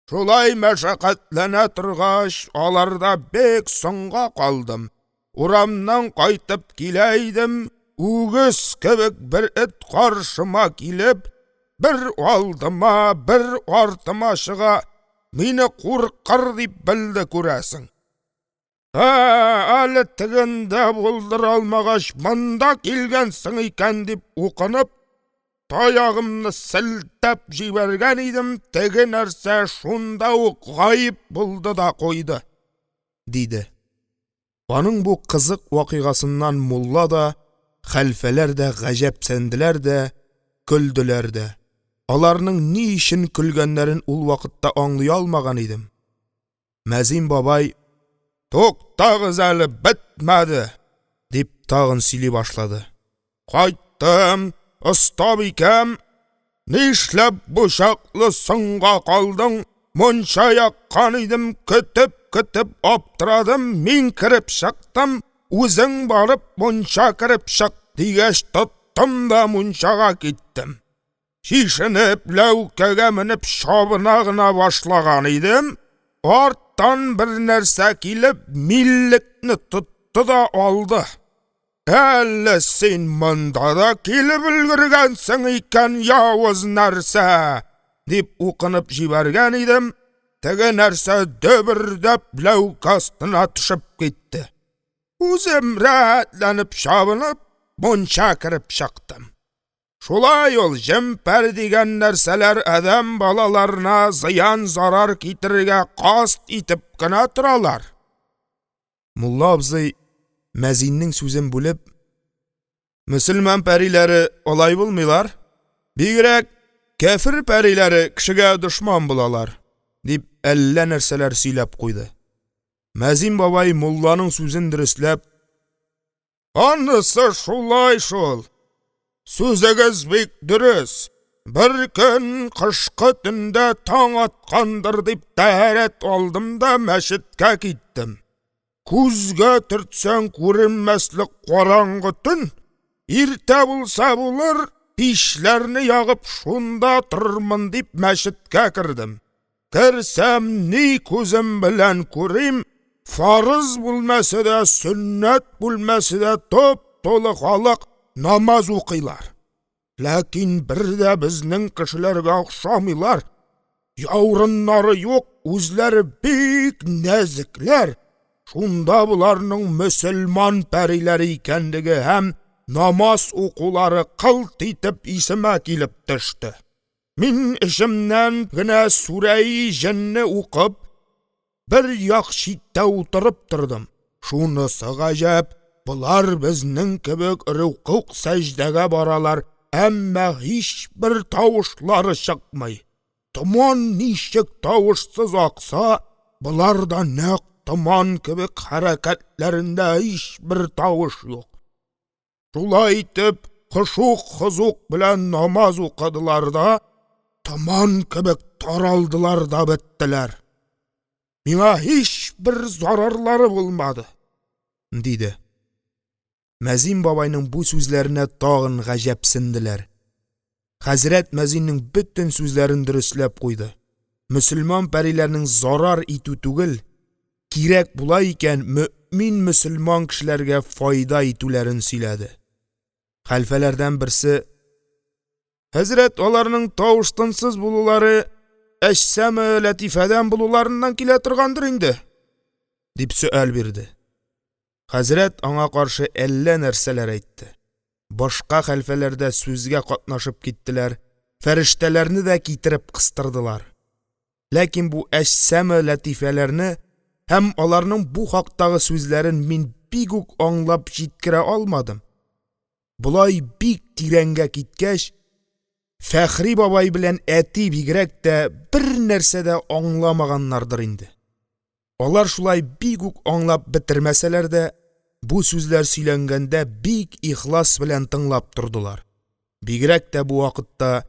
Шулай мәшәкатьләнә торгач, аларда бик соңга калдым. Урамнан кайтып килә идем, үгез кебек бер эт, каршыма килеп, бер алдыма, бер артыма чыга, мине куркыр дип белде, күрәсең. «Ә, әле тегендә булдыра алмагач, монда килгәнсең икән!» дип укынып, таягымны селтәп җибәргән идем, теге нәрсә шунда ук гаиб булды да куйды, – диде. Аның бу кызык вакыйгасыннан мулла да, хәлфәләр дә гаҗәпсенделәр дә, көлделәр дә. Аларның ни өчен көлгәннәрен ул вакытта аңлый алмаган идем. Мәзин бабай: – Туктагыз әле, бетмәде, – дип, тагын сөйли башлады: – Кайттым, остабикәм: «Нишләп бу чаклы соңга калдың, мунча яккан идем, көтеп-көтеп аптырадым, мин кереп чыктым, үзең барып мунча кереп чык», – дигәч, тоттым да мунчага киттем. Чишенеп, ләүкәгә менеп чабына гына башлаган идем, арттан бер нәрсә килеп, миллекне тотты да алды. «Әле син монда да килеп өлгергәнсең икән, явыз нәрсә!» дип укынып җибәргән идем, теге нәрсә дөбердәп ләүкә астына төшеп китте. Үзем рәхәтләнеп чабынып, мунча кереп чыктым. Шулай ул, җен-пәри дигән нәрсәләр адәм балаларына зыян-зарар китерергә касд итеп кенә торалар. Мулла абзый, мәзиннең сүзен бүлеп: – Мөселман пәриләре алай булмыйлар, бигрәк кяфер пәриләре кешегә дошман булалар, – дип, әллә нәрсәләр сөйләп куйды. Мәзин бабай, мулланың сүзен дөресләп: Анысы шулай шул, сүзегез бик дөрес. Беркөн кышкы төндә, таң аткандыр дип, тәһарәт алдым да мәчеткә киттем. Күзгә төртсәң күренмәслек караңгы төн, иртә булса булыр, мичләрне ягып, шунда торырмын дип, мәчеткә кердем. Керсәм, ни күзем белән күрим, фарыз бүлмәсе дә, сөннәт бүлмәсе дә туп-тулы халык, намаз укыйлар. Ләкин бер дә безнең кешеләргә охшамыйлар, яурыннары юк, үзләре бик нәзекләр, шунда боларның мөселман пәриләре икәнлеге һәм… намаз укулары кылт итеп исемә килеп төште. Мин, эчемнән генә сүрәи җен не укып, бер як читтә утырып тордым. Шунысы гаҗәп: болар безнең кебек рөкугъ-сәҗдәгә баралар, әмма һичбер тавышлары чыкмый; томан ничек тавышсыз акса, болар да нәкъ томан кебек хәрәкәтләрендә һичбер тавыш юк. Шулай итеп, хошугъ-хозуг белән намаз укыдылар да томан кебек таралдылар да беттеләр, миңа һичбер зарарлары булмады, – диде. Мәзин бабайның бу сүзләренә тагын гаҗәпсенделәр. Хәзрәт мәзиннең бөтен сүзләрен дөресләп куйды, мөселман пәриләренең зарар итү түгел, кирәк була икән, мөэмин-мөселман кешеләргә файда итүләрен сөйләде. Хәлфәләрдән берсе: – Хәзрәт, аларның тавыш-тынсыз булулары әҗсаме ләтыйфәдән булуларыннан килә торгандыр инде? – дип сөаль бирде. Хәзрәт аңа каршы әллә нәрсәләр әйтте. Башка хәлфәләр дә сүзгә катнашып киттеләр, фәрештәләрне дә китереп кыстырдылар. Ләкин бу әҗсаме ләтыйфәләрне һәм аларның бу хактагы сүзләрен мин бик үк аңлап җиткерә алмадым. Болай бик тирәнгә киткәч, Фәхри бабай белән әти бигрәк тә бернәрсә дә аңламаганнардыр инде. Алар шулай бик үк аңлап бетермәсәләр дә, бу сүзләр сөйләнгәндә бик ихлас белән тыңлап тордылар. Бигрәк тә бу вакытта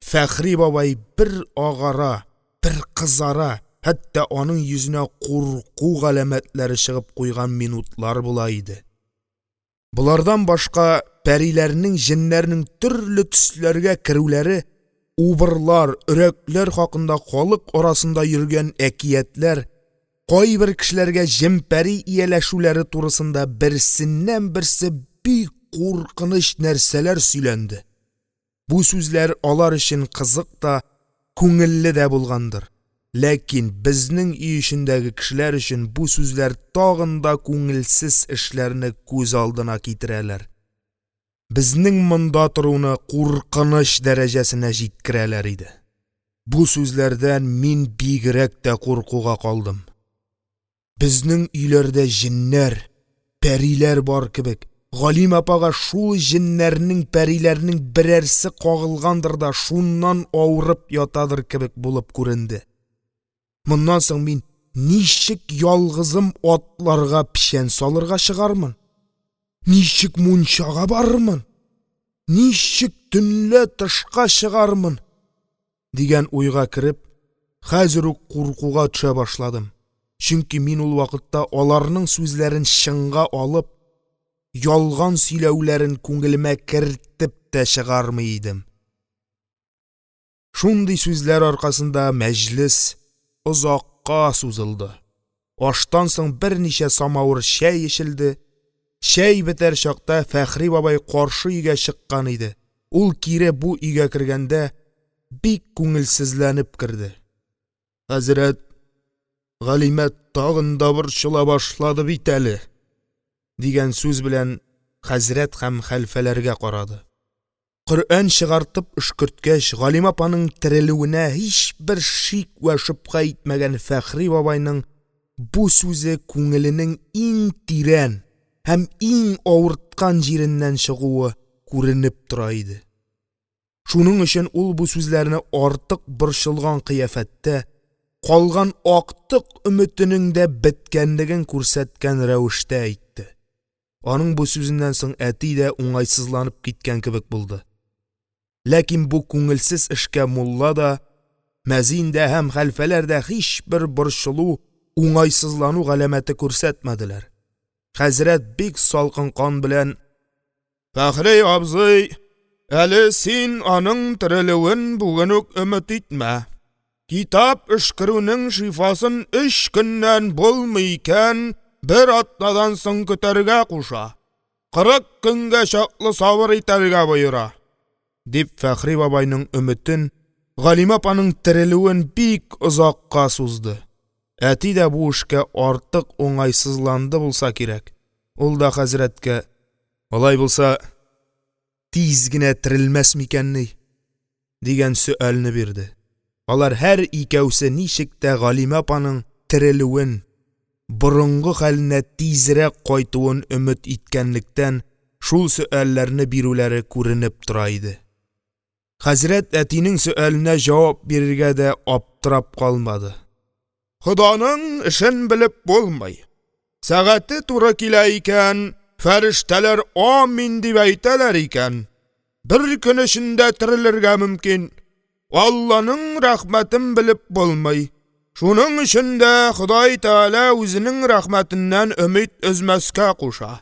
Фәхри бабай бер агара, бер кызара, хәтта аның йөзенә курку галәмәтләре чыгып куйган минутлар була иде. Болардан башка, пәриләрнең, җеннәрнең төрле төсләргә керүләре, убырлар, өрәкләр хакында халык арасында йөргән әкиятләр, кайбер кешеләргә җен-пәри ияләшүләре турысында берсеннән-берсе бик куркыныч нәрсәләр сөйләнде. Бу сүзләр алар өчен кызык та, күңелле дә булгандыр, ләкин безнең өй эчендәге кешеләр өчен бу сүзләр тагын да күңелсез эшләрне күз алдына китерәләр, безнең монда торуны куркыныч дәрәҗәсенә җиткерәләр иде. Бу сүзләрдән мин бигрәк тә куркуга калдым. Безнең өйләрдә җеннәр, пәриләр бар кебек, Галимә апага шул җеннәрнең, пәриләрнең берәрсе кагылгандыр да шуннан авырып ятадыр кебек булып күренде. Моннан соң мин ничек ялгызым атларга печән салырга чыгармын? Ничек мунчага барырмын? Ничек төнлә тышка чыгармын? Дигән уйга кереп, хәзер үк куркуга төшә башладым, чөнки мин ул вакытта аларның сүзләрен чынга алып, ялган сөйләүләрен күңелемә кертеп тә чыгармый идем. Шундый сүзләр аркасында мәҗлес озакка сузылды. Аштан соң берничә самавыр чәй эчелде. Чәй бетәр чакта Фәхри бабай каршы өйгә чыккан иде, ул кире бу өйгә кергәндә бик күңелсезләнеп керде. – Хәзрәт, Галимә тагын да борчыла башлады бит әле, – дигән сүз белән хәзрәт һәм хәлфәләргә карады. Коръән чыгартып өшкерткәч, Галимә апаның терелүенә һичбер шик вә шөбһә итмәгән Фәхри бабайның бу сүзе күңеленең иң тирән һәм иң авырткан җиреннән чыгуы күренеп тора иде. Шуның өчен ул бу сүзләрне артык борчылган кыяфәттә, калган актык өметенең дә беткәнлеген күрсәткән рәвештә әйтте. Аның бу сүзеннән соң әти дә уңайсызланып киткән кебек булды. Ләкин бу күңелсез эшкә мулла да, мәзин дә һәм хәлфәләр дә һичбер борчылу, уңайсызлану галәмәте күрсәтмәделәр. Хәзрәт бик салкын кан белән: – Фәхри абзый, әле син аның терелүен бүген үк өмет итмә. Китап өшкерүнең шифасын өч көннән булмый икән, бер атнадан соң көтәргә куша, 40 көнгә чаклы сабыр итәргә боера, – дип, Фәхри бабайның өметен, Галимә апаның терелүен бик озакка сузды. Әти дә бу эшкә артык уңайсызланды булса кирәк, ул да хәзрәткә: – Алай булса. Тиз генә терелмәс микәнни?» дигән сөальне бирде. Алар һәр икәүсе ничек тә Галимә апаның терелүен, борынгы хәленә тизрәк кайтуын өмет иткәнлектән, шул сөальләрне бирүләре күренеп тора иде. Хәзрәт әтинең сөаленә җавап бирергә дә аптырап калмады: – Ходаның эшен белеп булмый, сәгате туры килә икән, фәрештәләр «амин» дип әйтәләр икән, бер көн эчендә терелергә мөмкин, Алланың рәхмәтен белеп булмый, шуның өчен дә Ходай Тәгалә үзенең рәхмәтеннән өмид өзмәскә куша.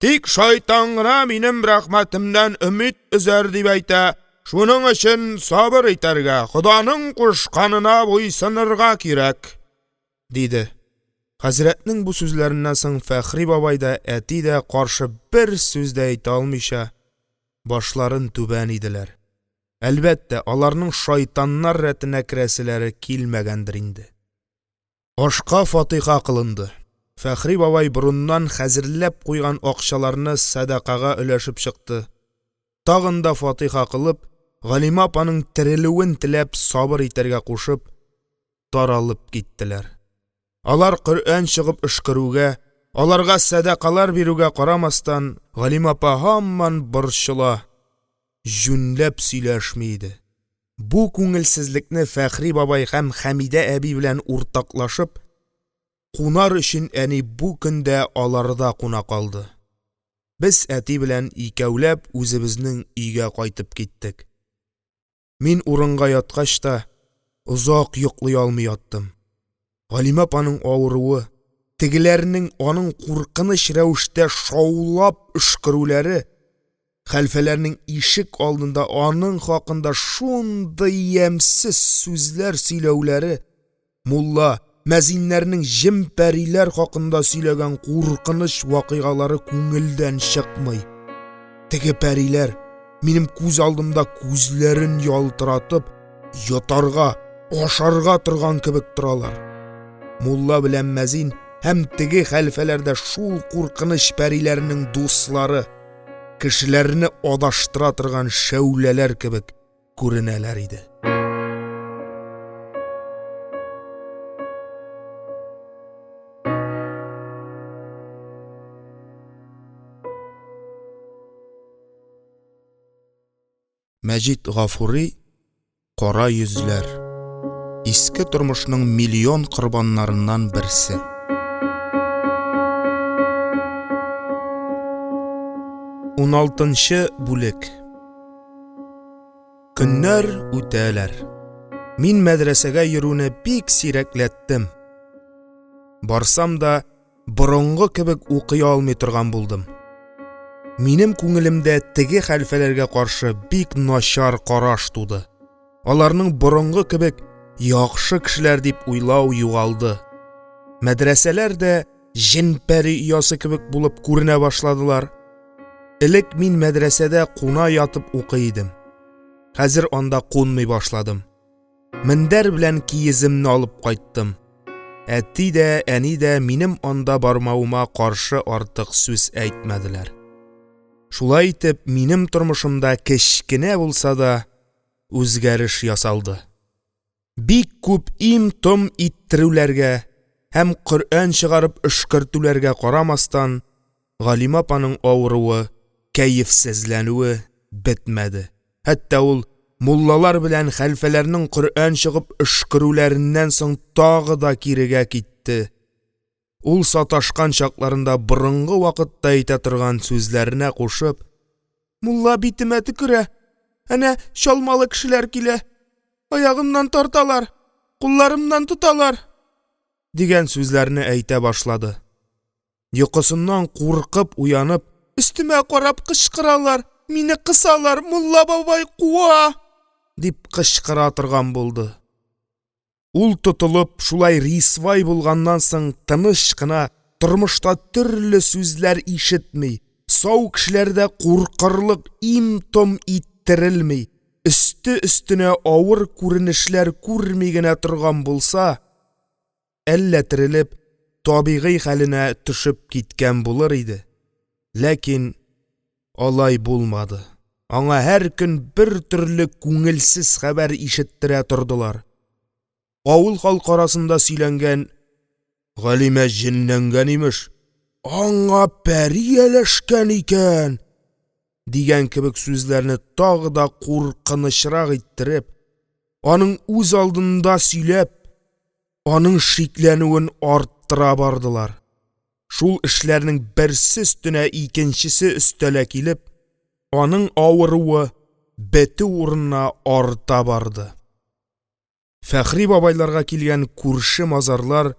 Тик шайтан гына минем рәхмәтемнән өмид өзәр дип әйтә, шуның өчен сабыр итәргә, Ходаның кушканына буйсынырга кирәк, – диде. Хәзрәтнең бу сүзләреннән соң Фәхри бабай да, әти дә, каршы бер сүз дә әйтә алмыйча, башларын түбән иделәр. Әлбәттә, аларның шайтаннар рәтенә керәселәре килмәгәндер инде. Ашка фатиха кылынды. Фәхри бабай борыннан хәзерләп куйган акчаларны сәдакага өләшеп чыкты. Тагын да фатиха кылып, Галимә апаның терелүен теләп, сабыр итәргә кушып, таралып киттеләр. Алар Коръән чыгып өшкерүгә, аларга сәдакалар бирүгә карамастан, Галимә апа һаман борчыла, җүнләп сөйләшми иде. Бу күңелсезлекне Фәхри бабай һәм Хәмидә әби белән уртаклашып, кунар өчен әни бу көндә аларда куна калды. Без әти белән икәүләп үзебезнең өйгә кайтып киттек. Мин урынга яткач та, озак йоклый алмый яттым. Галимә апаның авыруы, тегеләрнең аның куркыныч рәвештә шаулап өшкерүләре, хәлфәләрнең ишегалдында аның хакында шундый ямьсез сүзләр сөйләүләре, мулла, мәзиннәрнең җен-пәриләр хакында сөйләгән куркыныч вакыйгалары күңелдән чыкмый. Теге пәриләр, минем күз алдымда күзләрен ялтыратып, йотарга, ашарга торган кебек торалар. Мулла белән мәзин һәм теге хәлфәләр дә шул куркыныч пәриләрнең дуслары, кешеләрне адаштыра торган шәүләләр кебек күренәләр иде. Мәҗит Гафури Кара йөзләр. Иске тормышның миллион корбаннарыннан берсе. Уналтынчы бүлек. Көннәр үтәләр. Мин мәдрәсәгә йөрүне бик сирәкләттем. Барсам да, борынгы кебек укый алмый торган булдым. Минем күңелемдә теге хәлфәләргә каршы бик начар караш туды. Аларның борынгы кебек яхшы кешеләр дип уйлау югалды. Мәдрәсәләр дә җен-пәри оясы кебек булып күренә башладылар. Элек мин мәдрәсәдә куна ятып укый идем. Хәзер анда кунмый башладым. Мендәр белән киеземне алып кайттым. Әти дә, әни дә минем анда бармавыма каршы артык сүз әйтмәделәр. Шулай итеп, минем тормышымда кечкенә булса да үзгәреш ясалды. Бик күп им-том иттерүләргә һәм Коръән чыгарып өшкертүләргә карамастан, Галимә апаның авыруы, кәефсезләнүе бетмәде. Хәтта ул муллалар белән хәлфәләрнең Коръән чыгып өшкерүләреннән соң тагы да кирегә китте. Ул саташкан чакларында борынгы вакытта әйтә торган сүзләренә кушып: «Мулла битемә төкерә, әнә чалмалы кешеләр килә, аягымнан тарталар, кулларымнан тоталар…» дигән сүзләрне әйтә башлады. Йокысыннан куркып уянып, «Өстемә карап кычкыралар, мине кысалар, мулла бабай куа!» дип кычкыра торган булды. Ул тотылып, шулай рисвай булганнан соң, тыныч кына, тормышта төрле сүзләр ишетми, сау кешеләрдә куркырлык им-том иттерелми, өсте-өстенә авыр күренешләр күрми генә торган булса, әллә терелеп, табигый хәленә төшеп киткән булыр иде, ләкин алай булмады. Аңа һәр көн бертөрле күңелсез хәбәр ишеттерә тордылар. Авыл халкы арасында сөйләнгән «Галимә җенләнгән, имеш, аңа пәри ияләшкән икән…» дигән кебек сүзләрне тагын да куркынычрак иттереп, аның үз алдында сөйләп, аның шикләнүен арттыра бардылар. Шул эшләрнең берсе өстенә икенчесе өстәлә килеп, аның авыруы бетү урынына арта барды. Фәхри бабайларга килгән күрше-мазарлар,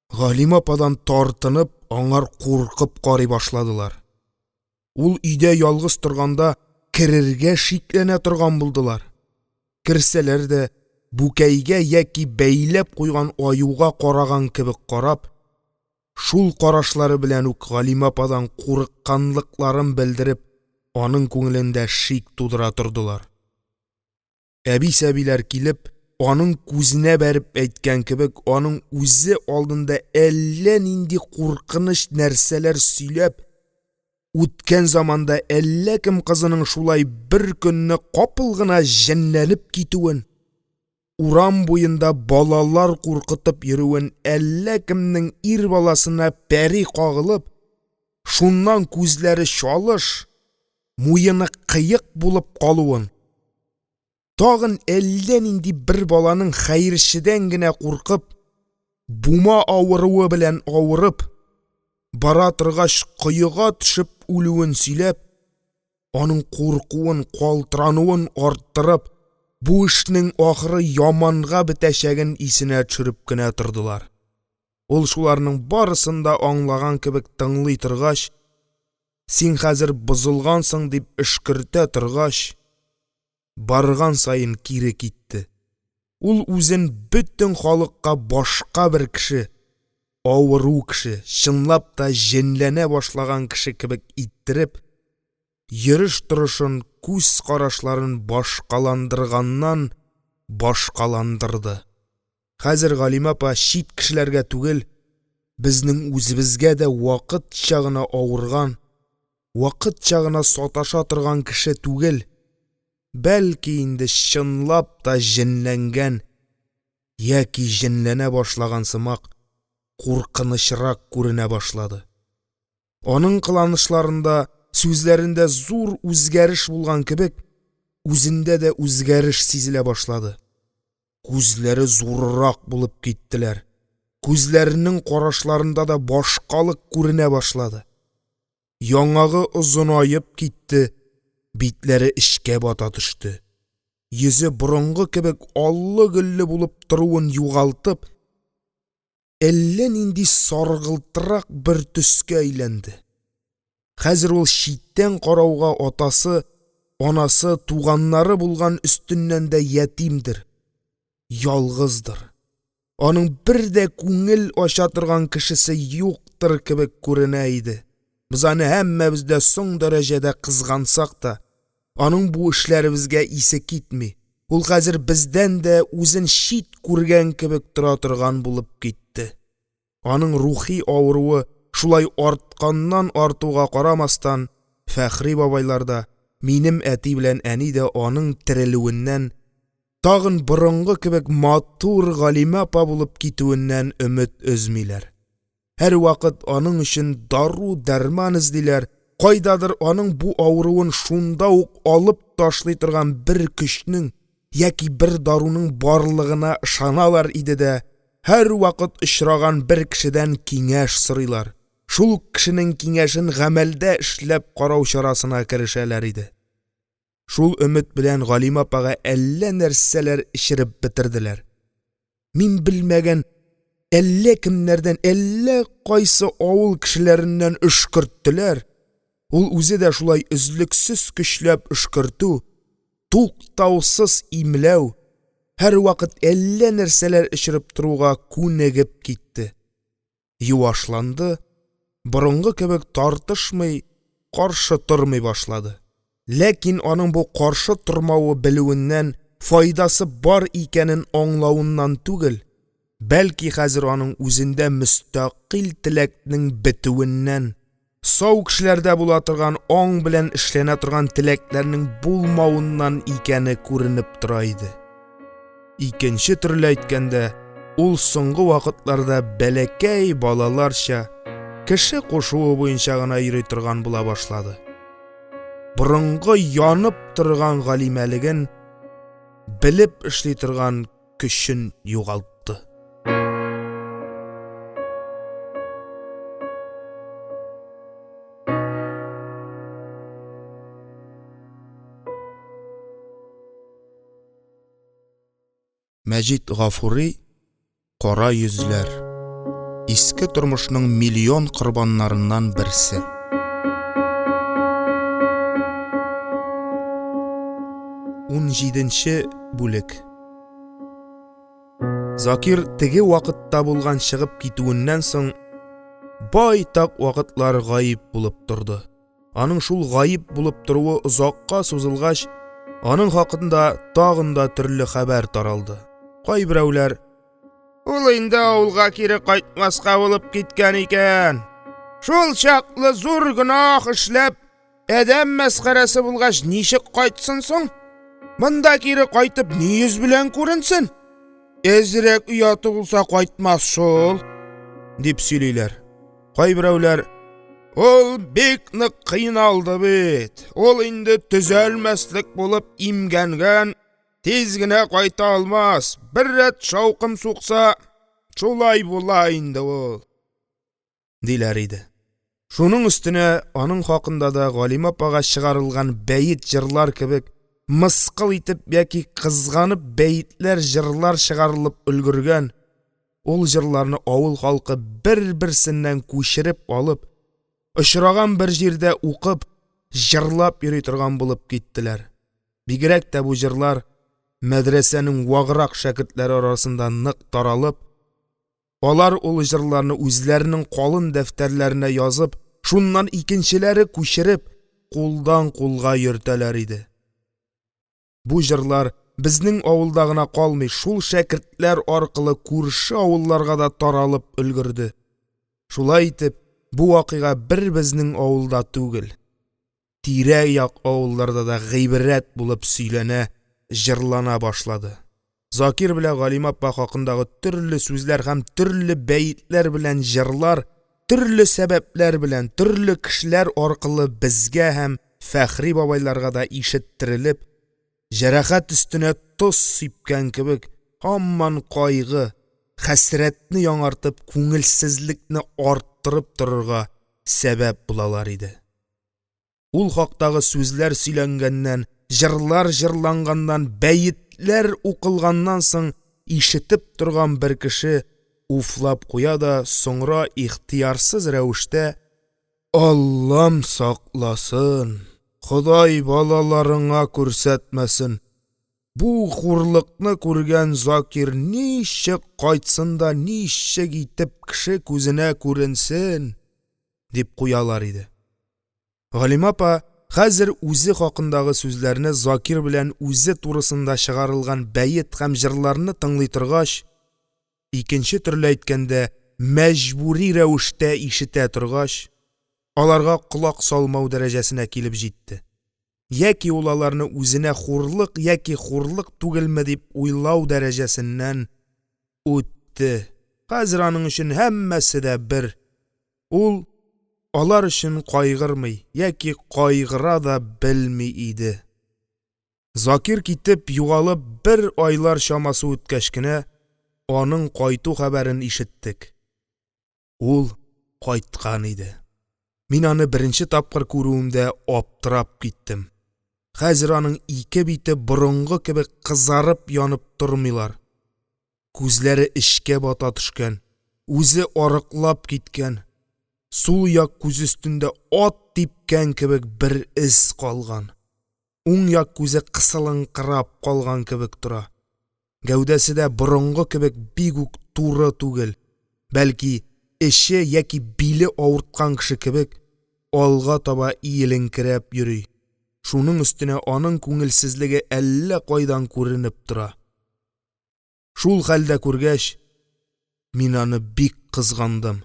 Галимә ападан тартынып, аңар куркып карый башладылар. Ул өйдә ялгыз торганда, керергә шикләнә торган булдылар. Керсәләр дә, бүкәйгә яки бәйләп куйган аюга караган кебек карап, шул карашлары белән үк Галимә ападан курыкканлыкларын белдереп, аның күңелендә шик тудыра тордылар. Әби-сәбиләр килеп, аның күзенә бәреп әйткән кебек, аның үзе алдында әллә нинди куркыныч нәрсәләр сөйләп, үткән заманда әллә кем кызының шулай беркөнне капыл гына җенләнеп китүен, урам буенда балалар куркытып йөрүен, әллә кемнең ир баласына пәри кагылып, шуннан күзләре чалыш, муены кыек булып калуын, тагын әллә нинди бер баланың, хәерчедән генә куркып, бума авыруы белән авырып, бара торгач, коега төшеп үлүен сөйләп, аның куркуын, калтырануын арттырып, бу эшнең ахыры яманга бетәчәген исенә төшереп кенә тордылар. Ул шуларның барысын да аңлаган кебек тыңлый торгач, син хәзер бозылгансың дип өшкертә торгач, барган саен кире китте. Ул үзен бөтен халыкка башка бер кеше, авыру кеше, чынлап та җенләнә башлаган кеше кебек иттереп, йөреш-торышын, күз карашларын башкаландырганнан-башкаландырды. Хәзер Галимә апа чит кешеләргә түгел, безнең үзебезгә дә вакытча гына авырган, вакытча гына саташа торган кеше түгел, бәлки инде чынлап та җенләнгән яки җенләнә башлаган сымак куркынычрак күренә башлады. Аның кыланышларында, сүзләрендә зур үзгәреш булган кебек, үзендә дә үзгәреш сизелә башлады. Күзләре зуррак булып киттеләр, күзләренең карашларында да башкалык күренә башлады. Яңагы озынаеп китте, битләре эчкә бата төште. Йөзе борынгы кебек аллы-гөлле булып торуын югалтып, әллә нинди саргылтрак бер төскә әйләнде. Хәзер ул читтән карауга атасы, анасы, туганнары булган өстеннән дә ятимдер, ялгыздыр, аның бер дә күңел ача торган кешесе юктыр кебек күренә иде. Без аны һәммәбез дә соң дәрәҗәдә кызгансак та, аның бу эшләребезгә исе китми, ул хәзер бездән дә үзен чит күргән кебек тора торган булып китте. Аның рухи авыруы шулай артканнан-артуга карамастан, Фәхри бабайлар да, минем әти белән әни дә аның терелүеннән, тагын борынгы кебек матур Галимә апа булып китүеннән өмет өзмиләр. Һәрвакыт аның өчен дару-дәрман эзлиләр, кайдадыр аның бу авыруын шунда ук алып ташлый торган бер көчнең яки бер даруның барлыгына ышаналар иде дә һәрвакыт очраган бер кешедән киңәш сорыйлар, шул ук кешенең киңәшен гамәлдә эшләп карау чарасына керешәләр иде. Шул өмет белән Галимә апага әллә нәрсәләр эчереп бетерделәр. Мин белмәгән әллә кемнәрдән, әллә кайсы авыл кешеләреннән өшкерттеләр. Ул үзе дә шулай өзлексез көчләп өшкертү, туктаусыз имләү, һәрвакыт әллә нәрсәләр эчереп торуга күнегеп китте. Юашланды, борынгы кебек тартышмый, каршы тормый башлады. Ләкин аның бу каршы тормавы белүеннән, файдасы бар икәнен аңлавыннан түгел, бәлки хәзер аның үзендә мөстәкыйль теләкнең бетүеннән, Сау кешеләрдә була торган аң белән эшләнә торган теләкләрнең булмавыннан икәне күренеп тора иде. Икенче төрле әйткәндә, ул соңгы вакытларда бәләкәй балаларча, кеше кушуы буенча гына йөри торган була башлады. Борынгы янып торган галимәлеген, белеп эшли торган көчен югалтты. Мәҗит Гафури Кара йөзләр. Иске тормышның миллион корбаннарыннан берсе. Унҗиденче бүлек. Закир теге вакытта булган чыгып китүеннән соң байтак вакытлар гаип булып торды. Аның шул гаип булып торуы озакка сузылгач, аның хакында тагын да төрле хәбәр таралды. Кайберәүләр: "Ул инде авылга кире кайтмаска булып киткән икән. Шул чаклы зур гөнаһ эшләп, адәм мәсхәрәсе булгач, ничек кайтсын соң? Монда кире кайтып, ни йөз белән күренсен? Әзрәк ояты булса кайтмас шул", дип сөйлиләр. Кайберәүләр: "Ул бик нык кыйналды бит, ул инде төзәлмәслек булып имгәнгән, тиз генә кайта алмас, бер рәт шаукым сукса, шулай була инде ул", – диләр иде. Шуның өстенә аның хакында да Галимә апага чыгарылган бәет-җырлар кебек, мыскыл итеп яки кызганып бәетләр-җырлар чыгарылып өлгергән, ул җырларны авыл халкы бер-берсеннән күчереп алып, очраган бер җирдә укып, җырлап йөри торган булып киттеләр. Бигрәк тә бу җырлар мәдрәсәнең ваграк шәкертләре арасында нык таралып, алар ул җырларны үзләренең калын дәфтәрләренә язып, шуннан икенчеләре күчереп, кулдан-кулга йөртәләр иде. Бу җырлар безнең авылда гына калмый, шул шәкертләр аркылы күрше авылларга да таралып өлгерде. Шулай итеп, бу вакыйга бер безнең авылда түгел, тирә-як авылларда да гыйбрәт булып сөйләнә, җырлана башлады. Закир белән Галимә апа хакындагы төрле сүзләр һәм төрле бәетләр белән җырлар төрле сәбәпләр белән, төрле кешеләр аркылы безгә һәм Фәхри бабайларга да ишеттерелеп, җәрәхәт өстенә тоз сипкән кебек, һаман кайгы, хәсрәтне яңартып, күңелсезлекне арттырып торырга сәбәп булалар иде. Ул хактагы сүзләр сөйләнгәннән, җырлар җырланганнан, бәетләр укылганнан соң, ишетеп торган бер кеше уфлап куя да соңра ихтыярсыз рәвештә: «Аллам сакласын, Ходай балаларыңа күрсәтмәсен, бу хурлыкны күргән Закир ничек кайтсын да ничек итеп кеше күзенә күренсен?..» – дип куялар иде. Галимә апа хәзер үзе хакындагы сүзләрне, Закир белән үзе турысында чыгарылган бәет һәм җырларны тыңлый торгач, икенче төрле әйткәндә, мәҗбүри рәвештә ишетә торгач, аларга колак салмау дәрәҗәсенә килеп җитте яки ул аларны үзенә хурлык яки хурлык түгелме дип уйлау дәрәҗәсеннән үтте, хәзер аның өчен һәммәсе дә бер, ул алар өчен кайгырмый яки кайгыра да белми иде. Закир китеп, югалып, бер айлар чамасы үткәч кенә, аның кайту хәбәрен ишеттек. Ул кайткан иде. Мин аны беренче тапкыр күрүемдә аптырап киттем. Хәзер аның ике бите борынгы кебек кызарып янып тормыйлар. Күзләре эчкә бата төшкән, үзе арыклап киткән, сул як күзе өстендә ат типкән кебек бер эз калган, уң як күзе кысылынкырап калган кебек тора. Гәүдәсе дә борынгы кебек бик үк туры түгел, бәлки эче яки биле авырткан кеше кебек, алга таба иеленкерәп йөри, шуның өстенә аның күңелсезлеге әллә кайдан күренеп тора. Шул хәлдә күргәч, мин аны бик кызгандым.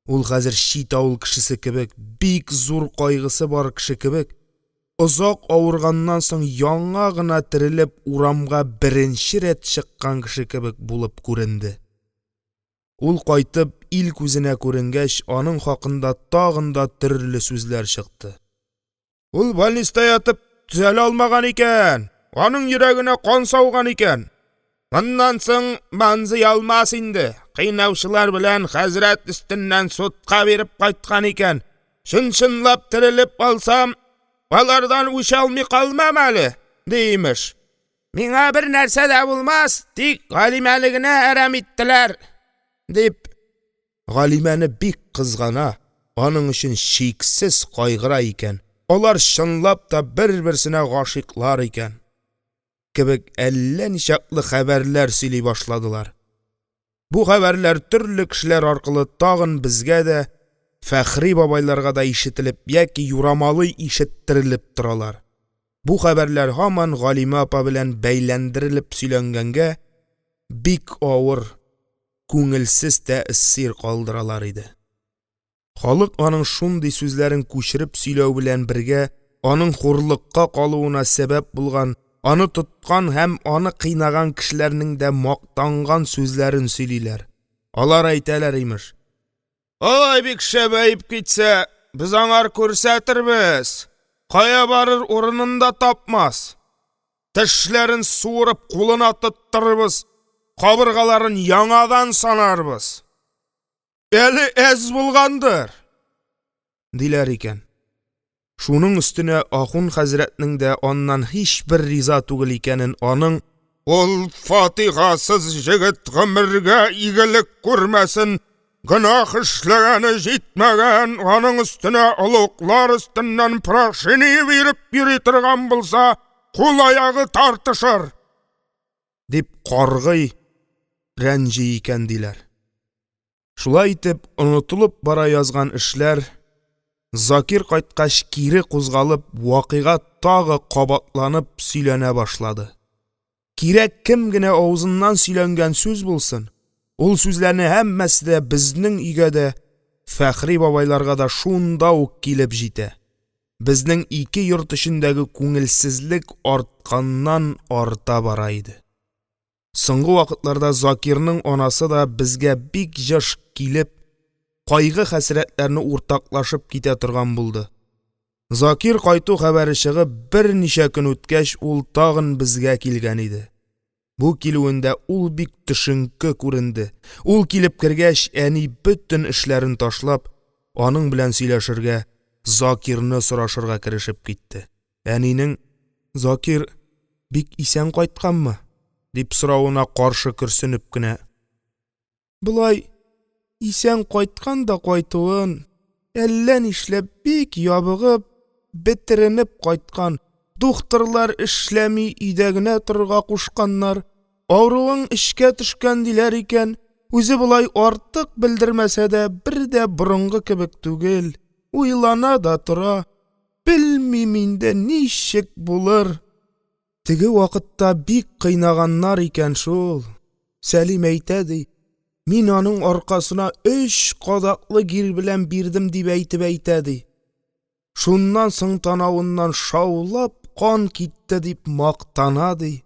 Ул хәзер чит авыл кешесе кебек, бик зур кайгысы бар кеше кебек, озак авырганнан соң яңа гына терелеп, урамга беренче рәт чыккан кеше кебек булып күренде. Ул кайтып, ил күзенә күренгәч, аның хакында тагын да төрле сүзләр чыкты. – Ул больниста ятып төзәлә алмаган икән, аның йөрәгенә кан сауган икән, моннан соң манзый алмас инде, кыйнаучылар белән хәзрәт өстеннән судка биреп кайткан икән, чын-чынлап терелеп алсам, алардан үч алмый калмам әле, ди, имеш, миңа бернәрсә дә булмас, тик Галимәне генә әрәм иттеләр, дип, Галимәне бик кызгана, аның өчен чиксез кайгыра икән, алар чынлап та бер-берсенә гашыйклар икән… кебек әллә ничаклы хәбәрләр сөйли башладылар. Бу хәбәрләр төрле кешеләр аркылы тагын безгә дә, Фәхри бабайларга да ишетелеп яки юрамалый ишеттерелеп торалар. Бу хәбәрләр һаман Галимә апа белән бәйләндерелеп сөйләнгәнгә, бик авыр, күңелсез тәэсир калдыралар иде. Халык аның шундый сүзләрен күчереп сөйләү белән бергә, аның хурлыкка калуына сәбәп булган, аны тоткан һәм аны кыйнаган кешеләрнең дә мактанган сүзләрен сөйлиләр. Алар әйтәләр, имеш: – Алай бик шәбәеп китсә, без аңар күрсәтербез, кая барыр урынын да тапмас, тешләрен суырып кулына тоттырырбыз, кабыргаларын яңадан санарбыз, әле әз булгандыр, – диләр икән. Шуның өстенә ахун хәзрәтнең дә аннан һичбер риза түгел икәнен, аның: – Ул фатихасыз җегет гомергә игелек күрмәсен, гөнаһ эшләгәне җитмәгән, аның өстенә олуглар өстеннән прошение биреп йөри торган булса, кул-аягы тартышыр! – дип каргый, рәнҗи икән, диләр. Шулай итеп, онытылып бара язган эшләр, Закир кайткач, кире кузгалып, вакыйга тагын кабатланып сөйләнә башлады. Кирәк кем генә авызыннан сөйләнгән сүз булсын, ул сүзләрнең һәммәсе дә безнең өйгә дә, Фәхри бабайларга да шунда ук килеп җитә, безнең ике йорт эчендәге күңелсезлек артканнан-арта бара иде. Соңгы вакытларда Закирның анасы да безгә бик җыш килеп, кайгы-хәсрәтләрне уртаклашып китә торган булды. Закир кайту хәбәре чыгып, берничә көн үткәч, ул тагын безгә килгән иде. Бу килүендә ул бик төшенке күренде. Ул килеп кергәч, әни, бөтен эшләрен ташлап, аның белән сөйләшергә, Закирны сорашырга керешеп китте. Әнинең: – Закир бик исән кайтканмы? – дип соравына каршы көрсенеп кенә: – Болай исән кайткан да кайтуын, әллә нишләп бик ябыгып, бетеренеп кайткан, духтырлар эшләми, өйдә генә торырга кушканнар, авыруың эчкә төшкән, диләр икән, үзе болай артык белдермәсә дә, бер дә борынгы кебек түгел, уйлана да тора, белмим инде, ничек булыр… Теге вакытта бик кыйнаганнар икән шул, Сәлим әйтә, ди, мин аның аркасына өч кадаклы гер белән бирдем дип әйтеп әйтә, ди, шуннан соң танавыннан шаулап кан китте дип мактана, ди.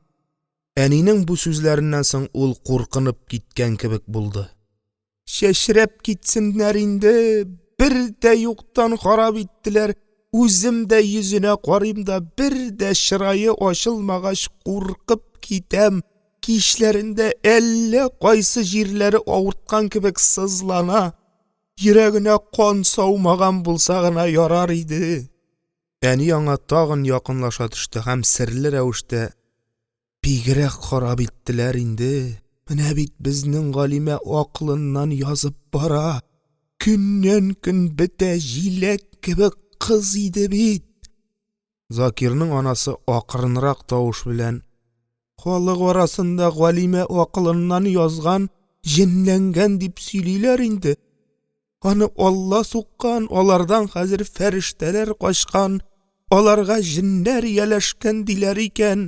Әнинең бу сүзләреннән соң ул куркынып киткән кебек булды: – Чәчрәп китсеннәр инде, бер дә юктан харап иттеләр, үзем дә йөзенә карыйм да, бер дә чырае ачылмагач куркып китәм, кичләрен дә әллә кайсы җирләре авырткан кебек сызлана, йөрәгенә кан саумаган булса гына ярар иде. Әни аңа тагын якынлаша төште һәм серле рәвештә: – Бигрәк харап иттеләр инде, менә бит безнең Галимә акылыннан язып бара, көннән-көн бетә, җиләк кебек кыз иде бит. Закирның анасы акрынрак тавыш белән: – Халык арасында Галимә акылыннан язган, җенләнгән дип сөйлиләр инде, аны Алла суккан, алардан хәзер фәрештәләр качкан, аларга җеннәр ияләшкән, диләр икән.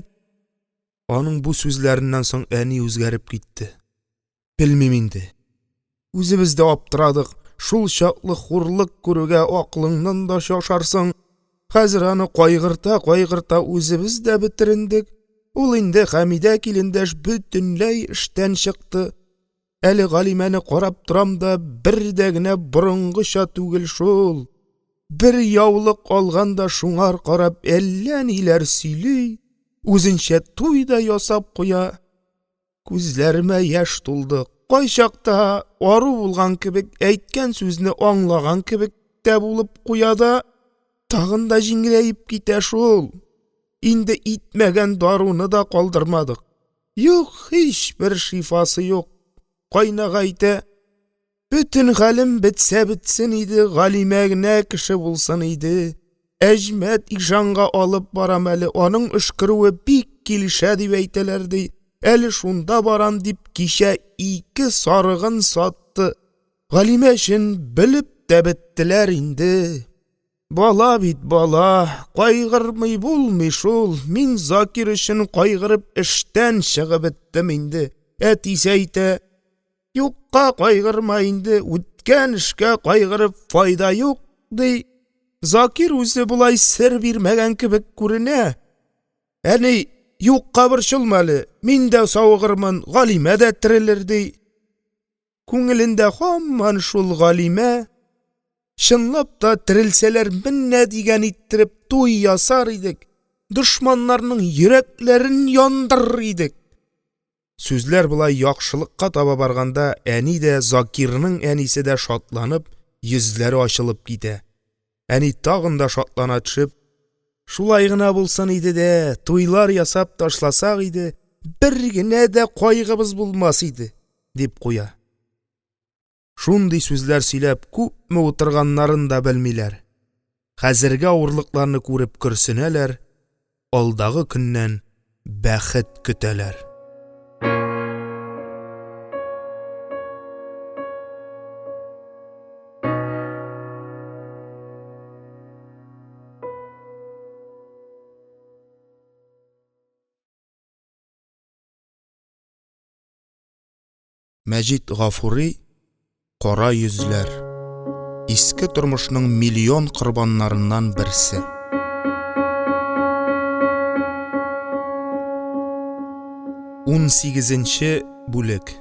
Аның бу сүзләреннән соң әни үзгәреп китте: – Белмим инде, үзебез дә аптырадык. Шулчаклы хурлык күрүгә акылыңнан да шашарсың, хәзер аны кайгырта-кайгырта үзебез дә бетерендек, ул инде Хәмидә килендәш бөтенләй эштән чыкты, әле Галимәне карап торам да, бер дә генә борынгыча түгел шул, бер яулык алган да шуңар карап әллә ниләр сөйли, үзенчә туй да ясап куя, күзләремә яшь тулды, кайчакта ару булган кебек, әйткән сүзне аңлаган кебек тә булып куя да, тагын да җиңеләеп китә шул, инде итмәгән даруны да калдырмадык, юк, һичбер шифасы юк, каенага әйтә: «Бөтен хәлем бетсә бетсен иде, Галимә генә кеше булсын иде, Әҗмәт ишанга алып барам әле, аның өшкерүе бик килешә дип әйтәләр, ди, әле шунда барам», – дип, кичә ике сарыгын сатты, Галимә өчен бөлеп тә беттеләр инде. Бала бит, бала, кайгырмый булмый шул, мин Закир өчен кайгырып эштән чыгып беттем инде, әтисе әйтә: «Юкка кайгырма инде, үткән эшкә кайгырып файда юк», – ди, Закир үзе болай сер бирмәгән кебек күренә, әни, юкка борчылма әле, мин дә савыгырмын, Галимә дә терелер, ди. Күңелендә һаман шул Галимә, чынлап та, терелсәләр, менә дигән иттереп туй ясар идек, дошманнарның йөрәкләрен яндырыр идек. Сүзләр болай яхшылыкка таба барганда, әни дә, Закирның әнисе дә шатланып, йөзләре ачылып китә, әни, тагын да шатлана төшеп: – Шулай гына булсын иде дә, туйлар ясап ташласак иде, бер генә дә кайгыбыз булмас иде, – дип куя. Шундый сүзләр сөйләп күпме утырганнарын да белмиләр, хәзерге авырлыкларны күреп көрсенәләр, алдагы көннән бәхет көтәләр. Мәҗит Гафури Кара йөзләр. Иске тормышның миллион корбаннарыннан берсе. Унсигезенче бүлек.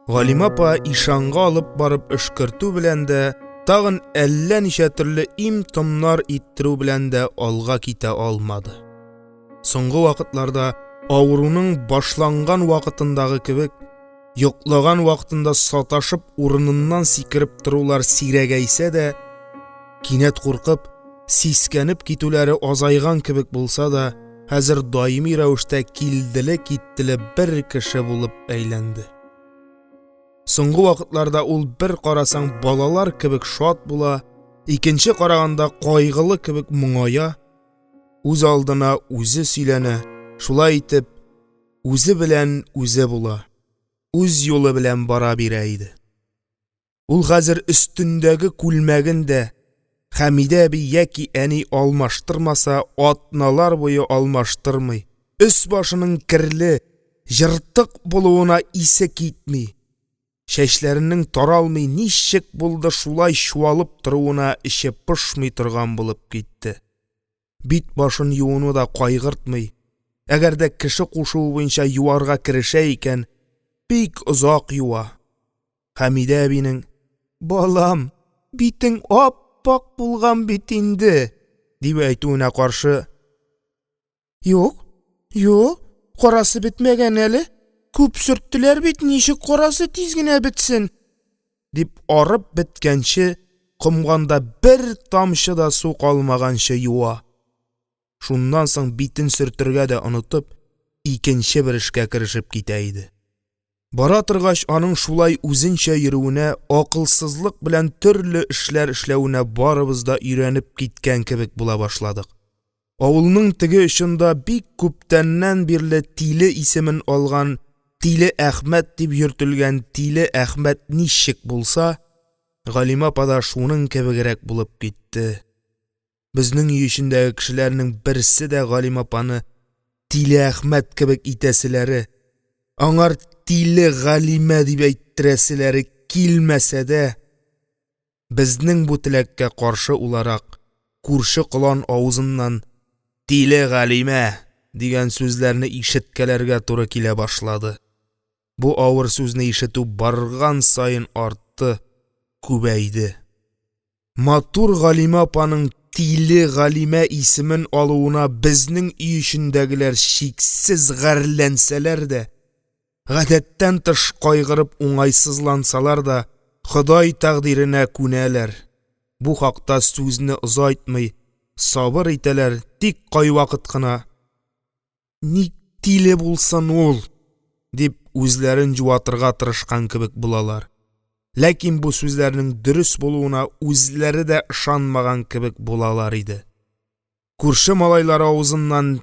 Галимә апа ишанга алып барып өшкертү белән дә, тагын әллә ничә төрле им-томнар иттерү белән дә алга китә алмады. Соңгы вакытларда авыруның башланган вакытындагы кебек, йоклаган вакытында саташып урыныннан сикереп торулар сирәгәйсә дә, кинәт куркып, сискәнеп китүләре азайган кебек булса да, хәзер даими рәвештә килделе-киттеле бер кеше булып әйләнде. Соңгы вакытларда ул бер карасаң балалар кебек шат була, икенче караганда кайгылы кебек моңая, үз алдына үзе сөйләнә, шулай итеп, үзе белән үзе була, үз юлы белән бара бирә иде. Ул хәзер өстендәге күлмәген дә Хәмидә әби яки әни алмаштырмаса, атналар буе алмаштырмый, өс-башының керле, җыртык булуына исе китми, чәчләренең таралмый, ничек булды шулай чуалып торуына эче пошмый торган булып китте. Бит-башын юуны да кайгыртмый, әгәр дә кеше кушуы буенча юарга керешә икән, бик озак юа. Хәмидә әбинең: «Балам, битең ап-ак булган бит инде!» – дип әйтүенә каршы: «Юк, юк, карасы бетмәгән әле, күп сөрттеләр бит, ничек карасы тиз генә бетсен!» – дип, арып беткәнче, комганда бер тамчы да су калмаганчы юа, шуннан соң, битен сөртергә дә онытып, икенче бер эшкә керешеп китә иде. Бара торгач, аның шулай үзенчә йөрүенә, акылсызлык белән төрле эшләр эшләвенә барыбыз да өйрәнеп киткән кебек була башладык. Авылның теге очында бик күптәннән бирле тиле исемен алган тиле Әхмәт дип йөртелгән тиле Әхмәт ничек булса, Галимә апа да шуның кебегрәк булып китте. Безнең өй эчендәге кешеләрнең берсе дә Галимә апаны тиле Әхмәт кебек итәселәре, аңар тиле Галимә дип әйттерәселәре килмәсә дә, Безнең бу теләккә каршы уларак, күрше-колан авызыннан «тиле Галимә» дигән сүзләрне ишеткәләргә туры килә башлады. Бу авыр сүзне ишетү барган саен артты, күбәйде. Матур Галимә апаның тиле Галимә исемен алуына безнең өй эчендәгеләр чиксез гарьләнсәләр дә, гадәттән тыш кайгырып уңайсызлансалар да, Ходай тәкъдиренә күнәләр, бу хакта сүзне озайтмый сабыр итәләр, тик кайвакыт кына «Ник тиле булсын ул?..» дип, үзләрен җуатырга тырышкан кебек булалар, ләкин бу сүзләрнең дөрес булуына үзләре дә ышанмаган кебек булалар иде. Күрше малайлары авызыннан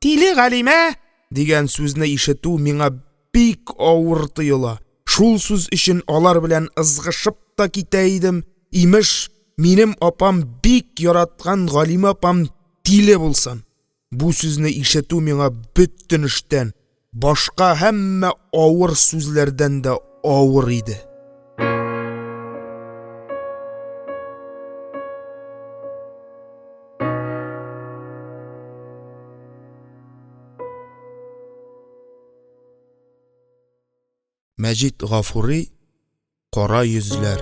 «тиле Галимә» дигән сүзне ишетү миңа бик авыр тоела, шул сүз өчен алар белән ызгышып та китә идем, имеш, минем апам, бик яраткан Галимә апам тиле булсын! Бу сүзне ишетү миңа бөтен эштән, башка һәммә авыр сүзләрдән дә авыр иде. Мәҗит Гафури Кара йөзләр.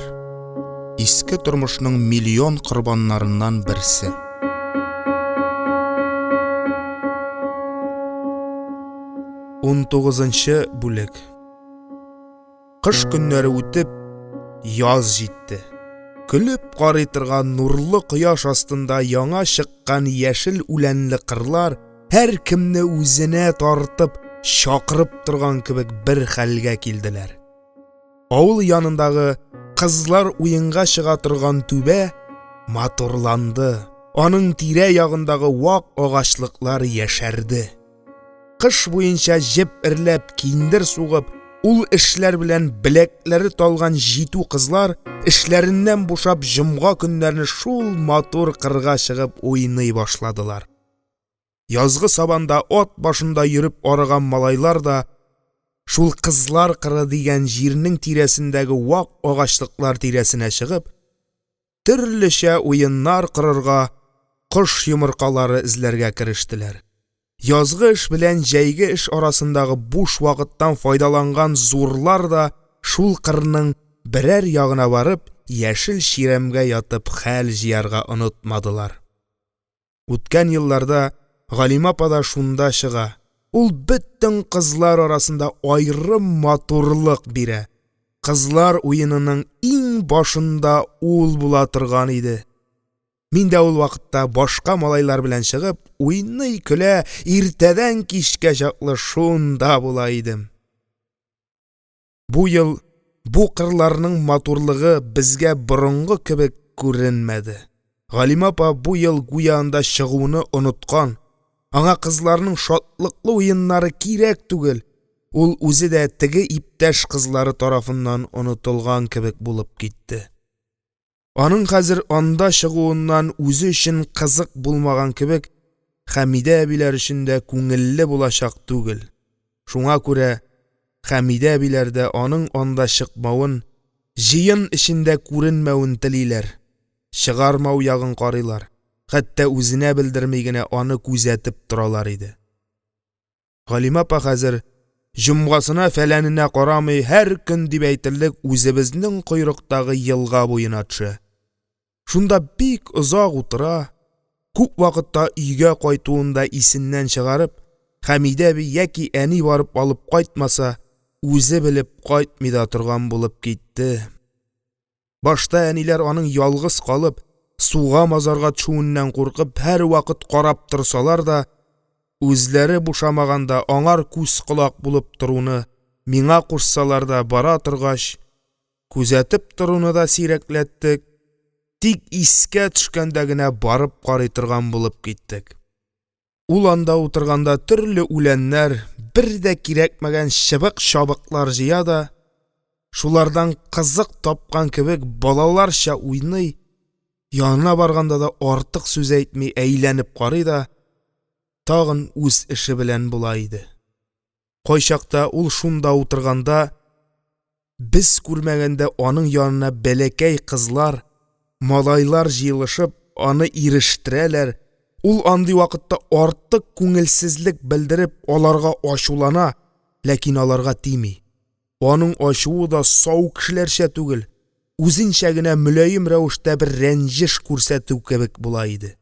Иске тормышның миллион корбаннарыннан берсе. Унтугызынчы бүлек. Кыш көннәре үтеп, яз җитте. Көлеп карый торган нурлы кояш астында яңа чыккан яшел үләнле кырлар һәркемне үзенә тартып, чакырып торган кебек бер хәлгә килделәр. Авыл янындагы кызлар уенга чыга торган түбә матурланды, аның тирә-ягындагы вак агачлыклар яшәрде. Кыш буенча җеп эрләп, киндер сугып, ул эшләр белән беләкләре талган җитү кызлар, эшләреннән бушап, җомга көннәрне шул матур кырга чыгып уйный башладылар. Язгы сабанда ат башында йөреп арыган малайлар да, шул кызлар кыры дигән җирнең тирәсендәге вак агачлыклар тирәсенә чыгып, төрлечә уеннар корырга, кош йомыркалары эзләргә керештеләр. Язгы эш белән җәйге эш арасындагы буш вакыттан файдаланган зурлар да шул кырның берәр ягына барып, яшел чирәмгә ятып хәл җыярга онытмадылар. Үткән елларда Галимә апа да шунда чыга, ул бөтен кызлар арасында аерым матурлык бирә, кызлар уенының иң башында ул була торган иде. Мин дә ул вакытта башка малайлар белән чыгып, уйный-көлә, иртәдән кичкә чаклы шунда була идем. Бу ел бу кырларның матурлыгы безгә борынгы кебек күренмәде. Галимә апа бу ел гүя анда чыгуны оныткан, аңа кызларның шатлыклы уеннары кирәк түгел, ул үзе дә теге иптәш кызлары тарафыннан онытылган кебек булып китте. Аның хәзер анда чыгуыннан үзе өчен кызык булмаган кебек, Хәмидә әбиләр өчен дә күңелле булачак түгел. Шуңа күрә Хәмидә әбиләр дә аның анда чыкмавын, җыен эчендә күренмәвен телиләр, чыгармау ягын карыйлар, хәтта үзенә белдерми генә аны күзәтеп торалар иде. Галимә апа хәзер, җомгасына-фәләненә карамый, һәр көн дип әйтерлек үзебезнең койрыктагы елга буена төшә. Шунда бик озак утыра, күп вакытта өйгә кайтуын да исеннән чыгарып, Хәмидә әби яки әни барып алып кайтмаса, үзе белеп кайтмый да торган булып китте. Башта әниләр аның ялгыз калып, суга-мазарга төшүеннән куркып, һәрвакыт карап торсалар да, үзләре бушамаганда аңар күз-колак булып торуны миңа кушсалар да, бара торгач, күзәтеп торуны да сирәкләттек, тик искә төшкәндә генә барып карый торган булып киттек. Ул анда утырганда төрле үләннәр, бер дә кирәкмәгән чыбык-чабыклар җыя да, шулардан кызык тапкан кебек, балаларча уйный, янына барганда да артык сүз әйтми әйләнеп карый да, тагын үз эше белән була иде. Кайчакта ул шунда утырганда, без күрмәгәндә, аның янына бәләкәй кызлар, Малайлар җыелышып, аны ирештерәләр, ул андый вакытта артык күңелсезлек белдереп, аларга ачулана, ләкин аларга тими, аның ачуы да сау кешеләрчә түгел, үзенчә генә мөлаем рәвештә бер рәнҗеш күрсәтү кебек була иде.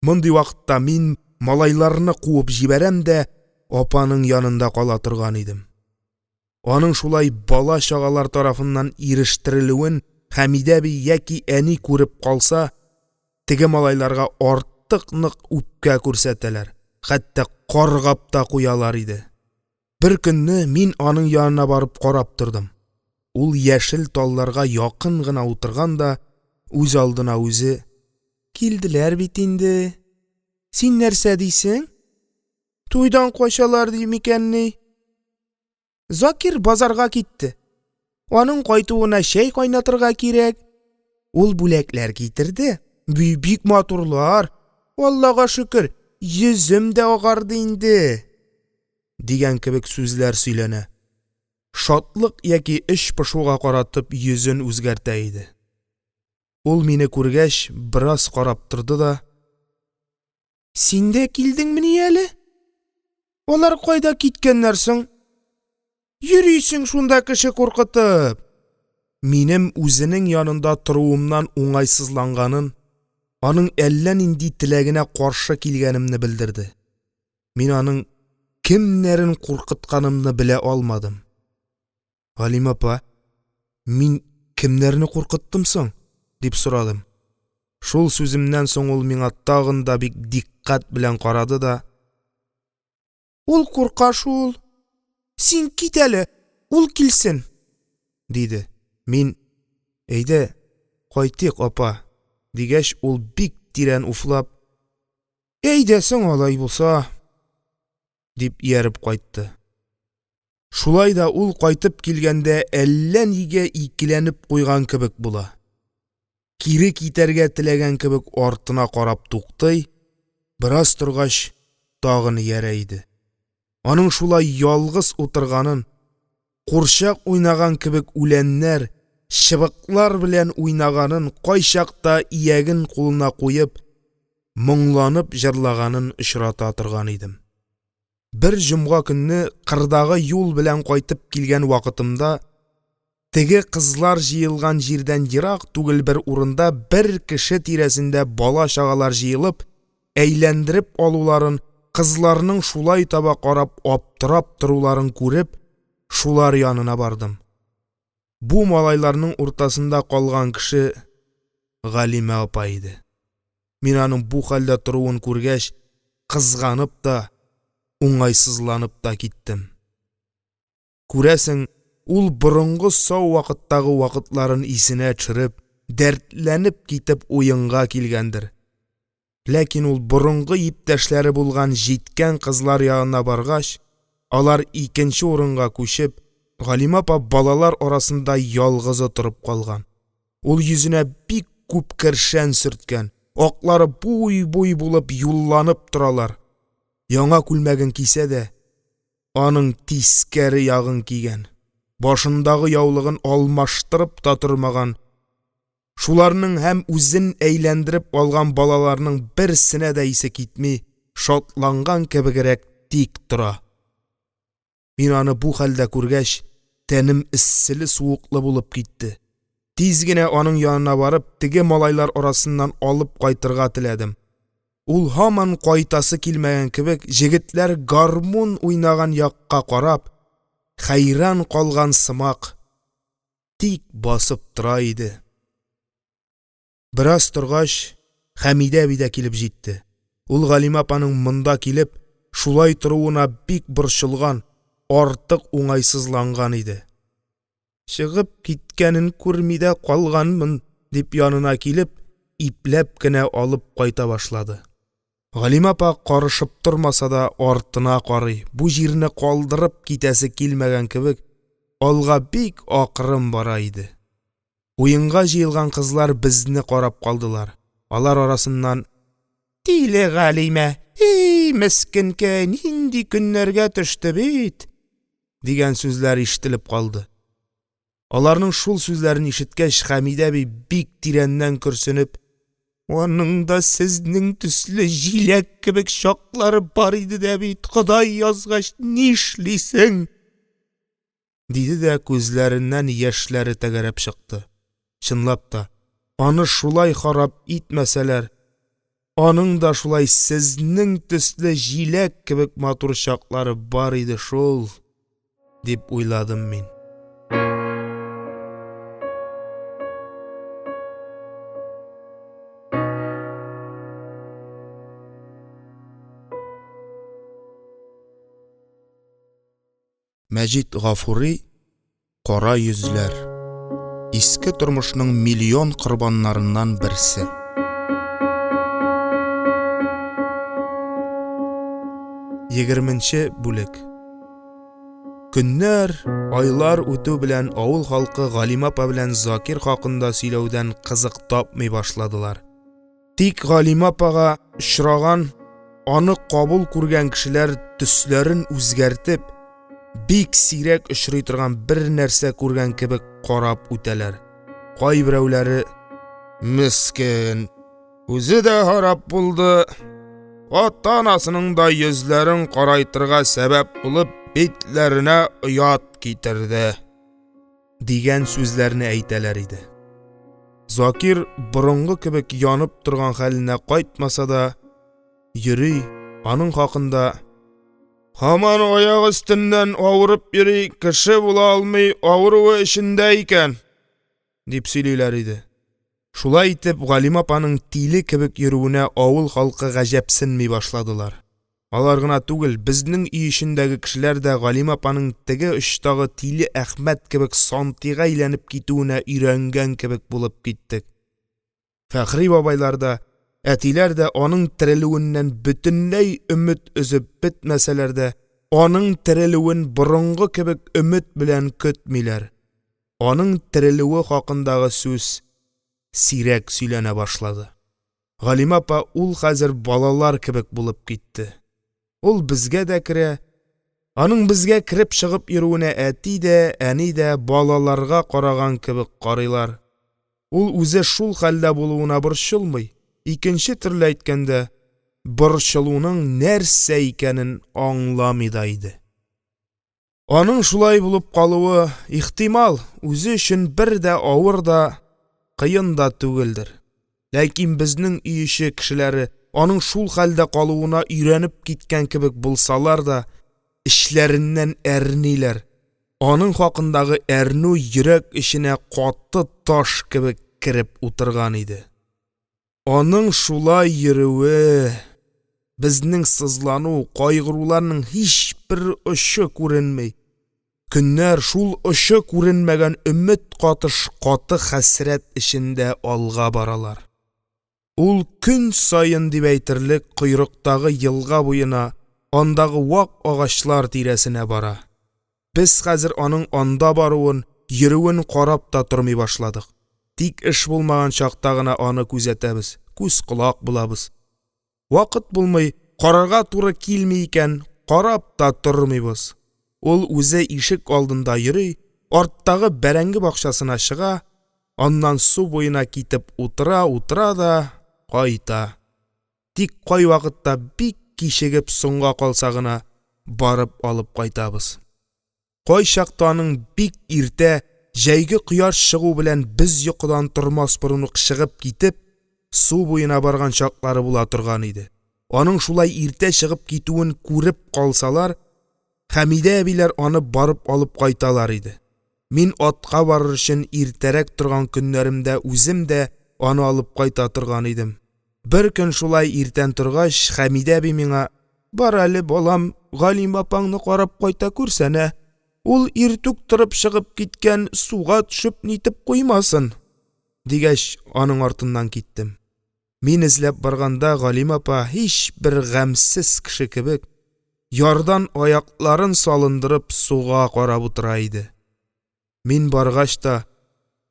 Мондый вакытта мин малайларны куып җибәрәм дә апаның янында кала торган идем. Аның шулай бала-чагалар тарафыннан ирештерелүен Хәмидә әби яки әни күреп калса, теге малайларга артык нык үпкә күрсәтәләр, хәтта каргап та куялар иде. Беркөнне мин аның янына барып карап тордым: ул яшел талларга якын гына утырган да үзалдына үзе: «Килделәр бит инде, син нәрсә дисең, туйдан качалар ди микәнни? Закир базарга китте, аның кайтуына чәй кайнатырга кирәк, ул бүләкләр китерде, бик матурлар, Аллага шөкер, йөзем дә агарды инде…» дигән кебек сүзләр сөйләнә, шатлык яки эч пошуга каратып йөзен үзгәртә иде. Ул, мине күргәч, бераз карап торды да: – Син дә килдеңмени әле? Алар кайда киткәннәр соң? Йөрисең шунда кеше куркытып… Минем үзенең янында торуымнан уңайсызланганын, аның әллә нинди теләгенә каршы килгәнемне белдерде. Мин аның кемнәрен куркытканымны белә алмадым: – Галимә апа, мин кемнәрне куркыттым соң? – дип сорадым. Шул сүземнән соң ул миңа тагын да бик дикъкать белән карады да: – Ул курка шул, син кит әле, ул килсен, – диде. Мин: – Әйдә, кайтыйк, апа, – дигәч, ул, бик тирән уфлап: – Әйдә соң, алай булса! – дип ияреп кайтты. Шулай да ул кайтып килгәндә әллә нигә икеләнеп куйган кебек була, кире китәргә теләгән кебек артына карап туктый, бераз торгач, тагын иярә иде. Аның шулай ялгыз утырганын, курчак уйнаган кебек үләннәр, чыбыклар белән уйнаганын, кайчакта ияген кулына куеп, моңланып җырлаганын очрата торган идем. Бер җомга көнне кырдагы юл белән кайтып килгән вакытымда, теге кызлар җыелган җирдән ерак түгел бер урында бер кеше тирәсендә бала-чагалар җыелып, әйләндереп алуларын, кызларның шулай таба карап аптырап торуларын күреп, шулар янына бардым. Бу малайларның уртасында калган кеше Галимә апа иде. Мин аның бу хәлдә торуын күргәч, кызганып та, уңайсызланып та киттем. Күрәсең, ул борынгы сау вакыттагы вакытларын исенә төшереп, дәртләнеп китеп уенга килгәндер. Ләкин ул борынгы иптәшләре булган җиткән кызлар янына баргач, алар икенче урынга күчеп, Галимә апа балалар арасында ялгызы торып калган. Ул йөзенә бик күп кершән сөрткән, аклары буй-буй булып юлланып торалар, яңа күлмәген кисә дә, аның тискәре ягын кигән, башындагы яулыгын алмаштырып та тормаган, шуларның һәм үзен әйләндереп алган балаларның берсенә дә исе китми, шатланган кебегрәк тик тора. Мин аны бу хәлдә күргәч, тәнем эсселе-суыклы булып китте. Тиз генә аның янына барып, теге малайлар арасыннан алып кайтырга теләдем. Ул, һаман кайтасы килмәгән кебек, җегетләр гармун уйнаган якка карап, хәйран калган сымак, тик басып тора иде. Бераз торгач, Хәмидә әби дә килеп җитте. Ул Галимә апаның монда килеп, шулай торуына бик борчылган, артык уңайсызланган иде. Чыгып киткәнен күрми дә калганмын, дип, янына килеп, ипләп кенә алып кайта башлады. Галимә апа карышып тормаса да, артына карый, бу җирне калдырып китәсе килмәгән кебек, алга бик акрын бара иде. Уенга җыелган кызлар безне карап калдылар. Алар арасыннан: – Тиле Галимә, и мескенкәй, нинди көннәргә төште бит! – дигән сүзләр ишетелеп калды. Аларның шул сүзләрен ишеткәч, Хәмидә әби, бик тирәннән көрсенеп: – Аның да сезнең төсле җиләк кебек чаклары бар иде дә бит, Ходай язгач, нишлисең? – диде дә күзләреннән яшьләре тәгәрәп чыкты. Чынлап та, аны шулай харап итмәсәләр, аның да шулай сезнең төсле җиләк кебек матур чаклары бар иде шул, дип уйладым мин. Мәҗит Гафури Кара йөзләр. Иске тормышның миллион корбаннарыннан берсе. Егерменче бүлек. Көннәр, айлар үтү белән авыл халкы Галимә апа белән Закир хакында сөйләүдән кызык тапмый башладылар. Тик Галимә апага очраган, аны кабул күргән кешеләр төсләрен үзгәртеп, бик сирәк очрый торган бер нәрсә күргән кебек карап үтәләр. Кайберәүләре: "Мескен, үзе дә харап булды, ата-анасының да йөзләрен карайтырга сәбәп булып, битләренә оят китерде" дигән сүзләрне әйтәләр иде. Закир борынгы кебек янып торган хәленә кайтмаса да, йөри, аның хакында: «Һаман аяк өстеннән авырып йөри, кеше була алмый, авыруы эчендә икән», – дип сөйлиләр иде. Шулай итеп, Галимә апаның тиле кебек йөрүенә авыл халкы гаҗәпсенми башладылар. Алар гына түгел, безнең өй эчендәге кешеләр дә Галимә апаның теге очтагы тиле Әхмәт кебек сантыйга әйләнеп китүенә өйрәнгән кебек булып киттек. Фәхри бабайлар да, әтиләр дә аның терелүеннән бөтенләй өмет өзеп бетмәсәләр дә, аның терелүен борынгы кебек өмет белән көтмиләр, аның терелүе хакындагы сүз сирәк сөйләнә башлады. Галимә апа ул хәзер балалар кебек булып китте. Ул безгә дә керә, аның безгә кереп-чыгып йөрүенә әти дә, әни дә балаларга караган кебек карыйлар. Ул үзе шул хәлдә булуына борчылмый, икенче төрле әйткәндә, борчылуның нәрсә икәнен аңламый да иде. Аның шулай булып калуы, ихтимал, үзе өчен бер дә авыр да, кыен да түгелдер. Ләкин безнең өй эче кешеләре аның шул хәлдә калуына өйрәнеп киткән кебек булсалар да, эчләреннән әрниләр, аның хакындагы әрнү йөрәк эченә каты таш кебек кереп утырган иде. Аның шулай йөрүе, безнең сызлану, кайгыруларның һичбер очы күренми, көннәр шул очы күренмәгән өмет катыш каты хәсрәт эчендә алга баралар. Ул көн саен дип әйтерлек койрыктагы елга буена, андагы вак агачлар тирәсенә бара. Без хәзер аның анда баруын, йөрүен карап та тормый башладык. Тик эш булмаган чакта гына аны күзәтәбез, күз-колак булабыз. Вакыт булмый, карарга туры килми икән, карап та тормыйбыз. Ул үзе ишегалдында йөри, арттагы бәрәңге бакчасына чыга, аннан су буена китеп утыра-утыра да кайта. Тик кайвакытта бик кичегеп соңга калса гына барып алып кайтабыз. Кайчакта аның бик иртә, җәйге кояш чыгу белән без йокыдан тормас борын ук чыгып китеп, су буена барган чаклары була торган иде. Аның шулай иртә чыгып китүен күреп калсалар, Хәмидә әбиләр аны барып алып кайталар иде. Мин атка барыр өчен иртәрәк торган көннәремдә үзем дә аны алып кайта торган идем. Беркөн шулай иртән торгач, Хәмидә әби миңа: «Бар әле, балам, Галимә апаңны карап кайта күрсәнә, ул иртүк торып чыгып киткән, суга төшеп-нитеп куймасын», – дигәч, аның артыннан киттем. Мин эзләп барганда, Галимә апа, һичбер гамьсез кеше кебек, ярдан аякларын салындырып, суга карап утыра иде. Мин баргач та,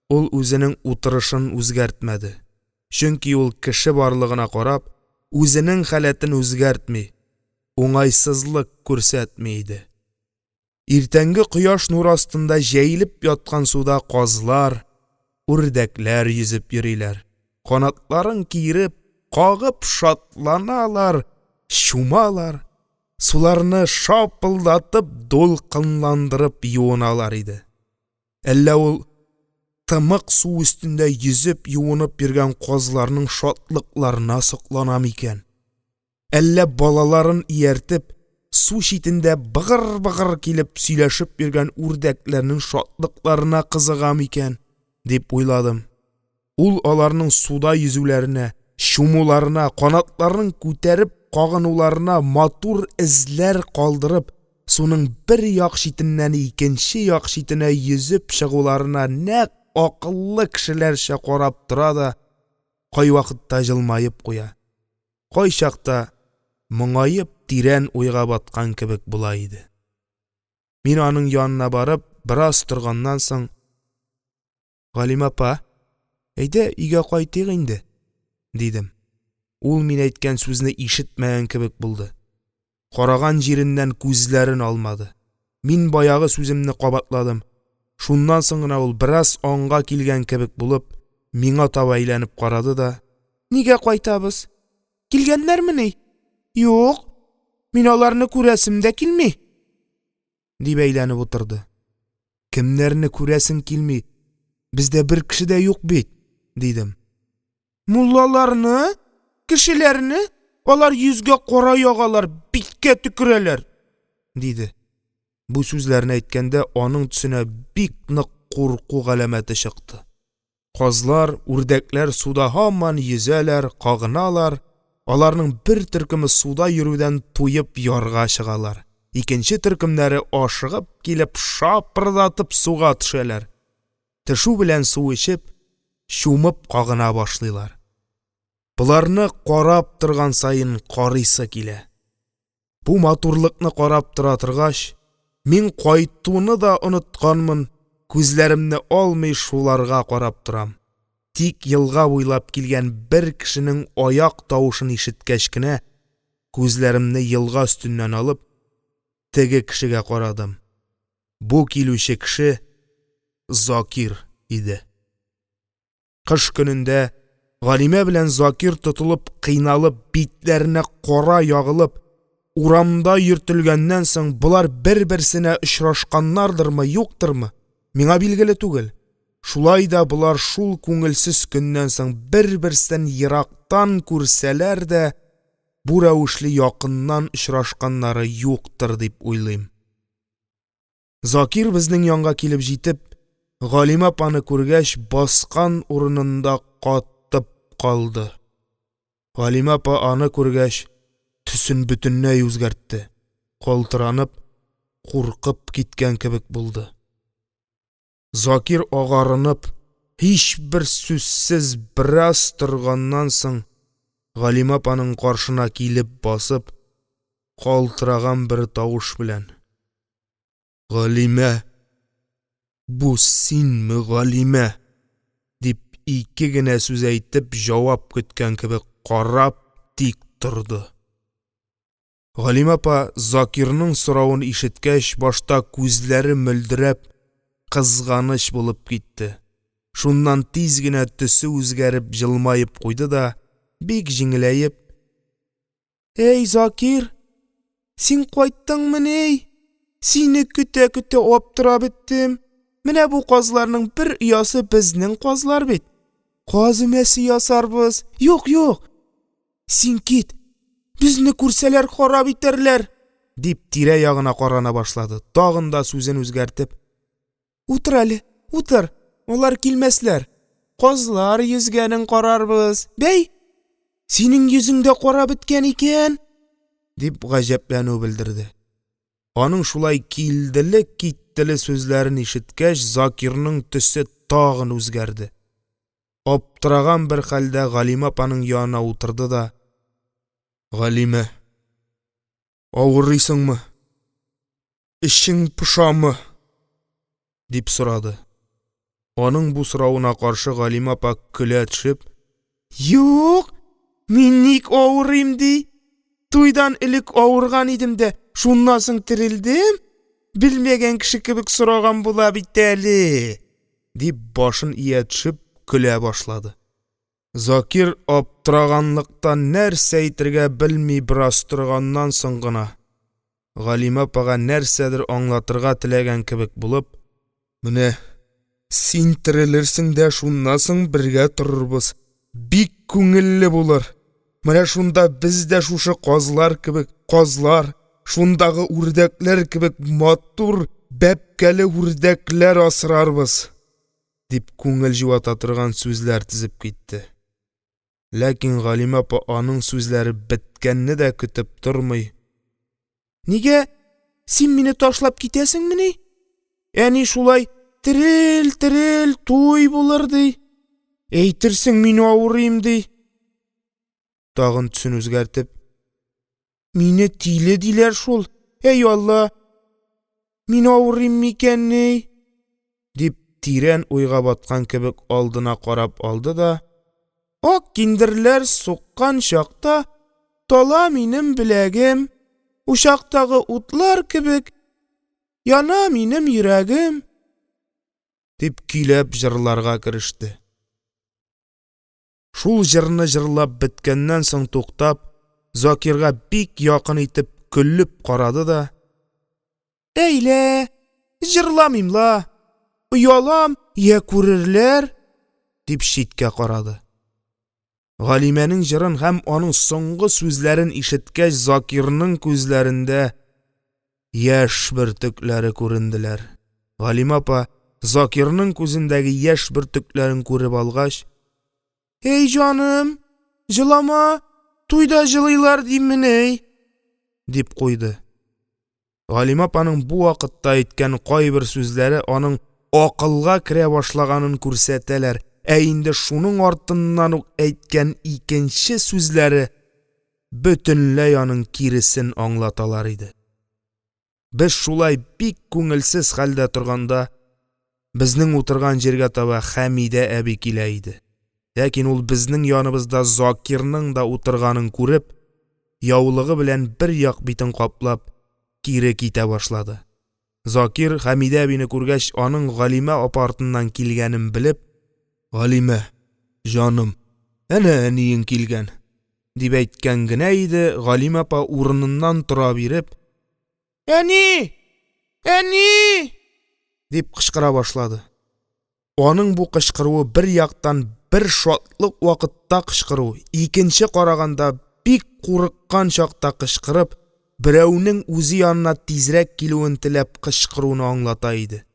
ул үзенең утырышын үзгәртмәде, чөнки ул, кеше барлыгына карап, үзенең халәтен үзгәртми, уңайсызлык күрсәтми иде. Иртәнге кояш нуры астында җәелеп яткан суда казлар, үрдәкләр йөзеп йөриләр, канатларын киереп, кагып шатланалар, чумалар, суларны шапылдатып, дулкынландырып юыналар иде. Әллә ул тымык су өстендә йөзеп юынып йөргән казларның шатлыкларына соклана микән, әллә балаларын ияртеп, су читендә быгыр-быгыр килеп сөйләшеп йөргән үрдәкләрнең шатлыкларына кызыга микән дип уйладым. Ул аларның суда йөзүләренә, чумуларына, канатларын күтәреп кагынуларына, матур эзләр калдырып, суның бер як читеннән икенче як читенә йөзеп чыгуларына нәкъ акыллы кешеләрчә карап тора да кайвакытта җылмаеп куя, кайчакта моңаеп тирән уйга баткан кебек була иде. Мин, аның янына барып, бераз торганнан соң: – Галимә апа, әйдә, өйгә кайтыйк инде, – дидем. Ул мин әйткән сүзне ишетмәгән кебек булды, караган җиреннән күзләрен алмады. Мин баягы сүземне кабатладым. Шуннан соң гына ул, бераз аңга килгән кебек булып, миңа таба әйләнеп карады да: – Нигә кайтабыз? Килгәннәрмени? Юк, мин аларны күрәсем дә килми! – дип әйләнеп утырды. – Кемнәрне күрәсең килми, бездә бер кеше дә юк бит? – дидем. – Муллаларны, кешеләрне, алар йөзгә кара ягалар, биткә төкерәләр, – диде. Бу сүзләрне әйткәндә, аның төсенә бик нык курку галәмәте чыкты. Казлар, үрдәкләр суда һаман йөзәләр, кагыналар, аларның бер төркеме суда йөрүдән туеп ярга чыгалар, икенче төркемнәре ашыгып килеп шапырдатып суга төшәләр, төшү белән су эчеп, чумып кагына башлыйлар. Боларны карап торган саен карыйсы килә. Бу матурлыкны карап тора торгач, мин кайтуны да онытканмын, күзләремне алмый шуларга карап торам. Тик елга буйлап килгән бер кешенең аяк тавышын ишеткәч кенә, күзләремне елга өстеннән алып, теге кешегә карадым. Бу килүче кеше Закир иде. Кыш көнендә Галимә белән Закир тотылып, кыйналып, битләренә кара ягылып, урамда йөртелгәннән соң, болар бер-берсенә очрашканнардырмы, юктырмы – миңа билгеле түгел, шулай да болар шул күңелсез көннән соң бер-берсен ерактан күрсәләр дә, бу рәвешле якыннан очрашканнары юктыр дип уйлыйм. Закир, безнең янга килеп җитеп, Галимә апаны күргәч, баскан урынында катып калды. Галимә апа, аны күргәч, төсен бөтенләй үзгәртте, калтыранып, куркып киткән кебек булды. Закир, агарынып, һичбер сүзсез бераз торганнан соң, Галимә апаның каршына килеп басып, калтыраган бер тавыш белән: – Галимә, бу синме, Галимә? – дип, ике генә сүз әйтеп, җавап көткән кебек карап тик торды. Галимә апа, Закирның соравын ишеткәч, башта күзләре мөлдерәп, кызганыч булып китте, шуннан тиз генә төсе үзгәреп елмаеп куйды да, бик җиңеләеп: – Әй Закир, син кайттыңмыни? Сине көтә-көтә аптырап беттем. Менә бу казларның бер оясы безнең казлар бит, каз өмәсе ясарбыз. Юк-юк, син кит, безне күрсәләр харап итәрләр, – дип, тирә-ягына карана башлады, тагын да сүзен үзгәртеп: – Утыр әле, утыр, алар килмәсләр, казлар йөзгәнен карарбыз. Бәй, синең йөзең дә кара беткән икән! – дип гаҗәпләнү белдерде. Аның шулай килделе-киттеле сүзләрен ишеткәч, Закирның төсе тагын үзгәрде. Аптыраган бер хәлдә Галимә апаның янына утырды да: – Галимә, авырыйсыңмы, эчең пошамы? – дип сорады. Аның бу соравына каршы Галимә апа, көлә төшеп: – Юк, мин ник авырыйм ди, туйдан элек авырган идем дә, шуннан соң терелдем. Белмәгән кеше кебек сораган була бит әле! – дип, башын ия төшеп көлә башлады. Закир, аптыраганлыктан нәрсә әйтергә белми бераз торганнан соң гына, Галимә апага нәрсәдер аңлатырга теләгән кебек булып: – Менә син терелерсең дә, шуннан соң бергә торырбыз, бик күңелле булыр, менә шунда без дә шушы казлар кебек казлар, шундагы үрдәкләр кебек матур бәбкәле үрдәкләр асрарбыз, – дип, күңел җуата торган сүзләр тезеп китте. Ләкин Галимә апа аның сүзләре беткәнне дә көтеп тормый: – Нигә, син мине ташлап китәсеңмени? Әни шулай, терел, терел, туй булыр, ди, әйтерсең, мин авырыйм, ди… Тагын төсен үзгәртеп: – Мине тиле диләр шул, әй Алла, мин авырыйм микәнни? – дип, тирән уйга баткан кебек, алдына карап алды да: Ак киндерләр суккан чакта Тала минем беләгем, Учактагы утлар кебек Яна минем йөрәгем… – дип көйләп җырларга кереште. Шул җырны җырлап беткәннән соң туктап, Закирга бик якын итеп көлеп карады да: – Әй лә, җырламыйм ла, оялам, йә күрерләр, – дип читкә карады. Галимәнең җырын һәм аның соңгы сүзләрен ишеткәч, Закирның күзләрендә яшь бөртекләре күренделәр. Галимә апа, Закирның күзендәге яшь бөртекләрен күреп алгач: – Әй җаным, җылама, туйда җылыйлар димени? – дип куйды. Галимә апаның бу вакытта әйткән кайбер сүзләре аның акылга керә башлаганын күрсәтәләр, ә инде шуның артыннан ук әйткән икенче сүзләре бөтенләй аның киресен аңлаталар иде. Без шулай бик күңелсез хәлдә торганда, безнең утырган җиргә таба Хәмидә әби килә иде. Ләкин ул, безнең яныбызда Закирның да утырганын күреп, яулыгы белән бер як битен каплап, кире китә башлады. Закир, Хәмидә әбине күргәч, аның Галимә апа артыннан килгәнен белеп: – Галимә җаным, әнә әниең килгән, – дип әйткән генә иде, Галимә апа, урыныннан тора биреп: – Әни, әни! – дип кычкыра башлады. Аның бу кычкыруы, бер яктан, бер шатлык вакытта кычкыру, икенче караганда, бик курыккан чакта кычкырып, берәүнең үзе янына тизрәк килүен теләп кычкыруны аңлата иде.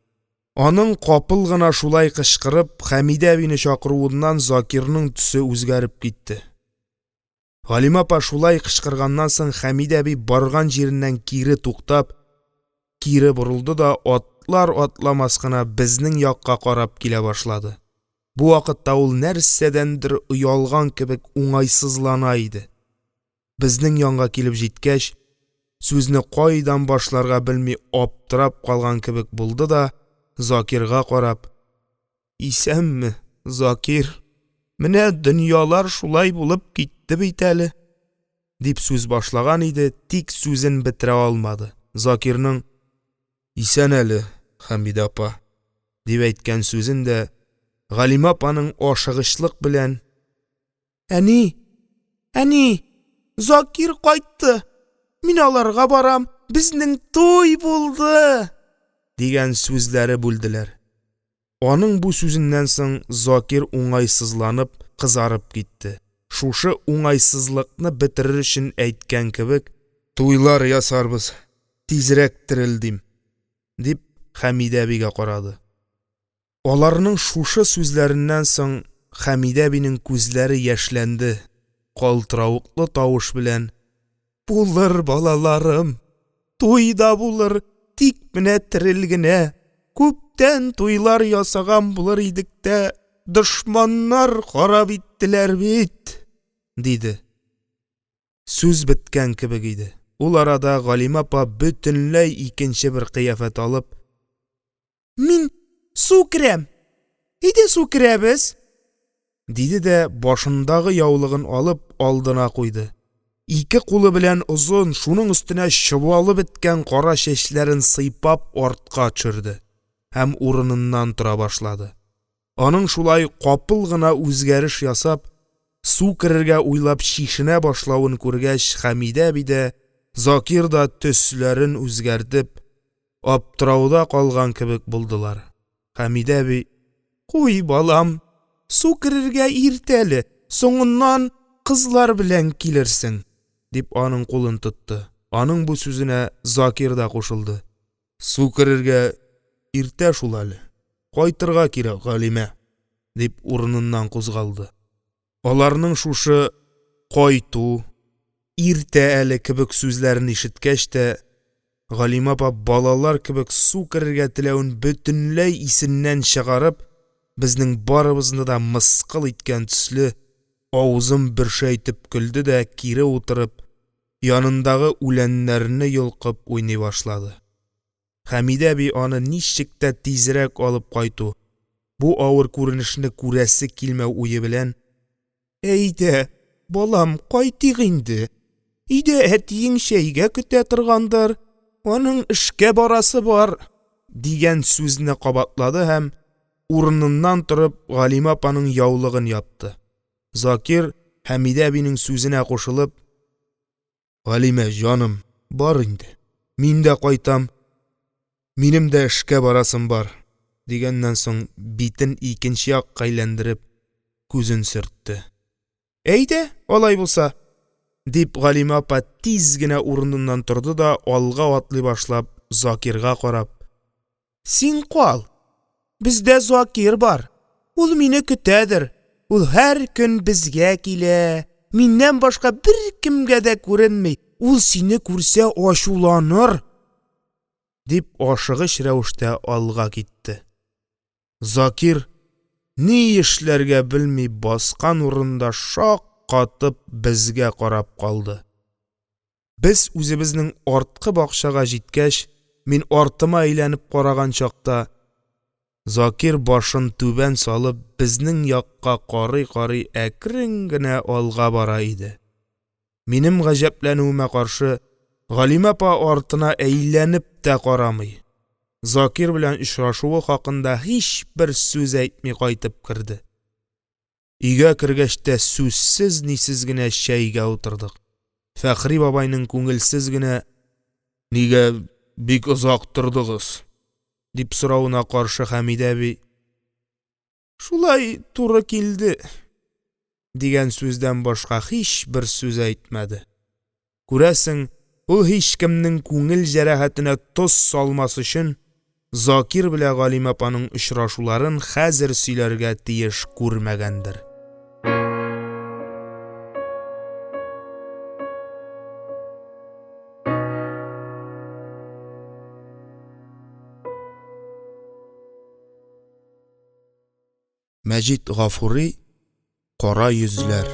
Аның капыл гына шулай кычкырып, Хәмидә әбине чакыруыннан Закирның төсе үзгәреп китте. Галимә апа шулай кычкырганнан соң, Хәмидә әби, барган җиреннән кире туктап, кире борылды да атлар-атламас кына безнең якка карап килә башлады. Бу вакытта ул нәрсәдәндер оялган кебек уңайсызлана иде. Безнең янга килеп җиткәч, сүзне кайдан башларга белми аптырап калган кебек булды да, Закирга карап: – Исәнме, Закир, менә дөньялар шулай булып китте бит әле… – дип сүз башлаган иде, тик сүзен бетерә алмады, Закирның: – Исән әле, Хәмидә апа… – дип әйткән сүзен дә Галимә апаның ашыгычлык белән: – Әни, әни, Закир кайтты, мин аларга барам, безнең туй булды!.. – дигән сүзләре бүлделәр. Аның бу сүзеннән соң Закир уңайсызланып, кызарып китте, шушы уңайсызлыкны бетерер өчен әйткән кебек: – Туйлар ясарбыз, тизрәк терел дим, – дип, Хәмидә әбигә карады. Аларның шушы сүзләреннән соң Хәмидә әбинең күзләре яшьләнде, калтыравыклы тавыш белән: – Булыр, балаларым, туй да булыр, тик менә терел генә, күптән туйлар ясаган булыр идек тә, дошманнар харап иттеләр бит, – диде. Сүз беткән кебек иде, ул арада Галимә апа, бөтенләй икенче бер кыяфәт алып: – Мин су керәм, әйдә, су керәбез! – диде дә, башындагы яулыгын алып, алдына куйды. Ике кулы белән озын, шуның өстенә чобалып беткән кара чәчләрен сыйпап артка төшерде һәм урыныннан тора башлады. Аның шулай капыл гына үзгәреш ясап, су керергә уйлап чишенә башлавын күргәч, Хәмидә әби дә, Закир да, төсләрен үзгәртеп, аптырауда калган кебек булдылар. Хәмидә әби: – Куй, балам, су керергә иртә әле, соңыннан кызлар белән килерсең, – дип, аның кулын тотты. Аның бу сүзенә Закир да кушылды: – Су керергә иртә шул әле, кайтырга кирәк, Галимә, – дип, урыныннан кузгалды. Аларның шушы «кайту», «иртә әле» кебек сүзләрен ишеткәч тә, Галимә апа, балалар кебек, су керергә теләвен бөтенләй исеннән чыгарып, безнең барыбызны да мыскыл иткән төсле, авызын бөршәйтеп көлде дә, кире утырып, янындагы үләннәрне йолкып уйный башлады. Хәмидә әби, аны ничек тә тизрәк алып кайту, бу авыр күренешне күрәсе килмәү уе белән: – Әйдә, балам, кайтыйк инде, өйдә әтиең чәйгә көтә торгандыр, аның эшкә барасы бар, – дигән сүзне кабатлады һәм, урыныннан торып, Галимә апаның яулыгын япты. Закир, Хәмидә әбинең сүзенә кушылып: – Галимә җаным, бар инде, мин дә кайтам, минем дә эшкә барасым бар, – дигәннән соң, битен икенче якка әйләндереп, күзен сөртте. – Әйдә, алай булса! – дип, Галимә апа тиз генә урыныннан торды да, алга атлый башлап, Закирга карап: – Син кал, бездә Закир бар, ул мине көтәдер, ул һәр көн безгә килә, миннән башка беркемгә дә күренми, ул сине күрсә ачуланыр, – дип, ашыгыч рәвештә алга китте. Закир, ни эшләргә белми, баскан урынында шаккатып, безгә карап калды. Без үзебезнең арткы бакчага җиткәч, мин артыма әйләнеп караган чакта, Закир, башын түбән салып, безнең якка карый-карый, әкрен генә алга бара иде. Минем гаҗәпләнүемә каршы, Галимә апа артына әйләнеп тә карамый, Закир белән очрашуы хакында һичбер сүз әйтми кайтып керде. Өйгә кергәч тә, сүзсез-нисез генә чәйгә утырдык. Фәхри бабайның күңелсез генә: – Нигә бик озак тордыгыз? – дип соравына каршы Хәмидә әби: – Шулай туры килде, – дигән сүздән башка һичбер сүз әйтмәде. Күрәсең, ул, һичкемнең күңел җәрәхәтенә тоз салмас өчен, Закир белән Галимә апаның очрашуларын хәзер сөйләргә тиеш күрмәгәндер. Мәҗит Гафури Кара йөзләр.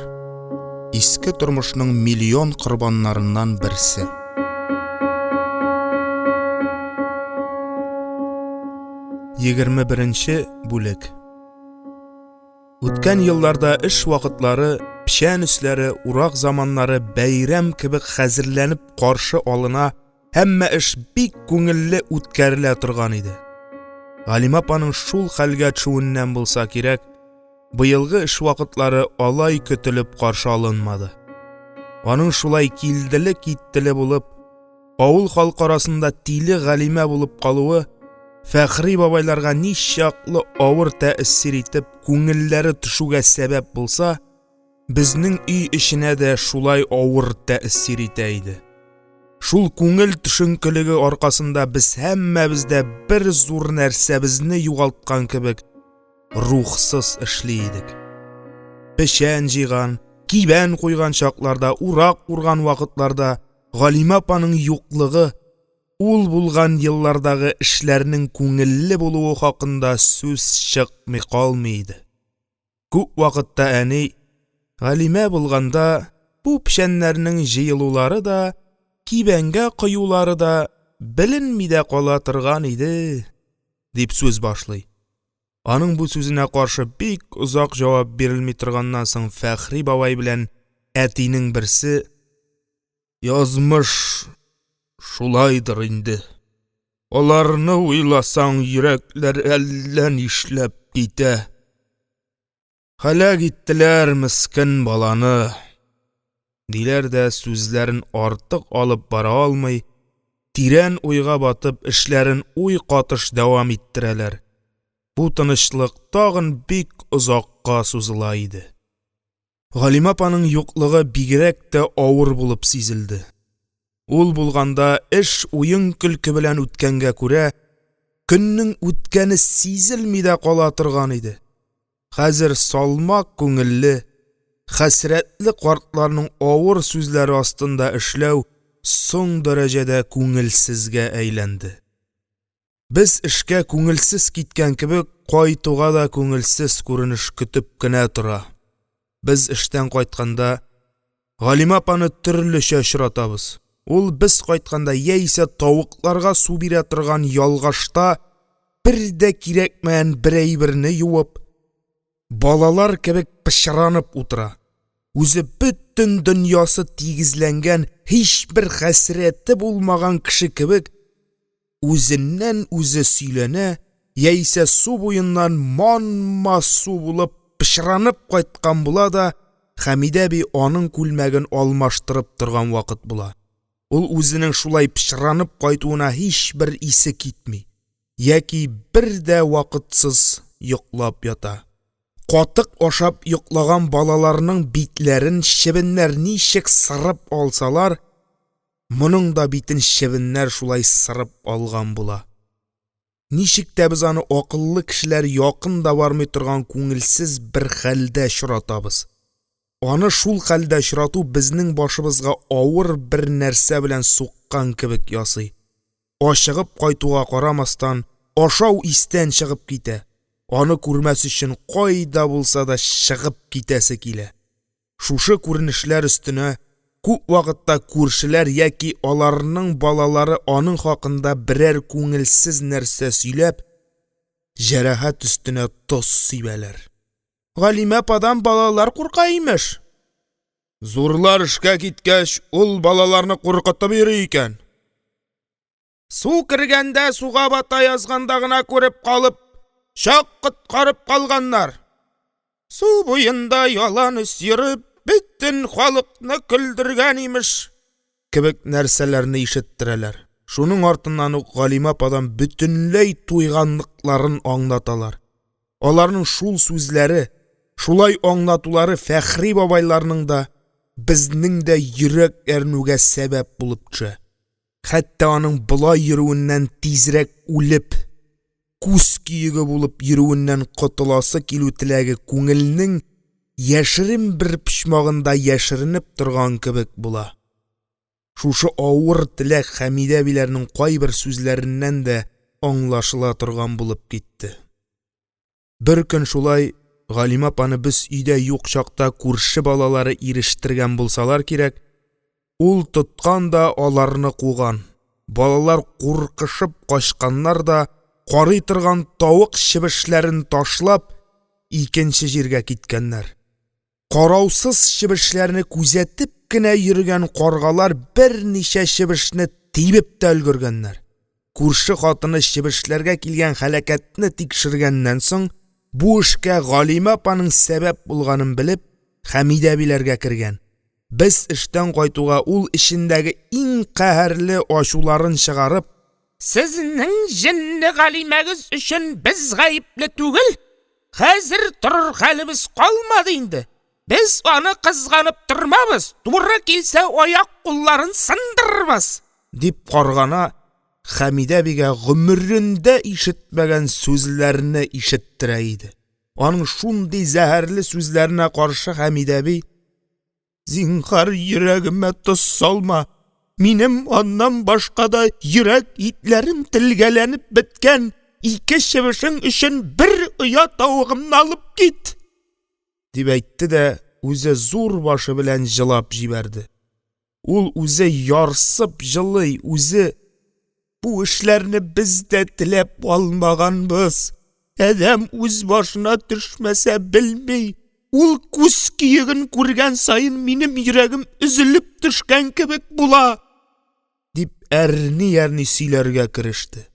Иске тормышның миллион корбаннарыннан берсе. 21 бүлек. Үткән елларда эш вакытлары, печән өсләре, урак заманнары бәйрәм кебек хәзерләнеп каршы алына, һәммә эш бик күңелле үткәрелә торган иде. Галимә апаның шул хәлгә төшүеннән булса кирәк, быелгы эш вакытлары алай көтелеп каршы алынмады. Аның шулай килделе-киттеле булып, авыл халкы арасында тиле Галимә булып калуы Фәхри бабайларга ничаклы авыр тәэсир итеп, күңелләре төшүгә сәбәп булса, безнең өй эченә дә шулай авыр тәэсир итә иде. Шул күңел төшенкелеге аркасында без һәммәбез дә бер зур нәрсәбезне югалткан кебек рухсыз эшли идек. Печән җыйган, кибән куйган чакларда, урак урган вакытларда Галимә апаның юклыгы, ул булган еллардагы эшләрнең күңелле булуы хакында сүз чыкмый калмый иде. Күп вакытта әни: «Галимә булганда, бу печәннәрнең җыелулары да, кибәнгә коюлары да беленми дә кала торган иде», – дип сүз башлый. Аның бу сүзенә каршы бик озак җавап бирелми торганнан соң, Фәхри бабай белән әтинең берсе: Язмыш шулайдыр инде, аларны уйласаң, йөрәкләр әллә нишләп китә, һәлак иттеләр мескен баланы… – диләр дә, сүзләрен артык алып бара алмый, тирән уйга батып, эшләрен уй катыш дәвам иттерәләр, бу тынычлык тагын бик озакка сузыла иде. Галимә апаның юклыгы бигрәк тә авыр булып сизелде. Ул булганда, эш уен-көлке белән үткәнгә күрә, көннең үткәне сизелми дә кала торган иде, хәзер салмак күңелле, хәсрәтле картларның авыр сүзләре астында эшләү соң дәрәҗәдә күңелсезгә әйләнде. Без эшкә күңелсез киткән кебек, кайтуга да күңелсез күренеш көтеп кенә тора. Без эштән кайтканда, Галимә апаны төрлечә очратабыз: ул без кайтканда яисә тавыкларга су бирә торган ялгашта бер дә кирәкмәгән бер әйберне юып, балалар кебек пычранып утыра, үзе бөтен дөньясы тигезләнгән, һичбер хәсрәте булмаган кеше кебек, үзеннән-үзе сөйләнә яисә су буеннан манма су булып, пычранып кайткан була да, Хәмидә әби аның күлмәген алмаштырып торган вакыт була. Ул үзенең шулай пычранып кайтуына һичбер исе китми яки бер дә вакытсыз йоклап ята. Катык ашап йоклаган балаларның битләрен чебеннәр ничек сырып алсалар, моның да битен чебеннәр шулай сырып алган була. Ничек тә без аны акыллы кешеләр якын да бармый торган күңелсез бер хәлдә очратабыз. Аны шул хәлдә очрату безнең башыбызга авыр бер нәрсә белән суккан кебек ясый. Ачыгып кайтуга карамастан, ашау истән чыгып китә, аны күрмәс өчен кайда булса да чыгып китәсе килә. Шушы күренешләр өстенә күп вакытта күршеләр яки аларның балалары аның хакында берәр күңелсез нәрсә сөйләп, җәрәхәт өстенә тоз сибәләр. Галимә ападан балалар курка, имеш. Зурлар эшкә киткәч, ул балаларны куркытып йөри икән. Су кергәндә, суга бата язганда гына күреп калып, чак коткарып калганнар. Су буенда яланөс йөреп, бөтен халыкны көлдергән, имеш… – кебек нәрсәләрне ишеттерәләр, шуның артыннан ук Галимә ападан бөтенләй туйганлыкларын аңлаталар. Аларның шул сүзләре, шулай аңлатулары Фәхри бабайларның да, безнең дә йөрәк әрнүгә сәбәп булып төшә. Хәтта аның болай йөрүеннән тизрәк үлеп, күз көеге булып йөрүеннән котыласы килү теләге күңелнең яшерен бер почмагында яшеренеп торган кебек була. Шушы авыр теләк Хәмидә әбиләрнең кайбер сүзләреннән дә аңлашыла торган булып китте. Беркөн шулай Галимә апаны без өйдә юк чакта күрше балалары ирештергән булсалар кирәк, ул тоткан да аларны куган, балалар куркышып качканнар да, карый торган тавык-чебешләрен ташлап, икенче җиргә киткәннәр. Караусыз чебешләрне күзәтеп кенә йөргән каргалар берничә чебешне тибеп тә өлгергәннәр. Күрше хатыны чебешләргә килгән һәлакәтне тикшергәннән соң, бу эшкә Галимә апаның сәбәп булганын белеп, Хәмидә әбиләргә кергән. Без эштән кайтуга, ул, эчендәге иң каһәрле ачуларын чыгарып: – Сезнең җенле Галимәгез өчен без гаепле түгел, хәзер торыр хәлебез калмады инде, без аны кызганып тормабыз, туры килсә, аяк-кулларын сындырырбыз! – дип каргана, Хәмидә әбигә гомерендә ишетмәгән сүзләрне ишеттерә иде. Аның шундый зәһәрле сүзләренә каршы Хәмидә әби: – Зинһар, йөрәгемә тоз салма, минем аннан башка да йөрәк итләрем телгәләнеп беткән, ике чебешең өчен бер оя тавыгымны алып кит! – дип әйтте дә үзе зур башы белән җылап җибәрде. Ул үзе ярсып җылый, үзе: – Бу эшләрне без дә теләп алмаганбыз, адәм үз башына төшмәсә белми. Ул күз көеген күргән саен, минем йөрәгем өзелеп төшкән кебек була… – дип әрни-әрни сөйләргә кереште.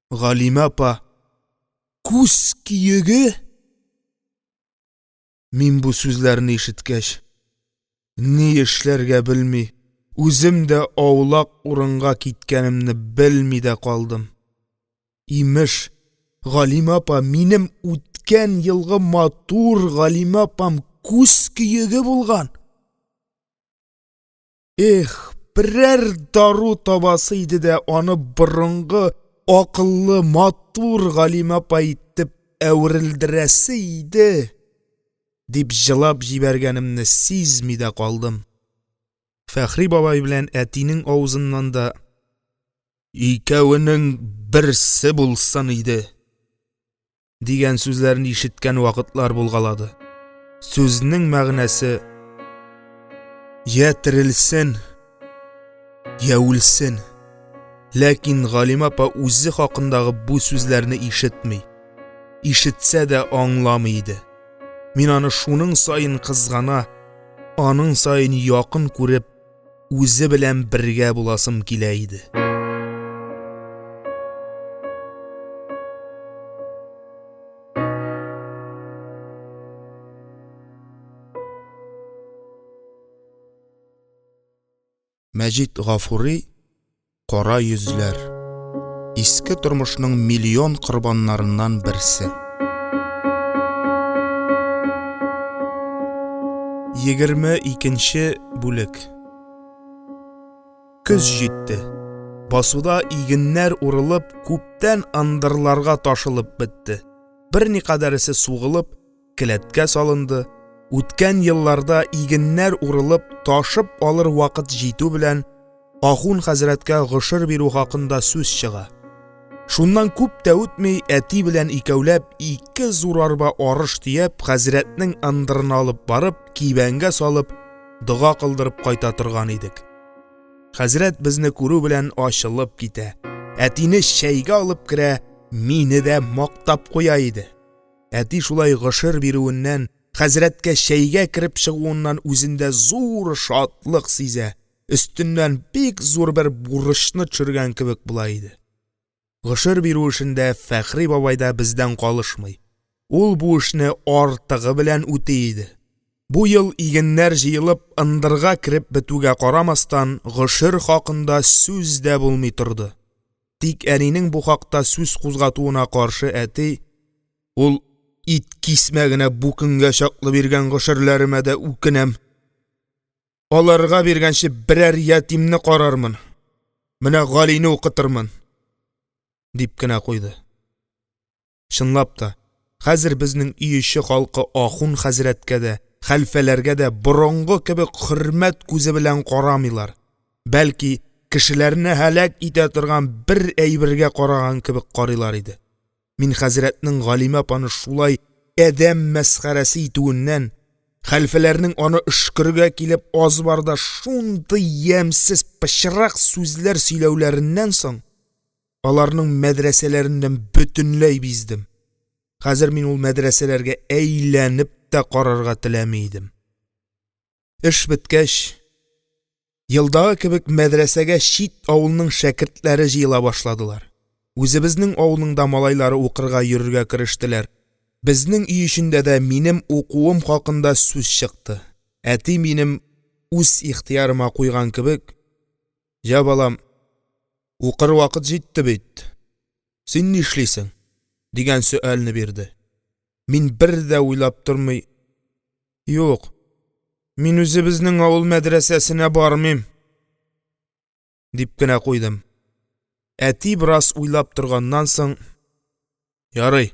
Галимә апа – күз көеге?! Мин, бу сүзләрне ишеткәч, ни эшләргә белми, үзем дә аулак урынга киткәнемне белми дә калдым. Имеш, Галимә апа, минем үткән елгы матур Галимә апам күз көеге булган!.. Их, берәр дару табасы иде дә аны борынгы акыллы, матур Галимә апа итеп әверелдерәсе иде!» дип җылап җибәргәнемне сизми дә калдым. Фәхри бабай белән әтинең авызыннан да «Икәвенең берсе булсын иде!» дигән сүзләрне ишеткән вакытлар булгалады. Сүзнең мәгънәсе: «Йә терелсен, йә үлсен!» Ләкин Галимә апа үзе хакындагы бу сүзләрне ишетми, ишетсә дә аңламый иде. Мин аны шуның саен кызгана, аның саен якын күреп, үзе белән бергә буласым килә иде. Мәҗит Гафури Кара йөзләр. Иске тормышның миллион корбаннарыннан берсе. 22 бүлек. Көз җитте. Басуда игеннәр урылып, күптән ындырларга ташылып бетте. Берникадәресе сугылып, келәткә салынды. Үткән елларда игеннәр урылып, ташып алыр вакыт җитү белән, ахун хәзрәткә гошер бирү хакында сүз чыга. Шуннан күп тә үтми, әти белән икәүләп, ике зур арба арыш төяп, хәзрәтнең ындырына алып барып, кибәнгә салып, дога кылдырып кайта торган идек. Хәзрәт безне күрү белән ачылып китә, әтине чәйгә алып керә, мине дә мактап куя иде. Әти шулай гошер бирүеннән, хәзрәткә чәйгә кереп чыгуыннан үзендә зур шатлык сизә, өстеннән бик зур бер бурычны төшергән кебек була иде. Гошер бирү эшендә Фәхри бабай да бездән калышмый, ул бу эшне артыгы белән үти иде. Бу ел игеннәр җыелып, ындырга кереп бетүгә карамастан, гошер хакында сүз дә булмый торды. Тик әнинең бу хакта сүз кузгатуына каршы әти: «Ул ит кисмәгенә бу көнгә чаклы биргән гошерләремә дә үкенәм. Аларга биргәнче, берәр ятимне карармын, менә Галине укытырмын», – дип кенә куйды. Чынлап та, хәзер безнең өй эче халкы ахун хәзрәткә дә, хәлфәләргә дә борынгы кебек хөрмәт күзе белән карамыйлар, бәлки кешеләрне һәлак итә торган бер әйбергә караган кебек карыйлар иде. Мин хәзрәтнең Галимә апаны шулай адәм мәсхәрәсе итүеннән, хәлфәләрнең аны өшкерергә килеп, азбарда шундый ямьсез, пычрак сүзләр сөйләүләреннән соң, аларның мәдрәсәләреннән бөтенләй биздем. Хәзер мин ул мәдрәсәләргә әйләнеп тә карарга теләми идем. Эш беткәч, елдагы кебек мәдрәсәгә чит авылның шәкертләре җыела башладылар. Үзебезнең авылның да малайлары укырга йөрергә керештеләр. Безнең өй эчендә дә минем укуым хакында сүз чыкты. Әти минем үз ихтыярыма куйган кебек: «Җә, балам, укыр вакыт җитте бит, син нишлисең? – дигән сөальне бирде. Мин, бер дә уйлап тормый: «Юк, мин үзебезнең авыл мәдрәсәсенә бармыйм», – дип кенә куйдым. Әти, бераз уйлап торганнан соң: «Ярый,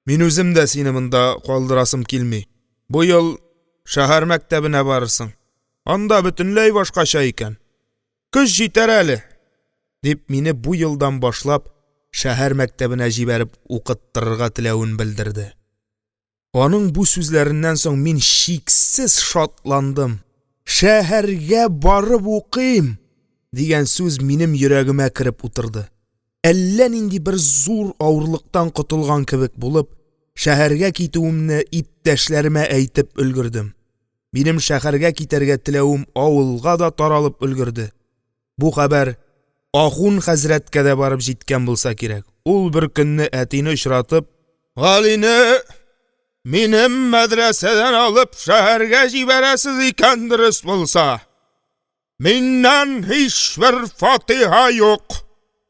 мин үзем дә сине монда калдырасым килми, бу ел шәһәр мәктәбенә барырсың, анда бөтенләй башкача икән, көч җитәр әле, – дип, мине бу елдан башлап шәһәр мәктәбенә җибәреп укыттырырга теләвен белдерде. Аның бу сүзләреннән соң мин чиксез шатландым. Шәһәргә барып укыйм дигән сүз минем йөрәгемә кереп утырды. Әллә нинди бер зур авырлыктан котылган кебек булып, шәһәргә китүемне иптәшләремә әйтеп өлгердем. Минем шәһәргә китәргә теләвем авылга да таралып өлгерде. Бу хәбәр ахун хәзрәткә дә барып җиткән булса кирәк, ул, беркөнне әтине очратып: – Галине минем мәдрәсәдән алып шәһәргә җибәрәсез икән, дөрес булса, миннән һичбер фатиха юк!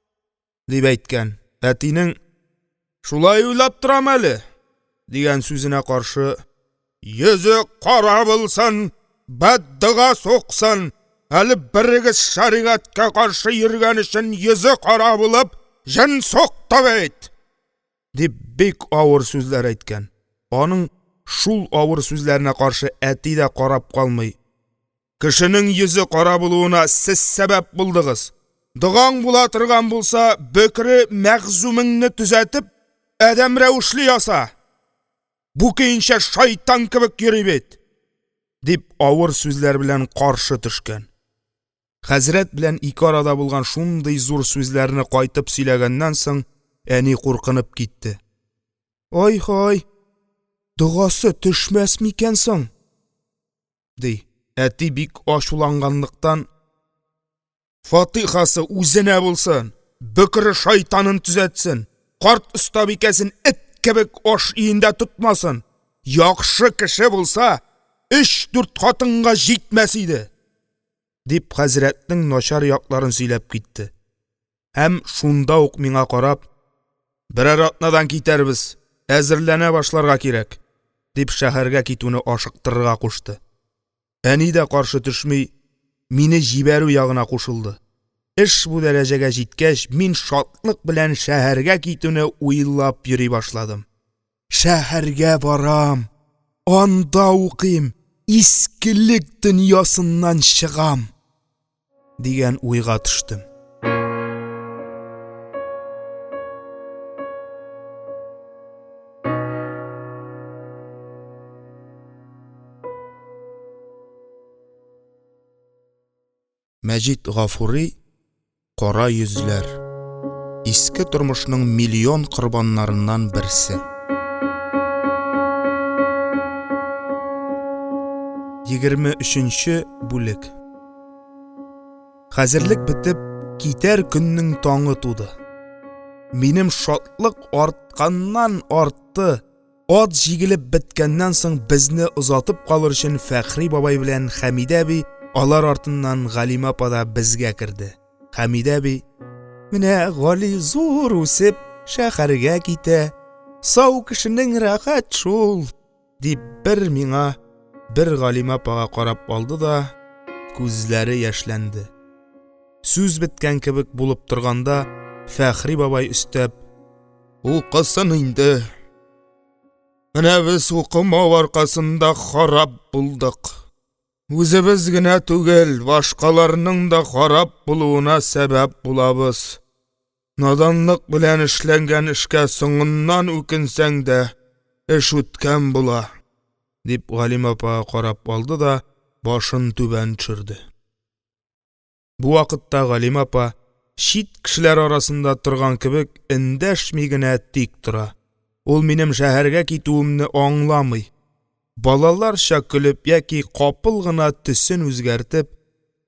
– дип әйткән. Әтинең: – Шулай уйлап торам әле, – дигән сүзенә каршы: – Йөзе кара булсын, бәддога суксын, әле берегез шәригатькә каршы йөргән өчен йөзе кара булып, җен сукты бит! – дип, бик авыр сүзләр әйткән. Аның шул авыр сүзләренә каршы әти дә карап калмый: – Кешенең йөзе кара булуына сез сәбәп булдыгыз, догаң була торган булса, бөкре мәгъзүмеңне төзәтеп, адәм рәвешле яса, бу көенчә шайтан кебек йөри бит! – дип, авыр сүзләр белән каршы төшкән. Хәзрәт белән ике арада булган шундый зур сүзләрне кайтып сөйләгәннән соң, әни куркынып китте: – Ай-һай, догасы төшмәс микән соң? – ди. Әти, бик ачуланганлыктан: – Фатихасы үзенә булсын, бөкре шайтанын төзәтсен, карт остабикәсен эт кебек аш өендә тотмасын, яхшы кеше булса, өч-дүрт хатынга җитмәс иде! – дип, хәзрәтнең начар якларын сөйләп китте һәм, шунда ук миңа карап: – Берәр атнадан китәрбез, әзерләнә башларга кирәк, – дип, шәһәргә китүне ашыктырырга кушты. Әни дә каршы төшми, мине җибәрү ягына кушылды. Эш бу дәрәҗәгә җиткәч, мин шатлык белән шәһәргә китүне уйлап йөри башладым. Шәһәргә барам, анда укыйм, искелек дөньясыннан чыгам дигән уйга төштем. Мәҗит Гафури Кара йөзләр. Иске тормышның миллион корбаннарыннан берсе. 23 бүлек. Хәзерлек бетеп, китәр көннең таңы туды. Минем шатлык артканнан-артты. Ат җигелеп беткәннән соң, безне озатып калыр өчен Фәхри бабай белән Хәмидә әби, алар артыннан Галимә апа да безгә керде. Хәмидә әби: – Менә Гали зур үсеп, шәһәргә китә, сау кешенең рәхәт шул, – дип, бер миңа, бер Галимә апага карап алды да, күзләре яшьләнде. Сүз беткән кебек булып торганда, Фәхри бабай өстәп: – Укысын инде, менә без укымау аркасында харап булдык, үзебез генә түгел, башкаларның да харап булуына сәбәп булабыз, наданлык белән эшләнгән эшкә соңыннан үкенсәң дә, эш үткән була, – дип, Галимә апага карап алды да башын түбән төшерде. Бу вакытта Галимә апа, чит кешеләр арасында торган кебек, эндәшми генә тик тора, ул минем шәһәргә китүемне аңламый, балаларча көлеп яки капыл гына төсен үзгәртеп,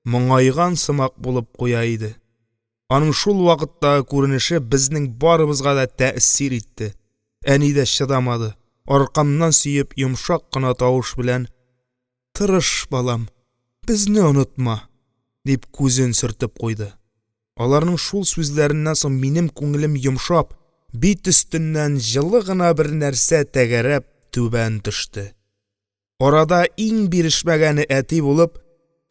моңайган сымак булып куя иде. Аның шул вакыттагы күренеше безнең барыбызга да тәэсир итте, әни дә чыдамады, аркамнан сөеп, йомшак кына тавыш белән: – Тырыш, балам, безне онытма, – дип, күзен сөртеп куйды. Аларның шул сүзләреннән соң минем күңелем йомшап, бит өстеннән җылы гына бер нәрсә тәгәрәп түбән төште. Арада иң бирешмәгәне әти булып,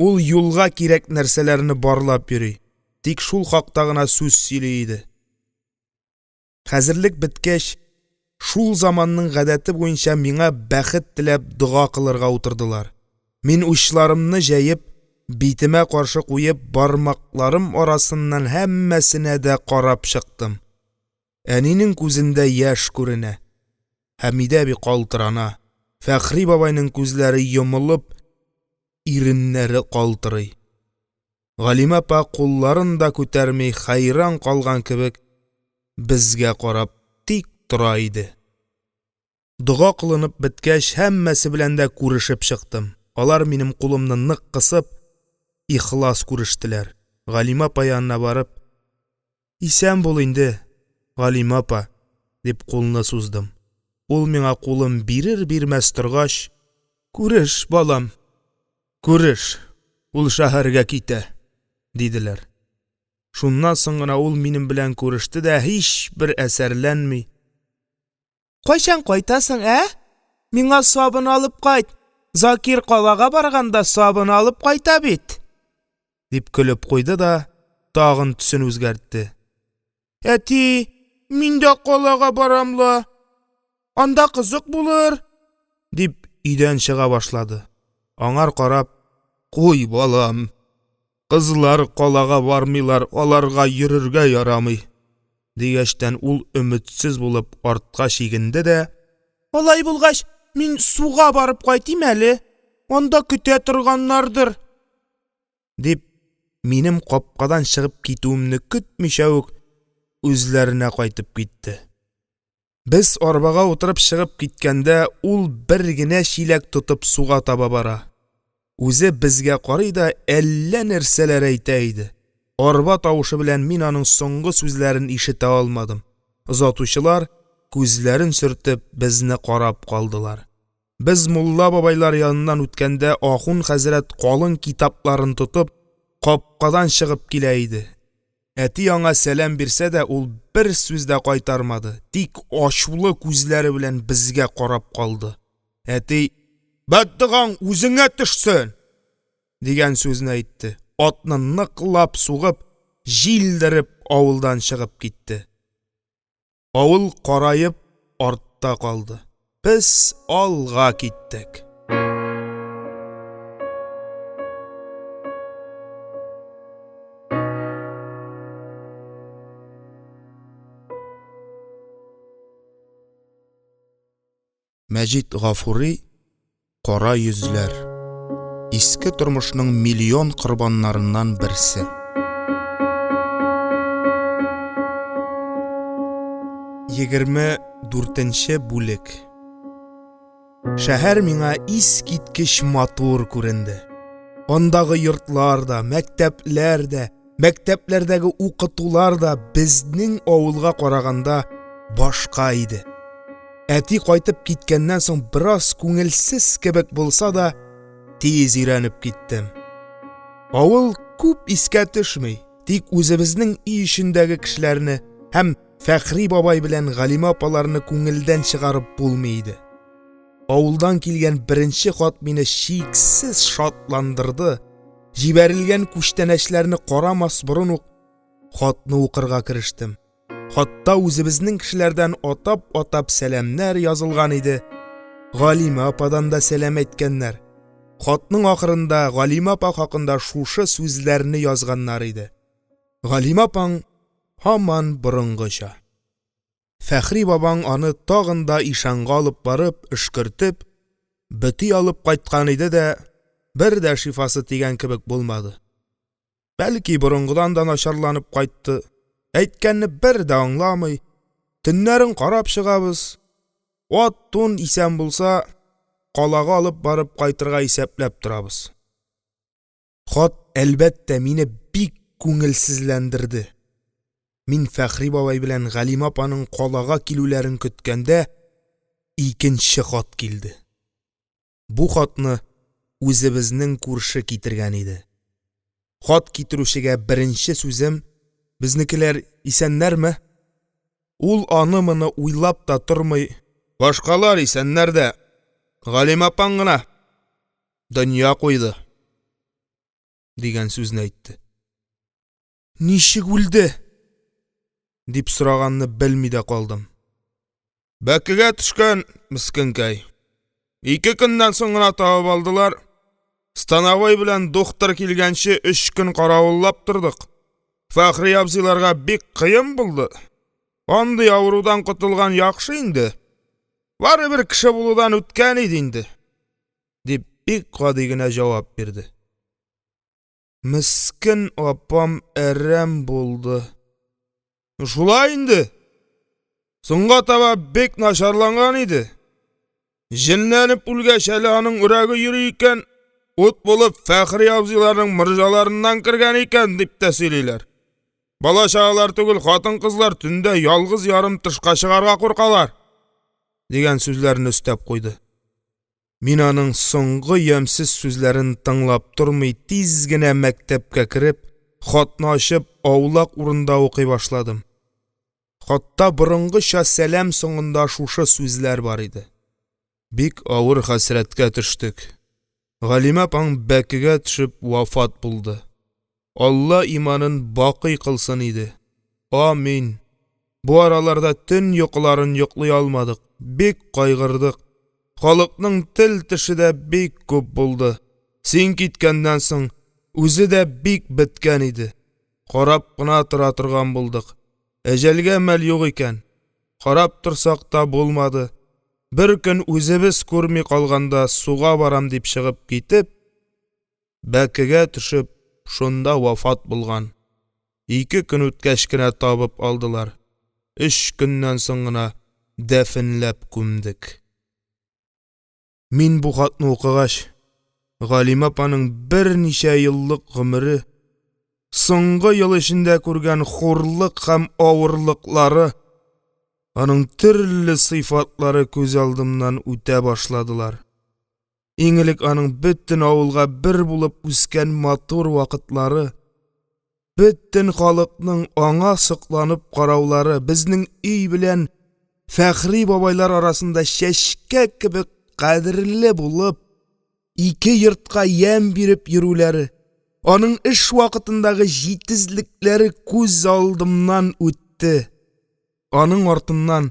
ул юлга кирәк нәрсәләрне барлап йөри, тик шул хакта гына сүз сөйли иде. Хәзерлек беткәч, шул заманның гадәте буенча миңа бәхет теләп дога кылырга утырдылар. Мин, учларымны җәеп, битемә каршы куеп, бармакларым арасыннан һәммәсенә дә карап чыктым. Әнинең күзендә яшь күренә, Хәмидә әби калтырана, Фәхри бабайның күзләре йомылып, иреннәре калтырый. Галимә апа, кулларын да күтәрми, хәйран калган кебек, безгә карап тик тора иде. Дога кылынып беткәч, һәммәсе белән дә күрешеп чыктым. Алар, минем кулымны нык кысып, ихлас күрештеләр. Галимә апа янына барып: – Исән бул инде, Галимә апа, – дип, кулны суздым. Ул, миңа кулын бирер-бирмәс торгач: – Күреш, балам, күреш, ул шәһәргә китә, – диделәр. Шуннан соң гына ул минем белән күреште дә, һичбер әсәрләнми: – Кайчан кайтасың, ә? Миңа сабын алып кайт, Закир калага барганда, сабын алып кайта бит, – дип көлеп куйды да тагын төсен үзгәртте: – Әти, мин дә калага барам ла, анда кызык булыр, – дип, өйдән чыга башлады. Аңар карап: – Куй, балам, кызлар калага бармыйлар, аларга йөрергә ярамый, – дигәчтен, ул өметсез булып артка чигенде дә: – Алай булгач, мин суга барып кайтыйм әле, анда көтә торганнардыр, – дип, минем капкадан чыгып китүемне көтмичә үк, үзләренә кайтып китте. Без арбага утырып чыгып киткәндә, ул бер генә чиләк тотып суга таба бара, үзе безгә карый да әллә нәрсәләр әйтә иде. Арба тавышы белән мин аның соңгы сүзләрен ишетә алмадым. Озатучылар, күзләрен сөртеп, безне карап калдылар. Без мулла бабайлар яныннан үткәндә, ахун хәзрәт, калын китапларын тотып, капкадан чыгып килә иде. Әти аңа сәлам бирсә дә, ул бер сүз дә кайтармады, тик ачулы күзләре белән безгә карап калды. Әти: «Бәддогаң үзеңә төшсен!» дигән сүзне әйтте, атны ныклап сугып, җилдереп авылдан чыгып китте. Авыл караеп артта калды, без алга киттек. Мәҗит Гафури Кара йөзләр. Иске тормышның миллион корбаннарыннан берсе. 24 бүлек. Шәһәр миңа искиткеч матур күренде. Андагы йортлар да, мәктәпләр дә, мәктәпләрдәге укытулар да безнең авылга караганда башка иде. Әти кайтып киткәннән соң, бераз күңелсез кебек булса да, тиз өйрәнеп киттем. Авыл күп искә төшми, тик үзебезнең өй эчендәге кешеләрне һәм Фәхри бабай белән Галимә апаларны күңелдән чыгарып булмый иде. Авылдан килгән беренче хат мине чиксез шатландырды, җибәрелгән күчтәнәчләрне карамас борын ук, хатны укырга керештем. Хатта үзебезнең кешеләрдән атап-атап сәламнәр язылган иде. Галимә ападан да сәлам әйткәннәр. Хатның ахырында Галимә апа хакында шушы сүзләрне язганнар иде: Галимә апаң һаман борынгыча. Фәхри бабаң аны тагын да ишанга алып барып, өшкертеп, бөти алып кайткан иде дә, бер дә шифасы тигән кебек булмады. Бәлки, борынгыдан да начарланып кайтты, әйткәнне бер дә аңламый, төннәрен карап чыгабыз, ат-тун исән булса, калага алып барып кайтырга исәпләп торабыз. Хат, әлбәттә, мине бик күңелсезләндерде. Мин Фәхри бабай белән Галимә апаның калага килүләрен көткәндә, икенче хат килде. Бу хатны үзебезнең күрше китергән иде. Хат китерүчегә беренче сүзем: «Безнекеләр исәннәрме?» Ул, аны-моны уйлап та тормый: «Башкалар исәннәр дә, Галимә апаң гына дөнья куйды», – дигән сүзне әйтте. «Ничек үлде?» дип сораганны белми дә калдым. «Бәкегә төшкән, мескенкәй, ике көннән соң гына табып алдылар, становой белән духтыр килгәнче, өч көн каравыллап тордык, Фәхри абзыйларга бик кыен булды, андый авырудан котылган яхшы инде, барыбер кеше булудан үткән иде инде», – дип, бик гади генә җавап бирде. Мескен апам әрәм булды. Шулай инде, соңга таба бик начарланган иде. Җенләнеп үлгәч, әле аның өрәге йөри икән, ут булып Фәхри абзыйларның морҗаларыннан кергән икән, дип тә сөйлиләр. Бала-чагалар түгел, хатын-кызлар төндә ялгыз-ярым тышка чыгарга куркалар, – дигән сүзләрне өстәп куйды. Мин, аның соңгы ямьсез сүзләрен тыңлап тормый, тиз генә мәктәпкә кереп, хатны ачып, аулак урында укый башладым. Хатта борынгыча сәлам соңында шушы сүзләр бар иде: «Бик авыр хәсрәткә төштек, Галимә апаң бәкегә төшеп вафат булды, Алла иманын бакый кылсын иде, амин. Бу араларда төн йокыларын йоклый алмадык, бик кайгырдык, халыкның тел-теше дә бик күп булды, син киткәннән соң, үзе дә бик беткән иде, карап кына тора торган булдык, әҗәлгә әмәл юк икән, карап торсак та булмады, беркөн үзебез күрми калганда, суга барам дип чыгып китеп, бәкегә төшеп, шунда вафат булган, ике көн үткәч кенә табып алдылар, өч көннән соң гына дәфенләп күмдек». Мин бу хатны укыгач, Галимә апаның берничә еллык гомере, соңгы ел эчендә күргән хурлык һәм авырлыклары, аның төрле сыйфатлары күз алдымнан үтә башладылар. Иң элек аның бөтен авылга бер булып үскән матур вакытлары, бөтен халыкның аңа сокланып караулары, безнең өй белән Фәхри бабайлар арасында чәчкә кебек кадерле булып, ике йортка ямь биреп йөрүләре, аның эш вакытындагы җитезлекләре күз алдымнан үтте. Аның артыннан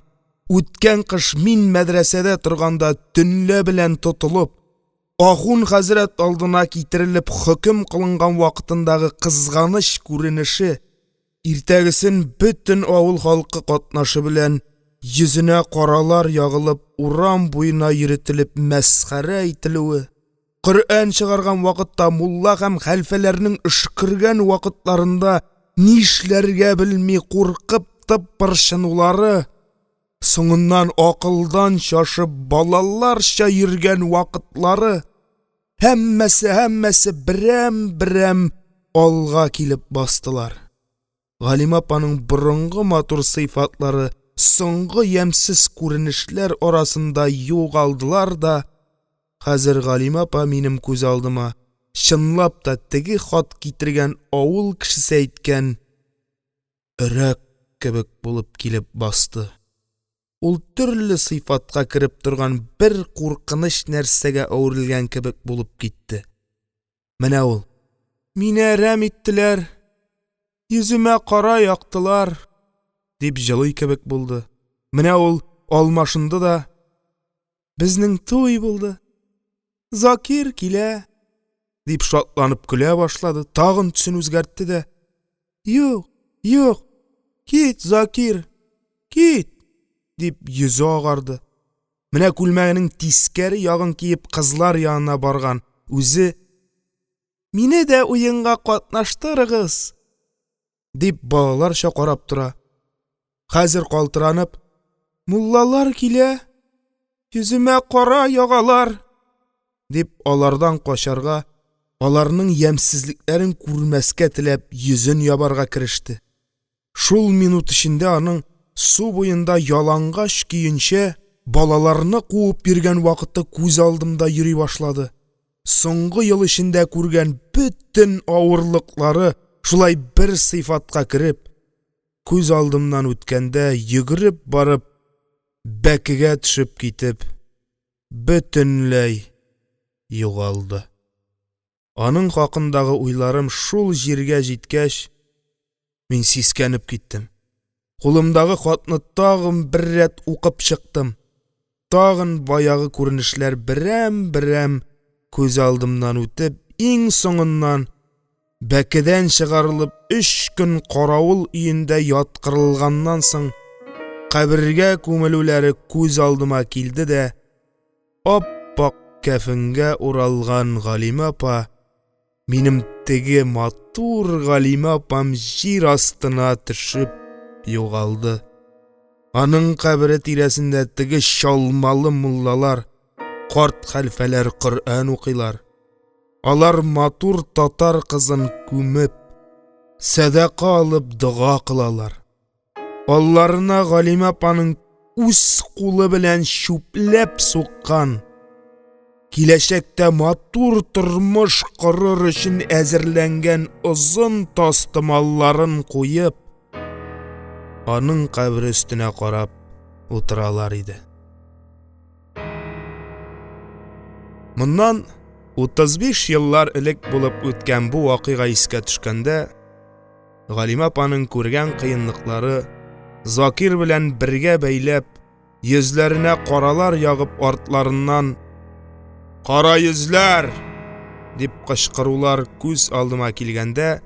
үткән кыш мин мәдрәсәдә торганда, төнлә белән тотылып, ахун хәзрәт алдына китерелеп хөкем кылынган вакытындагы кызганыч күренеше, иртәгесен бөтен авыл халкы катнашы белән йөзенә каралар ягылып, урам буена йөртелеп мәсхәрә ителүе, Коръән чыгарган вакытта мулла һәм хәлфәләрнең өшкергән вакытларында нишләргә белми куркып тыпырчынулары, соңыннан акылдан шашып балаларча йөргән вакытлары – һәммәсе-һәммәсе берәм-берәм алга килеп бастылар. Галимә апаның борынгы матур сыйфатлары соңгы ямьсез күренешләр арасында югалдылар да, хәзер Галимә апа минем күз алдыма, чынлап та, теге хат китергән авыл кешесе әйткән өрәк кебек булып килеп басты. Ул төрле сыйфатка кереп торган бер куркыныч нәрсәгә әверелгән кебек булып китте. Менә ул: «Мине әрәм иттеләр, йөземә кара яктылар!» – дип җылый кебек булды. Менә ул алмашынды да: «Безнең туй булды, Закир килә!» – дип шатланып көлә башлады, тагын төсен үзгәртте дә: «Юк, юк, кит, Закир, кит!» – дип, йөзе агарды. Менә күлмәгенең тискәре ягын киеп, кызлар янына барган, үзе: «Мине дә уенга катнаштырыгыз!» – дип, балаларча карап тора, хәзер калтыранып: «Муллалар килә, йөземә кара ягалар!» – дип, алардан качарга, аларның ямьсезлекләрен күрмәскә теләп, йөзен ябарга кереште. Шул минут эчендә аның су буенда ялангач көенчә балаларны куып йөргән вакыты күз алдымда йөри башлады. Соңгы ел эчендә күргән бөтен авырлыклары шулай бер сыйфатка кереп, күз алдымнан үткәндә, йөгереп барып, бәкегә төшеп китеп, бөтенләй югалды. Аның хакындагы уйларым шул җиргә җиткәч, мин сискәнеп киттем, кулымдагы хатны тагын бер рәт укып чыктым, тагын баягы күренешләр берәм-берәм күз алдымнан үтеп, иң соңыннан бәкедән чыгарылып, өч көн каравыл өендә яткырылганнан соң, кабергә күмелүләре күз алдыма килде дә, ап-ак кәфенгә уралган Галимә апа, минем теге матур Галимә апам җир астына төшеп югалды. Аның кабере тирәсендә теге чалмалы муллалар. Карт хәлфәләр Коръән укыйлар. Алар матур татар кызын күмеп, сәдака алып дога кылалар. Алларына Галимә апаның үз кулы белән чүпләп суккан, киләчәктә матур тормыш корыр өчен әзерләнгән озын тастымалларын куеп, аның кабере өстенә карап утыралар иде. Моннан 35 еллар элек булып үткән бу вакыйга искә төшкәндә, Галимә апаның күргән кыенлыклары, Закир белән бергә бәйләп, йөзләренә каралар ягып артларыннан «Кара йөзләр!» дип кычкырулар күз алдыма килгәндә,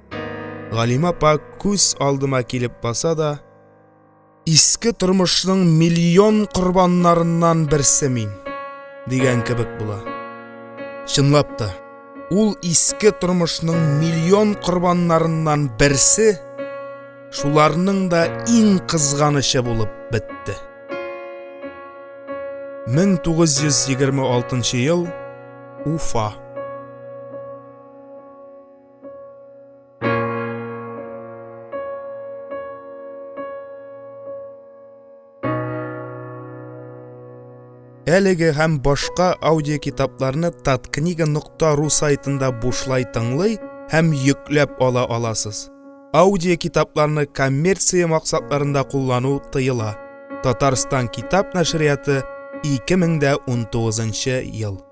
Галимә апа күз алдыма килеп баса да, Иске тормышның миллион корбаннарыннан берсе мин, дигән кебек була. Чынлап та, ул иске тормышның миллион корбаннарыннан берсе, шуларның да иң кызганычы булып бетте. 1926 ел, Уфа. Әлеге һәм башка аудиокитапларны таткнига.ру сайтында бушлай тыңлый һәм йөкләп ала аласыз. Аудиокитапларны коммерция максатларында куллану тыела. Татарстан китап нәшрияты 2019 ел.